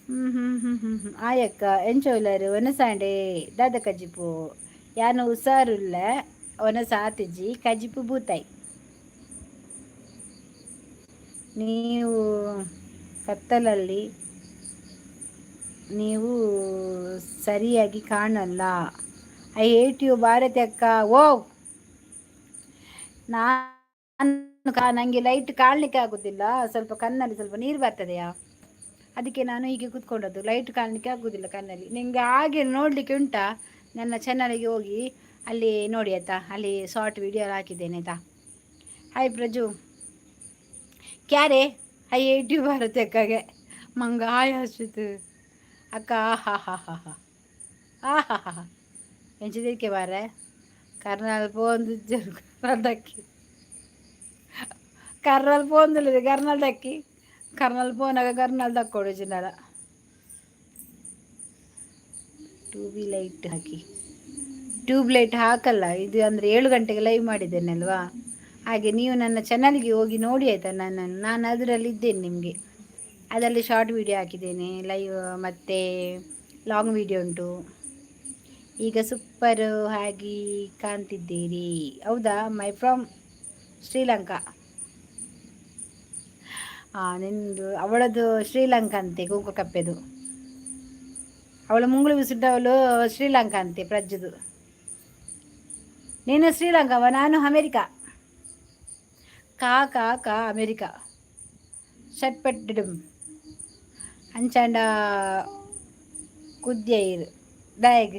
ಹ್ಞೂ ಹ್ಞೂ ಹ್ಞೂ ಹ್ಞೂ ಹ್ಞೂ ಆಯಕ್ಕ ಎಂಚ ಉಲ್ಲರು? ಒನಸಾಂಡೆ ದಾದ ಕಜಿಪು? ಯಾನು ಹುಷಾರುಲ್ಲ, ಒನಸ ಆತಿಜಿ, ಕಜಿಪು ಬೂತಾಯಿ. ನೀವು ಕತ್ತಲಲ್ಲಿ ನೀವು ಸರಿಯಾಗಿ ಕಾಣಲ್ಲ. I hate you Bharati ಅಕ್ಕ. ಓ ನಾನು ನನಗೆ ಲೈಟ್ ಕಾಣಲಿಕ್ಕೆ ಆಗೋದಿಲ್ಲ, ಸ್ವಲ್ಪ ಕಣ್ಣಲ್ಲಿ ಸ್ವಲ್ಪ ನೀರು ಬರ್ತದೆಯಾ, ಅದಕ್ಕೆ ನಾನು ಹೀಗೆ ಕೂತ್ಕೊಂಡದ್ದು. ಲೈಟ್ ಕಾಣಲಿಕ್ಕೆ ಆಗೋದಿಲ್ಲ ಕಣ್ಣಲ್ಲಿ. ನಿಮಗೆ ಹಾಗೆ ನೋಡಲಿಕ್ಕೆ ಉಂಟಾ? ನನ್ನ ಚಾನಲಿಗೆ ಹೋಗಿ ಅಲ್ಲಿ ನೋಡಿ ಆಯಿತಾ, ಅಲ್ಲಿ ಶಾರ್ಟ್ ವಿಡಿಯೋ ಹಾಕಿದ್ದೇನೆ ಆಯಿತಾ. ಹಾಯ್ ಪ್ರಜು, ಕ್ಯಾರೆ? I hate you Bharati ಅಕ್ಕಗೆ ಮಂಗ. ಹಾಯ್ ಅಶ್ವಿತ್ ಅಕ್ಕ. ಆ ಹಾ ಹಾ ಹಾ ಹಾ ಆ ಹಾ ಹಾ. ಎಂಚಿದಿಕ್ಕೆ ಬಾರೆ ಕರ್ನಾಲ್ ಪೋಂದು ಕರ್ನಾಲ್ ದಕ್ಕಿ, ಕರ್ನಾಲ್ ಪೋಂದಿಲ್ಲ, ಕರ್ನಾಲ್ ದಕ್ಕಿ, ಕರ್ನಾಲ್ ಪೋನಾಗ ಕರ್ನಾಲ್ ದಕ್ಕೊಡು ಚಿನ್ನರ. ಟ್ಯೂಬ್ ಲೈಟ್ ಹಾಕಿ, ಟ್ಯೂಬ್ ಲೈಟ್ ಹಾಕಲ್ಲ ಇದು. ಅಂದರೆ 7 ಗಂಟೆಗೆ ಲೈವ್ ಮಾಡಿದ್ದೇನೆ ಅಲ್ವಾ, ಹಾಗೆ ನೀವು ನನ್ನ ಚಾನಲ್ಗೆ ಹೋಗಿ ನೋಡಿ ಆಯಿತಾ. ನನ್ನನ್ನು ನಾನು ಅದರಲ್ಲಿ ಇದ್ದೇನೆ ನಿಮಗೆ. ಅದರಲ್ಲಿ ಶಾರ್ಟ್ ವೀಡಿಯೋ ಹಾಕಿದ್ದೇನೆ, ಲೈವ್ ಮತ್ತು ಲಾಂಗ್ ವೀಡಿಯೋ ಉಂಟು. ಈಗ ಸೂಪರ್ ಆಗಿ ಕಾಣ್ತಿದ್ದೀರಿ. ಹೌದಾ? ಮೈ ಫ್ರಮ್ ಶ್ರೀಲಂಕಾ. ಹಾಂ, ನಿಂದು ಅವಳದು ಶ್ರೀಲಂಕಾ ಅಂತೆ, ಕುಂಕು ಕಪ್ಪೆದು. ಅವಳು ಮುಂಗುಳು ಬಿಸಿಟ್ಟವಳು ಶ್ರೀಲಂಕಾ ಅಂತೆ ಪ್ರಜ್ಜದು. ನೀನು ಶ್ರೀಲಂಕಾವ? ನಾನು ಅಮೇರಿಕಾ. ಕಾ ಕಾ ಕಾ ಅಮೆರಿಕ ಷಟ್ಪಟ್ಟಿಡುಂ ಅಂಚಾಂಡ ಕುದ್ಯ ಇರು ದಾಯಗ್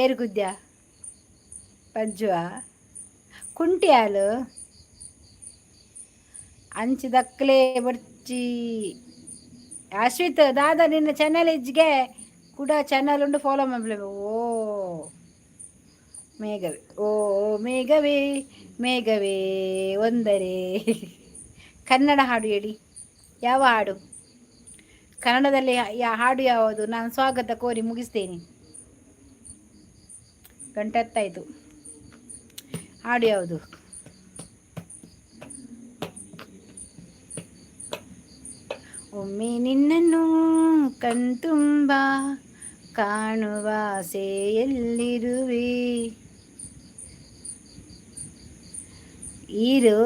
ಏರು ಕುದ್ಯ ಪಜ್ಜುವ ಕುಂಟ್ಯಾಲು ಅಂಚಿ ದಕ್ಲೆ ಬೊರ್ಚಿ. ಅಶ್ವಿತ್ ದಾದಾ, ನಿನ್ನ ಚಾನಲ್ ಇಜ್ಜಿಗೆ ಕೂಡ ಚಾನಲ್ ಉಂಡು, ಫಾಲೋ ಮಲ್ಪುಲೆ. ಓ ಮೇಘವೇ, ಓ ಮೇಘವೇ, ಮೇಘವೇ ಒಂದರೆ. ಕನ್ನಡ ಹಾಡು ಹೇಳಿ. ಯಾವ ಹಾಡು ಕನ್ನಡದಲ್ಲಿ? ಹಾಡು ಯಾವುದು? ನಾನು ಸ್ವಾಗತ ಕೋರಿ ಮುಗಿಸ್ತೇನೆ. ಗಂಟೆ 10 ಆಯಿತು. ಹಾಡು ಯಾವುದು? ಒಮ್ಮೆ ನಿನ್ನನ್ನು ಕಣ್ತುಂಬ ಕಾಣುವ ಆಸೆಯಲ್ಲಿರುವೆ. ಈರು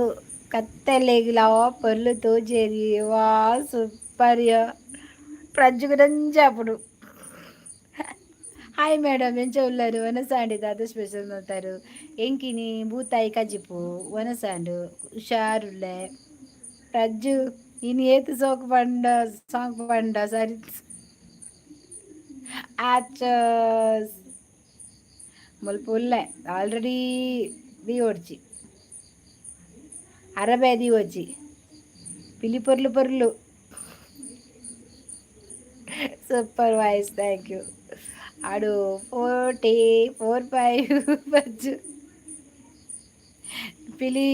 ಕತ್ತಲೆಗ್ಲಾ ಪೊರ್ಲು ತೋಜೇರಿ. ವಾ, ಸೂಪರ್. ಪ್ರಜ್ಜುಗು ದಂಜಾಪುಡು. ಹಾಯ್ ಮೇಡಮ್, ಎಂಚ ಉಲ್ಲರು? ವನಸಾಂಡಿ ದಾದ ಸ್ಪೆಷಲ್ ಮಲ್ತಾರು? ಎಂಕಿನಿ ಬೂತಾಯಿ ಕಜಿಪು ವನಸಾಂಡು. ಹುಷಾರುಲ್ಲೆ ಪ್ರಜ್ಜು. ಇನ್ನು ಏತ್ ಸೋಕು ಪಂಡ, ಸಾಂಗ್ ಪಂಡ ಸರಿ. ಆಚಸ್ ಮುಲ್ಪ ಉಲ್ಲೆ. ಆಲ್ರೆಡಿ ದೀವೊಡ್ಚಿ, ಅರಬೆ ದೀವೊಚ್ಚಿ. ಪಿಲಿ ಪೊರ್ಲು ಪೊರ್ಲು. Super voice, thank you. ಹಾಡು 44 5 ಬಜ್ಜು ಪಿಲಿ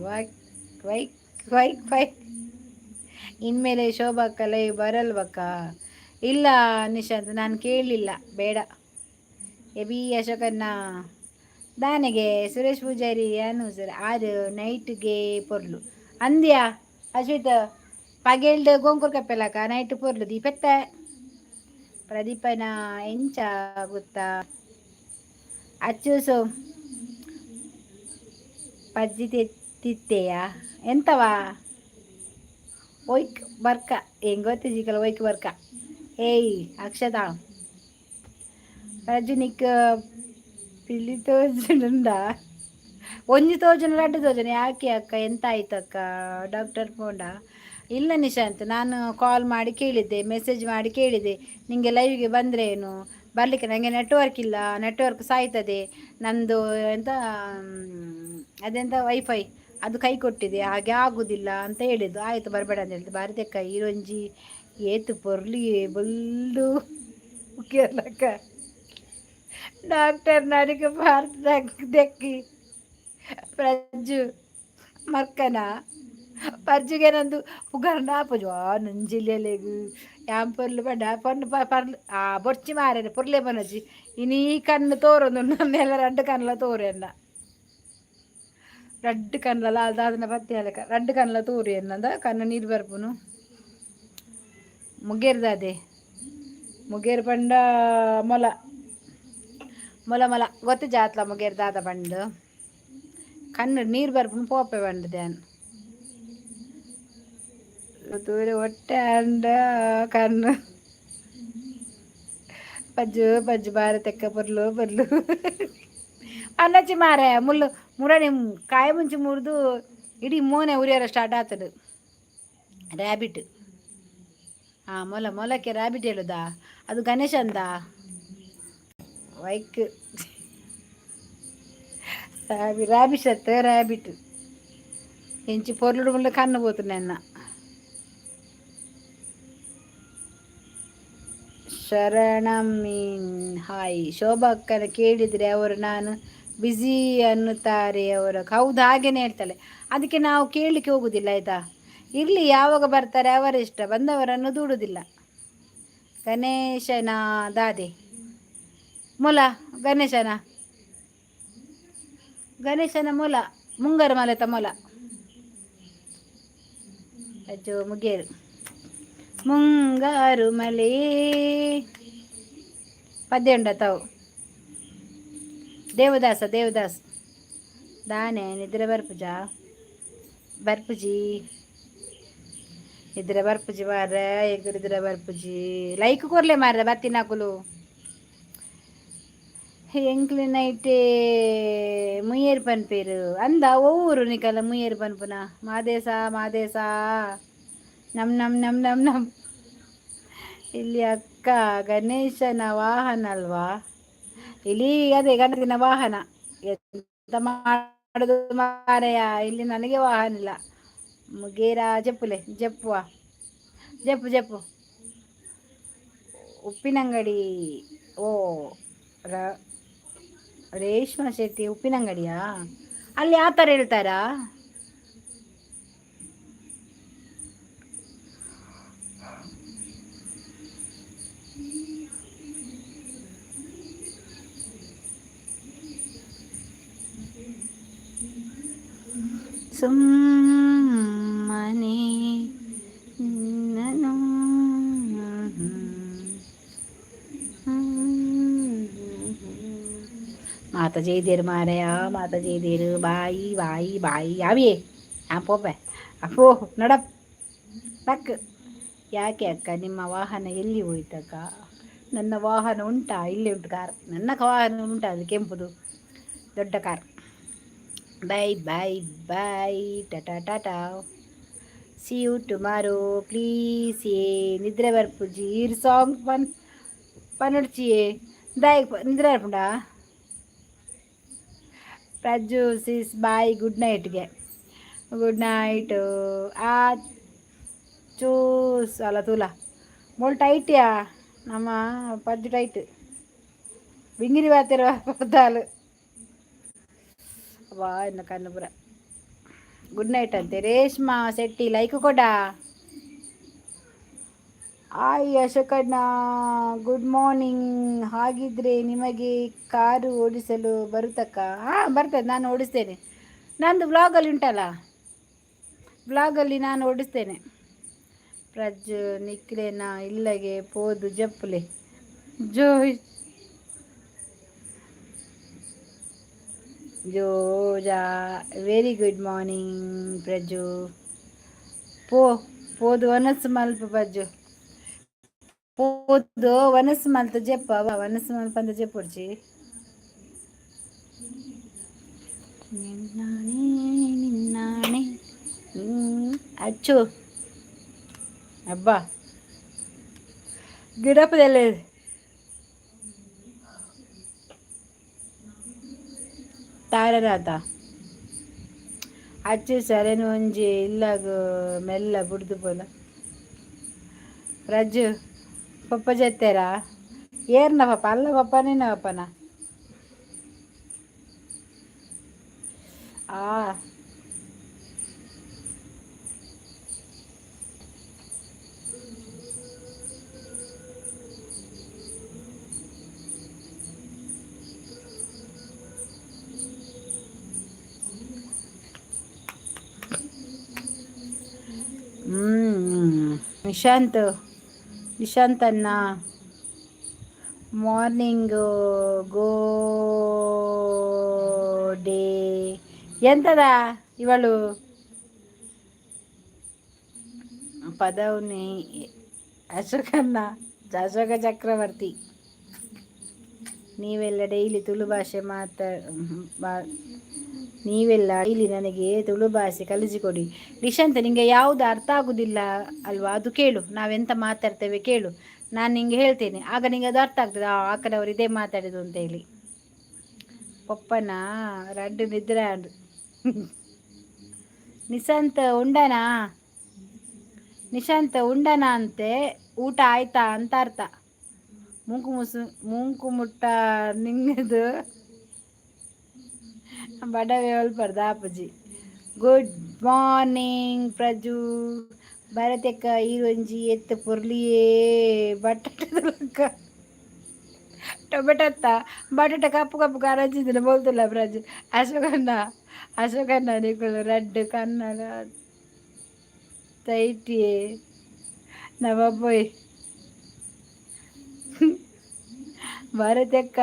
ವೈಕ್ ವೈಕ್ ವೈಕ್ ವೈಕ್. ಇನ್ಮೇಲೆ ಶೋಭಕ್ಕ ಲೈವ್ ಬರಲ್ವಕ್ಕ? ಇಲ್ಲ ನಿಶಾಂತ್, ನಾನು ಕೇಳಲಿಲ್ಲ, ಬೇಡ. ಎಬಿ ಅಶೋಕನ್ನ ದಾನೆಗೆ ಸುರೇಶ್ ಪೂಜಾರಿ ಅನು ಸರ್ ಆರು ನೈಟ್ಗೆ ಪೊರ್ಲು ಅಂದ್ಯಾ. ಅಶ್ವಿತ್, ಪಗೆಲ್ಡ್ ಗೋಂಕುರ್ ಕಪ್ಪೆಲಕ ನೈಟ್ ಪೊರ್ಲು ದೀಪೆತ್ತೆ. ಪ್ರದೀಪನ ಎಂಚ ಗೊತ್ತಾ? ಅಚ್ಚುಸು ಪಜ್ಜಿ ತಿತ್ತೆಯಾ ಎಂತವಾ? ಒಯ್ಕ್ ಬರ್ಕ ಹೆಂಗ್ ಗೊತ್ತಿಜಿಕಲ್ಲ, ಒಯ್ಕ್ ಬರ್ಕ. ಏಯ್ ಅಕ್ಷತಾ, ರಜನಿಕ್ ಪಿಲಿ ತೋಜುಂಡ? ಒಂಜಿ ತೋಜುನ, ರಡ್ಡು ತೋಜುನ? ಯಾಕೆ ಅಕ್ಕ, ಎಂತ ಆಯ್ತಕ್ಕ? ಡಾಕ್ಟರ್ ಪೋಂಡ? ಇಲ್ಲ ನಿಶಾಂತ್, ನಾನು ಕಾಲ್ ಮಾಡಿ ಕೇಳಿದ್ದೆ, ಮೆಸೇಜ್ ಮಾಡಿ ಕೇಳಿದೆ. ನಿಮಗೆ ಲೈವ್ಗೆ ಬಂದರೆ ಏನು ಬರಲಿಕ್ಕೆ ನನಗೆ ನೆಟ್ವರ್ಕ್ ಇಲ್ಲ, ನೆಟ್ವರ್ಕ್ ಸಾಯ್ತದೆ ನಂದು. ಎಂತ ಅದೆಂತ ವೈಫೈ, ಅದು ಕೈ ಕೊಟ್ಟಿದೆ, ಹಾಗೆ ಆಗುದಿಲ್ಲ ಅಂತ ಹೇಳಿದ್ದು. ಆಯಿತು, ಬರಬೇಡ ಅಂತ ಹೇಳಿದ್ದು. ಭಾರತಕ್ಕ ಈರೊಂಜಿ ಏತು ಪೊರ್ಲಿ ಬೊಲ್ದು ಕೇರಳಕ್ಕ. ಡಾಕ್ಟರ್ ನಡಿಗೆ ಭಾರತ ದೆಕ್ಕಿ. ಪ್ರಜ್ಜು ಮರ್ಕನ ಪರ್ಜುಗೆ ನಂದು ಪುಗರ್ನ ಆಪುಜು. ಆ ನಂಜಿಲ್ಲೆಲೆಗ್ ಯಾನ್ ಪೊರ್ಲು ಪಂಡ ಪೊಣ್ಣು ಪರ್ಲು ಆ ಬೊರ್ಚಿ ಮಾರರೆ, ಪೊರ್ಲೆ ಪನೊಚಿ. ಇನಿ ಕಣ್ಣು ತೋರೊಂದು ನೆಲ ರಡ್ಡ್ ಕಣ್ಲ ತೋರು ಎನ್ನ. ರಡ್ಡ್ ಕಣ್ಲ ದಾದನ ಪತ್ತೆ ಅಲಕ ರಡ್ಡ್ ಕಣ್ಲ ತೋರು ಎನ್ನದ. ಕಣ್ಣು ನೀರು ಬರ್ಪುನು. ಮುಗೇರ್ದಾದೆ ಮುಗೇರ್ ಪಂಡ ಮೊಲ ಮೊಲ ಮೊಲ ಗೊತ್ತು ಜಾತ್ಲ ಮುಗೇರ್ ದಾದ ಪಂಡು. ಕಣ್ಣು ನೀರು ಬರ್ಪುನು ಪೋಪೆ ಪಂಡದೆ. ತೂರೆ ಹೊಟ್ಟೆ ಅಂಡ ಕಣ್ಣು. ಪಜ್ಜು ಪಜ್ಜು ಭಾರತಕ್ಕ ಪೊರ್ಲು ಪೊರ್ಲು ಅನ್ನಚ್ಚಿ ಮಾರೆ. ಮುಳ್ಳು ಮುರಣಿ ಕಾಯಿ ಮುಂಚಿ ಮುರಿದು ಇಡೀ ಮೋನೆ ಉರಿಯರ ಸ್ಟಾರ್ಟ್ ಆಗ್ತದೆ. ರ್ಯಾಬಿಟ್. ಹಾಂ, ಮೊಲ ಮೊಲಕ್ಕೆ ರ್ಯಾಬಿಟ್ ಹೇಳುದಾ? ಅದು ಗಣೇಶಂದ ವೈಕ್ ರ್ಯಾಬಿಷ್ ಅತ್ತ ರ್ಯಾಬಿಟ್. ಎಂಚಿ ಪೊರ್ಲುಡು ಮುಲ್ಲ ಕಣ್ಣು ಪೋತು ನೆನ್ನ. ಶರಣಮ್ಮೀನ್ ಹಾಯ್. ಶೋಭಾ ಅಕ್ಕನ ಕೇಳಿದರೆ ಅವರು ನಾನು ಬ್ಯುಸಿ ಅನ್ನುತ್ತಾರೆ ಅವರು. ಹೌದು, ಹಾಗೇನೆ ಹೇಳ್ತಾಳೆ. ಅದಕ್ಕೆ ನಾವು ಕೇಳಲಿಕ್ಕೆ ಹೋಗುದಿಲ್ಲ, ಆಯಿತಾ? ಇರಲಿ, ಯಾವಾಗ ಬರ್ತಾರೆ ಅವರ ಇಷ್ಟ. ಬಂದವರನ್ನು ದೂಡುವುದಿಲ್ಲ. ಗಣೇಶನ ದಾದೆ ಮೊಲ? ಗಣೇಶನ ಗಣೇಶನ ಮೊಲ, ಮುಂಗಾರು ಮಲೆತ ಮೊಲ. ಅಜ್ಜೋ ಮುಗೇರು ಮುಂಗಾರು ಮಲೆ ಪದ್ಯ ಉಂಡ ತಾವು. ದೇವದಾಸ ದೇವದಾಸ್ ದಾನೆ. ನಿದ್ರೆ ಬರ್ಪುಜ? ಬರ್ಪುಜಿ, ನಿದ್ರೆ ಬರ್ಪುಜಿ ಮಾರ್ರೆ. ಎಂಕ್ ನಿದ್ರೆ ಬರ್ಪುಜಿ. ಲೈಕ್ ಕೊರ್ಲೆ ಮಾರ್ರೆ ಬತ್ತಿನಕುಲು. ಎಂಕ್ಲೆನೈಟೆ ಮುಯ್ಯರ್ ಪನ್ಪೇರು ಅಂದ. ಒವ್ವೂರು ನಿಕಲ ಮುಯ್ಯರ್ ಪನ್ಪುನ? ಮಾದೇಸ ಮಾದೇಸ, ನಮ್ ನಮ್ ನಮ್ ನಮ್ ನಮ್. ಇಲ್ಲಿ ಅಕ್ಕ, ಗಣೇಶನ ವಾಹನ ಅಲ್ವಾ ಇಲ್ಲಿ? ಅದೇ ಗಣಪತಿನ ವಾಹನ. ಎಂತ ಮಾಡುದು ಮಾರಾಯ, ಇಲ್ಲಿ ನನಗೆ ವಾಹನ ಇಲ್ಲ. ಮುಗೇರ ಜಪ್ಪುಲೆ ಜಪ್ಪುವ, ಜಪ್ಪು ಜಪ್ಪು. ಉಪ್ಪಿನಂಗಡಿ. ಓ, ರೇಷ್ಮಾ ಶೆಟ್ಟಿ, ಉಪ್ಪಿನಂಗಡಿಯಾ? ಅಲ್ಲಿ ಆ ಥರ ಹೇಳ್ತಾರಾ? ಸುಮ್ಮನೆ ನಿನ್ನನು. ಮಾತ ಜೈದೇರು ಮಾರಯ, ಮಾತ ಜೈದೇರು. ಬಾಯಿ ಬಾಯಿ ಬಾಯಿ ಯಾವಿಯೇ. ಹಾಂ, ಪೋಪೆ ಅಪ್ಪೋ ನಡಪ್ ಟಕ್. ಯಾಕೆ ಅಕ್ಕ, ನಿಮ್ಮ ವಾಹನ ಎಲ್ಲಿ ಹೋಯ್ತಕ್ಕ? ನನ್ನ ವಾಹನ ಉಂಟಾ? ಇಲ್ಲೇ ಉಂಟು ಕಾರ್. ನನ್ನ ವಾಹನ ಉಂಟಾ? ಅದು ಕೆಂಪುದು ದೊಡ್ಡ car. Bye bye bye, tata tata, see you tomorrow. Please. ಏ, ನಿದ್ರೆ ಬರ್ಪುಜಿ. ಈರ್ ಸಾಂಗ್ ಪನ್ ಪನೊಡ್ಚಿಯೇ, ದಾಯಕ್ ನಿದ್ರೆ ಬರ್ಪುಂಡಾ? ಪ್ರಜ್ಜು ಸಿಸ್, ಬಾಯ್, ಗುಡ್ ನೈಟ್ಗೆ. Good night. ಆ ಚೂಸ್ ಅಲ್ಲ ತೂಲ, ಮೋಲ್ ಟೈಟ್ಯಾ ನಮ್ಮ ಪಜ್ಜು ಟೈಟ್. ಬಿಂಗಿರಿ ಬಾತಿರ ಪದ್ದಾಲು ವಾ ಇನ್ನು ಕಣ್ಣು. ಗುಡ್ ನೈಟ್ ಅಂತೆ ರೇಷ್ಮಾ ಶೆಟ್ಟಿ. ಲೈಕ್ ಕೊಡ. ಹಾಯ್ ಅಶೋಕಣ್ಣ, ಗುಡ್ ಮಾರ್ನಿಂಗ್. ಹಾಗಿದ್ರೆ ನಿಮಗೆ ಕಾರು ಓಡಿಸಲು ಬರುತ್ತಕ್ಕ? ಹಾಂ, ಬರ್ತದೆ. ನಾನು ಓಡಿಸ್ತೇನೆ. ನಂದು ವ್ಲಾಗಲ್ಲಿ ಉಂಟಲ್ಲ, ವ್ಲಾಗಲ್ಲಿ ನಾನು ಓಡಿಸ್ತೇನೆ. ಪ್ರಜ್ಜು, ನಿಕ್ಲೆನ ಇಲ್ಲಗೆ ಪೋದು ಜಪ್ಪುಲೆ. ಜೋಯ್ ಜೋಜಾ, ವೆರಿ ಗುಡ್ ಮಾರ್ನಿಂಗ್ ಪ್ರಜ್ಜು. ಪೋ, ಪೋದು ವನಸ್ಸು ಮಲ್ಪ ಪಜ್ಜು. ಪೋದು ವನಸ್ಸು ಮಲ್ತ ಜೆಪ್ಪ. ವನಸ್ಸು ಮಲ್ಪ ಅಂತ ಜೆಪ್ಪುಡ್ಚಿ. ನಿನ್ನಾಣೆ ನಿನ್ನಾಣೆ. ಅಚ್ಚು ಅಬ್ಬಾ ಗಿಡಪದಲ್ಲೇ. ತಾರನಾಥ ಅಚ್ಚು ಸರೆನು ಒಂಜಿ ಇಲ್ಲಗ್ ಮೆಲ್ಲ ಬುಡ್ದು ಪೋಲ. ರಜ್ಜು, ಪಪ್ಪ ಜತ್ತೇರಾ? ಏರ್ನ ಪಪ್ಪ ಅಲ್ಲ, ಪಪ್ಪ ನಿನ್ನ ಪಪ್ಪನ. ಆ ನಿಶಾಂತ್, ನಿಶಾಂತ್ ಅಣ್ಣ, ಮಾರ್ನಿಂಗ್ ಗೋ ಡೇ. ಎಂತದ ಇವಳು ಪದವನಿ? ಅಶೋಕಣ್ಣ, ಅಶೋಕ ಚಕ್ರವರ್ತಿ, ನೀವೆಲ್ಲ ಡೈಲಿ ತುಳು ಭಾಷೆ ಮಾತಾ ನೀವೆಲ್ಲ ಡೈಲಿ ನನಗೆ ತುಳು ಭಾಷೆ ಕಲಿಸಿಕೊಡಿ. ನಿಶಾಂತ, ನಿಂಗೆ ಯಾವುದು ಅರ್ಥ ಆಗುದಿಲ್ಲ ಅಲ್ವಾ, ಅದು ಕೇಳು. ನಾವೆಂತ ಮಾತಾಡ್ತೇವೆ ಕೇಳು, ನಾನು ನಿಂಗೆ ಹೇಳ್ತೇನೆ. ಆಗ ನಿಂಗೆ ಅದು ಅರ್ಥ ಆಗ್ತದೆ, ಆ ಕಡೆಯವರು ಇದೇ ಮಾತಾಡಿದ್ದು ಅಂತ ಹೇಳಿ. ಪಪ್ಪನ ರಡ್ಡು ನಿದ್ರೆ. ನಿಶಾಂತ್, ಉಂಡನಾ? ನಿಶಾಂತ್, ಉಂಡನಾ ಅಂತೆ. ಊಟ ಆಯ್ತಾ ಅಂತ ಅರ್ಥ. ಮೂಂಕು ಮುಸು ಮೂಂಕು ಮುಟ್ಟ ನಿಂಗದು ಬಡವೆ ಒಲ್ಪರ್ದ ಅಪ್ಪುಜಿ. Good morning ಪ್ರಜು. ಭರತಕ್ಕ, ಈರೊಂಜಿ ಎತ್ತು ಪೊರ್ಲಿಯೇ. ಬಟಾಟದ ಟೊಮೆಟೊತ್ತ ಬಟಾಟ ಕಪ್ಪು ಕಪ್ಪು ಕರಚಿದ್ರೆ ಬೋಲ್ತಿಲ್ಲ ಪ್ರಜು. ಅಶೋಕಣ್ಣ, ಅಶೋಕಣ್ಣ, ನಿಕುಲು ರಡ್ಡ್ ಕನ್ನಡ ತೈಟಿಯೇ ನಮ್ಮ ಪೋಯ್. ಭಾರತಕ್ಕ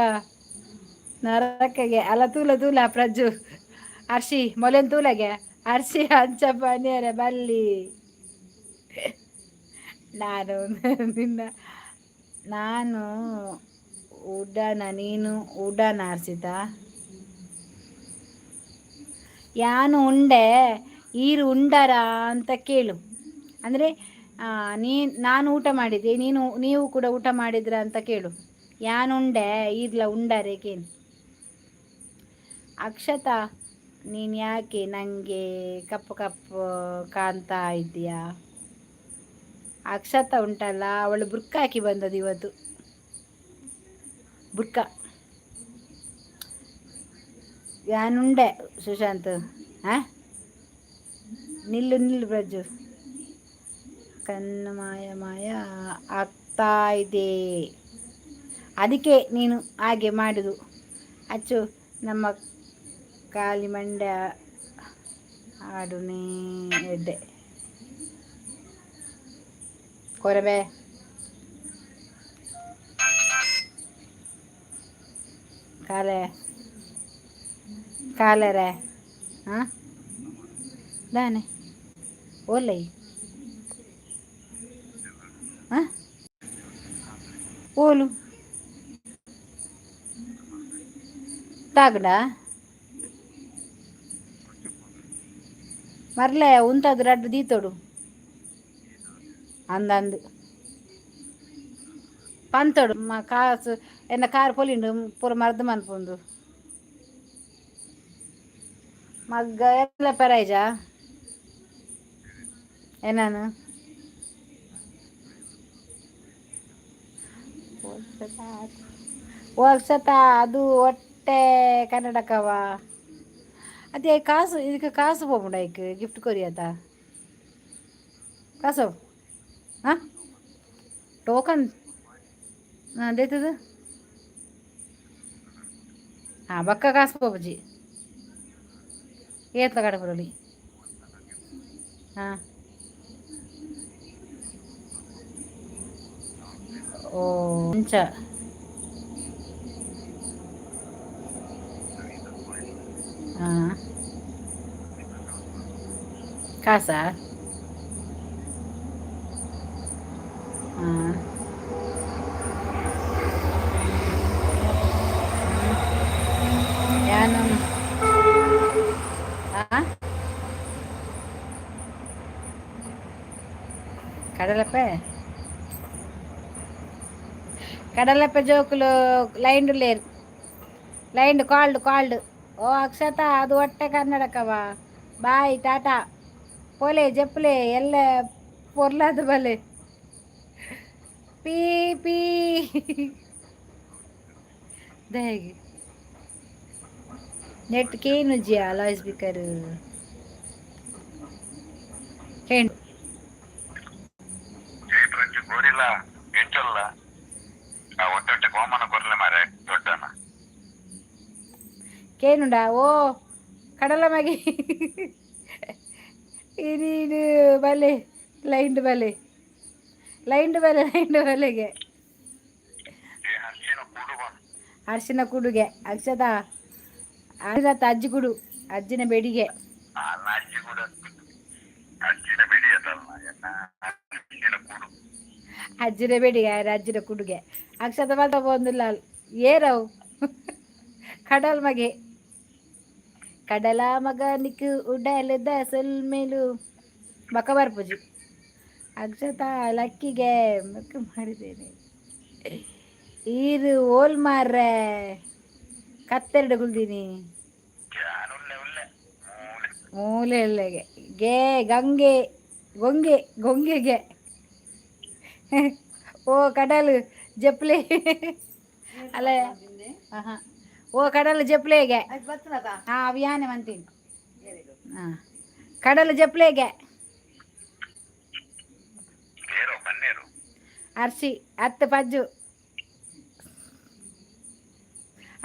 ನರಕಗೆ ಅಲ್ಲ. ತೂಲ ತೂಲ ಪ್ರಜ್ಜು, ಅರ್ಶಿ ಮೊಲೆನ್ ತೂಲಗೆ. ಅರ್ಶಿ ಅಂಚ ಪನಿಯರ ಬಲ್ಲಿ. ನಾನು ನಿನ್ನ ನಾನು ಉಡಾನ ನೀನು ಉಡಾನ ಅರ್ಸಿತಾ? ಯಾನು ಉಂಡೆ, ಈರು ಉಂಡರಾ ಅಂತ ಕೇಳು. ಅಂದರೆ ನಾನು ಊಟ ಮಾಡಿದೆ, ನೀವು ಕೂಡ ಊಟ ಮಾಡಿದ್ರ ಅಂತ ಕೇಳು. ಯಾನುಂಡೆ ಈರ್ಲ ಉಂಡರೇಕೇನು. ಅಕ್ಷತಾ, ನೀನು ಯಾಕೆ ನನಗೆ ಕಪ್ಪು ಕಪ್ಪು ಕಾಣ್ತಾ ಇದೆಯಾ? ಅಕ್ಷತಾ ಉಂಟಲ್ಲ, ಅವಳು ಬುರ್ಕ ಹಾಕಿ ಬಂದದ್ದು ಇವತ್ತು. ಬುರ್ಕ. ಯಾನುಂಡೆ ಸುಶಾಂತ್. ಹಾಂ, ನಿಲ್ಲು ನಿಲ್ಲು ಬ್ರಜ್ಜು. ಕಣ್ಣು ಮಾಯ ಮಾಯ ಆಗ್ತಾ ಇದೆ, ಅದಕ್ಕೆ ನೀನು ಹಾಗೆ ಮಾಡುದು. ಅಚ್ಚು, ನಮ್ಮ ಕಾಲಿ ಮಂಡ್ಯ ಆಡುನೇ ಎಡ್ಡೆ ಕೊರಬೆ. ಕಾಲೆ ಕಾಲರೆ. ಹಾಂ, ದಾನೆ ಓಲೈ. ಹಾಂ, ಓಲು ತಾಗಡ ಮರ್ಲೆ ಉಂತದು ರಡ್ಡು ದೀತೋಡು ಅಂದಂದು ಪಂತೋಡು. ಕಾಸು ಎನ್ನ ಕಾರ್ ಪೊಲಿಂಡು ಪೂರ ಮರ್ದು ಮನ್ಪುಂದು ಮಗ್ಗ ಎಲ್ಲ ಪೆರಾಯ್ಜ ಏನಾನು. ಅಕ್ಷತಾ, ಅದು ಒಟ್ಟೆ ಕನ್ನಡಕವ. ಅದೇ ಕಾಸು, ಇದಕ್ಕೆ ಕಾಸು ಪೋಪುಂಡ ಐಕ್ ಗಿಫ್ಟ್ ಕೊರಿಯತ ಕಾಸು. ಹಾಂ, ಟೋಕನ್. ಹಾಂ, ದೇತದ. ಹಾಂ, ಬಕ್ಕ ಕಾಸು ಪೋಪುಜಿ. ಏತ್ಲ ಕಡೆ ಬರಲಿ. ಹಾಂ, ಓ ಅಂಚ. ಹಾಂ, ಕಾಸಾ. ಹಾಂ, ಯಾನು. ಹಾಂ, ಕಡಲಪ್ಪೆ ಕಡಲಪ್ಪೆ ಜೋಕುಲು ಲೈಂಡು ಲೇರ್ ಲೈಂಡ್ ಕಾಲ್ಡ್ ಕಾಲ್ಡ್. ಓ ಅಕ್ಷತಾ, ಅದು ಒಟ್ಟೆ ಕನ್ನಡಕವ. ಬಾಯ್, ಟಾಟಾ, ಪೋಲೆ ಜಪ್ಪಲೆ ಎಲ್ಲ ಪೊರ್ಲಾದ ಬಲೆ. ಪೀ ಪೀ ದೇಗಿ ನೆಟ್ ಕೇನುಜ್ಜಿಯ ಲಾಯ್ ಸ್ಪೀಕರ್ ಕೇಂಡು. ಗೋರಿಲ್ಲ ಎಂಚಲ್ಲ ಆ ಒಟ್ಟೊಟ್ಟೆ ಕೋಮನ ಕೊರ್ಲೆ ಮಾರೆ ದೊಡ್ಡನ. ಕೇನುಂಡಾ? ಓ ಕಡಲ ಮಗಿ, ನೀನು ಬಲೆ ಲೈಂಡ್ ಬಲೆ ಲೈಂಡ್ ಬಲೆ ಲೈಂಡ್ ಬಲೆಗೆ. ಅರ್ಶಿನ ಕೂಡು ಬಂದು. ಅರ್ಶಿನ ಕುಡುಗೆ. ಅಕ್ಷತಾ, ಅರ್ಶಿನ ಅಜ್ಜಿ ಕುಡು, ಅಜ್ಜಿನ ಬೆಡಿಗೆ. ಅಲ್ಲ, ಅಜ್ಜಿ ಕೂಡ ಅಜ್ಜಿನ ಬಿಡಿ ಅದಲ್ಲ ಎನ್ನ ಅರ್ಶಿನ ಕೂಡು. ಅಜ್ಜಿನ ಬೆಡಿಗೆ, ಅಜ್ಜಿನ ಕುಡುಗೆ. ಅಕ್ಷತ ಮಾತ್ರ ಬಂದಿಲ್ಲ. ಏರವು ಕಡಲ್ ಮಗೆ, ಕಡಲ ಮಗನಿಕ್ ಉಡಲದ ಸೊಲ್ಮೆಲು ಬಕ ಬರ್ಪುಜಿ. ಅಕ್ಷತಾ, ಲಕ್ಕಿಗೆ ಮಕ್ಕ ಮಾಡಿದ್ದೇನೆ. ಈರು ಓಲ್ ಮಾರ್ರೆ ಕತ್ತೆರಡು ಗುಲ್ದಿನಿ. ಜಾನುಲ್ಲೆ ಉಲ್ಲೆ ಮೂಲೆ. ಮೂಲೆಲ್ಲೆಗೆ ಗೆ ಗಂಗೆ ಗೊಂಗೆ ಗೊಂಗೆಗೆ. ಓ ಕಡಲು ಜಪ್ಲಿ ಅಲ್ಲ. ಆಹಾ. ಓ ಕಡಲು ಜಪ್ಲೆಗೆ. ಹಾಂ, ಅವು ಯಾನೆ ಮಂತೀನಿ. ಹಾಂ, ಕಡಲು ಜಪ್ಲೆಗೆ. ಏರೋ ಬನ್ನೇರು. ಅರ್ಶಿ ಅತ್ತು ಪಜ್ಜು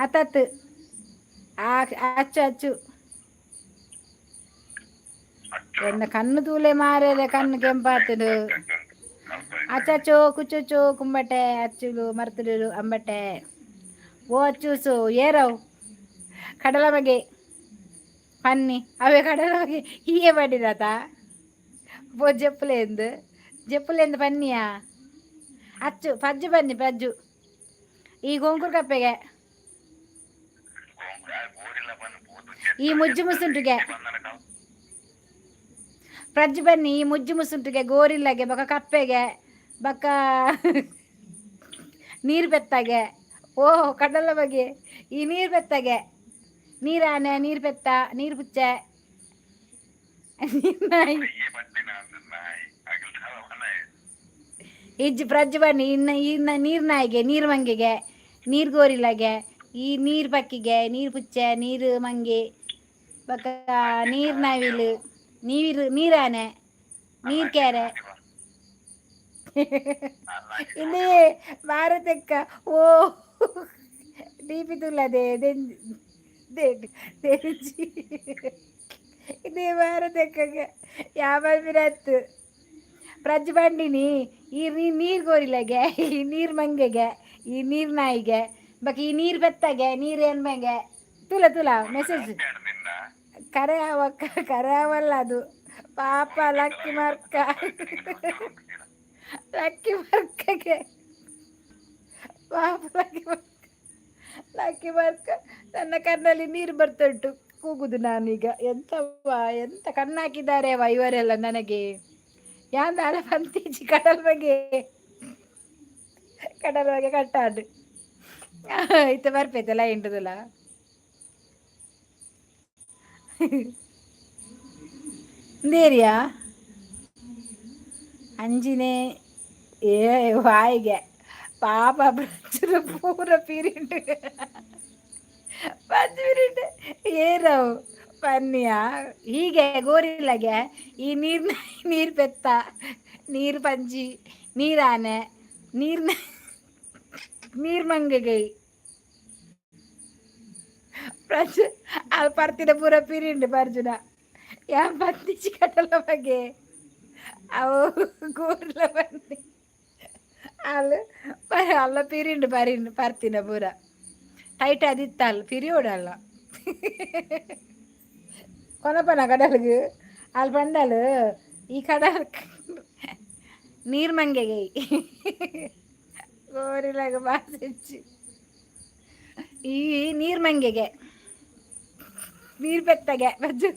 ಅತ್ತತ್ತು ಅಚ್ಚು ಅಚ್ಚು. ಅಚ್ಚು. ಎನ್ನ ಕಣ್ಣು ತೂಲೆ ಮಾರೇರೆ, ಕಣ್ಣು ಕೆಂಪಾತುಡು. ಅಚ್ಚಚ್ಚೋ ಕುಚ್ಚುಚ್ಚೋ ಕುಂಬಟೆ ಅಚ್ಚುಲು ಮರ್ತುಡು ಅಂಬಟೆ. ಓ ಅಚ್ಚೂಸು ಏರವು ಕಡಲ ಮಗೆ ಪನ್ನಿ ಅವೇ ಕಡಲ ಮಗೆ ಹೀಗೆ ಮಾಡಿದಾತ. ಪೋ ಜಪ್ಪುಲೆಂದು ಜಪ್ಪುಲೆಂದು ಪನ್ನಿಯಾ. ಅಚ್ಚು ಪಜ್ಜು ಬನ್ನಿ ಪಜ್ಜು. ಈ ಗೋಂಕುರ್ ಕಪ್ಪೆಗೆ. ಈ ಮುಜ್ಜು ಮುಸುಂಟುಗೆ ಪ್ರಜ್ಜು ಬನ್ನಿ. ಈ ಮುಜ್ಜು ಮುಸುಂಟುಗೆ, ಗೋರಿಲ್ಲಗೆ, ಬೊಕ ಕಪ್ಪೆಗೆ, ಬೊಕ ನೀರು ಬೆತ್ತಗೆ. ಓ ಕಡಲ ಬಗ್ಗೆ ಈ ನೀರು ಬೆತ್ತಗೆ, ನೀರಾನೆ, ನೀರು ಬೆತ್ತ, ನೀರು ಪುಚ್ಚೆ, ನೀರ್ ನಾಯಿ. ಇಜ್ಜಿ ಪ್ರಜ್ಜು ಬನ್ನಿ. ಇನ್ನು ಇನ್ನು ನೀರು ನಾಯಿಗೆ, ನೀರು ಮಂಗೆಗೆ, ನೀರು ಗೋರಿಲ್ಲಗೆ, ಈ ನೀರು ಪಕ್ಕಿಗೆ, ನೀರು ಪುಚ್ಚೆ, ನೀರು ಮಂಗೆ, ಬೊಕ ನೀರು ನವಿಲು, ನೀರು ನೀರಾನೆ, ನೀರು ಕೆರೆ. ಇಲ್ಲಿ ಭಾರತಕ್ಕ. ಓ ಡಿಪಿ ತುಲ್ಲದೆ ದೆಂಜಿ. ಇದೇ ಭಾರತಕ್ಕೆ ಯಾವ ಬಿರತ್ತು ಪ್ರಜ್ಜು ಬಂಡಿನಿ. ಈ ನೀರು ಗೋರಿಲ್ಲಗೆ, ಈ ನೀರು ಮಂಗೆಗೆ, ಈ ನೀರು ನಾಯಿಗೆ, ಬೊಕ ಈ ನೀರು ಬೆತ್ತಗೆ, ನೀರು ಎನ್ಮೆಗೆ. ತುಲ ತುಲ ಮೆಸೇಜ್. ಕರೆ ಅವಕ್ಕ, ಕರೆ ಅವಲ್ಲ ಅದು. ಪಾಪ ಲಕ್ಕಿ ಮಾರ್ಕ, ಲಕ್ಕಿ ಮಾರ್ಕಗೆ. ಪಾಪ ಲಕ್ಕಿ ಮಾರ್ಕ, ಲಕ್ಕಿ ಮಾರ್ಕ. ನನ್ನ ಕಣ್ಣಲ್ಲಿ ನೀರು ಬರ್ತಾ ಉಂಟು, ಕೂಗುದು ನಾನೀಗ. ಎಂತವ್ವ, ಎಂತ ಕಣ್ಣಾಕಿದ್ದಾರೆ ಅವ ಇವರೆಲ್ಲ ನನಗೆ. ಯಾಂದಾಲ ಪಂತೀಜಿ, ಕಡಲ್ ಬಗ್ಗೆ, ಕಡಲ್ ಬಗ್ಗೆ ಕಟ್ಟಾಡು. ಇತ್ತೆ ಬರ್ಪೈತೆ ಲೈನ್. ಇಂದೇರಿಯಾ ಅಂಜಿನೆ. ಏ ವಾಯಿಗೆ ಪಾಪ ಪ್ರಜ್ಜುನ ಪೂರ ಪಿರಿಂಡು ಪಂಜ್ ಪಿರಿಂಡು. ಏರವು ಪನ್ನಿಯ ಹೀಗೆ ಗೋರಿಲ್ಲಗೆ. ಈ ನೀರು, ನೀರು ಪೆತ್ತ, ನೀರು ಪಂಜಿ, ನೀರಾನೆ, ನೀರು, ನೀರು ಮಂಗೆಗೈ. ಪ್ರಜ್ ಅದು ಪರ್ತಿನ ಪೂರ ಪಿರಿಂಡು ಪರ್ಜುನ. ಯಾನ್ ಪಂತಿಚಿ ಕಟಲ ಬಗ್ಗೆ ಅವು ಗೋರ್ಲ ಬನ್ನಿ. ಅಲ್ಲ ಅಲ್ಲ, ಪಿರಿಂಡು ಪರಿಂಡು ಪರ್ತಿನ ಪೂರ ಟೈಟ್ ಅದಿತ್ತಲ್ಲ, ಪಿರಿಯೋಡಲ್ಲ ಕೊನಪನ ಕಡಲ್ಗ್. ಅಲ್ಲಿ ಬಂಡಲು ಈ ಕಡಲ್ ನೀರು ಮಂಗೆಗೆ ಗೋರಿಲಾಗ ಬಾಸಿಚ್ಚಿ. ಈ ನೀರು ಮಂಗೆಗೆ, ನೀರು ಪೆತ್ತಗೆ ಬಜ್ಜು,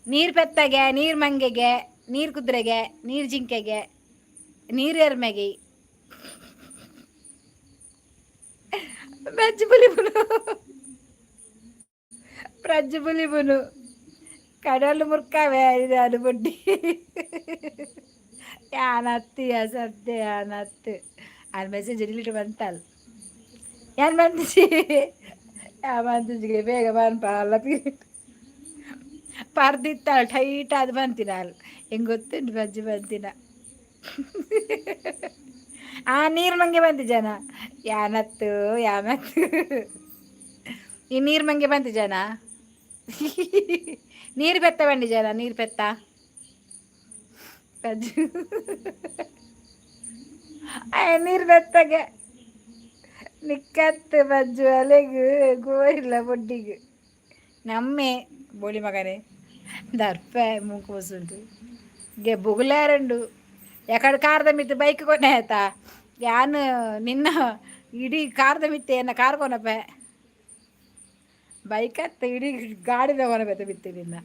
ನೀರು ಪೆತ್ತಗೆ, ನೀರು ಮಂಗೆಗೆ, ನೀರು ಕುದುರೆಗೆ, ನೀರು ಜಿಂಕೆಗೆ, ನೀರು ಎರ್ಮೆಗೆ. ಬಜ್ಜು ಬುಲಿಬುನು, ಪ್ರಜ್ಜು ಬುಲಿಬುನು. ಕಡಲು ಮುರ್ಕವೆ ಇದು ಅದು ಬುಡ್ಡಿ. ಯಾನತ್ತು ಸತ್ಯ ಯಾನತ್ತು. ಆ ಮೆಸೇಜ್ ಡಿಲೀಟ್ ಬಂತಲ್ಲ. ಯಾನ್ ಬಂದಿಸಿ, ಯಾ ಬಂತಿಜಿಗೆ ಬೇಗ ಬನ್ಪ ಅಲ್ಲ. ಪರ್ದಿತ್ತಾಳ ಟೈಟ್ ಅದು ಬಂತಿನ ಅಲ್ಲಿ. ಹೆಂಗೆ ಗೊತ್ತುಂಟು ಬಜ್ಜಿ ಬಂತಿನ. ಆ ನೀರು ಮಂಗೆ ಬಂತು ಜನ. ಯಾನತ್ತು ಯಾನತ್ತು. ಈ ನೀರು ಮಂಗೆ ಬಂತು ಜನ. ನೀರು ಪೆತ್ತ ಬಂಡಿ ಜನ, ನೀರು ಪೆತ್ತ ಬಜ್ಜು. ನೀರು ಬೆತ್ತಗೆ ನಿಕ್ಕತ್ತು ಬಜ್ಜು ಅಲೆಗು ಗೋರಿಲ್ಲ ಬೊಡ್ಡಿಗು. ನಮ್ಮೆ ಬೋಳಿ ಮಗನೇ ದರ್ಪೆ ಮೂಕು ಬಸುಂಟು ಗೆ ಬುಗುಲಾರಂಡು. ಯಾಕಡೆ ಕಾರ್ದ ಮಿತ್ತು ಬೈಕ್ ಕೊನೆ ಆಯ್ತಾ. ಯಾನು ನಿನ್ನ ಇಡೀ ಕಾರ್ದ ಮಿತ್ತೆ ಎನ್ನ ಕಾರ್ ಕೊನಪೆ. ಬೈಕ್ ಅತ್ತ, ಇಡೀ ಗಾಡಿದ ಕೊನಪೆತ ಬಿತ್ತು ನಿನ್ನ.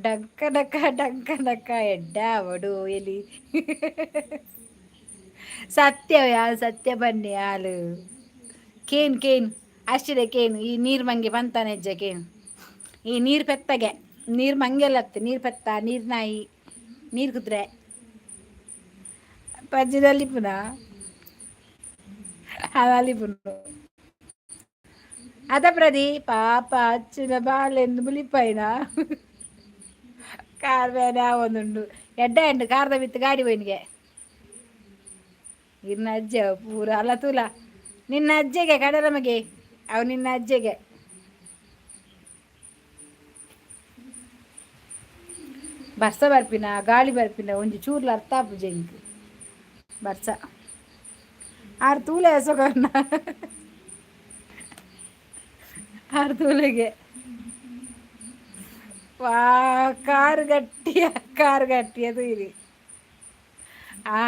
ಡಂಕ ಡಕ್ಕ ಡಂಕ ಡಕ್ಕ ಎಡ್ಡ ಅವಡು ಎಲಿ. ಸತ್ಯ ಯಾರು ಸತ್ಯ ಬನ್ನಿ ಹಾಲು. ಕೇನ್ ಕೇನ್ ಅಷ್ಟಿದೆ ಕೇನ್. ಈ ನೀರು ಮಂಗೆ ಬಂತಾನೆ ಹೆಜ್ಜೆ ಕೇನ್. ಈ ನೀರು ಪೆತ್ತಗೆ, ನೀರು ಮಂಗೆಲ್ಲತ್ತೆ, ನೀರು ಪೆತ್ತ, ನೀರು ನಾಯಿ, ನೀರು ಕುದುರೆ. ಪಜ್ಜಿದಲ್ಲಿ ಪುನಃ ಅಲ್ಲಿ ಪುನಃ ಅದ ಪ್ರದಿ. ಪಾಪ ಅಚ್ಚಿನ ಬಾಲೆಂದು ಬುಲಿಪಾಯಿನ. ಕಾರ್ ಬೇರೆ ಒಂದುಂಡು ಎಡ್ಡ ಎಂಡು ಕಾರ್ದ ಬಿತ್ತು ಗಾಡಿ ಹೋಯ್ನಿಗೆ. ಇನ್ನ ಅಜ್ಜ ಪೂರ ಅಲ್ಲ ತೂಲ. ನಿನ್ನ ಅಜ್ಜೆಗೆ ಕಡಲ ಮಗೆ ಅವು ನಿನ್ನ ಅಜ್ಜೆಗೆ. ಬರ್ಸ ಬರ್ಪಿನ, ಗಾಳಿ ಬರ್ಪಿನ, ಒಂಜಿ ಚೂರ್ಲ ಅರ್ಥ ಆಪುಜಿ ಎಂಕ್. ಬರ್ಸ ಆರು ತೂಲೆ ಎಸೊಕರ್ನ ಆರು ತೂಲೆಗೆ. ವಾ ಕಾರು ಗಟ್ಟಿಯ, ಕಾರು ಗಟ್ಟಿಯ ತೂಯಿರಿ. ಆ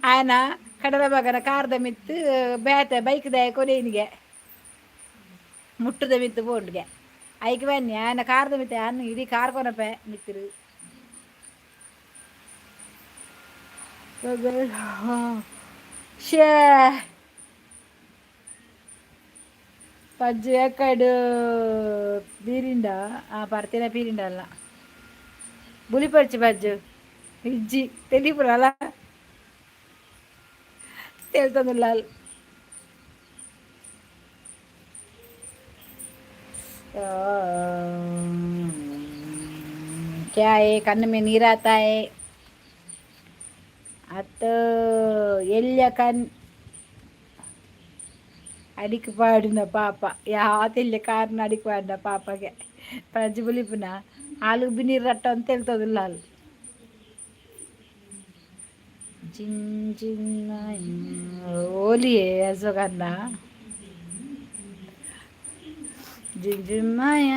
ಆಯನ ಕಡಲ ಮಗನ ಕಾರ್ದ ಮಿತ್ತು ಬೇತೆ ಬೈಕ್ ದಾಯ ಕೊನೆನಿಗೆ ಮುಟ್ಟುದ ಮಿತ್ತು ಪೋಂಡ್ಗೆ ಐಕ್ ಬನ್ನಿ ಆನ ಕಾರ್ದ ಮಿತ್ತೆ ಅನ್ನ ಇಡೀ ಕಾರ್ ಕೊನಪೆ ಮಿತ್ತಿರು. ಶೇ ಪಜ್ಜು ಎಕ್ಕಡು ಬೀರಿಂಡ ಆ ಪರ್ತಿನ ಪೀರಿಂಡ ಅಲ್ಲ ಬುಲಿಪರ್ಚಿ ಪಜ್ಜು ಇಜ್ಜಿ ತೆಲಿಪುರಲ್ಲ ತೇಲ್ತೊಂದುಲ್ಲಾಲ್. क्या है, कन्न में नीर आता है. ಅತ್ತ ಎಲ್ಯ ಕಣ್ ಅಡಿಕ್ ಪಾಡಿನ ಪಾಪ ಯಾತೆಲ್ಯ ಕಾರ್ನ ಅಡಿಕ್ ಪಾಡಿನ ಪಾಪಗೆ ಪ್ರಜ್ಜು ಬುಲಿಪುನ ಆಲು ಬಿನೀರು ರಟ್ಟ ಅಂತ ಹೇಳ್ತದಿಲ್ಲ ಅಲ್ಲಿ. ಜಿನ್ ಜಿನ್ ಓಲಿಯೇ ಅಸೋಕನ್ನ ಜಿಂಜುಮಾಯ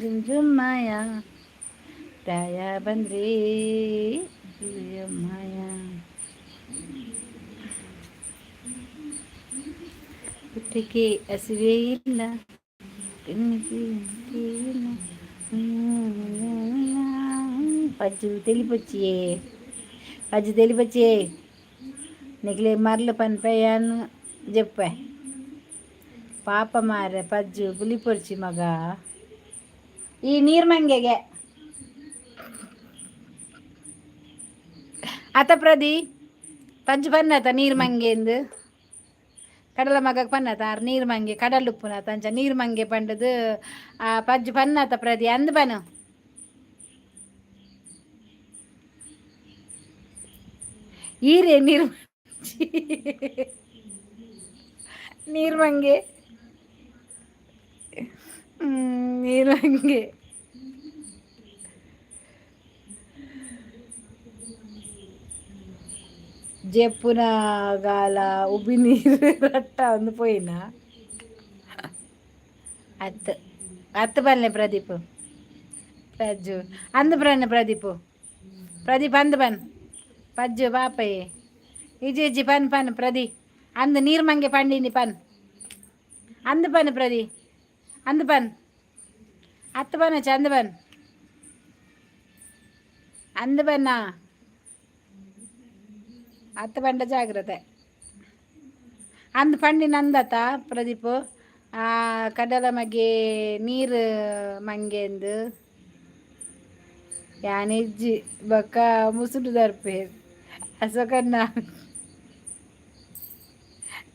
ಜಿಂಜುಮಾಯ ರಾಯ ಬಂದ್ರಿ ಮಾಯ ಹುಟ್ಟಿಗೆ ಹಸಿವೇ ಇಲ್ಲ ತಿನ್ನಿಸಿ ಇಲ್ಲ. ಪಜ್ಜು ತೆಲಿಪೊಚ್ಚಿಯೇ ಪಜ್ಜು ತೆಲಿಪೊಚ್ಚಿಯೇ ನಿಕ್ಲೆ ಮರ್ಲು ಪನ್ಪೆಯಾನ್ ಜೆಪ್ಪೆ ಪಾಪ ಮಾರೆ ಪಜ್ಜು ಬುಲಿಪೊರ್ಚಿ ಮಗ ಈ ನೀರ್ ಮಂಗೆಗೆ ಅತ ಪ್ರದಿ ಪಜ್ಜು ಪನ್ನತ ನೀರ್ ಮಂಗೆಂದು ಕಡಲ ಮಗಕ್ಕೆ ಪನ್ನತ ಆರ್ ನೀರ್ ಮಂಗೆ ಕಡಲ್ ಉಪ್ಪುನಾತ ಅಂಚ ನೀರ್ ಮಂಗೆ ಪಂಡದು ಆ ಪಜ್ಜು ಪನ್ನತ ಪ್ರದಿ ಅಂದ್ ಪನು ಈರೆ ನೀರ್ ನೀರ್ ಮಂಗೆ ನೀರ್ ಮಂಗೆ ಜೆಪ್ಪುನ ಗಾಲ ಉಬ್ಬಿ ನೀರು ರಟ್ಟ ಒಂದು ಪೋಯಿನ ಅತ್ ಅತ್ತು ಬನ್ನೆ ಪ್ರದೀಪ್ ಪ್ರಜ್ಜು ಅಂದು ಬನ್ನೆ ಪ್ರದೀಪ್ ಪ್ರದೀಪ್ ಅಂದು ಬನ್ ಪಜ್ಜು ಬಾಪಯ್ಯ ಇಜ್ಜಿ ಇಜ್ಜಿ ಪನ್ ಪನ್ ಪ್ರದಿ ಅಂದು ನೀರು ಮಂಗೆ ಪಂಡಿನಿ ಪನ್ ಅಂದು ಪನ್ ಪ್ರದಿ ಅಂದು ಪನ್ ಅತ್ತು ಬನ್ನ ಚಂದ ಬನ್ ಅಂದು ಬನ್ನ ಅತ್ತ ಪಂಡ ಜಾಗ್ರತೆ ಅಂದ್ ಪಂಡಿ ನಂದತ ಪ್ರದೀಪ್ ಆ ಕಡಲ ಮಗೆ ನೀರು ಮಂಗೆಂದು ಯಾನಿಜ್ಜಿ ಬೊಕ್ಕ ಮುಸುಡು ದರ್ಪೆ ಅಸೋಕನ್ನ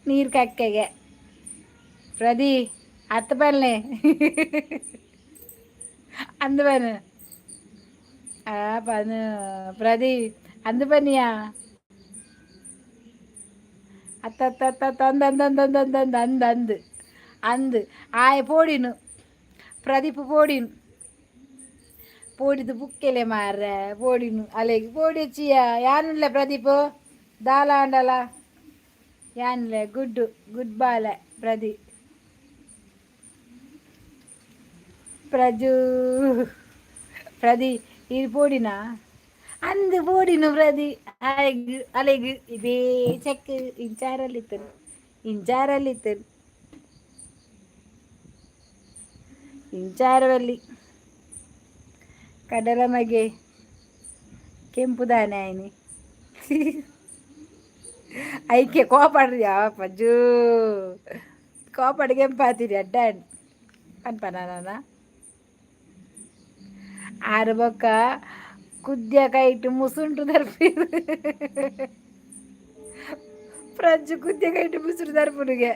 ನೀರು ಕಕ್ಕೆಗೆ ಪ್ರದಿ ಅತ್ತ ಬನ್ನೆ ಅಂದು ಬನ್ ಆ ಪನ್ ಪ್ರದಿ ಅಂದು ಬನ್ನಿಯಾ ಅತ್ತ ಅತ್ತ ಅತ್ತ ಅತ್ತ ಅಂದ್ ಅಂದ್ ಅಂದ್ ಅಂದ್ ಅಂದ್ ಅಂದ್ ಅಂದ್ ಅಂದ್ ಅಂದ್ ಆಯೆ ಪೋಡಿನು ಪ್ರದೀಪ್ ಪೋಡಿನು ಪೋಡಿದು ಬುಕ್ಕೆಲೆ ಮಾರ್ರೆ ಪೋಡಿನು ಅಲೆಗ್ ಪೋಡಿಚಿಯ ಯಾನುಲ್ಲೆ ಪ್ರದೀಪ್ ದಾಲ ಆಂಡಲ ಯಾನ್ಲೆ ಗುಡ್ಡು ಗುಡ್ ಬಾಲೆ ಪ್ರದಿ ಪ್ರಜು ಪ್ರದಿ ಇದು ಪೋಡಿನಾ ಅಂದು ಪೋಡಿನು ಪ್ರದಿ ಅಲೆಗ್ ಅಲೆಗ್ ಇದೇ ಚೆಕ್ ಇಂಚಾರಲ್ಲಿತ್ತನು ಇಂಚಾರಲ್ಲಿತ್ತನು ಇಂಚಾರವಲ್ಲಿ ಕಡಲ ಮಗೆ ಕೆಂಪು ದಾನೆ ಆಯ್ನಿ ಐಕೆ ಕೋಪಡ್ರಿ ಪಜ್ಜು ಕೋಪಡ್ ಕೆಂಪಾತಿರಿ ಅಡ್ಡ ಪನ್ಪನ ಆರು ಬೊಕ್ಕ ಕುದ್ಯ ಕೈಟ್ ಮುಸುಂಟು ದರ್ಪಿರು ಪ್ರಜ್ಜು ಕುದ್ಯ ಕೈಟ್ ಮುಸುಂಟು ದರ್ಪುನಿಗೆ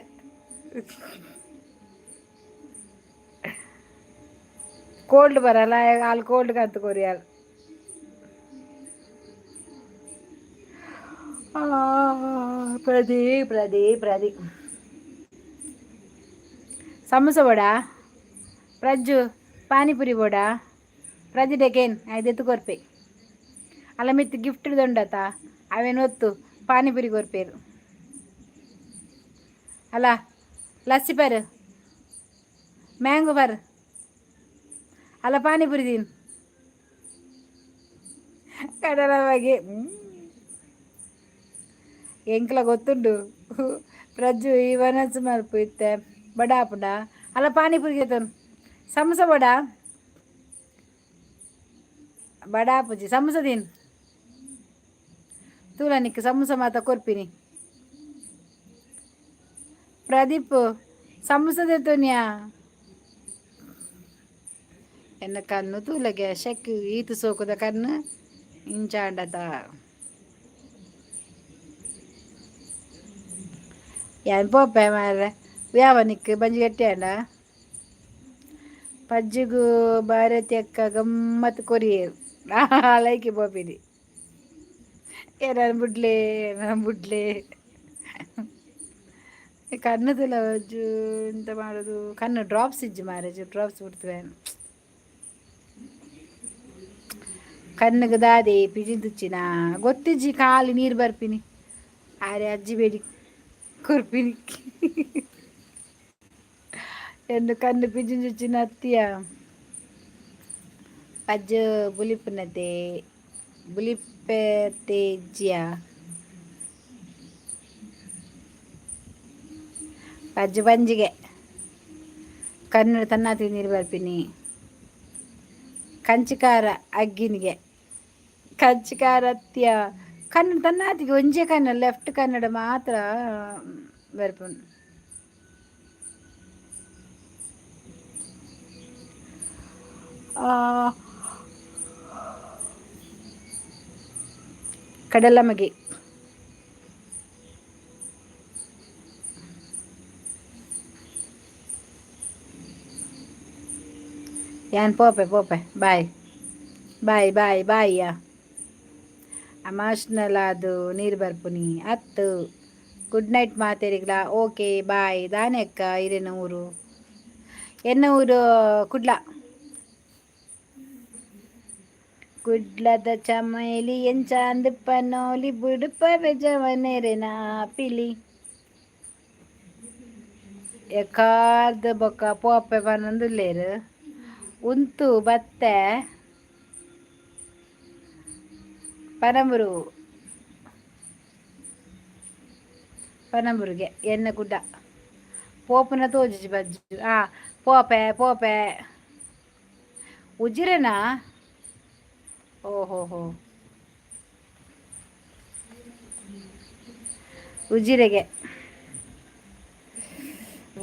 ಕೋಲ್ಡ್ ಬರಲ್ಲ ಅಲ್ಲಿ ಕೋಲ್ಡ್ ಕಂತ ಕೊರಿಯಾಲ್ ಪ್ರದಿ ಪ್ರದಿ ಪ್ರದಿ ಸಮೋಸ ಬೋಡ ಪ್ರಜ್ಜು ಪಾನಿಪುರಿ ಬೋಡ ಪ್ರದಿ ಡೇಕೇನ್ ಐದೆತ್ತು ಕೊರ್ಪೆ ಅಲ್ಲ ಮಿತ್ತು ಗಿಫ್ಟ್ ದೊಂಡತ ಅವೇನು ಒತ್ತು ಪಾನಿಪುರಿ ಕೊರ್ಪೇರು ಅಲ್ಲ ಲಸ್ಸಿ ಪರ್ ಮ್ಯಾಂಗೋ ಪರ್ ಅಲ್ಲ ಪಾನಿಪುರಿ ತಿನ್ ಕಡಲ ಬಗ್ಗೆ. ಎಂಕ್ಲ ಗೊತ್ತುಂಡು ಪ್ರಜ್ಜು ಈ ವನಸ್ ಮಲ್ಪು ಇತ್ತೆ ಬಡಾಪುಂಡ ಅಲ್ಲ ಪಾನಿಪುರಿ ತನು ಸಮೋಸ ಬಡ ಬಡಾಪುಜಿ ಸಮೋಸ ದಿನ್ ತೂಲ ನಿಕ್ ಸಮೋಸ ಮಾತ ಕೊರ್ಪಿನಿ ಪ್ರದೀಪ್ ಸಮೋಸ ದೆತ್ತೋನ್ಯಾ ಎನ್ನ ಕಣ್ಣು ತೂಲಗೆ ಶೆಕ್ ಈತು ಸೋಕುದ ಕಣ್ಣು ಇಂಚಾಂಡತ ಯಾನ್ ಪೋಪೆ ಮಾರ್ರೆ ಯಾವನಿಕ್ ಬಂಜಿ ಗಟ್ಟಿಯಾಂಡ ಪಜ್ಜಿಗು ಭಾರತಿ ಅಕ್ಕ ಗಮ್ಮತ್ ಕೊರಿಯರ್ ಲೈಕಿ ಪೋಪಿನಿ ಏನಾರು ಬುಡ್ಲೆ ನಾನು ಬುಡ್ಲೆ ಕಣ್ಣು ತುಲ ಎಂತ ಮಾಡೋದು ಕಣ್ಣು ಡ್ರಾಪ್ಸ್ ಇಜ್ಜಿ ಮಾರೇಜ್ ಡ್ರಾಪ್ಸ್ ಬಿಡ್ತವೆ ಕಣ್ಣಿಗೆ ದಾದೆ ಪಿಜಿಂದುಚ್ಚಿನ ಗೊತ್ತಿಜ್ಜಿ ಖಾಲಿ ನೀರು ಬರ್ಪಿನಿ ಆರೆ ಅಜ್ಜಿ ಬೇಡಿ ಕೊರ್ಪಿನಿ ಎಂದು ಕಣ್ಣು ಪಿಜಿಂದುಚ್ಚಿನ ಅತ್ತಿಯ ಪಜ್ಜ ಬುಲಿಪುನತೆ ಬುಲಿಪೆತೇಜ್ಯ ಪಜ್ಜು ಬಂಜಿಗೆ ಕನ್ನಡ ತನ್ನಾತಿ ನೀರು ಬರ್ಪಿನಿ ಕಂಚಿಕಾರ ಅಗ್ಗಿನಿಗೆ ಕಂಚಿಕಾರ ಅತ್ಯ ಕನ್ನಡ ತನ್ನಾತಿಗೆ ಒಂಜೇ ಕನ್ನಡ ಲೆಫ್ಟ್ ಕನ್ನಡ ಮಾತ್ರ ಬರ್ಪುಂಡು. ಕಡಲಮಗೆ ಯಾನ್ ಪೋಪೆ ಪೋಪೆ ಬಾಯ್ ಬಾಯ್ ಬಾಯ್ ಬಾಯ್ಯ ಅಮಾಷ್ನಲಾದು ನೀರು ಬರ್ಪುನಿ ಅತ್ತು ಗುಡ್ ನೈಟ್ ಮಾತೆರಿಗ್ಲಾ ಓಕೆ ಬಾಯ್ ದಾನೆಕ್ಕ ಇರೆನ ಊರು ಎನ್ನ ಊರು ಕುಡ್ಲ ಕುಡ್ಲದ ಚಮೇಲಿ ಎಂಚಾಂದ್ ಪನೋಲಿ ಬುಡುಪ ಬೆಜವನೆರೆನ ಪಿಲಿ ಎಕಾರ್ದ ಬೊಕ್ಕ ಪೋಪೆ ಪನೊಂದುಲ್ಲೆರ್ ಉಂತು ಬತ್ತೆ ಪನಂಬೂರು ಪನಂಬೂರಿಗೆ ಎನ್ನ ಗುಡ್ಡ ಪೋಪುನ ತೋಜುಜಿ ಬಜ್ಜು ಆ ಪೋಪೆ ಪೋಪೆ ಉಜಿರೆನಾ ಓಹೋ ಹೋ ಉಜಿರೆಗೆ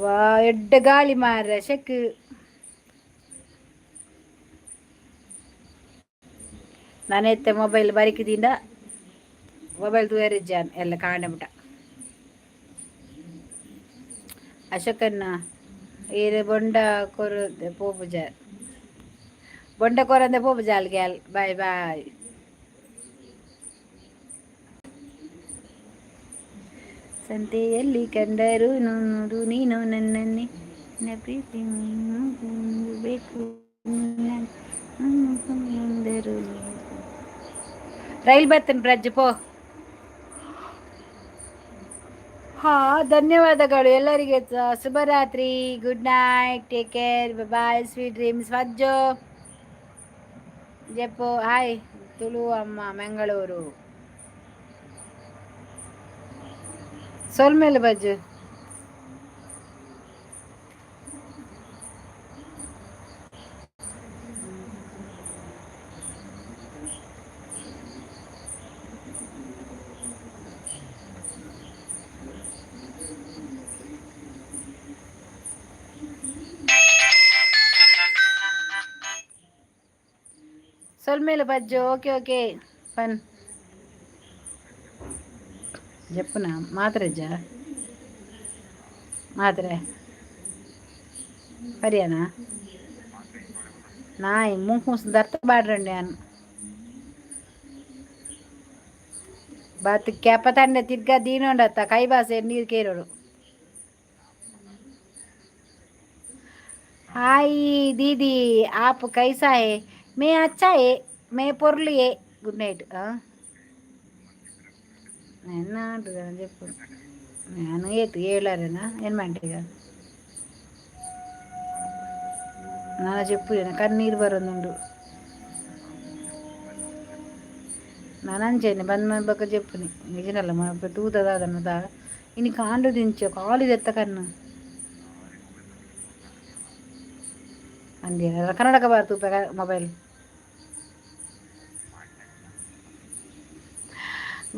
ವಾ ಎಡ್ಡೆ ಗಾಳಿ ಮಾರ್ರೆ ಶೆಕ್ ನಾನೆತ್ತೆ ಮೊಬೈಲ್ ಬರಿಕಿದಿಂದ ಮೊಬೈಲ್ ತೂಯರಿಜ್ಜಾನ್ ಎಲ್ಲ ಕಾಣಬಿಟ್ಟ ಅಶೋಕನ್ನ ಈರ್ ಬೊಂಡ ಕೊರು ಪೋಪುಜ ಬೊಂಡ ಕೊರಂದೆ ಪೋಪುಜಾಲ್ ಗ್ಯಾಲ್ ಬಾಯ್ ಬಾಯ್. ಸಂತೆಯಲ್ಲಿ ಕಂಡರು ನೋಡು ನೀನು ನನ್ನನ್ನೇ ನನ್ನ ಪ್ರೀತಿ ನೀನು ಬೇಕು ಎಂದರು. ರೈಲ್ ಬರ್ತೇನೆ ಪ್ರಜ್ಜು ಪೋ. ಹಾ ಧನ್ಯವಾದಗಳು ಎಲ್ಲರಿಗೆ. ಶುಭರಾತ್ರಿ, good night, take care, bye, sweet dreams. ಫಜ್ಜು ಜಪ್ಪು ಹಾಯ್ ತುಳು ಅಮ್ಮ ಮಂಗಳೂರು ಸೊಲ್ಮೇಲೆ ಬಜ್ಜು. ಸೊಲ್ಮೇಲೆ ಬಜ್ಜು ಓಕೆ ಓಕೆ ಪನ್ ಜಪ್ಪುನ ಮಾತ್ರೆಜ್ಜ ಮಾತ್ರೆ ಪರಿಯಾನ ನಾಯಿ ಮುಂಕು ದರ್ತ ಬಾಡ್ರಂడి ಅನ್ ಬಾತ್ ಕ್ಯಾಪ ತಂಡೆ ತಿರ್ಗ ದೀನೊಂಡತ್ತ ಕೈ ಬಾಸೆ ನೀರು ಕೇರೋಡು. हाय दीदी, आप कैसा है? मैं अच्छा है, मैं పొర్లి గుడ్ నైట్. చెప్పు నేను ಏತು ಏಳಾರೇನಾ ಏನು ಮಂಟಿಗ ನಾನು చెప్పు కన్నీరు బరుందుండు. ನಾನು ಅಂಚೆನೆ ಬಂದ್ ಬೊಕ ಜೆಪ್ಪುನಿ ನಿಜನಲ್ಲ ತೂತ ದಾದನ ದಾದ ಇನಿ ಕಾಂಡು ದಿಂಚ ಕಾಲಿದೆತ್ತ ಕಣ್ಣು ಅಂದೆ ಕನ್ನಡಕ ಬಾರ್ ತೂಪ mobile.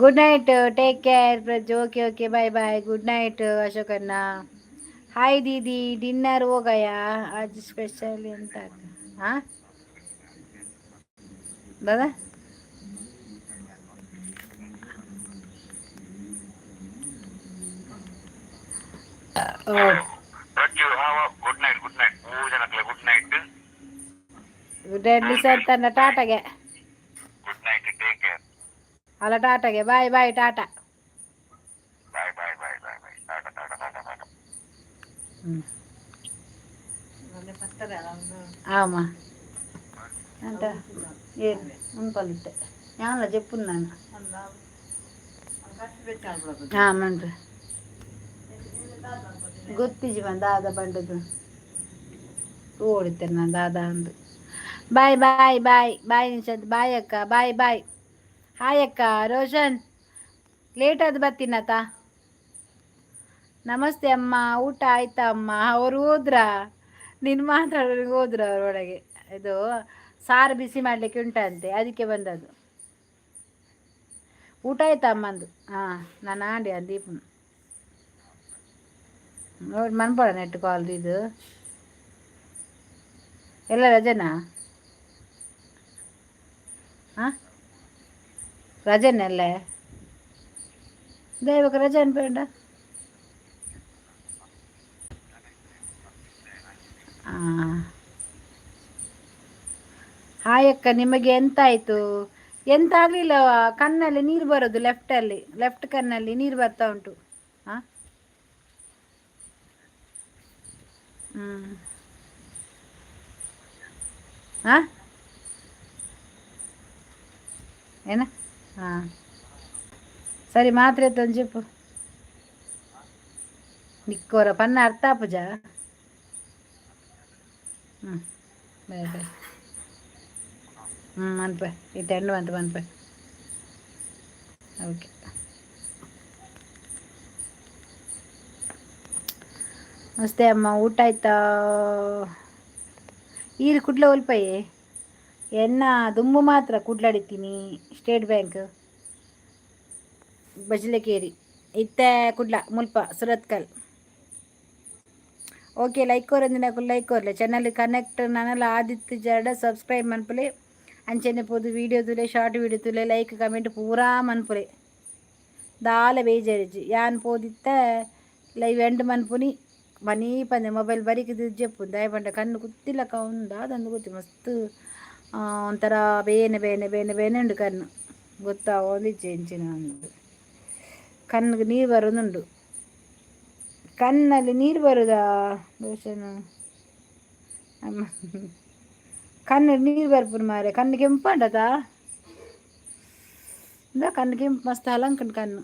Good night, take care Praju. Okay okay, bye bye, good night ಅಶೋಕಣ್ಣ. Hi Didi, dinner हो गया? आज ಸ್ಪೆಷಲ್ ಎಂತ? ಹಾಂ ದಾದಾ. ಓ. ಪ್ರಜ್ಜು, ಹಾವ, good night, good night ಮೂರು ಜನಕ್ಲೆ good night. Good night ನಿಸರ್ತಣ್ಣ, ಟಾಟಾಗೆ. Good night, take care. ಅಲ್ಲ, ಟಾಟಾಗೆ, bye bye, tata. Bye bye bye bye bye, tata tata tata tata. ಹ್ಞೂ ಆಮ ಅಂತ ಏನು ಉಂಪಲಿತ್ತೆ ಯಾನ್ಲ ಜೆಪ್ಪುನ್ ನಾನು. ಹಾಂ ಮನ್ಪೆ ಗೊತ್ತಿಜಿ ಮಾ ದಾದ ಬಂಡದು ಓಡಿತೇನೆ ನಾನು ದಾದ ಅಂದು. Bye bye bye bye Nishad, bye ಅಕ್ಕ, ಬಾಯ್ ಬಾಯ್. ಹಾಯ್ ಅಕ್ಕ. ರೋಷನ್ ಲೇಟ್ ಆದ ಬರ್ತೀನತ. ನಮಸ್ತೆ ಅಮ್ಮ, ಊಟ ಆಯ್ತಾ ಅಮ್ಮ? ಅವರು ಹೋದ್ರಾ? ನೀನು ಮಾತಾಡೋರಿಗೆ ಹೋದ್ರ ಅವರೊಳಗೆ. ಇದು ಸಾರು ಬಿಸಿ ಮಾಡಲಿಕ್ಕೆ ಉಂಟಂತೆ, ಅದಕ್ಕೆ ಬಂದದ್ದು. ಊಟ ಆಯ್ತಾ ಅಮ್ಮಂದು? ಹಾಂ, ನಾನು ಆಂಡಿ ದೀಪ ನೋಡಿ ಮನ್ಪಡ ನೆಟ್ ಕಾಲ್ ಇದು ಎಲ್ಲ ರಜನಾ? ಹಾಂ, ರಜನಲ್ಲೇ ದಯವಾಗ ರಜೆ ಅನ್ಬೇಡ. ಹಾಂ, ಹಾಯ್ ಅಕ್ಕ, ನಿಮಗೆ ಎಂತಾಯಿತು? ಎಂತ ಆಗಲಿಲ್ಲ, ಕಣ್ಣಲ್ಲಿ ನೀರು ಬರೋದು, ಲೆಫ್ಟಲ್ಲಿ, ಲೆಫ್ಟ್ ಕಣ್ಣಲ್ಲಿ ನೀರು ಬರ್ತಾ ಉಂಟು. ಹಾಂ, ಹ್ಞೂ, ಹಾಂ, ಏನ? ಹಾಂ, ಸರಿ, ಮಾತ್ರೆ ತಂಜೆಪ್ಪು ನಿಕ್ಕೋರ ಪನ್ನ ಅರ್ಥ ಆಪುಜ. ಹ್ಞೂ, ಬಾಯ್ ಬಾಯ್. ಹ್ಞೂ, ಮನ್ಪೆ ಇತ್ತೆ ಎಂಡು ಮಂತ್ ಮನ್ಪೆ. ಓಕೆ, ನಮಸ್ತೆ ಅಮ್ಮ, ಊಟ ಆಯ್ತಾ? ಈರು ಕುಡ್ಲ ಒಲ್ಪಯೆ ಎನ್ನ ದುಂಬು ಮಾತ್ರ ಕುಡ್ಲಾಡಿತ್ತೀನಿ. ಸ್ಟೇಟ್ ಬ್ಯಾಂಕ್ ಬಜಲಕೇರಿ ಇತ್ತೆ ಕುಡ್ಲ ಮುಲ್ಪ ಸುರತ್ಕಲ್. ಓಕೆ, ಲೈಕ್ ಕೊರಂದಿನಕುಲು ಲೈಕ್ ಕೊರ್ಲೆ. ಚಾನಲ್ ಕನೆಕ್ಟ್ ನನಲ ಆದಿತ್ಯ ಜಡ ಸಬ್ಸ್ಕ್ರೈಬ್ ಮನ್ಪುಲೆ. ಅಂಚನೆ ಪೋದು ವೀಡಿಯೋ ತೂಲೆ, ಶಾರ್ಟ್ ವೀಡಿಯೋ ತೂಲೆ, ಲೈಕ್ ಕಮೆಂಟ್ ಪೂರಾ ಮನ್ಪುಲೆ. ದಾಲ ಬೇಜಾರಿಜ್ಜಿ. ಯಾನ್ ಪೋದಿತ್ತ ಲೈವ್ ಎಂಡ್ ಮನ್ಪುನಿ ಮನೀ ಪಂದೆ ಮೊಬೈಲ್ ಬರಿಕ್ ಜೆಪ್ಪು. ದಾಯೆ ಪಂಡ ಕಣ್ಣು ಕುತ್ತಿಲಕ ಉಂಡು ಅದಂದು ಗೊತ್ತಿ ಮಸ್ತ್ ಒಂಥರ ಬೇನೆ ಬೇನೆ ಬೇನೆ ಬೇನೆ ಉಂಡು ಕಣ್ಣು. ಗೊತ್ತಾವೊಂದಿಜ್ಜಿ ಎಂಚಿನ ಅಂದ್. ಕಣ್ಣಿಗೆ ನೀರು ಬರೋದುಂಡು. ಕಣ್ಣಲ್ಲಿ ನೀರು ಬರುದಾ ರೋಷನ್? ಅಮ್ಮ, ಕಣ್ಣಲ್ಲಿ ನೀರು ಬರ್ಪುಂಡು ಮಾರೆ. ಕಣ್ಣು ಕೆಂಪುಂಡತ ಇಂದ ಕಣ್ಣು ಕೆಂಪು ಮಸ್ತ್ ಹಲಂಕುಂಡು ಕಣ್ಣು.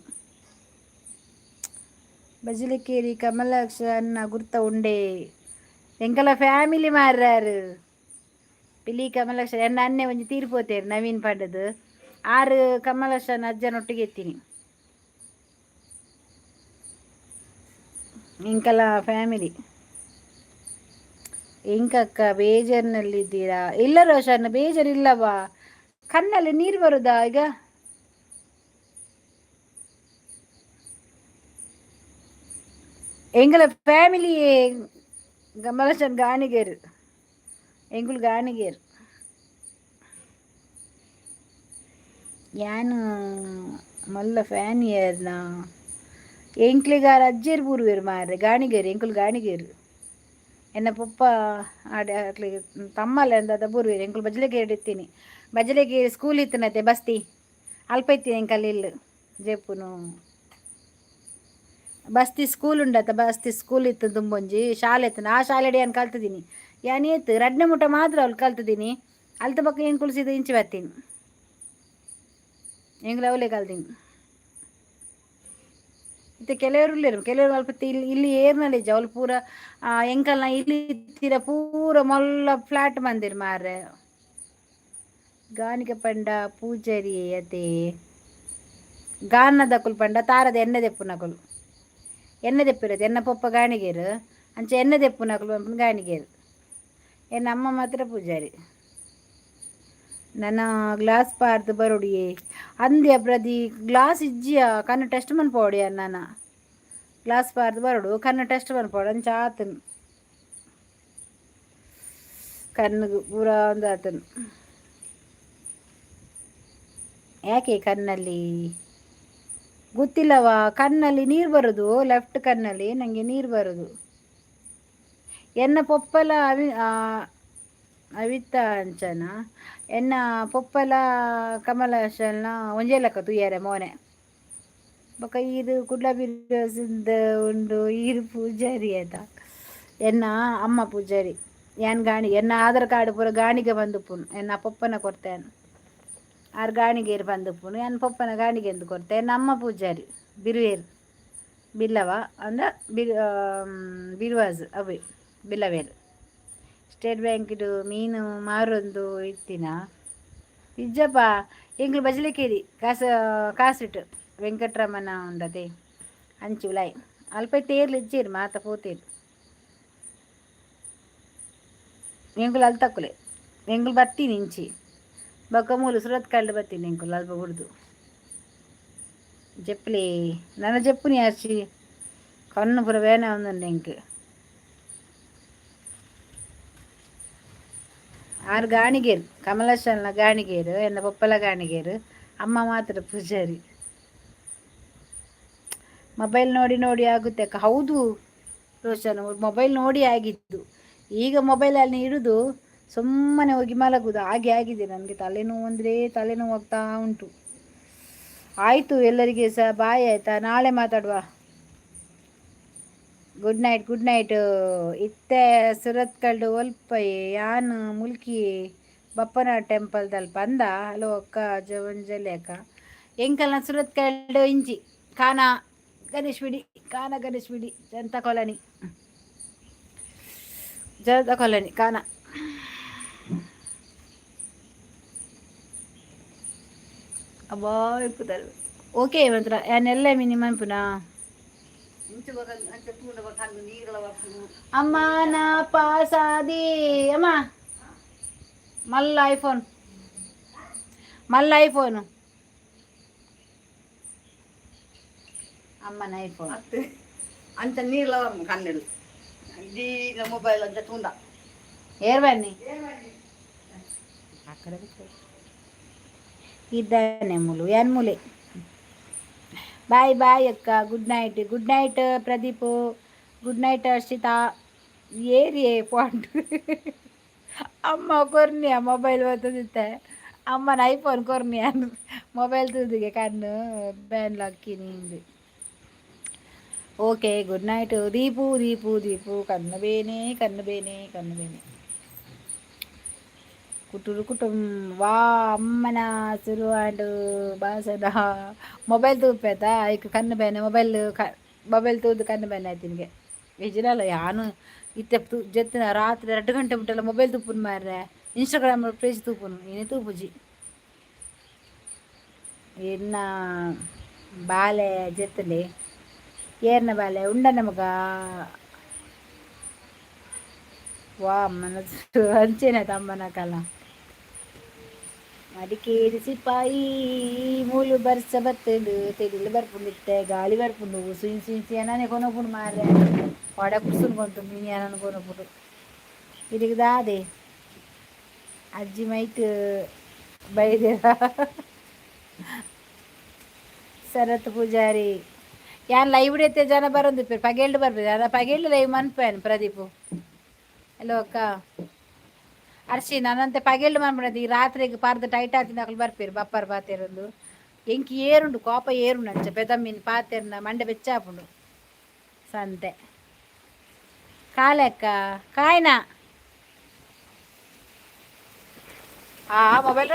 ಬಜಿಲಕೇರಿ ಕಮಲಾಕ್ಷ ಅನ್ನ ಗುರ್ತ ಉಂಡೆ? ಎಂಕಲ ಫ್ಯಾಮಿಲಿ ಮಾರ್ರಾರು ಪಿಲಿ ಕಮಲಾಕ್ಷ ಎನ್ನ ಅನ್ನೆ ಒಂಜಿ ತೀರ್ಪೋತೇರು ನವೀನ್ ಪಂಡದು. ಆರು ಕಮಲಾಕ್ಷನ ಅಜ್ಜನೊಟ್ಟಿಗೆ ಎತ್ತೀನಿ. ಎಂಕಲ ಫ್ಯಾಮಿಲಿ. ಎಂಕಕ್ಕ ಬೇಜಾರಿನಲ್ಲಿದ್ದೀರಾ? ಇಲ್ಲ ರೋಷನ್, ಬೇಜಾರಿಲ್ಲವಾ. ಕಣ್ಣಲ್ಲಿ ನೀರು ಬರುದಾ ಈಗ? ಎಂಕಲ ಫ್ಯಾಮಿಲಿ ಕಮಲಾಕ್ಷನ್ ಗಾಣಿಗೇರು, ಎಂಕುಲು ಗಾಣಿಗೇರು. ಯಾನ್ ಮಲ್ಲ ಫ್ಯಾನ್ ಯಾರ್ನ. ಎಂಕ್ಲೆಗಾರ ಅಜ್ಜೆರ್ ಪೂರ್ವೆರ್ ಮಾರ್ರೆ ಗಾಣಿಗೇರು, ಎಂಕುಲು ಗಾಣಿಗೇರು. ಎನ್ನ ಪೊಪ್ಪ ಆಡೆ ಅಕ್ಲೆಗ್ ತಮ್ಮಲೆ ಅಂದಾದ ಬೂರ್ವೆರ್. ಎಂಕುಲು ಬಜ್ಲೆಗೇರಿ ಇತ್ತೀನಿ. ಬಜ್ಲೆಗೇರಿ ಸ್ಕೂಲ್ ಇತ್ತಿನತೆ ಬಸ್ತಿ ಅಲ್ಪ ಇತ್ತೀನಿ. ಎಂಕಲ್ ಇಲ್ಲು ಜೆಪ್ಪುನು ಬಸ್ತಿ ಸ್ಕೂಲ್ ಉಂಡತ. ಬಸ್ತಿ ಸ್ಕೂಲ್ ಇತ್ತು ದುಂಬೊಂಜಿ ಶಾಲೆ ಇತ್ತು. ಆ ಶಾಲೆಡ್ ಯಾನ್ ಕಲ್ತಿದ್ದೀನಿ. ಯಾನ್ ಏತ್ ರಡ್ನೆ ಮುಟ ಮಾತ್ರ ಅವ್ಲು ಕಲ್ತಿದ್ದೀನಿ. ಅಲ್ತ ಬೊಕ್ಕ ಎಂಕುಲು ಸೀದಾ ಇಂಚಿ ಬತ್ತೀನಿ. ಎಂಕುಲು ಅವಲೇ ಕಲ್ತೀನಿ. ಇತ್ತೆ ಕೆಲವರು ಉಲ್ಲೆರ್, ಕೆಲವರು ಅಲ್ಪ ಇಲ್ಲಿ ಇಲ್ಲಿ ಏರ್ನಲ್ಲ ಇಜ್ಜಿ. ಅವ್ಲು ಪೂರ ಎಂಕಲ್ನ ಇಲ್ಲಿ ತೀರ ಪೂರ ಮಲ್ಲ ಫ್ಲಾಟ್ ಮಂದಿರ್ ಮಾರ್ರೆ. ಗಾಣಿಗ ಪಂಡ ಪೂಜಾರಿ ಅತೆ. ಗಾನದಕುಲು ಪಂಡ ತಾರದ ಎಣ್ಣೆ ದೆಪ್ಪುನಕುಲು. ಎಣ್ಣೆ ದೆಪ್ಪಿರದು ಎನ್ನ ಪೊಪ್ಪ ಗಾಣಿಗೇರು, ಅಂಚ ಎಣ್ಣೆ ದೆಪ್ಪುನಕುಲು ಪನ್ಪುನ ಗಾಣಿಗೇರು. ಎನ್ನ ಅಮ್ಮ ಮಾತ್ರ ಪೂಜಾರಿ. ನನ್ನ ಗ್ಲಾಸ್ ಪಾರ್ದು ಬರೊಡಿಯೇ ಅಂದ್ಯ ಪ್ರದಿ. ಗ್ಲಾಸ್ ಇಜ್ಜಿಯ, ಕಣ್ಣು ಟೆಸ್ಟ್ ಮನ್ಪೋಡಿಯ. ನನ್ನ ಗ್ಲಾಸ್ ಪಾರ್ದು ಬರೊಡು, ಕಣ್ಣು ಟೆಸ್ಟ್ ಮನ್ಪೋಡು. ಅಂಚ ಆತನು ಕಣ್ಣು ಪೂರ ಒಂದು ಆತನು. ಯಾಕೆ ಕಣ್ಣಲ್ಲಿ ಗೊತ್ತಿಲ್ಲವಾ? ಕಣ್ಣಲ್ಲಿ ನೀರು ಬರೋದು, ಲೆಫ್ಟ್ ಕಣ್ಣಲ್ಲಿ ನನಗೆ ನೀರು ಬರೋದು. ಎನ್ನ ಪೊಪ್ಪಲ ಅವಿ ಅವಿತ ಅಂಚನ. ಎನ್ನ ಪೊಪ್ಪಲ ಕಮಲಾಶಲ್ನ ಒಂಜೇ ಲೆಕ್ಕ ತೂಯರೆ ಮೋನೆ. ಬೊಕ ಈರು ಕುಡ್ಲ ಬಿರುಸಿಂದ ಉಂಡು. ಈರು ಪೂಜಾರಿ ಆಯ್ತಾ? ಎನ್ನ ಅಮ್ಮ ಪೂಜಾರಿ, ಯಾನ್ ಗಾಣಿ. ಎನ್ನ ಆಧಾರ್ ಕಾರ್ಡ್ ಪೂರ ಗಾಣಿಗೆ ಬಂದುಪ್ಪುನು. ಎನ್ನ ಪೊಪ್ಪನ ಕೊರ್ತೇನೆ, ಆರ್ ಗಾಣಿಗೇರು ಬಂದುಪ್ಪುನು. ಎನ್ನ ಪೊಪ್ಪನ ಗಾಣಿಗೆ ಎಂದು ಕೊರ್ತೆ. ಎನ್ನ ಅಮ್ಮ ಪೂಜಾರಿ, ಬಿರುವೇರು ಬಿಲ್ಲವ ಅಂದ ಬಿರು ಬಿರುವಾಸ್ ಅವೇ ಬಿಲ್ಲವೇರು. ಸ್ಟೇಟ್ ಬ್ಯಾಂಕ್ಡು ಮೀನು ಮಾರೊಂದು ಇತ್ತಿನ ಇಜ್ಜಪ್ಪ. ಎಂಕ್ಲು ಬಜಲಿಕೇರಿ ಕಾಸು ಕಾಸಿಟ್ಟು ವೆಂಕಟರಮಣ ಉಂಡತೆ ಅಂಚು ಉಲಾಯಿ. ಅಲ್ಪ ತೇರ್ಲು ಇಜ್ಜೇರು, ಮಾತ ಪೋತೇರು. ಎಂಕುಲು ಅಲ್ಲಿ ತಕ್ಕುಲೆ. ಎಂಕುಲು ಬತ್ತೀನಿ ಇಂಚಿ ಬೊಕ್ಕ ಮೂಲು ಸುರತ್ಕಲ್ಡ್ ಬತ್ತೀನಿ. ಎಂಕುಲು ಅಲ್ಪ ಬುಡ್ದು ಜೆಪ್ಲಿ ನನ್ನ ಜೆಪ್ಪುನಿ ಅರ್ಚಿ. ಕಣ್ಣು ಪೂರ ಬೇನೆ ಒಂದುಂಡು ಎಂಕ್. ಆರು ಗಾಣಿಗೇರು, ಕಮಲಶಲ್ನ ಗಾಣಿಗೇರು. ಎನ್ನ ಪೊಪ್ಪಲ ಗಾಣಿಗೇರು, ಅಮ್ಮ ಮಾತ್ರ ಪೂಜಾರಿ. ಮೊಬೈಲ್ ನೋಡಿ ನೋಡಿ ಆಗುತ್ತೆ ಅಕ್ಕ. ಹೌದು ರೋಷನ್, ಮೊಬೈಲ್ ನೋಡಿ ಆಗಿದ್ದು. ಈಗ ಮೊಬೈಲಲ್ಲಿ ಇಡುದು, ಸುಮ್ಮನೆ ಹೋಗಿ ಮಲಗುದು, ಹಾಗೆ ಆಗಿದೆ ನನಗೆ. ತಲೆನೋವು ಅಂದರೆ ತಲೆನೋವು ಆಗ್ತಾ ಉಂಟು. ಆಯಿತು, ಎಲ್ಲರಿಗೆ ಸಹ ಬಾಯ್ ಆಯಿತಾ? ನಾಳೆ ಮಾತಾಡುವ. Good night, good night. ಇತ್ತೆ ಸುರತ್ಕಲ್ಡ್ ಒಲ್ಪಯೆ? ಯಾನ್ ಮುಲ್ಕಿ ಬಪ್ಪನ ಟೆಂಪಲ್ ದಲ್ಪ ಅಂದ. ಹಲೋ ಅಕ್ಕ, ಜವಂಜಲಿ ಅಕ್ಕ. ಎಂಕಲ್ನ ಸುರತ್ಕಲ್ಡ್ ಇಂಚಿ ಕಾನ ಗಣೇಶ್ ಬಿಡಿ, ಕಾನ ಗಣೇಶ್ ಬಿಡಿ, ಜನತಾ ಕಾಲೋನಿ, ಜನತಾ ಕಾಲೋನಿ ಕಾನ. ಅಬ್ಬಾ, ಇಪ್ಪುದಲ್. ಓಕೆ ಮಂತ್ರ ಯಾನೆಲ್ಲ ಮಿನಿ ಮನ್ಪುನಾ? ಅಮ್ಮ ನಾ ಪಾಸಾದಿ ಅಮ್ಮ. ಮಲ್ಲ ಐಫೋನ್, ಮಲ್ಲ ಐಫೋನ್, ಅಮ್ಮನ ಐಫೋನ್. ಅಂಚ ನೀರ್ಲ ಕಣ್ಣೆಡು ದೀನ ಮೊಬೈಲ್ ಅಂಚ ತೂಂಡ. ಏರ್ ಬನ್ನಿ ಆ ಕಡೆ ಬಿಟ್ಟು. ಇದ್ದಾನೆ ಮುಲು ಯಾನ್ ಮುಲೆ. ಬಾಯ್ ಬಾಯ್ ಅಕ್ಕ, good night. Good night Pradeep, good night Harshita. ಏರಿಯೇ ಪಾಂಟ್ ಅಮ್ಮ ಕೊರ್ನಿಯ ಮೊಬೈಲ್ ಬರ್ತದಿತ್ತೆ. ಅಮ್ಮನ ಐಫೋನ್ ಕೊರ್ನಿಯ ಮೊಬೈಲ್ ತೂದಿಗೆ ಕಣ್ಣು ಬ್ಯಾನ್ ಲಕ್ಕಿ ನಿಂದು. Okay, good night Deepu. Deepu, Deepu, ಕಣ್ಣು ಬೇನೆ, ಕಣ್ಣು ಬೇನೆ, ಕಣ್ಣು ಬೇನೆ. ಕುಟುರು ಕುಟುಂ ವಾ ಅಮ್ಮನ ಶುರು ಬಾಸದ ಮೊಬೈಲ್ ತೂಪೇತ ಐಕ್ ಕಣ್ಣು ಬೇನೆ. ಮೊಬೈಲ್ ಕ ಮೊಬೈಲ್ ತೂದು ಕಣ್ಣು ಬೇನೆ ಆಯ್ತು ನಿನಗೆ ನಿಜನಲ್ಲ. ಯಾನು ಇತ್ತೆ ತು ಜತ್ತಿನ ರಾತ್ರಿ 2 ಗಂಟೆ ಬಿಟ್ಟಲ್ಲ ಮೊಬೈಲ್ ತೂಪುನು ಮಾರ್ರೆ. ಇನ್ಸ್ಟಾಗ್ರಾಮ್ ಪೇಜ್ ತೂಪುನು, ಏನೇ ತೂಪುಜಿ. ಎನ್ನ ಬಾಲೆ ಜೆತ್ತಲೆ? ಏರ್ನ ಬಾಲೆ ಉಂಡನ ಮಗ. ವಾ ಅಮ್ಮನ ಅಂಚೆನೆ ತಮ್ಮನ ಕಲ. ಮಡಿಕೇರಿ ಸಿಪಾಯಿ ಮೂಲು ಬರ್ಸ ಬತ್ತುಂಡು, ತೆಡಿಲು ಬರ್ಪುಂಡಿತ್ತೆ, ಗಾಳಿ ಬರ್ಪುಂಡು. ಸುಯಿನ್ ಸುಯಿನ್ ಎನನೆ ಕೊನೊಪುಂಡು ಮಾರ್ರೆ. ವಡ ಕುರ್ಸುನ್ ಕೊಂತು ಮೀನು ಎನನ್ ಕೊನೊಪುಂಡು. ಇದಿಗೆ ದಾದೆ ಅಜ್ಜಿ ಮೈಟ್ ಬೈದೇರ. ಶರತ್ ಪೂಜಾರಿ, ಯಾನ್ ಲೈವ್ ಇತ್ತೆ ಜನ ಬರೋದು ಪಗೆಲ್ಡು ಬರ್ಬೇಕು ಅದ. ಪಗೆಲ್ಡು ಲೈವ್ ಮನ್ಪೇನು ಪ್ರದೀಪು. ಹಲೋ ಅಕ್ಕ ಅರ್ಶಿ. ನಾನಂತೆ ಪಗೆಲ್ಡು ಮನ್ಪುನದು. ಈ ರಾತ್ರಿಗೆ ಪಾರ್ದು ಟೈಟ್ ಆತಿನ ಅಕ್ಲು ಬರ್ಪೇರು ಬಪ್ಪರ್ ಪಾತೆರೊಂದು. ಎಂಕ್ ಏರುಂಡು, ಕೋಪ ಏರುಂಡು. ಅಂಚ ಪೆದಮ್ಮಿನ್ ಪಾತೆರ್ನ ಮಂಡೆ ಬೆಚ್ಚ ಆಪುಂಡು. ಸಂತೆ ಕಾಲೆ ಅಕ್ಕ ಕಾಯ್ನ. ಆ mobile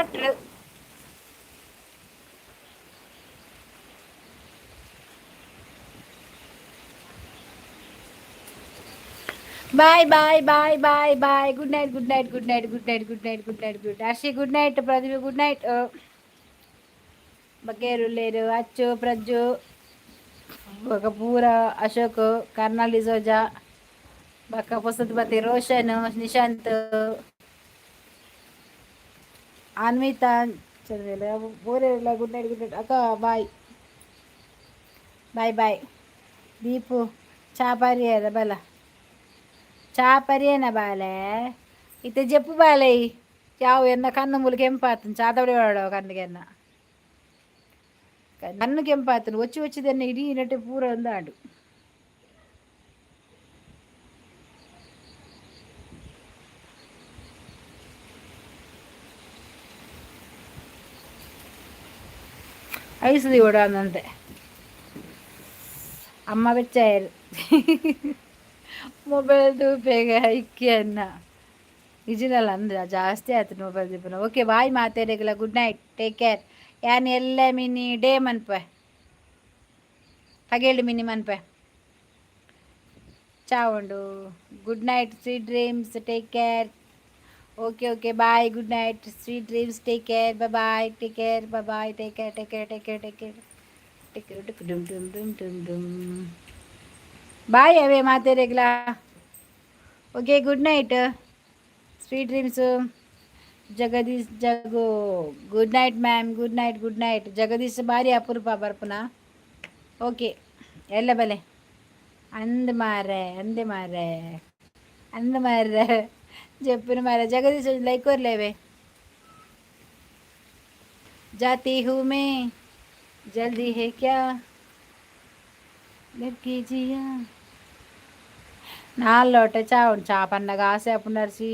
Bye bye bye bye bye. Good night, good night, good night, good night, good night, good night, good. Arshi, good night. Pradeep, good night. ಬಗ್ಗೇರುಲ್ಲೇರು ಅಚ್ಚು, ಪ್ರಜ್ಜು, ಬೊಕ ಪೂರ ಅಶೋಕ್, ಕರ್ನಾಲ್ ಡಿಸೋಜಾ, ಬೊಕ ಪೊಸತ್ ಬತ್ತಿ ರೋಷನ್, ನಿಶಾಂತ್, ಅನ್ವಿತಾ ಪೂರೆರ್ಲ ಗುಡ್ ನೈಟ್, ಗುಡ್ ನೈಟ್ ಅಕ್ಕ. Bye bye bye. ದೀಪು, ಚಾ ಪರಿಯರ ಬಲ, ಚಾ ಪರಿಯನ ಬಾಲೆ. ಇತ್ತೆ ಜಪ್ಪು ಬಾಲೆ. ಯಾವು ಎನ್ನ ಕಣ್ಣು ಮೂಲು ಕೆಂಪಾತನ್ ಚಾದವಡಿ ಕಣ್ಣಿಗೆ. ಎನ್ನ ಕಣ್ಣು ಕೆಂಪಾತನು ಒಚ್ಚಿ ಒಚ್ಚಿದೆನ್ನ ಇಡೀ ನೆಟ್ಟೆ ಪೂರ ಒಂದಾಂಡು. ಐಸ್ ದಿವಡ ಅಂದಂತೆ ಅಮ್ಮ ಬೆಚ್ಚಾಯರು. ಮೊಬೈಲ್ ತೂಪೆಗ ಇಕ್ಕಿಯನ್ನ ನಿಜಿನಲ್ಲ ಅಂದ್ರೆ ಜಾಸ್ತಿ ಆಯ್ತು ಮೊಬೈಲ್ ದೀಪನ. ಓಕೆ, ಬಾಯ್ ಮಾತಾಡಿಲ್ಲ. Good night, take care. ಯಾನ್ ಎಲ್ಲ ಮಿನಿ ಡೇ ಮನ್ಪೆ, ಪಗೇಳು ಮಿನಿ ಮನ್ಪೆ. ಚಾವುಂಡು. Good night, sweet dreams, take care. Okay okay, bye, good night, sweet dreams, take care, bye, take care, bye, take care, take care, take care, take care, take care. ಡುಮ್ ಡುಮ್ ಡುಮ್ ಡುಮ್ ಡುಮ್. ಬಾಯ್ ಅವೇ ಮಾತಾಡಿಗ್ಲ. Okay, good night, sweet dreams. Jagadish Jagu, good night ma'am, good night, good night. Jagadish ಬಾರಿ ಅಪರೂಪ ಬರ್ಪುನ. ಓಕೆ, ಎಲ್ಲ ಬಲೆ. ಅಂದ್ ಮಾರೆ, ಅಂದೆ ಮಾರೆ, ಅಂದ್ ಮಾರೆ, ಜಪ್ಪಿನ ಮಾರೆ. ಜಗದೀಶ್, ಲೈಕ್ ಕೊರ್ಲೇವೆ. जाती हूँ मैं, जल्दी है क्या लड़की जिया. ನಾಲ್ ಲೋಟ ಚಾ ಉಂಡು. ಚಾ ಪನ್ನಗ ಆಸೆ ಆಪುಂಡು.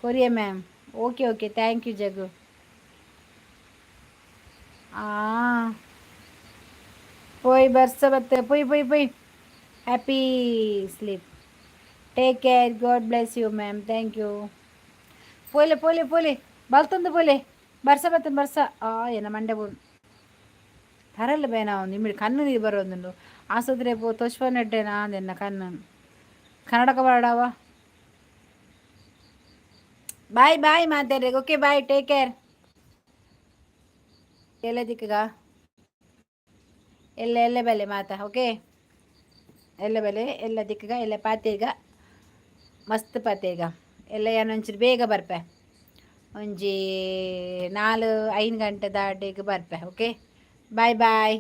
ಕೊರಿಯ ma'am. Okay okay, thank you Jagu. ಆ ಪೋಯ್ ಬರ್ಸ ಬತ್ತೆ. ಪೊಯ್ ಪೊಯ್ ಪೊಯ್. Happy sleep, take care, God bless you ma'am, thank you. ಪೋಲೆ ಪೋಲೆ ಪೋಲೆ, ಬಲ್ತೊಂದು ಪೋಲೆ. ಬರ್ಸ ಬತ್ತನ್ ಬರ್ಸ. ಆ ಏನ ಮಂಡೆ ಬೋಡು ತರಲ್ಲ ಬೇನ. ನಿಮ್ಮಿಡಿ ಕಣ್ಣು ನೀರು ಬರೋದುಂಡು. ಆಸ್ಪತ್ರೆ ಪೋ ತೋಚ್ಪನೆಡ್ಡೇನಾ ಅಂದೆನ್ನ ಕಣ್ಣು ಕನ್ನಡಕ ಬರಡಾವ. ಬಾಯ್ ಬಾಯ್ ಮಾತಾಡ್ರಿ. Okay, bye, take care. ಎಲ್ಲ ದಿಕ್ಕಗ ಎಲ್ಲ ಎಲ್ಲ ಬೆಲೆ ಮಾತಾ. ಓಕೆ, ಎಲ್ಲ ಬೆಲೆ, ಎಲ್ಲ ದಿಕ್ಕಗ ಎಲ್ಲ ಪಾತೆಗ, ಮಸ್ತ್ ಪಾತೆಗ ಎಲ್ಲ. ಏನೊಂಚೂರು ಬೇಗ ಬರ್ಪೆ, ಒಂಜಿ 4-5 ಗಂಟೆ ದಾಟಿಗೆ ಬರ್ಪೆ. Okay, bye boy.